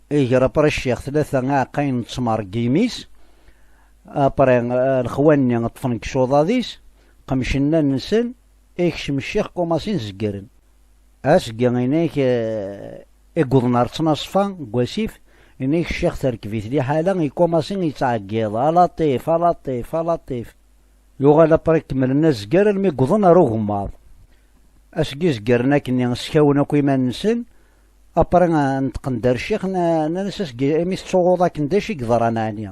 Iger apṛi ccix tlata iɛeqqayen n ttmer deg yimi-s, apṛi, eh, lexwan-nni ṭṭfen deg icuḍaḍ-is, qemcen allen-nsen, ikcem ccix, kumasin zeggren. Asgi inek, eh, i yewwḍen ar ttnaṣfa n wasif, inek ccix terkeb-it liḥala, ikumasin yettɛeggiḍ: "A Laṭif, a Laṭif, a Laṭif." Yuɣal apṛi kemmlen azger almi yewwḍen ar ugemmaḍ. Asgi zegren akkenni, skawen akk iman-nsen, apṛi, eh, neṭqen-d ar ccix, nna-, nnan-as: "Asgi, imi tettsuɣuḍ akken, d acu i yeḍran ɛni?"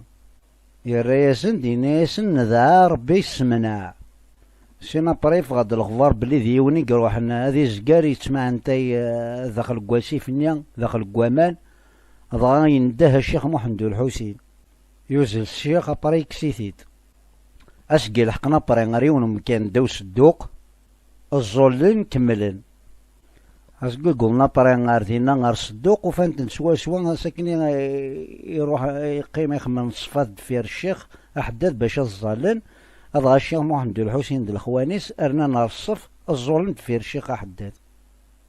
Yerra-yasen-d, yenna-yasen: "Nedɛa Ṛebbi yessemneɛ." Sin apṛi yeffeɣ-d lexbar belli d yiwen i iruḥen ad izger, yettmaɛentay, eh, daxel n wasif-nni, daxel n waman, dɣa yendeh Ccix Muḥend U Lḥusin. Yuzzel ccix, apṛi yekkes-it-id. Asgi leḥqen apṛi ar yiwen umkan ddaw sedduq, ẓẓullen, kemmlen. Asgi wwḍen apṛi ar dinna, ar sedduq, ufan-ten swaswa, ass akken i, iruḥ, iqqim, ixemmem ṣṣfat deffir ccix Aḥeddad bac ad ẓẓallen, adɣa Ccix Muḥend U Lḥusin d lexwan-is rnan ar ṣṣef, ẓẓullen deffir ccix Aḥeddad.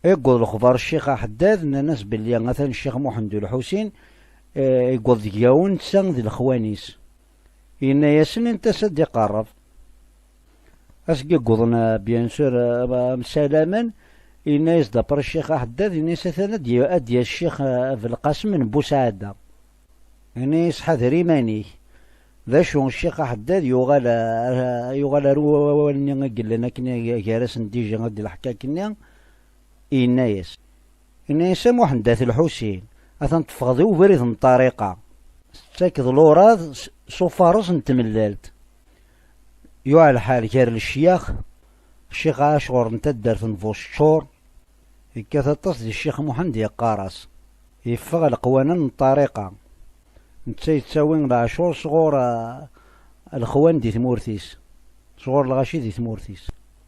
Iwweḍ lexbar ccix Aḥeddad, nnan-as belli atan Ccix Muḥend U Lḥusin, eh, iwweḍ deg-awen netta d lexwan-is. Yenna-yasen: "Init-as ad d-iqerreb." Asgi wwḍen, eh, bien sûr, eh, msalamen, yenna-yas-d apṛi ccix Aḥeddad, yenna-yas: "Atan ad d-, ad d-yas ccix, eh, Belqasem n Busɛada." Yenna-yas: "Ḥader iman-ik." D acu, ccix Aḥeddad yuɣal, eh, yuɣal ar wawal-nni i yellan akken gar-asen dija ad d-leḥka akkenni, yenna-yas, yenna-yas: "A Muḥend At Lḥusin, atan teffɣeḍ i ubrid n ṭṭariqa, tettakeḍ luraḍ s, s ufares n tmellalt." Yuɣal lḥal gar lecyax, ccix Ɛacur n taddart n Buceččur, Yekkat aṭas di Ccix Muḥend, yeqqar-as yeffeɣ leqwanen n ṭṭariqa. Netta yettawi leɛcur sɣur, ah, lexwan di tmurt-is, sɣur lɣaci di tmurt-is.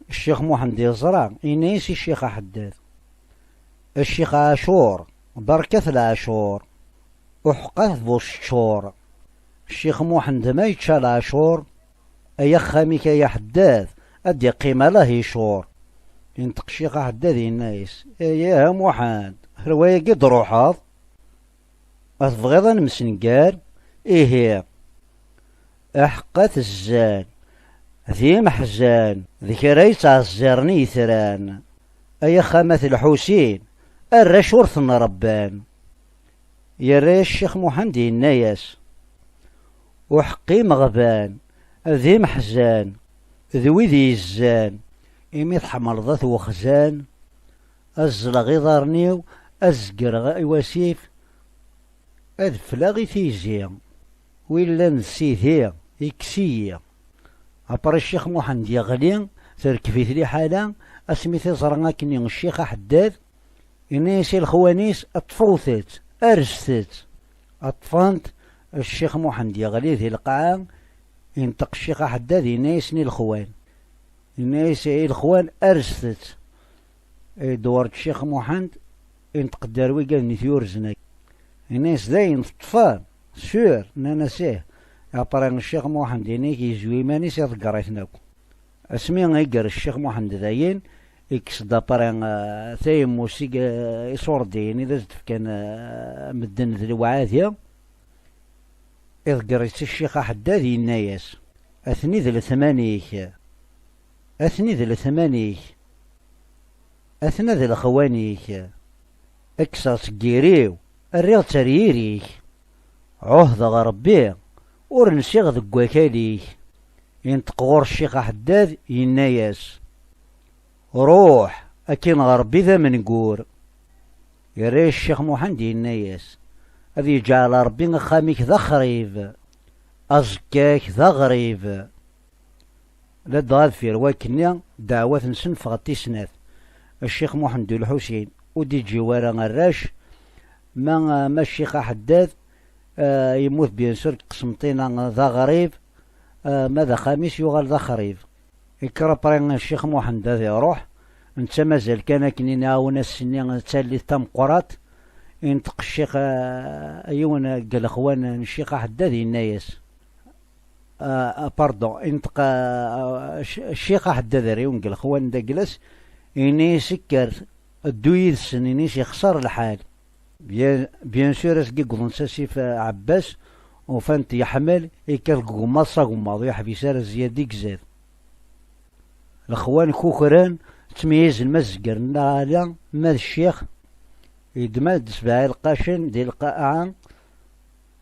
Ccix Muḥend yeẓra, yenna-yas i Ccix Aḥeddad: "A Ccix Ɛacur, berkat leɛcur, uḥeqqat bu seččur." Ccix Muḥend ma yečča leɛcur, ay axxam-ik ay aḥeddad, ad d-iqqim ala hicur. Inṭeq Ccix Aḥeddad, yenna-yas: "Ay a Muḥend, ar wayagi d-ruḥeḍ? A tebɣiḍ ad nemsengar? Ihi, aḥeqqat zzan, d imeḥzan, d kra yettɛezziren i yetran. Ay axxam at Lḥusin, arrac ur ten-rebban." Yerra-yas Ccix Muḥend, yenna-yas: "Uḥeqqi imeɣban, d imeḥzan, d wid yezzan, imi tḥemmleḍ at wexzan, ad ẓẓleɣ iḍarren-iw, ad zegreɣ i wasif, ad fleɣ i tizi. Wi llan d sidi, ikkes-iyi." Après Ccix Muḥend yeɣli, terkeb-it liḥala, asmi t-iẓra akkenni Ccix Aḥeddad, yenna-yas i lexwan-is: "Ṭṭfet-tt, arset-tt." Ṭṭfen-t, Ccix Muḥend yeɣli di lqaɛa, inṭeq Ccix Aḥeddad, yenna-yasen i lexwan, yenna-yas i lexwan: "Arset-tt." Idewwer-d Ccix Muḥend, inṭeq-d ar wigad-nni t-yurzen akk. Yenna-yas: "Dayen teṭṭfem?" "Sûr," nnan-as: "Ih." Après Ccix Muḥend, yenna-k, yezwi iman-is, iḍegger-iten akk. Asmi i iger Ccix Muḥend dayen, ikkes-d après, eh, tayemmust i, eh, iṣurdiyen i d as-d-fkan, eh, medden d lewɛadi, iḍegger-itt i Ccix Aḥeddad, yenna-yas: "Atni d letman-ik, atni d letman-ik, atna d lexwan-ik, kkseɣ-tt deg yiri-w, rriɣ-tt ar yiri-k. Ɛuhdeɣ Rebbi, ur nsiɣ deg wakal-ik." Inṭeq ɣur-s Ccix Aḥeddad, yenna-yas: "Ruḥ, akin ɣer Rebbi d amengur." Yerra-yas Ccix Muḥend, yenna-yas: "Ad yeǧɛel Rebbi axxam-ik d axrib, aẓekka-k d aɣrib." Ladɣa deffir wakkenni, ddeɛwat-nsen ffɣent i snat. Ccix Muḥend U Lḥusin ur d-iǧǧi wara arrac, ma, ma Ccix Aḥeddad, eh, yemmut bien sûr deg Qesmṭina d aɣrib, eh, ma d axxam-is yuɣal d axrib. Ikker après Ccix Muḥend ad iruḥ, netta mazal kan akken i nɛawen ass-nni d tallit tameqqrant, inṭeq ccix, eh, yiwen deg lexwan n Ccix Aḥeddad, yenna-yas, ah, ah, pardon, inṭeq, ah, ah, cc-, Ccix Aḥeddad ar yiwen deg lexwan d aglas, yenna-yas: "Kker, ddu yid-sen, ini-s yexṣer lḥal." Bien, bien sûr, asgi yewwḍen s asif, ah, Ɛebbas, ufan-t yeḥmel, yekkat deg ugemmaḍ s agemmaḍ, ur yeḥbis ara zzyad i izad. Lexwan kukran, ttmeyyizen ma d zzger neɣ ala, ma d ccix. Yeddem-d sebɛa ilqacen di lqaɛa,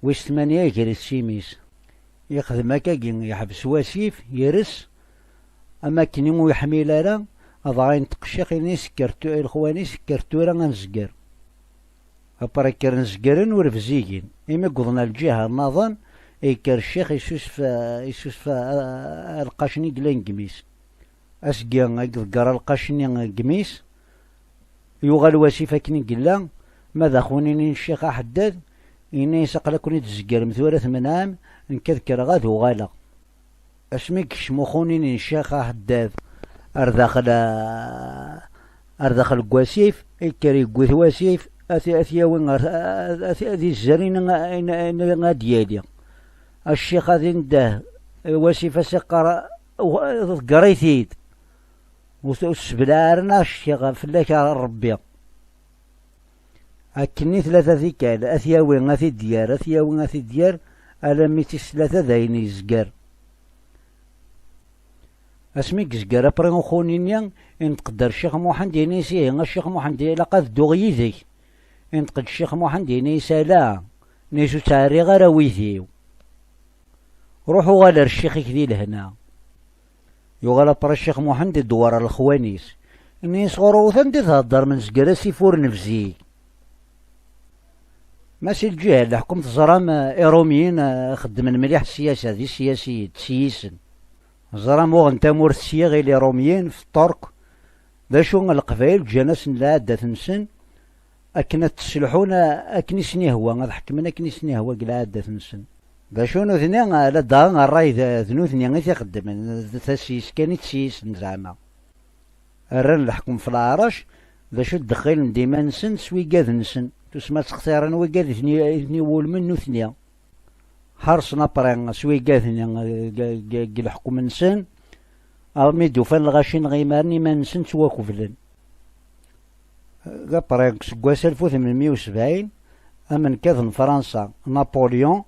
wis tmanya iger-it s imi-s. Yexdem akkagi, yeḥbes wasif, yers, am akken ur yeḥmil ara, dɣa yenṭeq ccix, ini-s kker tu-, i lexwan-is: "Kker tura ad nezger." Après kkren zegren ur bzigen. Imi wwḍen ar lǧiha nnaḍen, yekker ccix, yessusef, yessusef, a, a, alqac-nni yellan deg imi-s. Asgi i iḍegger alqac-nni deg imi-s, yuɣal wasif akken i yella, ma d axunini n Ccix Aḥeddad, yenna-yas: "Aql-, ad ken-id-tzeggrem tura, tmenɛem, nekk ad kkreɣ ad uɣaleɣ." Asmi yekcem uxunini n Ccix Aḥeddad ar daxel, ar daxel n wasif, yekker yewwi-t wasif, ad t-, ad t-yawi ɣer, ad, ad, ad izzer ayen, ayen, ayen ad d-yali. A ccix ad indeh, wasif ad s-iqqar: "Ḍegger-it-id. Ur t-, ur t-sseblaɛ ara, neɣ ccix fell-ak a Rebbi." Akken i tlata tikkal, ad t-yawi, ad t-id-yerr, ad t-yawi, ad t-id-yerr, alammi tis tlata d ayen yezger. Asmi yezger après uxunini, inṭeq-d ar Ccix Muḥend, yenna-yas: "Ihi, a Ccix Muḥend, ilaq ad dduɣ yid-k." Inṭeq-d Ccix Muḥend, yenna-yas: "Ala, nni-s ur ttɛerriɣ ara wid-iw. Ruḥ uɣal ar ccix-ik di lehna." Yuɣal après Ccix Muḥend idewwer ar lexwan-is. Ini-as: "Ɣur-wet anda i theddrem nezger asif ur nebzig?" Ma si lǧiha n leḥkem teẓram, eh, Iṛumyen, eh, xeddmen mliḥ ssiyasa, d isiyasiyen, d siyisen. Teẓram uɣen tamurt s yiɣil Iṛumyen, f Ṭṭerk, D acu, Leqbayel ǧǧan-asen lɛadat-nsen akken ad tt-sselḥun akken i sen-ihwa, ad ḥekmen akken i sen-ihwa deg lɛadat-nsen. D acu nutni, ladɣa ṛṛay d, d nutni i t-ixeddmen, d tasist kan i tt-siyisen zeɛma. Rran leḥkem f leɛrac, d acu ddexxilen-d iman-nsen s wigad-nsen, tusma ttextiren wigad i ten-i-, i ten-iwulmen nutni. Ḥerṣen après s wigad-nni, eh, g, g, g leḥkem-nsen, armi d-ufan lɣaci n ɣimaren iman-nsen ttwakeblen. Après, seg wass alef u tmenmeyya u sebɛin, amenkad n Fransa, Napoléon,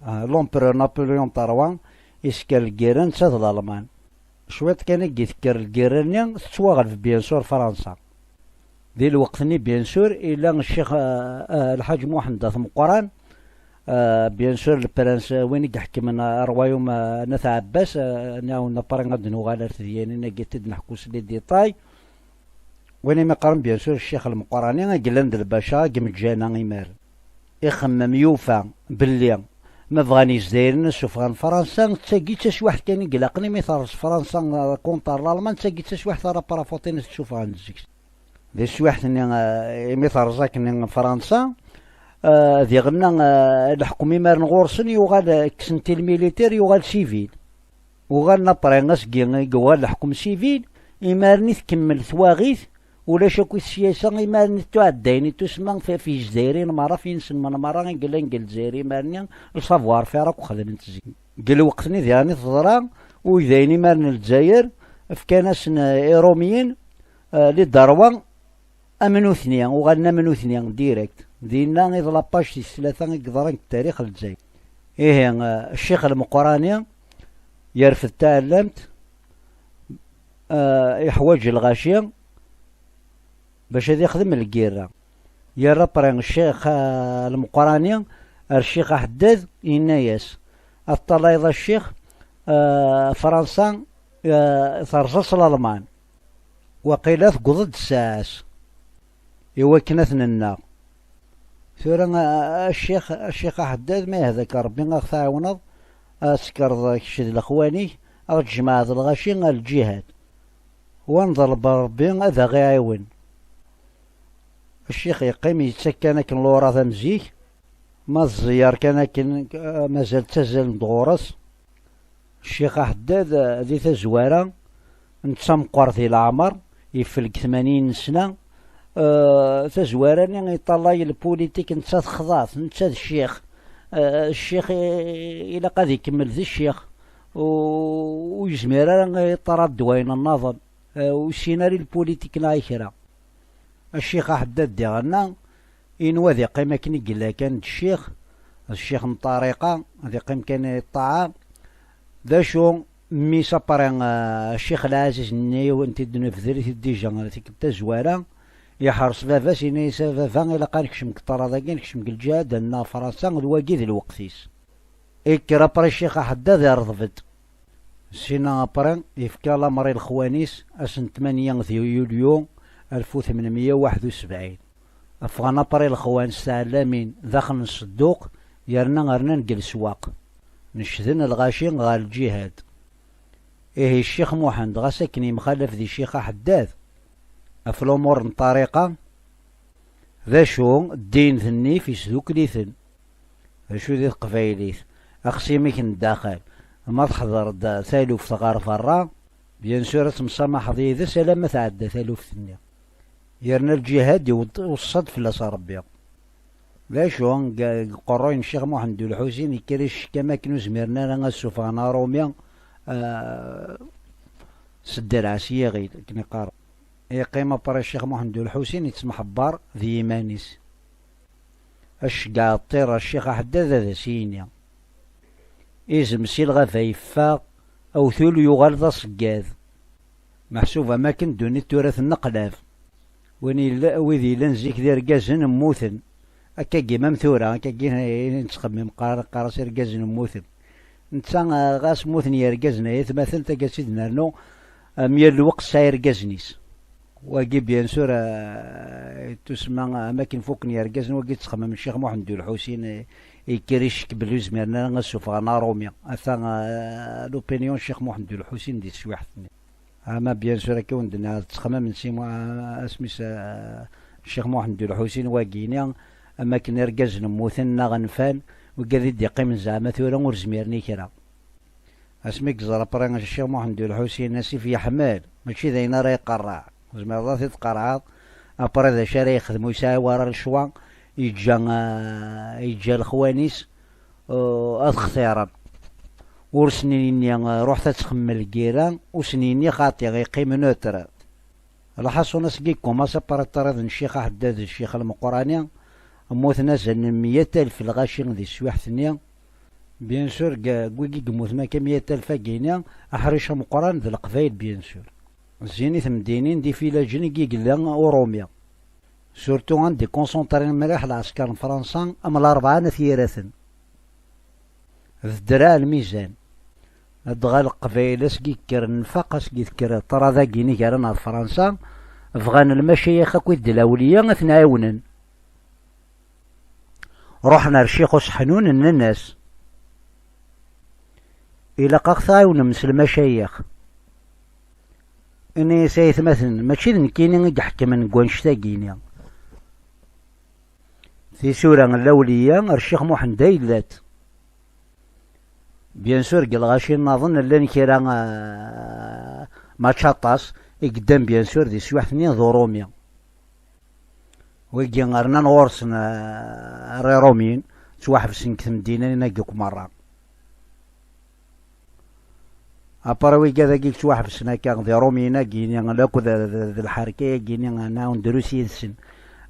ah, l'empereur Napoléon trois, isker lgirra netta d Lalman. Cwiṭ kan i d-tekker lgirra-nni, tettwaɣleb, bien sûr, Fransa. Di lweqt-nni, bien sûr, ila ccix, ah, ah, Lḥaǧ Muḥend At Meqqran, ah, bien sûr, le prince, ah, win i iḥekmen, ah, rwayum, ah, n At Ɛebbas, ah, nɛawen après ad d-nuɣal ar tedyanin-agi i d-neḥku s les détails. Win i mi qqaren, bien sûr, ccix Lmeqqrani, i yellan d lbaca, i yemǧana imar. Ixemmem, yufa belli ma bɣan Yizdayiren ad ssufɣen Fransa, d tagi d taswiḥt kan i ilaqen, imi terreẓ Fransa, ah, contre Lalman, d tagi d taswiḥt ara prafuṭin ad tt-ssufɣen zik. Di teswiḥt-nni, eh, imi terẓa akken Fransa, eh, diɣenna, eh, leḥkem imaren ɣur-sen yuɣal, eh, kksen-t i lmilitir, yuɣal sivil. Uɣalen après asgi i yuɣal leḥkem sivil, imaren i tkemmel twaɣit, ulac akk i syasa, imaren i tuɛeddayen i tusemma f, f Yizdayirin merra, f yinselmen merra i yellan deg Lezzayer imaren-nni, le savoir-faire akk xedmen-t zik. Deg lweqt-nni diɣen i teḍra, uydayen imaren n Lezzayer fkan-asen, eh, Iṛumyen, eh, les Darwins, am nutni, uɣalen am nutni, direct. Dinna i d la page tis tlata i yeḍran deg tarix n Lezzayer. Ihi, eh, ccix Lmeqqrani yerfed taɛellamt, eh, iḥwaǧ lɣaci bac ad ixdem lgirra. Yerra après ccix, eh, Lmeqqrani ar ccix Aḥeddad, yenna-yas: "Ad teṭṭalayeḍ a ccix, eh, Fransa, eh, terẓa s Lalman. Waqila tewweḍ-d ssaɛa-s i wakken ad ten-nnaɣ." Tura, a, a, a ccix, a ccix Aḥeddad, ma yehda-k Ṛebbi, a ɣ-tɛiwneḍ, ad tekkreḍ kečč d lexwan-ik, a ɣ-tjemɛeḍ lɣaci ar lǧihad, u ad neḍleb Ṛebbi ad aɣ-iɛiwen. Ccix yeqqim yettak kan akken luṛad am zik, ma tẓeyyer kan akken, a, mazal ttazzalen-d ɣur-s. Ccix Aḥeddad, eh, di tazwara, netta meqqer di leɛmer, yeffel deg tmanyin n sna. Eh, tazwara-nni yeṭṭalay lpulitik, netta texḍa-t, netta d ccix. Eh, ccix i, ilaq ad ikemmel d ccix. U, ur yezmir ara ad yeṭṭarad d wayen nnaḍen. Eh, ur yessin ara i lpulitik neɣ i kra. A ccix Aḥeddad diɣenna, inwa ad iqqim akken i yella kan d ccix, d ccix n ṭṭariqa, ad iqqim kan i ṭṭaɛa. D acu, mmi-s après, eh, ccix Lɛaziz-nni, i t-id-nebder, i t-id-ijan tikkelt tazwara, iḥres baba-s, yenna-yas: "A baba, ilaq ad nekcem deg ṭṭrad-agi, nekcem deg lǧihad, ad nnaɣ Fransa, d wagi d lweqt-is." Ikker après ccix Aḥeddad, ireḍb-d. Sina après, yefka lamer i lexwan-is, ass n tmanya di yulyu alef u tmenmeyya u waḥed u sebɛin. Ffɣen après lexwan s tɛellamin daxel n ṣedduq, yerna rnan deg leswaq. Necden lɣaci ɣer lǧihad. Ihi Ccix Muḥend, ɣas akken yemxalaf di Ccix Aḥeddad ɣef lumuṛ n ṭṭariqa, d acu, ddin d nnif yesdukkel-iten. D acu di teqbaylit? Axṣim-ik n daxel, ma teḥḍer-d taluft ɣer berra, bien sûr ad temsamaḥeḍ yid-s alamma tɛedda taluft-nni. Yerna lǧihad iweṣṣa-d fell-as Ṛebbi. D acu, deg, deg uqerruy n Ccix Muḥend U Lḥusin, yekker icekk am akken ur zmiren ara ad ssufɣen aṛumi, ah, s ddreɛ, s yiɣil, akken i qqaren. Yeqqim après Ccix Muḥend U Lḥusin yettemḥebbar d yiman-is. Ad ceggeɛ ṭṭir ar Ccix Aḥeddad ad as-yini. Izem si lɣaba yeffeɣ, awtul yuɣal d aṣeggad. Meḥsub am akken ddunit tura tenneqlab. Win yella, wid yellan zik d irgazen mmuten. Akkagi mam tura, akkagi i nettxemmim, qqar-, qqar-as irgazen mmuten. Netta, eh, ɣas mmuten yergazen ay atmaten, taggara i d-nernu, eh, am yal lweqt tesɛa irgazen-is. Wagi, bien sûr, eh, tusma, eh, am akken fukken yergazen, wagi yettxemmim Ccix Muḥend U Lḥusin, eh, yekker icekk belli ur zmiren ara ad ssufɣen aṛumi. Ata, eh, l'opinion n Ccix Muḥend U Lḥusin di teswiḥt-nni. Ama bien sûr akka wen-d-nniɣ d ttexmam n Si Mu-, asmi-s, eh, Ccix Muḥend U Lḥusin wagini, am akken irgazen mmuten neɣ nfan, wigad i d-iqqimen zeɛma tura ur zmiren i kra. Asmi i yeẓra après Ccix Muḥend U Lḥusin asif yeḥmel, mačči d ayen ara iqerreɛ, tzemreḍ ad t-id-tqerɛeḍ, après d acu ara yexdem, ur yesɛi wara lecwa, yeǧǧa, eh, yeǧǧa lexwan-is, eh, ad xtiren. Ur sen-yenni, eh, ruḥet ad txemmel gira, ur sen-yenni xaṭi, yeqqim neutre. Lḥaṣun asgi yekkumaṣ apariṭarid n Ccix Aḥeddad d Ccix Lmeqrani, mmuten azal n meyya alef lɣaci di teswiḥt-nni. Bien sûr, g-, g wigi yemmuten akka meyya alef-agi-ni, aḥric ameqqran d Leqbayel, bien sûr. Zzin i temdinin d ifilaǧen i yella urumi. Surtout anda i concentré mliḥ lɛesker n Fransa, am Larebɛa n At Yiraten. D ddreɛ lmizan. Ladɣa Leqbayel asgi yekker nnfaq, asgi tekker ṭṭrad-agi-ni gar-aneɣ d Fransa, bɣan lmacayix akked d lawliya ad ten-ɛiwnen. Ruḥen ar Ccix Useḥnun, nnan-as: "Ilaq ad ɣ-tɛiwnem s lmacayix." Ini-as: "Ay atmaten, mačči d nekkini i iḥekmen deg wannect-agi-ni. Tisura n lawliya ar Ccix Muḥend ay llant." Bien sûr, deg lɣaci nnaḍen llan kra, ah, mačči aṭas, i yeddan bien sûr di teswiḥt-nni d Urumi. Wigi rnan ɣur-sen, ah, ar Irumiyen, ttwaḥebsen deg temdinin-agi akk merra. Après wigad-agi yettwaḥebsen akka d Irumiyen-agi-ni, akked d, d, d lḥerka-agi-ni, nɛawen drus yid-sen,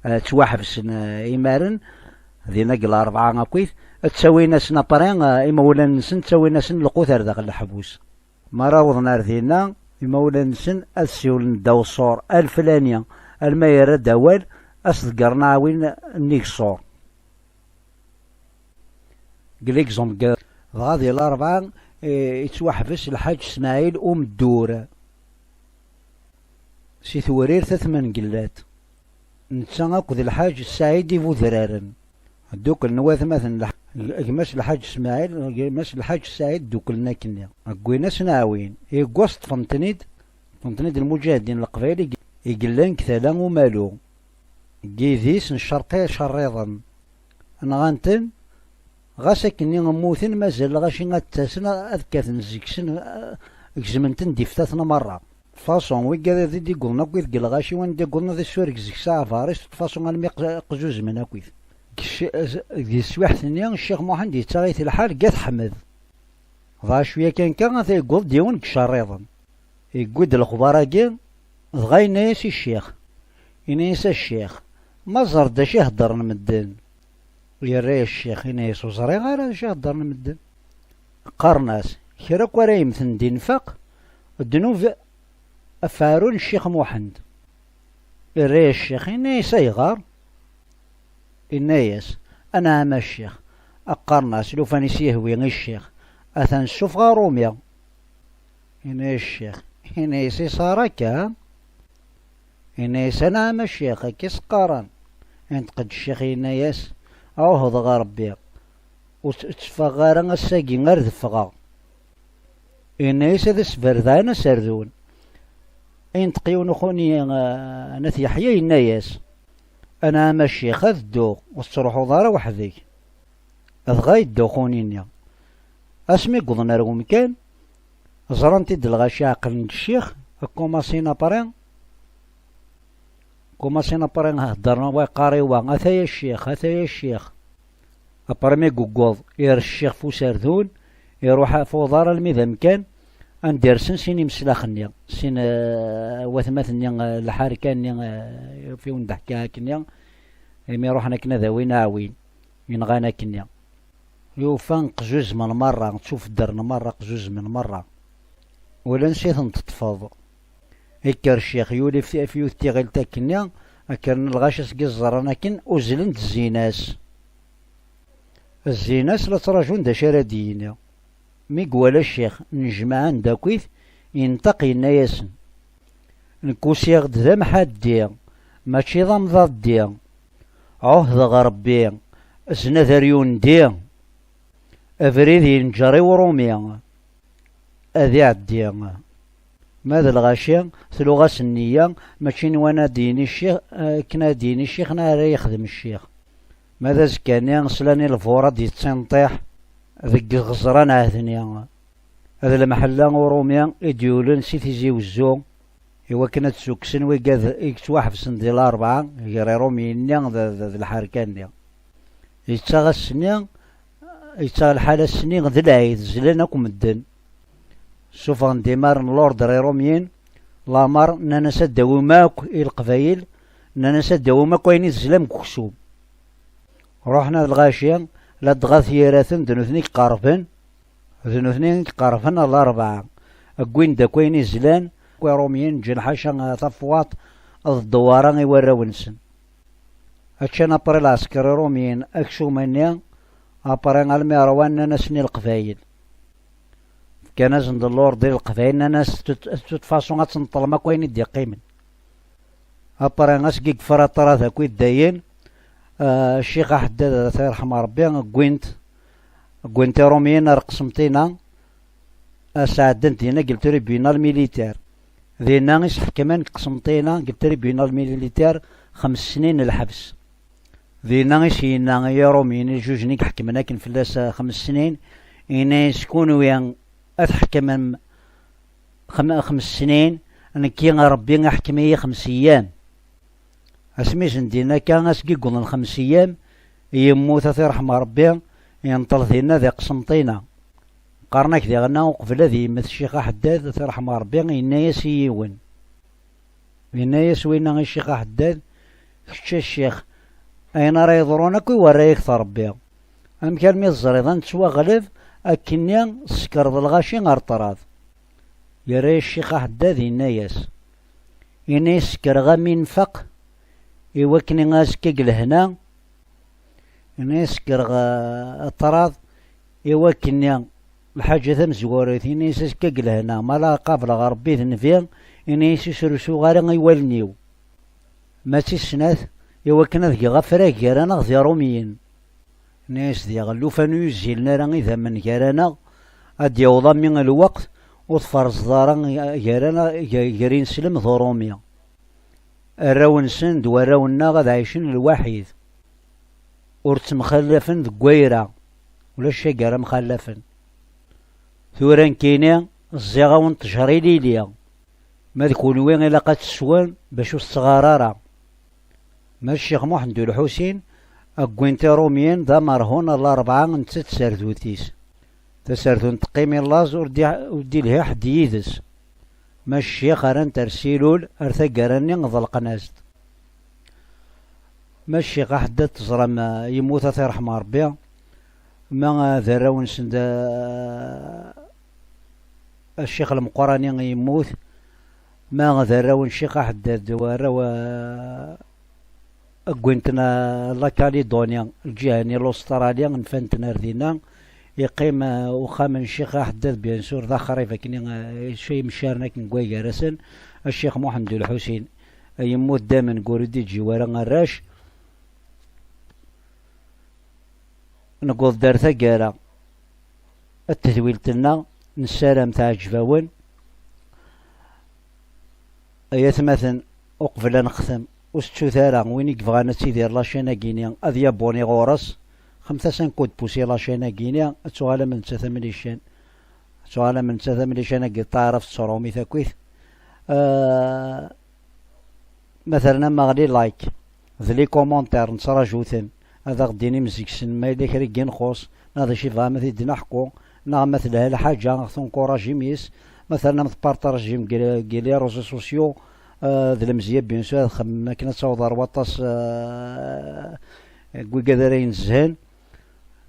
eh, ttwaḥebsen, eh, imaren, dinna deg Larebɛa akkit, ttawin-asen après, eh, imawlan-nsen, ttawin-asen lqut ar daxel leḥbus. Mi ara awḍen ar dinna, imawlan-nsen ad siwlen ddaw ṣṣur, a leflani, alma yerra-d awal, ad s-ḍeggren aɛwin nnig ṣṣur. Deg l'exemple, dɣa di Larebɛa, eh, yettwaḥbes Lḥaǧ Smaɛil Umeddur si Tewrirt At Mengellat. Netta akked Lḥaǧ Saɛid Ibudraren. Dduklen watmaten Lḥ-, gma-s Lḥaǧ Smaɛil, gma-s Lḥaǧ Saɛid, dduklen akkenni. Wwin-asen aɛwin. Yeggas ṭṭfen-ten-id, ṭṭfen-ten-id lmuǧahdin n Leqbayel i, i yellan deg tala umalu. Deg yidis n ccerṭi icerriḍen. Nɣan-ten, ɣas akkenni mmuten, mazal lɣaci ad d-ttasen, ad kkaten seg-sen, eh, gezmen-ten d iftaten merra. Façon, wigad i d-iwwḍen akk i deg lɣaci, wanda i d-iwwḍen ad isureg seg-s aɛbar-is, façon almi q-, qzuzmen akkit. Deg cc-, di teswiḥt-nni, Ccix Muḥend yettaɣ-it lḥal deg At Ḥmed. Dɣa cwiya kan kan, ata yewweḍ-d yiwen deg icerriḍen. Yewwi-d lexbar-agi, dɣa yenna-yas i ccix. Yenna-yas: "A ccix, ma ẓer-d acu i heddren medden." Yerra-yas ccix, yenna-yas: "Ur ẓriɣ ara acu i heddren medden." Qqaren-as: "Kra akk ara yemmten di nnfaq, ddnub ɣef uɛrur n Ccix Muḥend." Yerra-yas ccix, yenna-yas: "Ayɣer?" Yenna-yas: "Anɛam a ccix." Qqaren-as: "Lufan i s-yehwi i ccix, atan ssufeɣ aṛumi." Yenna-yas ccix, yenna-yas: "Iṣar akka?" Yenna-yas: "Anɛam a ccix, akka i s-qqaren." Inṭeq-d ccix, yenna-yas: "Ɛuhdeɣ a Ṛebbi, ur tt-, ur tteffɣeɣ ara ass-agi ar d-ffɣeɣ." Yenna-yas: "Ad as-berdɛen aserdun." Inṭeq yiwen uxuni, eh, n At Yeḥya, yenna-yas: "Anɛam a ccix, ad dduɣ, ur tettruḥuḍ ara weḥd-k." Dɣa yedda uxuni-nni. Asmi wwḍen ar wemkan, ẓran-t-id lɣaci, ɛeqlen-d ccix, kumasin après, kumasin après heddren, wa yeqqar i wa: "Ataya ccix, ataya ccix." Après mi yewweḍ, irec ccix f userdun, iruḥ f uḍar almi d amkan anda rsen sin imeslax-nni, sin, eh, watmaten-nni, eh, lḥerka-nni, eh, ɣef i wen-d-ḥkiɣ akkenni, imi ruḥen akken ad awin aɛwin, yenɣan akkenni. Yufa qzuzmen merra, ttufeddren merra, qzuzmen merra. Ula ansi i ten-teṭṭfeḍ. Ikker ccix, yuli f, f yiwet tiɣilt akkenni, akkren lɣaci seg i ẓẓaren akken, uzzlen-d zzin-as. Zzin-as la ttṛajun d acu ara d-yini. Mi iwala ccix nnejmaɛen-d akkit, inṭeq yenna-yasen: "Nekk usiɣ-d d amḥaddi, mačči d amḍaddi. Ɛuhdeɣ Ṛebbi, znad ar yundi, abrid yenǧer i uṛumi, ad iɛeddi. Ma d lɣaci, tluɣ-as nniya, mačči nwan ad d-yini ccix, akken ad d-yini ccix neɣ ara yexdem ccix. Ma d azekka-nni, slan i lbur ad d-yettinṭiḥ deg iɣeẓra n Ɛedni. D lemḥella urumi i d-yulen si Tizi Wezzu, iwakken ad d-ssukksen wigad i yettwaḥebsen di Larebɛa gar Iṛumyen-nni d, d, d lḥerka-nni. Yettaɣ ass-nni, yettaɣ lḥal ass-nni d lɛid, zlan akk medden. Ssufɣen-d imar n l'ordre Iṛumyen, lamer nnan-as ad d-tawim akk i Leqbayel, nnan-as ad d-tawim akk ayen i tezlam deg uksum. Ruḥen ar lɣaci, ladɣa tyiraten d nutni i iqerben, d nutni i iqerben ar Larebɛa. Wwin-d akk ayen i zlan, akk Iṛumyen ǧǧan ḥaca tafwaṭ d ddewwara i warraw-nsen. Ččan après lɛesker Iṛumyen aksum-nni, après almi ṛwan nnan-asen i Leqbayel. Fkan-asen-d l'ordre i Leqbayel, nnan-as: "De toute façon ad tenṭlem akk ayen i d-iqqimen." Après asgi yefra ṭṭrad akk i dayen, ah, Ccix Aḥeddad, ad t-yerḥem Ṛebbi, wwin-t, wwin-t Iṛumyen ar Qsenṭina, ad sɛeddan dinna deg le tribunal militaire. Dinna i s-ḥekmen deg Qsenṭina, deg le tribunal militaire, xems snin n lḥebs. Dinna i s-yenna i Iṛumyen, i lǧuj-nni i iḥekmen akken fell-as, ah, xems snin, yenna-yas: "Kunwi ad tḥekmem xem-, xems snin, nekki Ṛebbi iḥkem-iyi xems eyyam." Asmi i sen-d-yenna akka, asgi yewwḍen xems eyyam, yemmut, ad t-iṛḥem Ṛebbi, yenṭel dinna di Qsenṭina. Qqaren-ak diɣenna, uqbel ad yemmet Ccix Aḥeddad, ad t-iṛḥem Ṛebbi, yenna-yas i yiwen. Yenna-yas winna i Ccix Aḥeddad: "Kečč a Ccix, ayen ara yeḍrun akk i warra-yak-t Ṛebbi. Amek armi teẓriḍ ad nettwaɣleb akkenni, tsekreḍ lɣaci ar ṭṭrad?" Yerra-yas Ccix Aḥeddad, yenna-yas, yenna-yas: "Sekreɣ am infaq, i wakken azekka deg lehna, ini-as kkreɣ, eh, ṭṭrad, i wakken-nni lḥaǧa tamezwarut, ini-as azekka deg lehna, ma la qableɣ Ṛebbi d nnbi, ini-as ur srusuɣ ara i wallen-iw. Ma d tis snat, i wakken ad geɣ afrag gar-aneɣ d Iṛumyen." Ini-as diɣ: "Llufan ur yuzzilen ara idammen gar-aneɣ, ad d-yaweḍ ami lweqt ur tferẓeḍ ara gar-aneɣ, gar, gar ineslem d Uṛumi. Arraw-nsen d warraw-nneɣ ad ɛicen lwaḥid. Ur ttemxallafen deg wayra, ulac wigi ara mxallafen. Tura nekkini ẓẓiɣ-awen ṭṭejra ilili, ma d kunwi ilaq ad tesswen bac ur tettɣar ara." Ma d Ccix Muḥend U Lḥusin, wwin-t Iṛumyen d amerhun ar Larebɛa, netta d tserdut-is. Taserdunt teqqim i laẓ, ur d-, ur d-ilhi ḥedd yid-s. Ma Ccix rran-t ar Silul, ar taggara-nni ḍelqen-as-d. Ma Ccix Aḥeddad teẓram, eh, yemmut, ad t-iṛḥem Ṛebbi. Ma, eh, d arraw-nsen d, eh, Ccix Lemqurani yemmut. Ma d arraw n Ccix Aḥeddad d warraw, eh, wwin-ten, eh, la Calédonie, lǧiha-nni Lustṛali, nfan-ten ar dinna. Yeqqim, eh, uxxam n Ccix Aḥeddad, bien sûr, d axrib akken, eh, c-, imcaren akken deg way gar-asen, a Ccix Muḥend U Lḥusin. Yemmut ddamen ur d-iǧǧi wara arrac. Newweḍ-d ar taggara n tedwilt-nneɣ, nessaram teɛǧeb-awen. Ay atmaten, uqbel ad nextem, ur tettut ara, win i yebɣan ad tidir la chaîne-agi-ni, ad yabuni ɣur-s, xemt-as un coup de pouce i la chaîne-agi-ni, ad tuɣalem d nettat am lican, ad tuɣalem d nettat am lican-agi d taɛrabt s tṛumit akkit. Ah, ma terna maɣli like, d les commentaires, nettraǧu-ten. Ad aɣ-d-inim zik-sen ma yella kra i yenxuṣ, neɣ d acu i bɣam ad t-id-neḥku, neɣ ma telha lḥaǧa, ad ɣ-tenkuṛajim yes, ma ternam tparṭaṛajim deg, deg les réseaux sociaux, eh, d lemzeyya, bien sûr, ad xemmem akken ad taweḍ ar waṭas, eh, n wigad ara inezhen.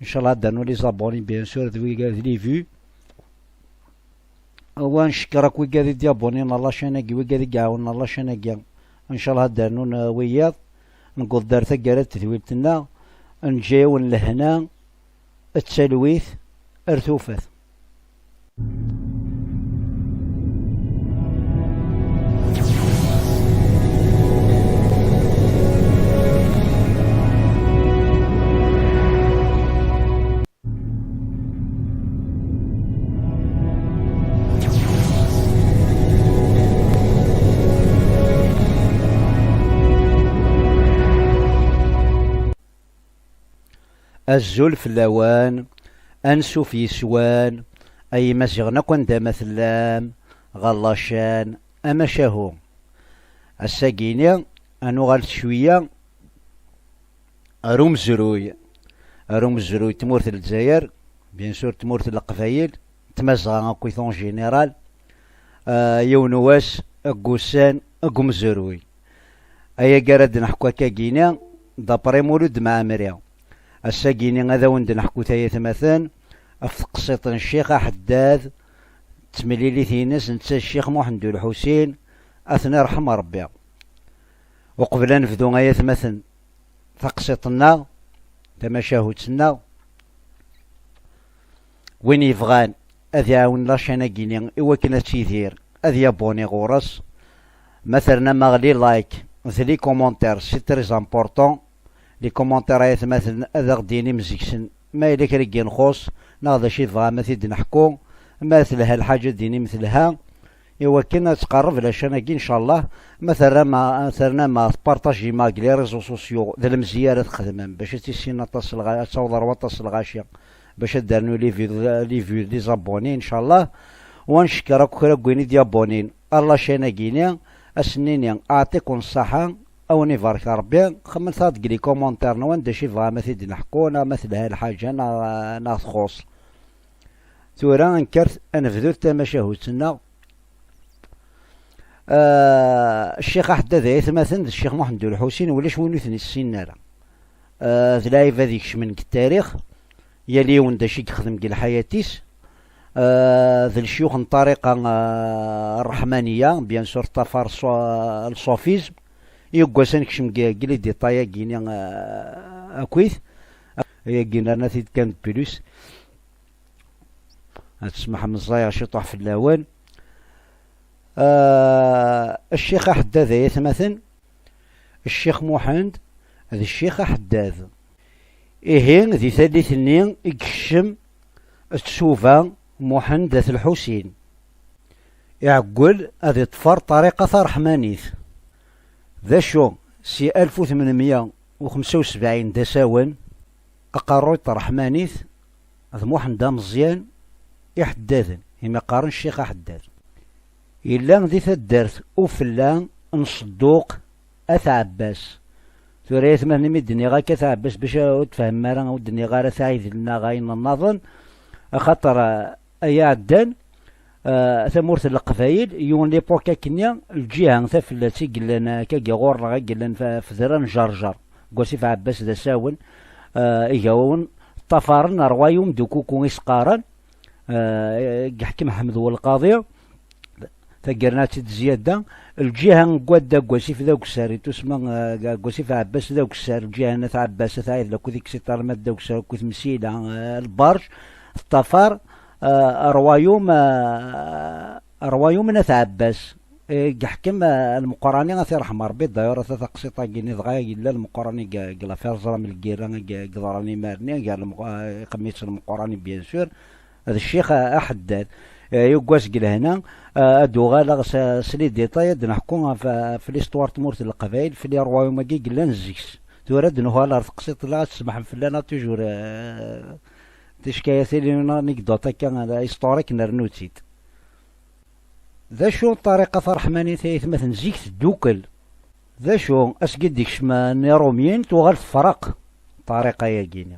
Ncallah ad d-rnu les abonnés, bien sûr, d wigad, d les vues. Wa ncekker akk wigad i d-yabunin ɣer la chaîne-agi, wigad i iɛawnen ɣer la chaîne-agi. Ncallah ad d-rnun, eh, wiyaḍ. Newweḍ-d ar taggara n tedwilt-nneɣ. Neǧǧa-yawen lehna, d talwit, ar tufat. Azul fell-awen, ansuf yes-wen, ay Imaziɣen akk anda ma tellam, ɣer la chaîne Amacahu. Ass-agi-ni, ad nuɣal cwiya ar umezruy, ar umezruy n tmurt n Lezzayer, bien sûr tmurt n Leqbayel, Tmazɣa akkit en général, ah, yiwen wass deg wussan deg umezruy. Ayagi ara d-neḥku akkagini, d'après Mulud Mɛemmri. Ass-agini ad awen-d-neḥku tayetmaten ɣef teqsiṭ n Ccix Aḥeddad, d temlilit-ines netta d Ccix Muḥend U Lḥusin, ad ten-iṛḥem Ṛebbi. Uqbel ad nebdu ay atmaten taqsiṭ-nneɣ, tamacahut-nneɣ, win yebɣan ad iɛawen la chaîne-agini i wakken ad tidir, ad yabuni ɣur-s. Ma ternam-aɣ les likes d les commentaires, c'est très important. Les commentaires ay atmaten ad aɣ-d-yinim seg-sen ma yella kra i nxuṣ, neɣ d acu i tebɣam ad t-id-neḥku. Ma telha lḥaǧa ad d-yinim telha, i wakken ad tqerreb la chaîne-agi, ncallah. Ma terram, ternam, tpartajim deg les réseaux sociaux, d lemzeyya ara txedmem bac ad tissinen aṭas n lɣa-, ad taweḍ ar waṭas n lɣaci, bac ad d-rnu les vues, les vues, les abonnés, ncallah. Wa ncekker akk kra n win i d-yabonin ar la chaîne-agini, ad s-nini aɛṭiken ṣṣaḥa, ad wen-ibarek Ṛebbi. Xemmet-aɣ-d deg les commentaires-nwen d acu i tebɣam ad t-id-neḥku, neɣ ma telha lḥaǧa neɣ, neɣ txuṣ. Tura nekker ad nebdu tamacahut-nneɣ. Ah, Ccix Aḥeddad ay atmaten d Ccix Muḥend U Lḥusin, ulac win ur ten-issinen ara. Ah, d lɛibad ikecmen deg tarix, yal yiwen d acu i yexdem deg lḥayat-is. Ah, d lecyux n ṭṭariqa, ah, ṛṛeḥmaniya, bien sûr, ṭṭafar ṣṣu-, le soufisme. Yeggas ad nekcem deg, deg les détails-agi-ni, ah, akkit. Ayagi nerna-t-id kan de plus. Ad tesmaḥem, ẓẓayeɣ ciṭuḥ fell-awen. Ah, Ccix Aḥeddad ay atmaten, Ccix Muḥend d Ccix Aḥeddad. Ihi, di tallit-nni i yekcem tsuba Muḥend At Lḥusin. Iɛeggel ad iṭṭfer ṭṭariqa taṛeḥmanit. D acu, si alef u tmenmya u xemsa u sebɛin d asawen, aqerruy n tṛeḥmanit d Muḥend Ameẓyan Iḥeddaden, imi qqaren Ccix Aḥeddad. Yella di taddart Ufella n Ṣedduq At Ɛebbas. Tura, ay atmaten, imi d-nniɣ akka At Ɛebbas, bac ur tfehmem ara, ur d-nniɣ ara At Ɛidel neɣ ayen nnaḍen, axaṭer, ah, ay iɛeddan, ah, tamurt n Leqbayel, yiwen l'époque akkenni, lǧiha tafellat i yellan, ah, akkagi ɣur-neɣ, i yellan f-, fedra n Ǧerǧer, deg wasif Ɛebbas d asawen, ah, igawawen ṭṭafaren rwayum d ukuku i s-qqaren, ah, i yeḥkem Ḥmed Welqaḍi, tagernadt i d-zzyada, lǧiha n wadda deg wasif d agessar, i tusma, ah, deg wasif Ɛebbas d agessar, lǧiha n At Ɛebbas, At Ɛidel akked et cetera, ma d agessar akked Msila, ah, lberǧ, teṭṭafar, ah, rwayum, ah, rwayum n At Ɛebbas, eh, yeḥkem, ah, Lmeqrani, ad t-iṛḥem Ṛebbi. D'ailleurs, ata taqsiṭ-agi-ni dɣa yella Lmeqrani deg, deg l'affaire, ẓram lgirra i, i yeḍran imar-nni, gar Lmeq-, ah, iqemmi-tt Lmeqrani, bien sûr, d Ccix Aḥeddad. Eh, yuggas deg lehna, ah, ad uɣaleɣ s, s les détails, ad d-neḥku ɣef, ɣef l'histoire n tmurt n Leqbayel, f les royaumes-agi yellan zik-s. Tura ad nuɣal ar teqsiṭ-nneɣ, ad tsemḥem fell-aneɣ toujours, eh, tickayatin, une anecdote akka, eh, historique, nernu-tt-id. D acu ṭṭariqa taṛeḥmanit ay atmaten zik teddukel? D acu, asgi d-ikecmen Irumyen, tuɣal tefreq ṭṭariqa-yagi-ni.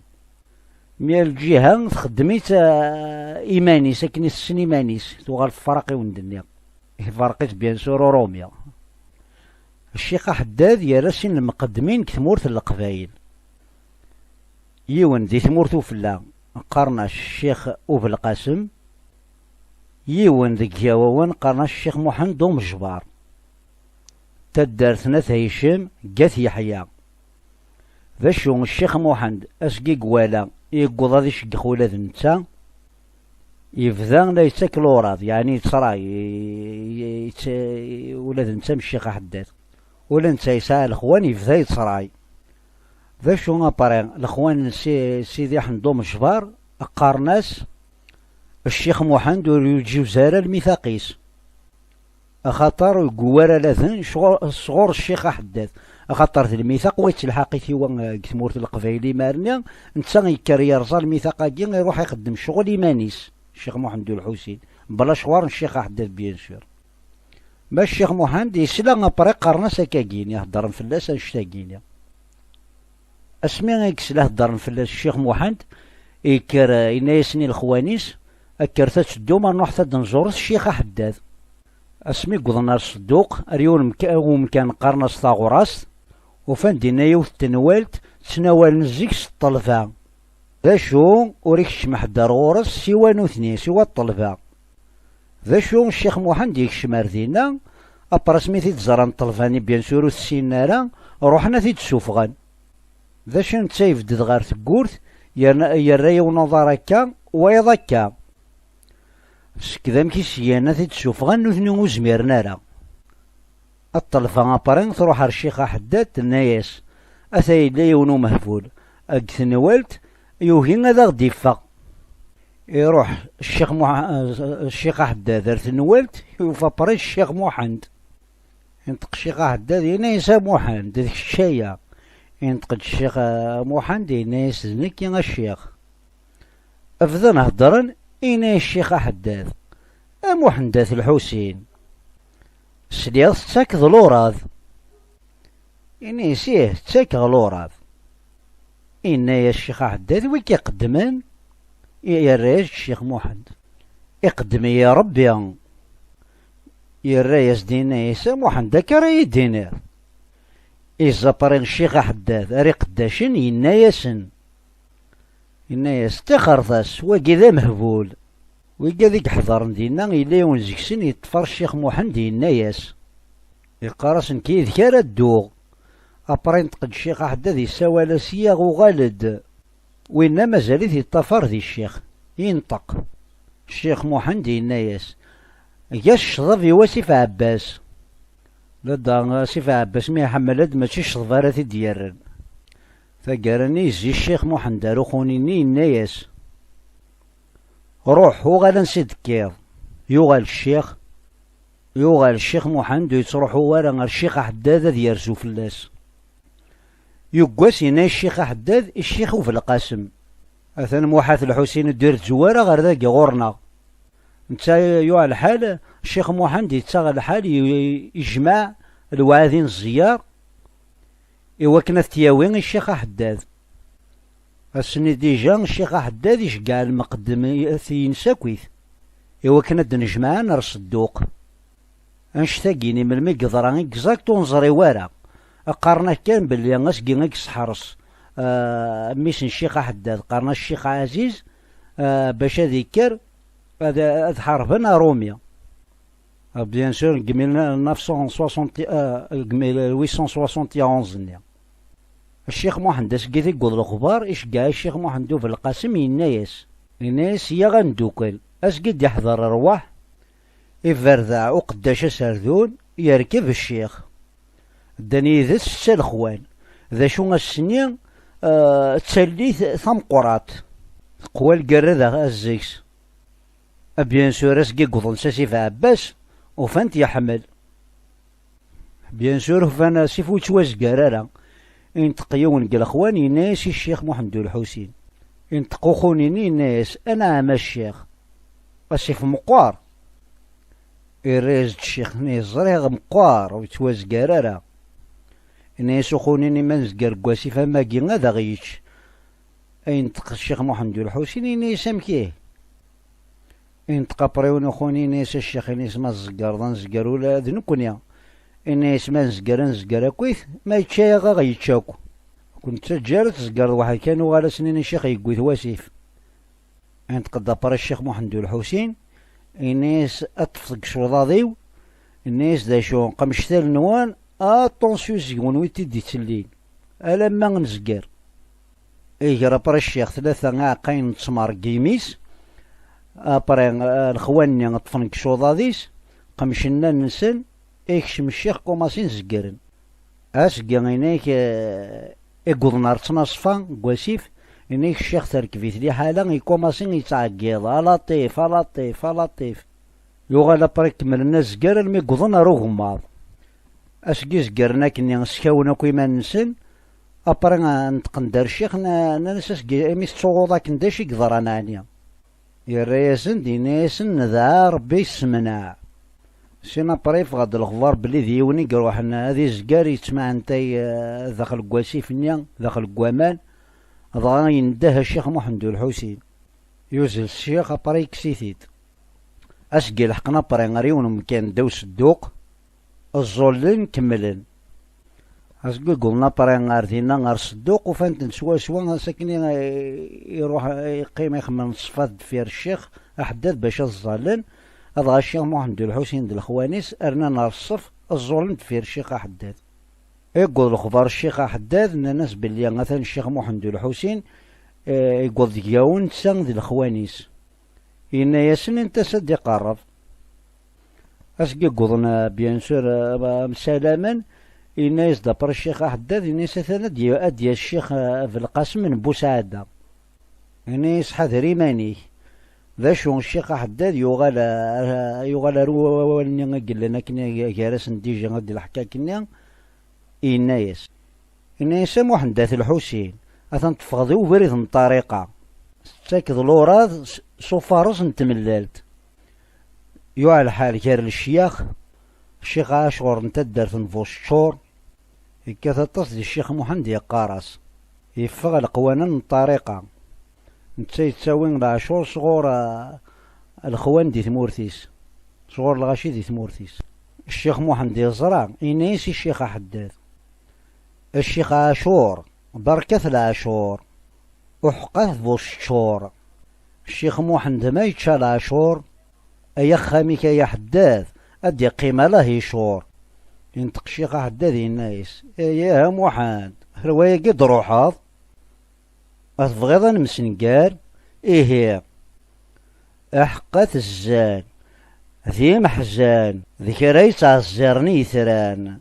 Mi ar lǧiha txeddem-itt, ah, iman-is, akken i tessen iman-is, tuɣal tefreq i wen-d-nniɣ. Iferq-itt, bien sûr, Urumya. Ccix Aḥeddad yerra sin lmuqeddmin deg tmurt n Leqbayel. Yiwen di tmurt Ufella, qqaren-as Ccix Ubelqasem, yiwen deg Igawawen, qqaren-as Ccix Muḥend Umejbar. Taddart n At Hicem, deg At Yeḥya. D acu, Ccix Muḥend, asgi i iwala, yewweḍ ad iceggex ula d netta, yebda la yettak luraḍ, yeɛni yettray, i-, i-, yett-, ula d netta am Ccix Aḥeddad. Ula netta yesɛa lexwan, yebda yettray. D acu après, lexwan n Si-, Sidi Ḥend Umejbar qqaren-as, Ccix Muḥend ur yeǧǧuz ara lmithaq-is. Axaṭer ur yewwi ara ala d sɣur Ccix Aḥeddad. Axaṭer d lmitaq wa yettelḥaq-it i wa, eh, deg tmurt n Leqbayel imar-nni, netta yekker yerẓa lmitaq-agi, iruḥ ixeddem ccɣel iman-is, Ccix Muḥend U Lḥusin, bla ccɣel n Ccix Aḥeddad, bien sûr. Ma Ccix Muḥend yesla, après qqaren-as akkagini, heddren fell-as annect-agini. Asmi i yesla heddren fell-as Ccix Muḥend, yekker, eh, yenna-yasen i lexwan-is: "Kkret ad teddum, rnuḥet ad d-nẓuret Ccix Aḥeddad." Asmi wwḍen ar Ṣedduq, ar yiwen umka-, umkan qqaren-as Taɣurast, ufan dinna yiwet n tenwalt ttnawalen zik s ṭṭelba. D acu, ur ikeččem ḥedd ar ɣur-s siwa nutni, siwa ṭṭelba. D acu, Ccix Muḥend yekcem ar dinna, après mi t-id-ẓran ṭṭelba-nni, bien sûr ur t-ssinen ara, ruḥen ad t-id-ssufɣen. D acu, netta yebded ɣer tewwurt, yerna, yerra yiwen uḍar akka, wayeḍ akka. Seg d amek i s-gan ad t-id-ssufɣen, nutni ur zmiren ara. Ad ṭṭelba après, truḥ ar Ccix Aḥeddad, tenna-yas: "Ata yella yiwen umehbul deg tenwalt, yugi ad aɣ-d-iffeɣ." Iruḥ Ccix Muḥ-, Ccix Aḥeddad ar tenwalt, yufa après Ccix Muḥend. Inṭeq Ccix Aḥeddad, yenna-yas: "A Muḥend, d kečč aya?" Inṭeq-d Ccix, eh, Muḥend, yenna-yas: "D nekki, a Ccix." Bdan heddren, yenna-yas Ccix Aḥeddad: "A Muḥend At Lḥusin, sliɣ tettakeḍ lurad." Ini-as: "Ih, ttakeɣ lurad." Inna-yas Ccix Aḥeddad: "Wi k-iqeddmen?" Yerra-yas-d Ccix Muḥend: "Iqeddem-iyi Ṛebbi." Yerra-yas-d, inna-yas: "A Muḥend, akka ara yi-d-tiniḍ?" Iẓapri Ccix Aḥeddad ar iqeddacen, yenna-yasen, yenna-yas: "Ṭixret-as, wagi d amehbul." Wigad i iḥeḍren dinna, yella yiwen seg-sen yeṭṭfer Ccix Muḥend, yenna-yas, yeqqar-as: "Nekk yid-k ara dduɣ." Après inṭeq-d Ccix Aḥeddad, yessawal-as: "Yaɣ, uɣal-d." Winna mazal-it yeṭṭafar di ccix. Inṭeq Ccix Muḥend, yenna-yas: "Eg-as ccḍeb i Wasif Ɛebbas." Ladɣa Asif Ɛebbas mi iḥemmel-d, mačči ccḍeb ara t-id-yerren. Taggara-nni yezzi Ccix Muḥend ar uxuni-nni, yenna-yas: "Ruḥ, uɣal ansi d-tekkiḍ." Yuɣal ccix, yuɣal Ccix Muḥend ur yettruḥu ara ar Ccix Aḥeddad ad yerzu fell-as. Yuggas yenna-yas Ccix Aḥeddad i Ccix Ubelqasem: "Atan Muḥ At Lḥusin ur d-irezzu ara ɣer dagi ɣur-neɣ." Netta yuɣ lḥal, Ccix Muḥend yettaɣ lḥal, i-, ijmeɛ lewɛadi n ẓẓeyyer i wakken ad t-yawi i Ccix Aḥeddad. Ass-nni dija, Ccix Aḥeddad iceggeɛ lmeqdem-ines akkit i wakken ad d-nejmeɛen ar Ṣedduq. Annect-agi-ni melmi i yeḍra exact ur neẓri wara. Qqaren-ak kan belli asgi i yesseḥres, ah, mmi-s n Ccix Aḥeddad, qqaren-as Ccix Ɛaziz, ah, bac ad ikker ad, ad ḥarben Aṛumi. Ah, bien sûr, deg mille neuf cent soixante, ah, deg mille huit cent soixante et onze-nni. Ccix Muḥend, asgi i t-yewweḍ lexbar, iceggeɛ i Ccix Muḥend Ubelqasem, yenna-yas, yenna-yas: "Yaɣ a neddukel." Asgi d-iḥḍer rrwaḥ, iberdeɛ uqeddac aserdun, yerkeb ccix. Ddan yid-s setta lexwan. D acu ass-nni, eh, d tallit tameqqrant. Teqwa lgerra d a-, a zzeg-s. A bien sûr, asgi i yewwḍen s Asif Ɛebbas, ufan-t yeḥmel. Bien sûr, ufan asif ur yettwazgar ara. Inṭeq yiwen deg lexwan, yenna-yas i Ccix Muḥend U Lḥusin. Inṭeq uxuni-nni, yenna-yas: "Anɛam a ccix, asif meqqer." Irra-yas-d ccix-nni: "Ẓriɣ meqqer, ur yettwazgar ara." Yenna-yas uxuni-nni: "Ma nezger deg wasif am wagi, ad aɣ-yečč." Inṭeq Ccix Muḥend U Lḥusin, yenna-yas: "Amek ihi?" Inṭeq apṛiw n uxuni, yenna-yas: "A ccix, yenna-yas, ma tzegreḍ, ad nezger ula d nekkni." Yenna-yas: "Ma nezger, ad nezger akkit, ma yečča-yaɣ, ad aɣ-yečč akk. Ur k-nettaǧǧa ara ad tzegreḍ weḥd-k, ad nuɣal ad s-nini ccix yewwi-t wasif." Inṭeq-d apṛi Ccix Muḥend U Lḥusin, yenna-yas: "Ṭṭfet deg icuḍaḍ-iw." Yenna-yas: "D acu, qemcet allen-nwen, aṭansyu seg-wen wi t-id-ittellin, alamma nezger." Iger apṛi ccix tlata iɛeqqayen n ttmer deg yimi-s, apṛi, eh, lexwan-nni ṭṭfen deg icuḍaḍ-is, qemcen allen-nsen, ikcem ccix, kumasin zeggren. Asgi inek, eh, i yewwḍen ar ttnaṣfa n wasif, inek ccix terkeb-it liḥala, ikumasin yettɛeggiḍ: "A Laṭif, a Laṭif, a Laṭif." Yuɣal après kemmlen azger almi wwḍen ar ugemmaḍ. Asgi zeggren akkenni, skawen akk iman-nsen. Après, neṭqen-d ar ccix, nnan-as: "Asgi, imi tettsuɣuḍ akken, d acu i yeḍran ɛni?" Yerra-yasen-d, yenna-yasen: "Nedɛa Rebbi yessemneɛ." Sin après yeffeɣ-d lexbar belli d yiwen i iruḥen ad izger, yettmaɛentay, eh, daxel n wasif-nni, daxel n waman, dɣa yendeh a Ccix Muḥend U Lḥusin. Yuzzel ccix, après yekkes-it-id. Asgi leḥqen après ɣer yiwen umkan ddaw sedduq, ẓẓullen, kemmlen. Asgi wwḍen après ɣer dinna, ɣer sedduq, ufan-ten swaswa ass akken i, iruḥ, iqqim ixemmem ṣṣfa deffir ccix aḥeddad bac ad ẓẓallen, adɣa Ccix Muḥend U Lḥusin d lexwan-is rnan ɣer ṣṣef, ẓẓullen deffir ccix aḥeddad. Yewweḍ lexbar ccix aḥeddad, nnan-as belli atan Ccix Muḥend U Lḥusin, eh, yewweḍ deg-awen netta d lexwan-is. Yenna-yasen: "Init-as ad d-iqerreb." Asgi wwḍen, eh, bien sûr, eh, msalamen, yenna-yas-d après ccix aḥeddad, yenna-yas: "Atan ad d-, ad d-yas ccix, eh, Belqasem n Busɛada." Yenna-yas: "Ḥader iman-ik." D acu, ccix aḥeddad yuɣal, eh, yuɣal ar wawal-nni i yellan akken gar-asen dija ad d-leḥkak-nni, yenna-yas, yenna-yas: "A Muḥend At Lḥusin, atan teffɣeḍ i ubrid n ṭṭariqa, tettakeḍ luraḍ s, s ufares n tmellalt." Yuɛa lḥal gar lecyax, Ccix Ɛacur n taddart n Buceččur, yekkat aṭas di Ccix Muḥend yeqqar-as, yeffeɣ leqwanen n ṭṭariqa. Netta yettawi leɛcur sɣur, ah, lexwan di tmurt-is, sɣur lɣaci di tmurt-is. Ccix Muḥend yeẓra, yenna-yas i Ccix Aḥeddad: "A Ccix Ɛacur, berkat leɛcur, uḥeqqat Buceččur. Ccix Muḥend ma yečča leɛcur, ay axxam-ik ay aḥeddad, ad d-iqqim ala hicur." Yenṭeq Ccix Aḥeddad yenna-yas: "Ih a Muḥend, ar wayagi d-truḥeḍ? Ma tebɣiḍ ad nemsengar, ihi, aḥeqqat zzan, d imeḥzan, d kra yettɛezziren i yetran.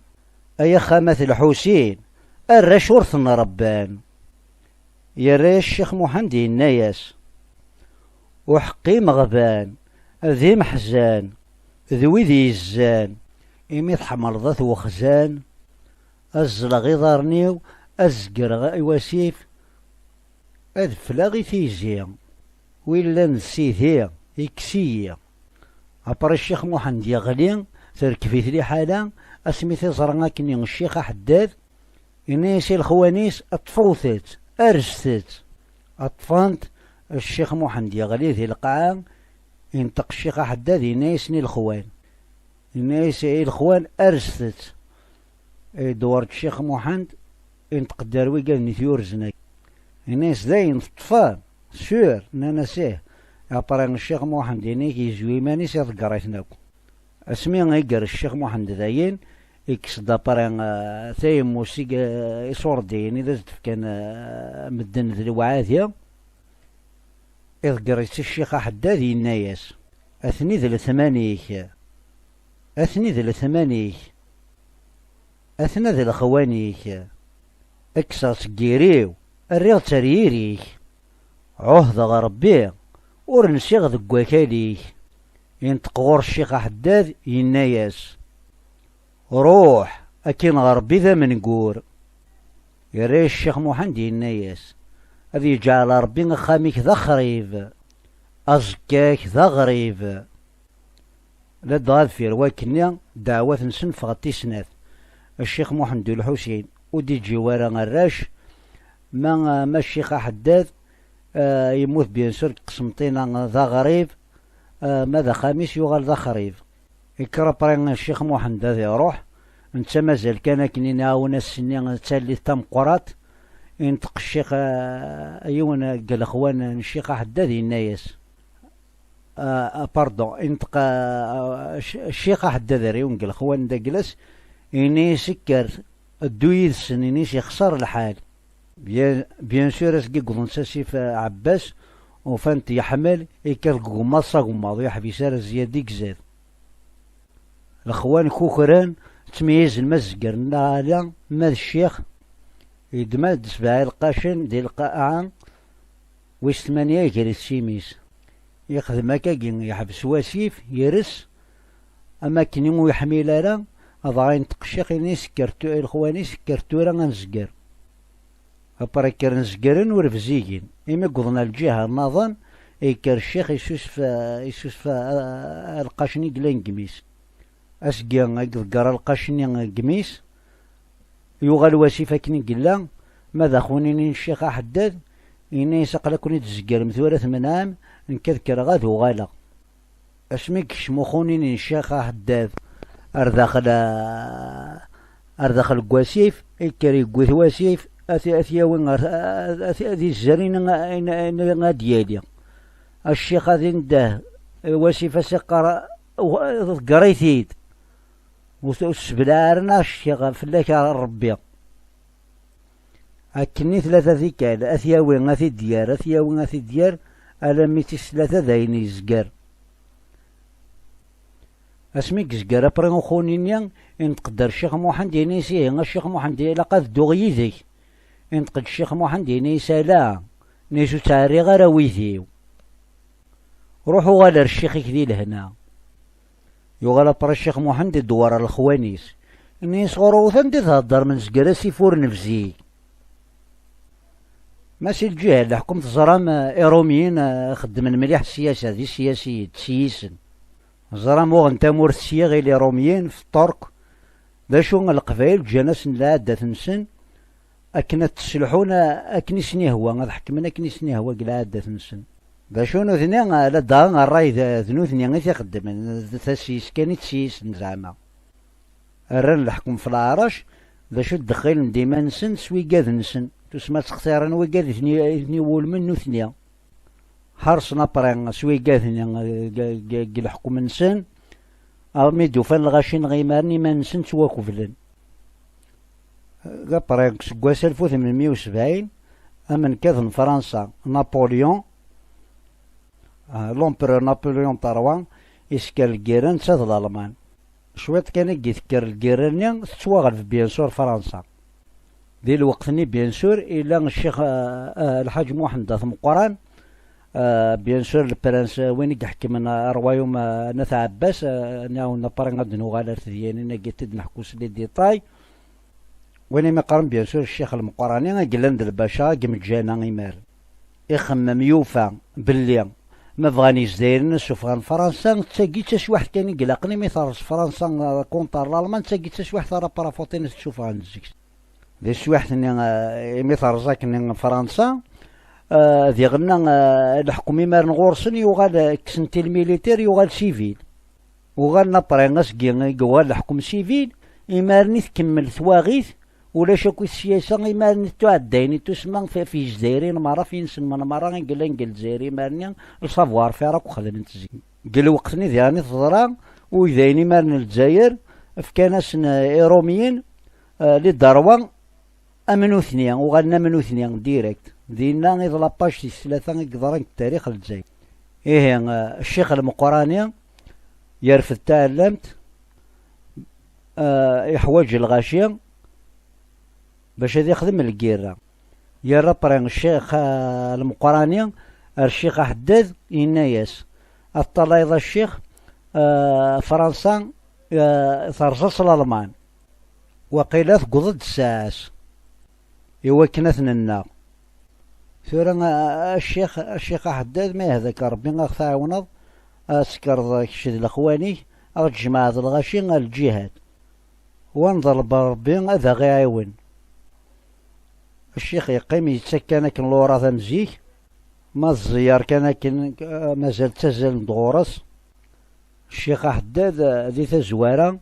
Ay axxam At Lḥusin, arrac ur ten-rebban." Yerra-yas Ccix Muḥend yenna-yas: "Uḥeqqi imeɣban, d imeḥzan, d wid yezzan, imi tḥemmleḍ at wexzan, ad ẓẓleɣ iḍarren-iw, ad zegreɣ i wasif, ad fleɣ i tizi. Wi llan d sidi, ikkes-iyi." Après Ccix Muḥend yeɣli, terkeb-it liḥala, asmi t-iẓra akkenni Ccix Aḥeddad, yenna-yas i lexwan-is: "Ṭṭfet-tt, arset-tt." Ṭṭfen-t, Ccix Muḥend yeɣli di lqaɛa, yenṭeq Ccix Aḥeddad, yenna-yasen i lexwan, yenna-yas i lexwan: "Arset-tt." Idewwer-d Ccix Muḥend, inṭeq-d ar wigad-nni t-yurzen akk. Yenna-yas: "Dayen teṭṭfem?" "Sûr." Nnan-as: "Ih." Après Ccix Muḥend yenna-k yezwi iman-is, iḍegger-iten akk. Asmi iger Ccix Muḥend dayen, ikkes-d après, eh, tayemmust i, eh, iṣurdiyen i d as-d-fkan, eh, medden d lewɛadi. Iḍegger-itt i Ccix Aḥeddad, yenna-yas: "Atni d letman-ik, atni d letman-ik, atna d lexwan-ik, kkseɣ-tt deg yiri-w, rriɣ-tt ar yiri-k. Ɛuhdeɣ Rebbi, ur nsiɣ deg wakal-ik." Inṭeq ɣur Ccix Aḥeddad, yenna-yas: "Ruḥ, akin ɣer Rebbi d amengur." Yerra-yas Ccix Muḥend, yenna-yas: "Ad yeǧɛel Rebbi axxam-ik d axrib, aẓekka-k d aɣrib." Ladɣa deffir wakken-nni, ddeɛwat-nsen ffɣent i snat. Ccix Muḥend U Lḥusin ur d-iǧǧi wara arrac, ma, ma Ccix Aḥeddad, eh, yemmut bien sûr deg Qsenṭina d aɣrib, eh, ma d axxam-is yuɣal d axrib. Ikker après Ccix Muḥend ad iruḥ, netta mazal kan akken i nɛawen ass-nni d tallit tameqqrant, inṭeq Ccix, eh, yiwen deg lexwan n Ccix Aḥeddad, yenna-yas, ah, ah, pardon, inṭeq, ah, ah, Cc-, Ccix Aḥeddad ar yiwen deg lexwan d aglas, ini-as: "Kker, ddu yid-sen, ini-as yexṣer lḥal." Bien, bien sûr, asgi wwḍen s asif, ah, Ɛebbas, ufan-t yeḥmel, ikker deg ugemmaḍ s agemmaḍ, ur yeḥbis ara zzyad i izad. Lexwan kukran, ttmeyyizen ma zegren neɣ ala, ma d ccix. Yeddem-d sebɛa ilqacen di lqaɛa, wis tmanya iger-it s imi-s. Yexdem akkagi, yeḥbes wasif, yers, Am akken ur yeḥmil ara, dɣa yenṭeq ccix, ini-as: "Kker tu-, i lexwan-is, kker tura ad nezger." Après kkren zegren ur bzigin. Imi wwḍen ar lǧiha nnaḍen, yekker ccix, isusef, isusef, a, a, alqac-nni yellan deg imi-s. Asgi i iḍegger alqac-nni deg imi-s, yuɣal wasif akken i yella, ma d axunini n ccix aḥeddad, yenna-yas: "Aql-aken i d-tzeggrem tura, tmenɛem, nekk ad kkreɣ ad uɣaleɣ." Asmi yekcem uxunini n ccix aḥeddad ar daxel, ar daxel n wasif, yekker yewwi-t wasif, ad t-, ad t-yawi ar, ad, ad, ad izzer ayen, ayen, ayen ad d-yali. A ccix ad indeh, wasif ad s-iqqar: "Ḍegger-it-id. Ur t-, ur tesseblaɛ ara, a ccix, fell-ak a Rebbi." Akkenni tlata tikkal, ad t-yawi, ad t-id-yerr, ad t-yawi, ad t-id-yerr, alammi tis tlata dayen yezger. Asmi yezger après uxuni-nni, inṭeq-d ar Ccix Muḥend, yenna-yas: "Ihi, a Ccix Muḥend, ilaq ad dduɣ yid-k." Inṭeq-d Ccix Muḥend, yenna-yas: "Ala, nni-as ur ttɛerriɣ ara wid-iw. Ruḥ uɣal ar ccix-ik di lehna." Yuɣal après Ccix Muḥend idewwer ar lexwan-is. Nni-as: "Ɣur-wet anda i theddrem, nezger asif ur nebzig." Ma si lǧiha n leḥkem teẓram, eh, Iṛumyen, eh, xeddmen mliḥ ssiyasa, d isiyasiyen, d siyisen. Teẓram uɣen tamurt s yiɣil Iṛumyen, f Ṭṭerk. D acu, Leqbayel ǧǧan-asen lɛadat-nsen, akken ad ttselḥun, eh, akken i sen-ihwa, ad ḥekmen akken i sen-ihwa deg lɛadat-nsen. D acu nutni, eh, ladɣa ṛṛay d, d nutni i t-ixeddmen, d tasyist kan i tt-syisen zeɛma. Rran leḥkem f leɛrac, d acu ddexxilen-d iman-nsen s wigad-nsen, tusma ttextiren wigad i ten-, i ten-iwulmen nutni. Ḥerṣen après s wigad-nni, eh, g, g, g leḥkem-nsen, armi d-ufan lɣaci n ɣimaren iman-nsen ttwakeblen. Après, seg wass alef u tmenmeyya u sebɛin, amenkad n Fransa, Napoléon, ah, l'empereur Napoléon trois, isker lgirra netta d Lalman. Cwiṭ kan i d-tekker lgirra-nni, tettwaɣleb, bien sûr, Fransa. Di lweqt-nni, bien sûr, illa ccix, ah, ah, Lḥaǧ Muḥend At Meqqran, ah, bien sûr, le prince, ah, win i iḥekmen, ah, rwayum, ah, n At Ɛebbas, ah, nniɣ-awen après ad d-nuɣal ar tedyanin-agi i d-neḥku s les détails. Win i mi qqaren, bien sûr, ccix Lmeqqrani, i yellan d lbaca, i yemǧana imar. Ixemmem, yufa belli ma bɣan Yizdayiren ad suffɣen Fransa, d tagi d taswiḥt kan i ilaqen, imi terreẓ Fransa, euh, contre Lalman, d tagi d taswiḥt ara parafuṭin ad t-suffɣen zik. Di teswiḥt-nni, euh, imi terreẓ akken Fransa, euh, diɣenna, euh, leḥkem imaren ɣur-sen yuɣal, euh, kksen-t i lmilitir, yuɣal sivil. Uɣalen après asgi i yuɣal leḥkem sivil, imaren i tkemmel twaɣit, ulac akk i syasa, imaren i tuɛeddayen i tusemma f, f Yizdayirin merra, f yinselmen merra i yellan deg Lezzayer imaren-nni, le savoir-faire akk xedmen-t zik. Deg lweqt-nni diɣen i teḍra, uydayen imaren n Lezzayer fkan-asen, eh, Iṛumyen, eh, les droits am nutni, uɣalen am nutni, direct. Dinna i d la page tis tlata i yeḍran deg tarix n Lezzayer. Ihi, eh, Ccix Lmeqqrani yerfed taɛellamt, eh, iḥwaǧ lɣaci bac ad ixdem lgirra. Yerra après Ccix, eh, Lmeqqrani ar Ccix Aḥeddad, yenna-yas: "Ad teṭṭalayeḍ a Ccix, eh, Fransa, eh, terẓa s Lalman. Waqila tewweḍ-d ssaɛa-s i wakken ad ten-nnaɣ. Tura, a, a, a ccix, a ccix Aḥeddad, ma ihda-k Ṛebbi, a ɣ-tɛiwneḍ, ad tekkreḍ kečč d lexwan-ik, a ɣ-d-tjemɛeḍ lɣaci ar lǧihad. Wa neḍleb Ṛebbi ad aɣ-iɛiwen." Ccix yeqqim yettak kan akken luṛat am zik, ma d ẓẓeyyer kan akken, eh, mazal ttazzalen-d ɣur-s. Ccix Aḥeddad, eh, di tazwara,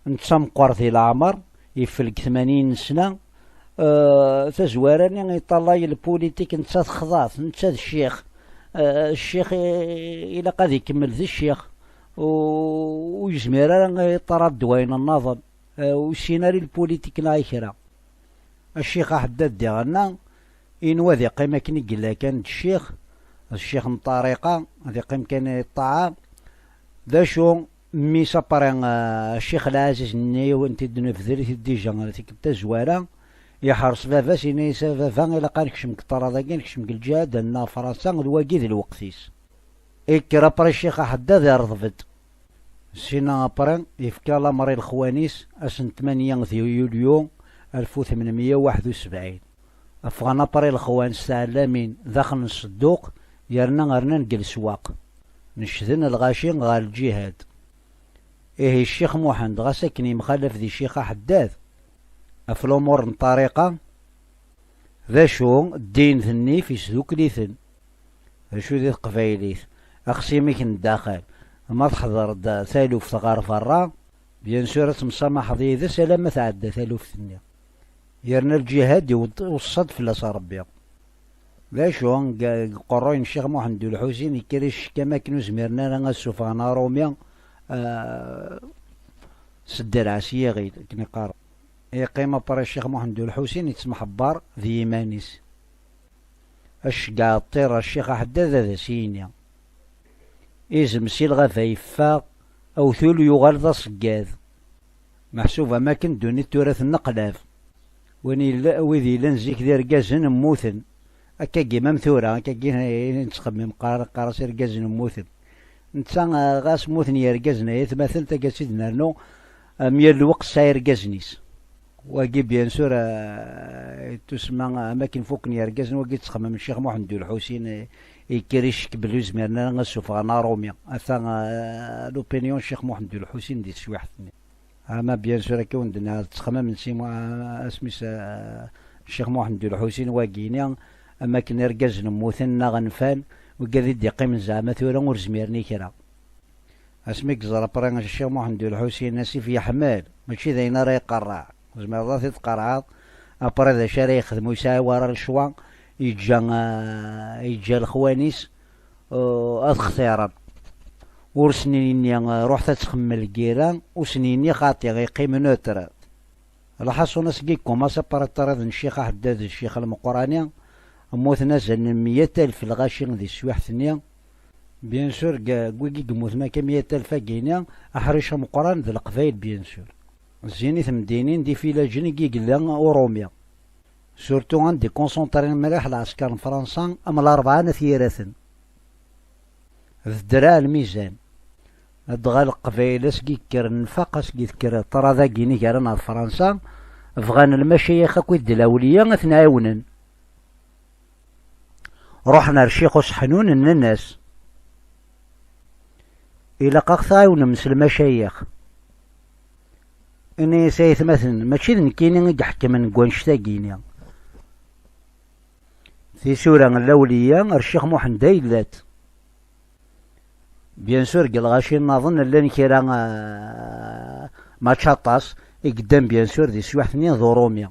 netta meqqer di leɛmer, yeffel deg tmanyin n ssna. Eh, tazwara-nni iṭallay lpulitik, netta texḍa-t, netta d ccix. Eh, ccix i, ilaq ad ikemmel d ccix. U, ur yezmir ara iṭṭar ad d-wayen nnaḍen. Eh, ur yessin ara i lpulitik neɣ i kra. A ccix Aḥeddad diɣenna, inwa ad iqqim akken i yella kan d ccix, d ccix n ṭṭariqa, ad iqqim kan i ṭṭaɛa. D acu, mmi-s après, eh, ccix Lɛaziz-nni, i wen-t-id-nebder-it-id dija tikkelt tazwara, iḥres baba-s, yenna-yas: "A baba, ilaq ad nekcem deg ṭṭrad-agi, nekcem deg lǧihad, ad nnaɣ Fransa, d wagi d lweqt-is." Ikker après ccix Aḥeddad, ireḍb-d. Sina après yefka lamer i lexwan-is ass n tmanya di yulyu alef u tmenmeyya u waḥed u sebɛin. Ffɣen après lexwan s tɛellamin daxel n ṣṣedduq, yerna rnan deg leswaq, necden lɣaci ɣer lǧihad. Ihi Ccix Muḥend, ɣas akken yemxalaf di Ccix Aḥeddad ɣef lumuṛ n ṭṭariqa, d acu, ddin d nnif isdukkel-iten. D acu di teqbaylit? Axsimek n daxel, ma teḥḍer-d taluft ɣer berra, bien sûr ad temsamaḥeḍ yid-s alamma tɛedda taluft-nni. Yerna lǧihad iweṣṣa-d fell-as Ṛebbi. D acu, deg uqerruy n Ccix Muḥend U Lḥusin yekker icekk am akken ur zmiren ara ad ssufɣen aṛumi, ah, s ddreɛ s yiɣil, akken iqqar. Yeqqim après Ccix Muḥend U Lḥusin yettemḥebbar d yiman-is. Aceggeɛ ṭṭir ɣer Ccix Aḥeddad ad as-yini. Izem si lɣaba yeffeɣ, awtul yuɣal d aṣeggad. Meḥsub am akken ddunit tura tenneqlab. Win yella, wid yellan zik d irgazen mmuten. Akkagi mam tura, akkagi i nettxemmim, qqar-, qqar-as irgazen mmuten. Netta, ah, ɣas mmuten yergazen ay atmaten, taggara i d-nernu, am yal lweqt tesɛa irgazen-is. Wagi, bien sûr, ah, yettusemma, ah, am akken fukken yergazen, wagi yettxemmim Ccix Muḥend U Lḥusin, eh, yekker icekk belli ur zmiren ara ad ssufɣen aṛumi. Ata, ah, l'opinion n Ccix Muḥend U Lḥusin di teswiḥt-nni. Ama bien sûr akka wen-d-nniɣ tettxemmim n Sima, asmi-s, ah, Ccix Muḥend U Lḥusin wagini, am akken irgazen mmuten neɣ nfan, wigad i d-iqqimen zeɛma tura ur zmiren i kra. Asmi i yeẓra après Ccix Muḥend U Lḥusin asif yeḥmel, mačči d ayen ara iqerreɛ, tzemreḍ ad t-id-tqerɛeḍ, après d acu ara yexdem, ur yesɛi wara lecwa, yeǧǧa, ah, yeǧǧa lexwan-is, uh, ad xtiren. Ur sen-yenni, uh, ruḥet ad txemmem lgira, ur sen-yenni xaṭi, yeqqim neutre. Lḥaṣun, asgi yekkumaṣ aparaṭarid n Ccix Aḥeddad d Ccix Lmeqrani, mmuten azal n meyya alef lɣaci di teswiḥt-nni. Bien sûr, deg, deg wigi yemmuten akka meyya alef-agi-ni, aḥric ameqqran d Leqbayel, bien sûr. Zzin i temdinin d ifilaǧen i yella Urumi. Surtout anda i concentré mliḥ lɛesker n Fransa am Larebɛa n At Yiraten. D ddreɛ lmizan. Dɣa Leqbayel asgi yekker nnfaq, asgi tekker ṭṭrad-agi-ni gar-aneɣ d Fransa, bɣan lmacayex akked d lawliya ad ten-ɛiwnen. Ruḥen ar Ccix Useḥnun, nnan-as: "Ilaq ad ɣ-tɛiwnem s lmacayex." Ini-as: "Ay atmaten, mačči d nekkini i iḥekmen deg wannect-agi-ni. Tisura n lawliya ar Ccix Muḥend ay llant." Bien sûr, deg lɣaci nnaḍen llan kra, ah, mačči aṭas, i yeddan bien sûr di teswiḥt-nni d Urumi.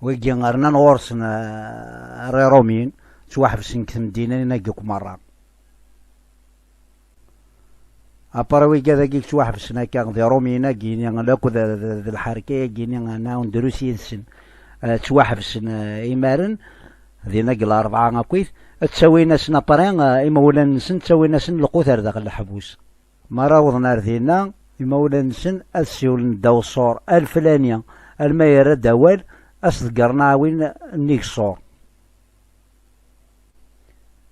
Wigi rnan ɣur-sen, ah, ar Iṛumiyen, ttwaḥebsen deg temdinin-agi akk merra. Après wigad-agi yettwaḥebsen akka, d Iṛumiyen-agi-ni, akked d, d, d lḥerka-agi-ni, nɛawen drus yid-sen, eh, ttwaḥebsen, eh, imaren, dinna deg Larebɛa akkit, ttawin-asen après, eh, imawlan-nsen, ttawin-asen lqut ar daxel leḥbus. Mi ara awḍen ar dinna, imawlan-nsen ad siwlen ddaw ṣṣur alfelani, alma yerra-d awal, ad s-ḍeggren aɛwin nnig ṣṣur.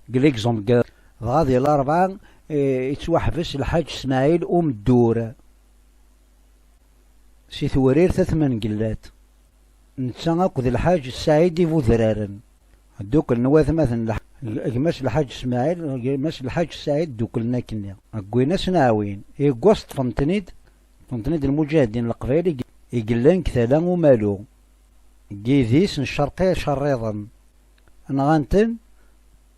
Deg l'exemple, dɣa di Larebɛa, eh, yettwaḥbes Lḥaǧ Smaɛil Umeddur si Tewrirt At Mengellat. Netta akked Lḥaǧ Saɛid Ibudraren. Dduklen watmaten Lḥ-, gma-s Lḥaǧ Smaɛil, gma-s Lḥaǧ Saɛid, dduklen akkenni. Wwin-asen aɛwin. Iggaẓ ṭṭfen-ten-id, ṭṭfen-ten-id lmuǧahdin n Leqbayel i, i yellan deg tala umalu, deg yidis n Ccerqiya Icerriḍen. Nɣan-ten,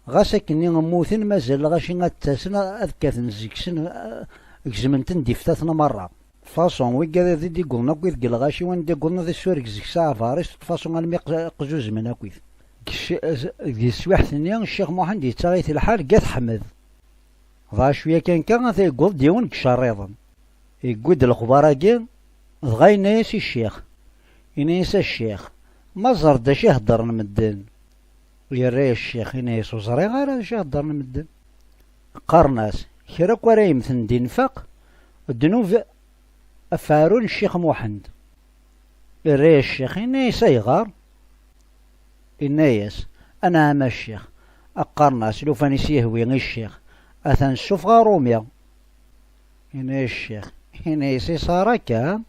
ɣas akkenni mmuten, mazal lɣaci ad d-ttasen, ad kkaten seg-sen, eh, gezmen-ten-d iftaten merra. De façon, wigad i d-iwwḍen akk deg lɣaci, wanda iwwḍen ad isureg seg-s aɛbaris, de façon almi q-, qzuzmen akkit. Deg cc-, deg teswiḥt-nni, Ccix Muḥend yettaɣ-it lḥal deg At Ḥmed. Dɣa cwiya kan kan, ata yewweḍ-d yiwen deg Icerriḍen. Yewwi-d lexbar-agi, dɣa yenna-yas i ccix. Yenna-yas: "A ccix, ma ẓer-d acu i heddren medden." Yerra-yas ccix, yenna-yas: "Ur ẓriɣ ara acu i heddren medden." Qqaren-as: "Kra akk ara yemmten di nnfaq, ddnub, afeɛrun n Ccix Muḥend." Irra-yas ccix, yenna-yas: "Ayɣer?" Yenna-yas: "Anɛam a ccix." Qqaren-as: "Lufan i s-yehwi i ccix, atan ssufeɣ aṛumi." Yenna-yas ccix, yenna-yas: "Iṣar akka?"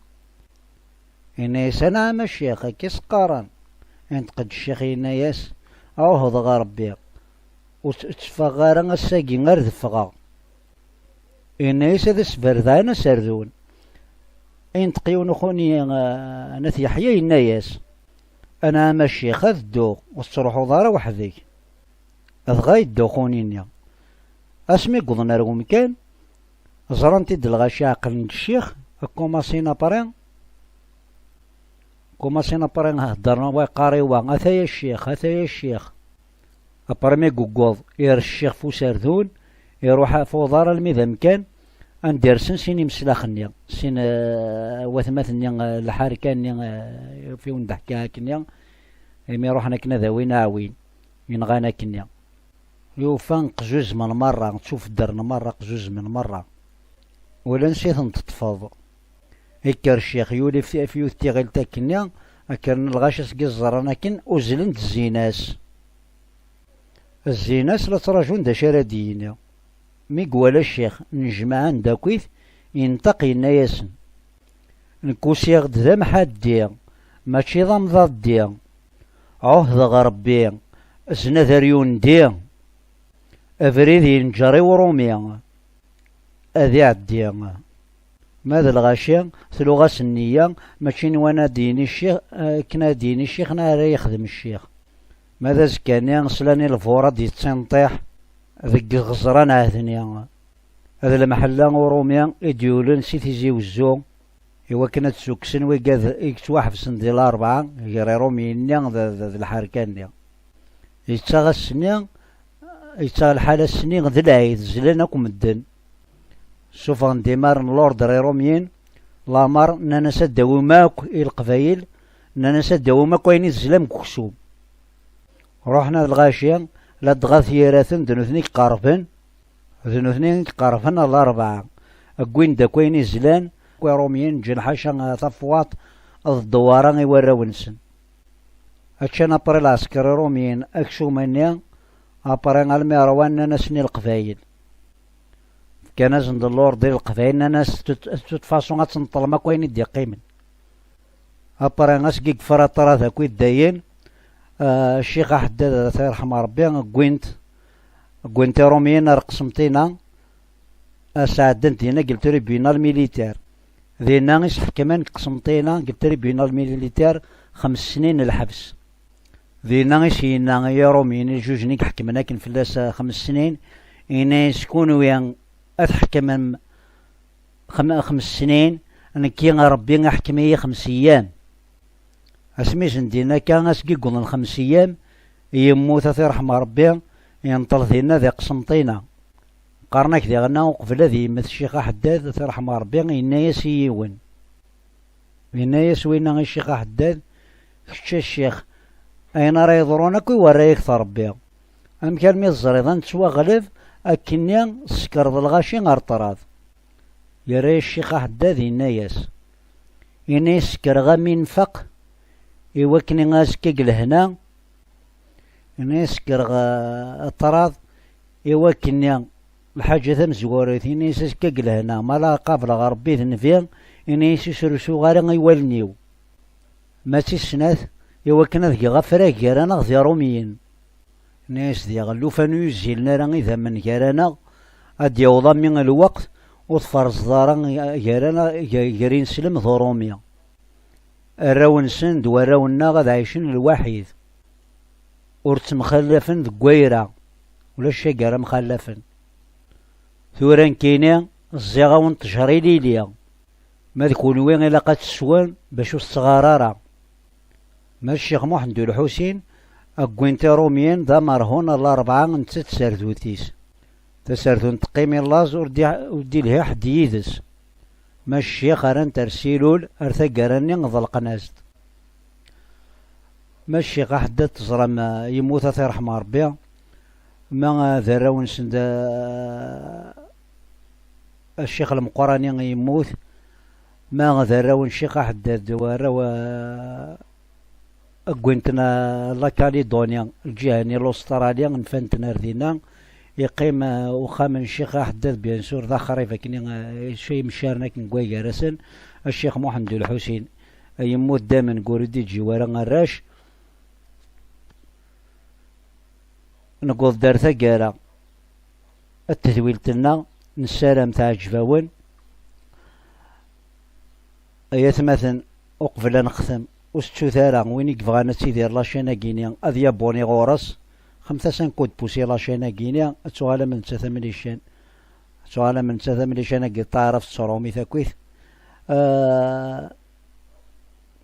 Yenna-yas: "Anɛam a ccix, akka i s-qqaren." Inṭeq-d ccix yenna-yas: "Ɛuhdeɣ a Ṛebbi, ur tt-, ur tteffɣeɣ ara ass-agi ar d-ffɣeɣ." Yenna-yas: "Ad as-berdeɛen aserdun." Inṭeq yiwen uxuni, eh, n At Yeḥya yenna-yas: "Anɛam a ccix, ad dduɣ, ur tettruḥuḍ ara weḥd-k." Dɣa yedda uxuni-nni. Asmi wwḍen ar wemkan, ẓran-t-id lɣaci, ɛeqlen-d ccix, kumasin apri, kumasin apri heddren, wa yeqqar i wa: "Ataya ccix, ataya ccix." Apri mi yewweḍ, ires ccix f userdun, iruḥ f uḍar almi d amkan, anda rsen sin imeslax-nni, sin, eh, watmaten-nni, eh, lḥerka-nni, eh, ɣef i wen-d-ḥkiɣ akkenni, imi ruḥen akken ad awin aɛwin, yenɣan akkenni. Yufa qzuzemen merra, ttufeddren merra, qzuzemen merra. Ula ansi ten-teṭṭfeḍ. Ikker ccix, yuli f, f yiwet tiɣilt akkenni, akkren lɣaci seg i ẓẓaren akken, uzzlen-d zzin-as. Zzin-as la ttraǧun d acu ara d-yini. Mi iwala ccix nnejmaɛen-d akkit, inṭeq yenna-yasen: "Nekk usiɣ-d d amḥaddi, mačči d amḍaddi. Ɛuhdeɣ Ṛebbi, znad ar yundi, abrid yenǧer i uṛumi, ad iɛeddi." Ma d lɣaci, tluɣ-as nniya, mačči nwan ad d-yini ccix, akken ad d-yini ccix, neɣ ara yexdem ccix. Ma d azekka-nni, slan i lbur ad d-yettinṭiḥ deg iɣeẓran ɛedni. D lemḥella uṛumi i d-yulen si Tizi Wezzu, i wakken ad d-ssukksen wigad i yettwaḥebsen di Larebɛa, gar Iṛumyen-nni d, d, d lḥerka-nni. Yettaɣ ass-nni, yettaɣ lḥal ass-nni d lɛid, zlan akk medden. Sufɣen-d imar n l'ordre Iṛumyen, lamer, nnan-as ad d-tawim akk i leqbayel, nnan-as ad d-tawim akk ayen i tezlam deg uksum. Ruḥen ar lɣaci, ladɣa tyiraten d nutni i iqerben, d nutni i iqerben ar Larebɛa. Wwin-d akk ayen i zlan, akk Iṛumyen ǧǧan ḥaca tafwaṭ d ddewwara i warraw-nsen. Ččan apri lɛesker Iṛumyen aksum-nni, apri almi ṛwan, nnan-asen i leqbayel. Fkan-asen-d l'ordre i leqbayel, nnan-as: "De toute, de toute façon, ad tenṭlem akk ayen i d-iqqimen." Apri asgi yefra ṭṭrad akk i ddayen, ah, Ccix Aḥeddad, ad t-yerḥem Ṛebbi, wwin-t, wwin-t Iṛumyen ar Qsenṭina, ad sɛeddan dinna deg le tribunal militaire. Dinna i s-ḥekmen deg Qsenṭina, deg le tribunal militaire, xems snin n lḥebs. Dinna i s-yenna i Iṛumyen, i lǧuǧ-nni i iḥekmen akken fell-as, ah, xems snin, yenna-yas: "Kunwi ad tḥekmem xem-, xems snin, nekki Ṛebbi iḥkem-iyi xems eyyam." Asmi zendin akka, asgi wwḍen xems eyyam, yemmut, ad t-irḥem Ṛebbi, yenṭel dinna di Qsenṭina. Qqaren-ak diɣenna, uqbel ad yemmet Ccix Aḥeddad, ad t-irḥem Ṛebbi, yenna-yas i yiwen. Yenna-yas winna i Ccix Aḥeddad: "Kečč a ccix, ayen ara yeḍrun akk i warra-yak-t Ṛebbi. Amek armi teẓriḍ ad nettwaɣleb akkenni, tsekreḍ lɣaci ar ṭṭrad?" Yerra-yas Ccix Aḥeddad, yenna-yas, yenna-yas: "Sekreɣ am infeq, i wakken azekka deg lehna, yenna-yas: Sekreɣ, eh, ṭṭrad, i wakken lḥaǧa tamezwarut, yenna-yas: Azekka deg lehna, ma la qableɣ Ṛebbi d nnbi, yenna-yas: Ur srusuɣ ara i wallen-iw, ma d tis snat, i wakken ad geɣ afrag gar-aneɣ d Iṛumyen." Yenna-yas diɣ: "Llufan ur yuzzilen ara idammen gar-aneɣ, ad d-yaweḍ ammi lweqt ur tferẓeḍ ara gar-aneɣ, gar, gar ineslem d Uṛumi. Arraw-nsen d warraw-nneɣ ad ɛicen lwaḥid, ur ttemxallafen deg wayra, ulac wagi ara mxallafen. Tura nekkini ẓẓiɣ-awen ṭṭjer ilili, ma d kunwi ilaq ad teswem bac ur tettɣar ara." Ma d Ccix Muḥend U Lḥusin, wwin-t Iṛumyen d amerhun n Larebɛa, netta d tserdut-is. Taserdunt teqqim i laẓ, ur d-, ur d-ilhi ḥedd yid-s. Ma d Ccix rran-t ar Silul, ar taggara-nni ḍelqen-as-d. Ma d Ccix Aḥeddad teẓram, eh, yemmut, ad t-irḥem Ṛebbi. Ma, eh, d arraw-nsen d, eh, Ccix Lmeqqrani yemmut. Ma d arraw n Ccix Aḥeddad d warraw, eh, wwin-ten, eh, la Calédonie, lǧiha-nni, l'Australie, nfan-ten ar dinna. Yeqqim, eh, uxxam n Ccix Aḥeddad, bien sûr, d axrib akken, eh, acu yemcaren akken deg wagar-asen, a Ccix Muḥend Ulḥusin, eh, yemmut damen ur d-iǧǧi wara arrac. Newweḍ-d ar taggara n tedwilt-nneɣ, nessaram teɛǧeb-awen. Ay atmaten, uqbel ad nextem, ur tettut ara, win i yebɣan ad tidir la chaîne-agi-ni, ad yabuni ɣur-s. Xemt-as un coup de pouce i la chaîne-agi-ni, ad tuɣalem d nettat am lican. Ad tuɣalem d nettat am lican-agi, taɛrabt tettṛumi takit. Ah,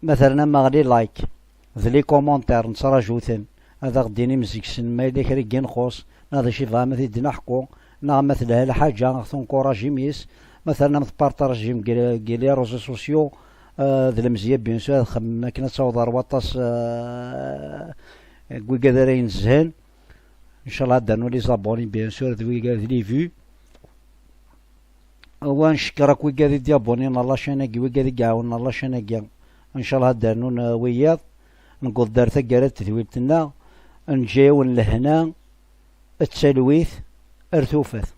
ma terna maɣli like, d les commentaires, nettraǧu-ten. Ad aɣ-d-inim zik-sen ma yella kra i yenxuṣ, neɣ d acu i bɣam ad t-id-naḥku, neɣ ma telha lḥaǧa, aɣ-tunkurajim yes, ma terna tpartajim deg, deg les réseaux sociaux, ah, d lemzeyya, bien sûr, ad xemmen akken ad taweḍ ar waṭas, ah, n wigad ara inezhen. Ncallah ad d-rnu les abonnés, bien sûr, d wigad, d les vues. Wa ncekker akk wigad i d-yabunin ɣer la chaîne-agi, wigad i iɛawnen ɣer la chaîne-agi. Ncallah ad d-rnun, eh, wiyaḍ. Newweḍ-d ar taggara n tedwilt-nneɣ. Nǧǧa-yawen lehna, d talwit, ar tufat.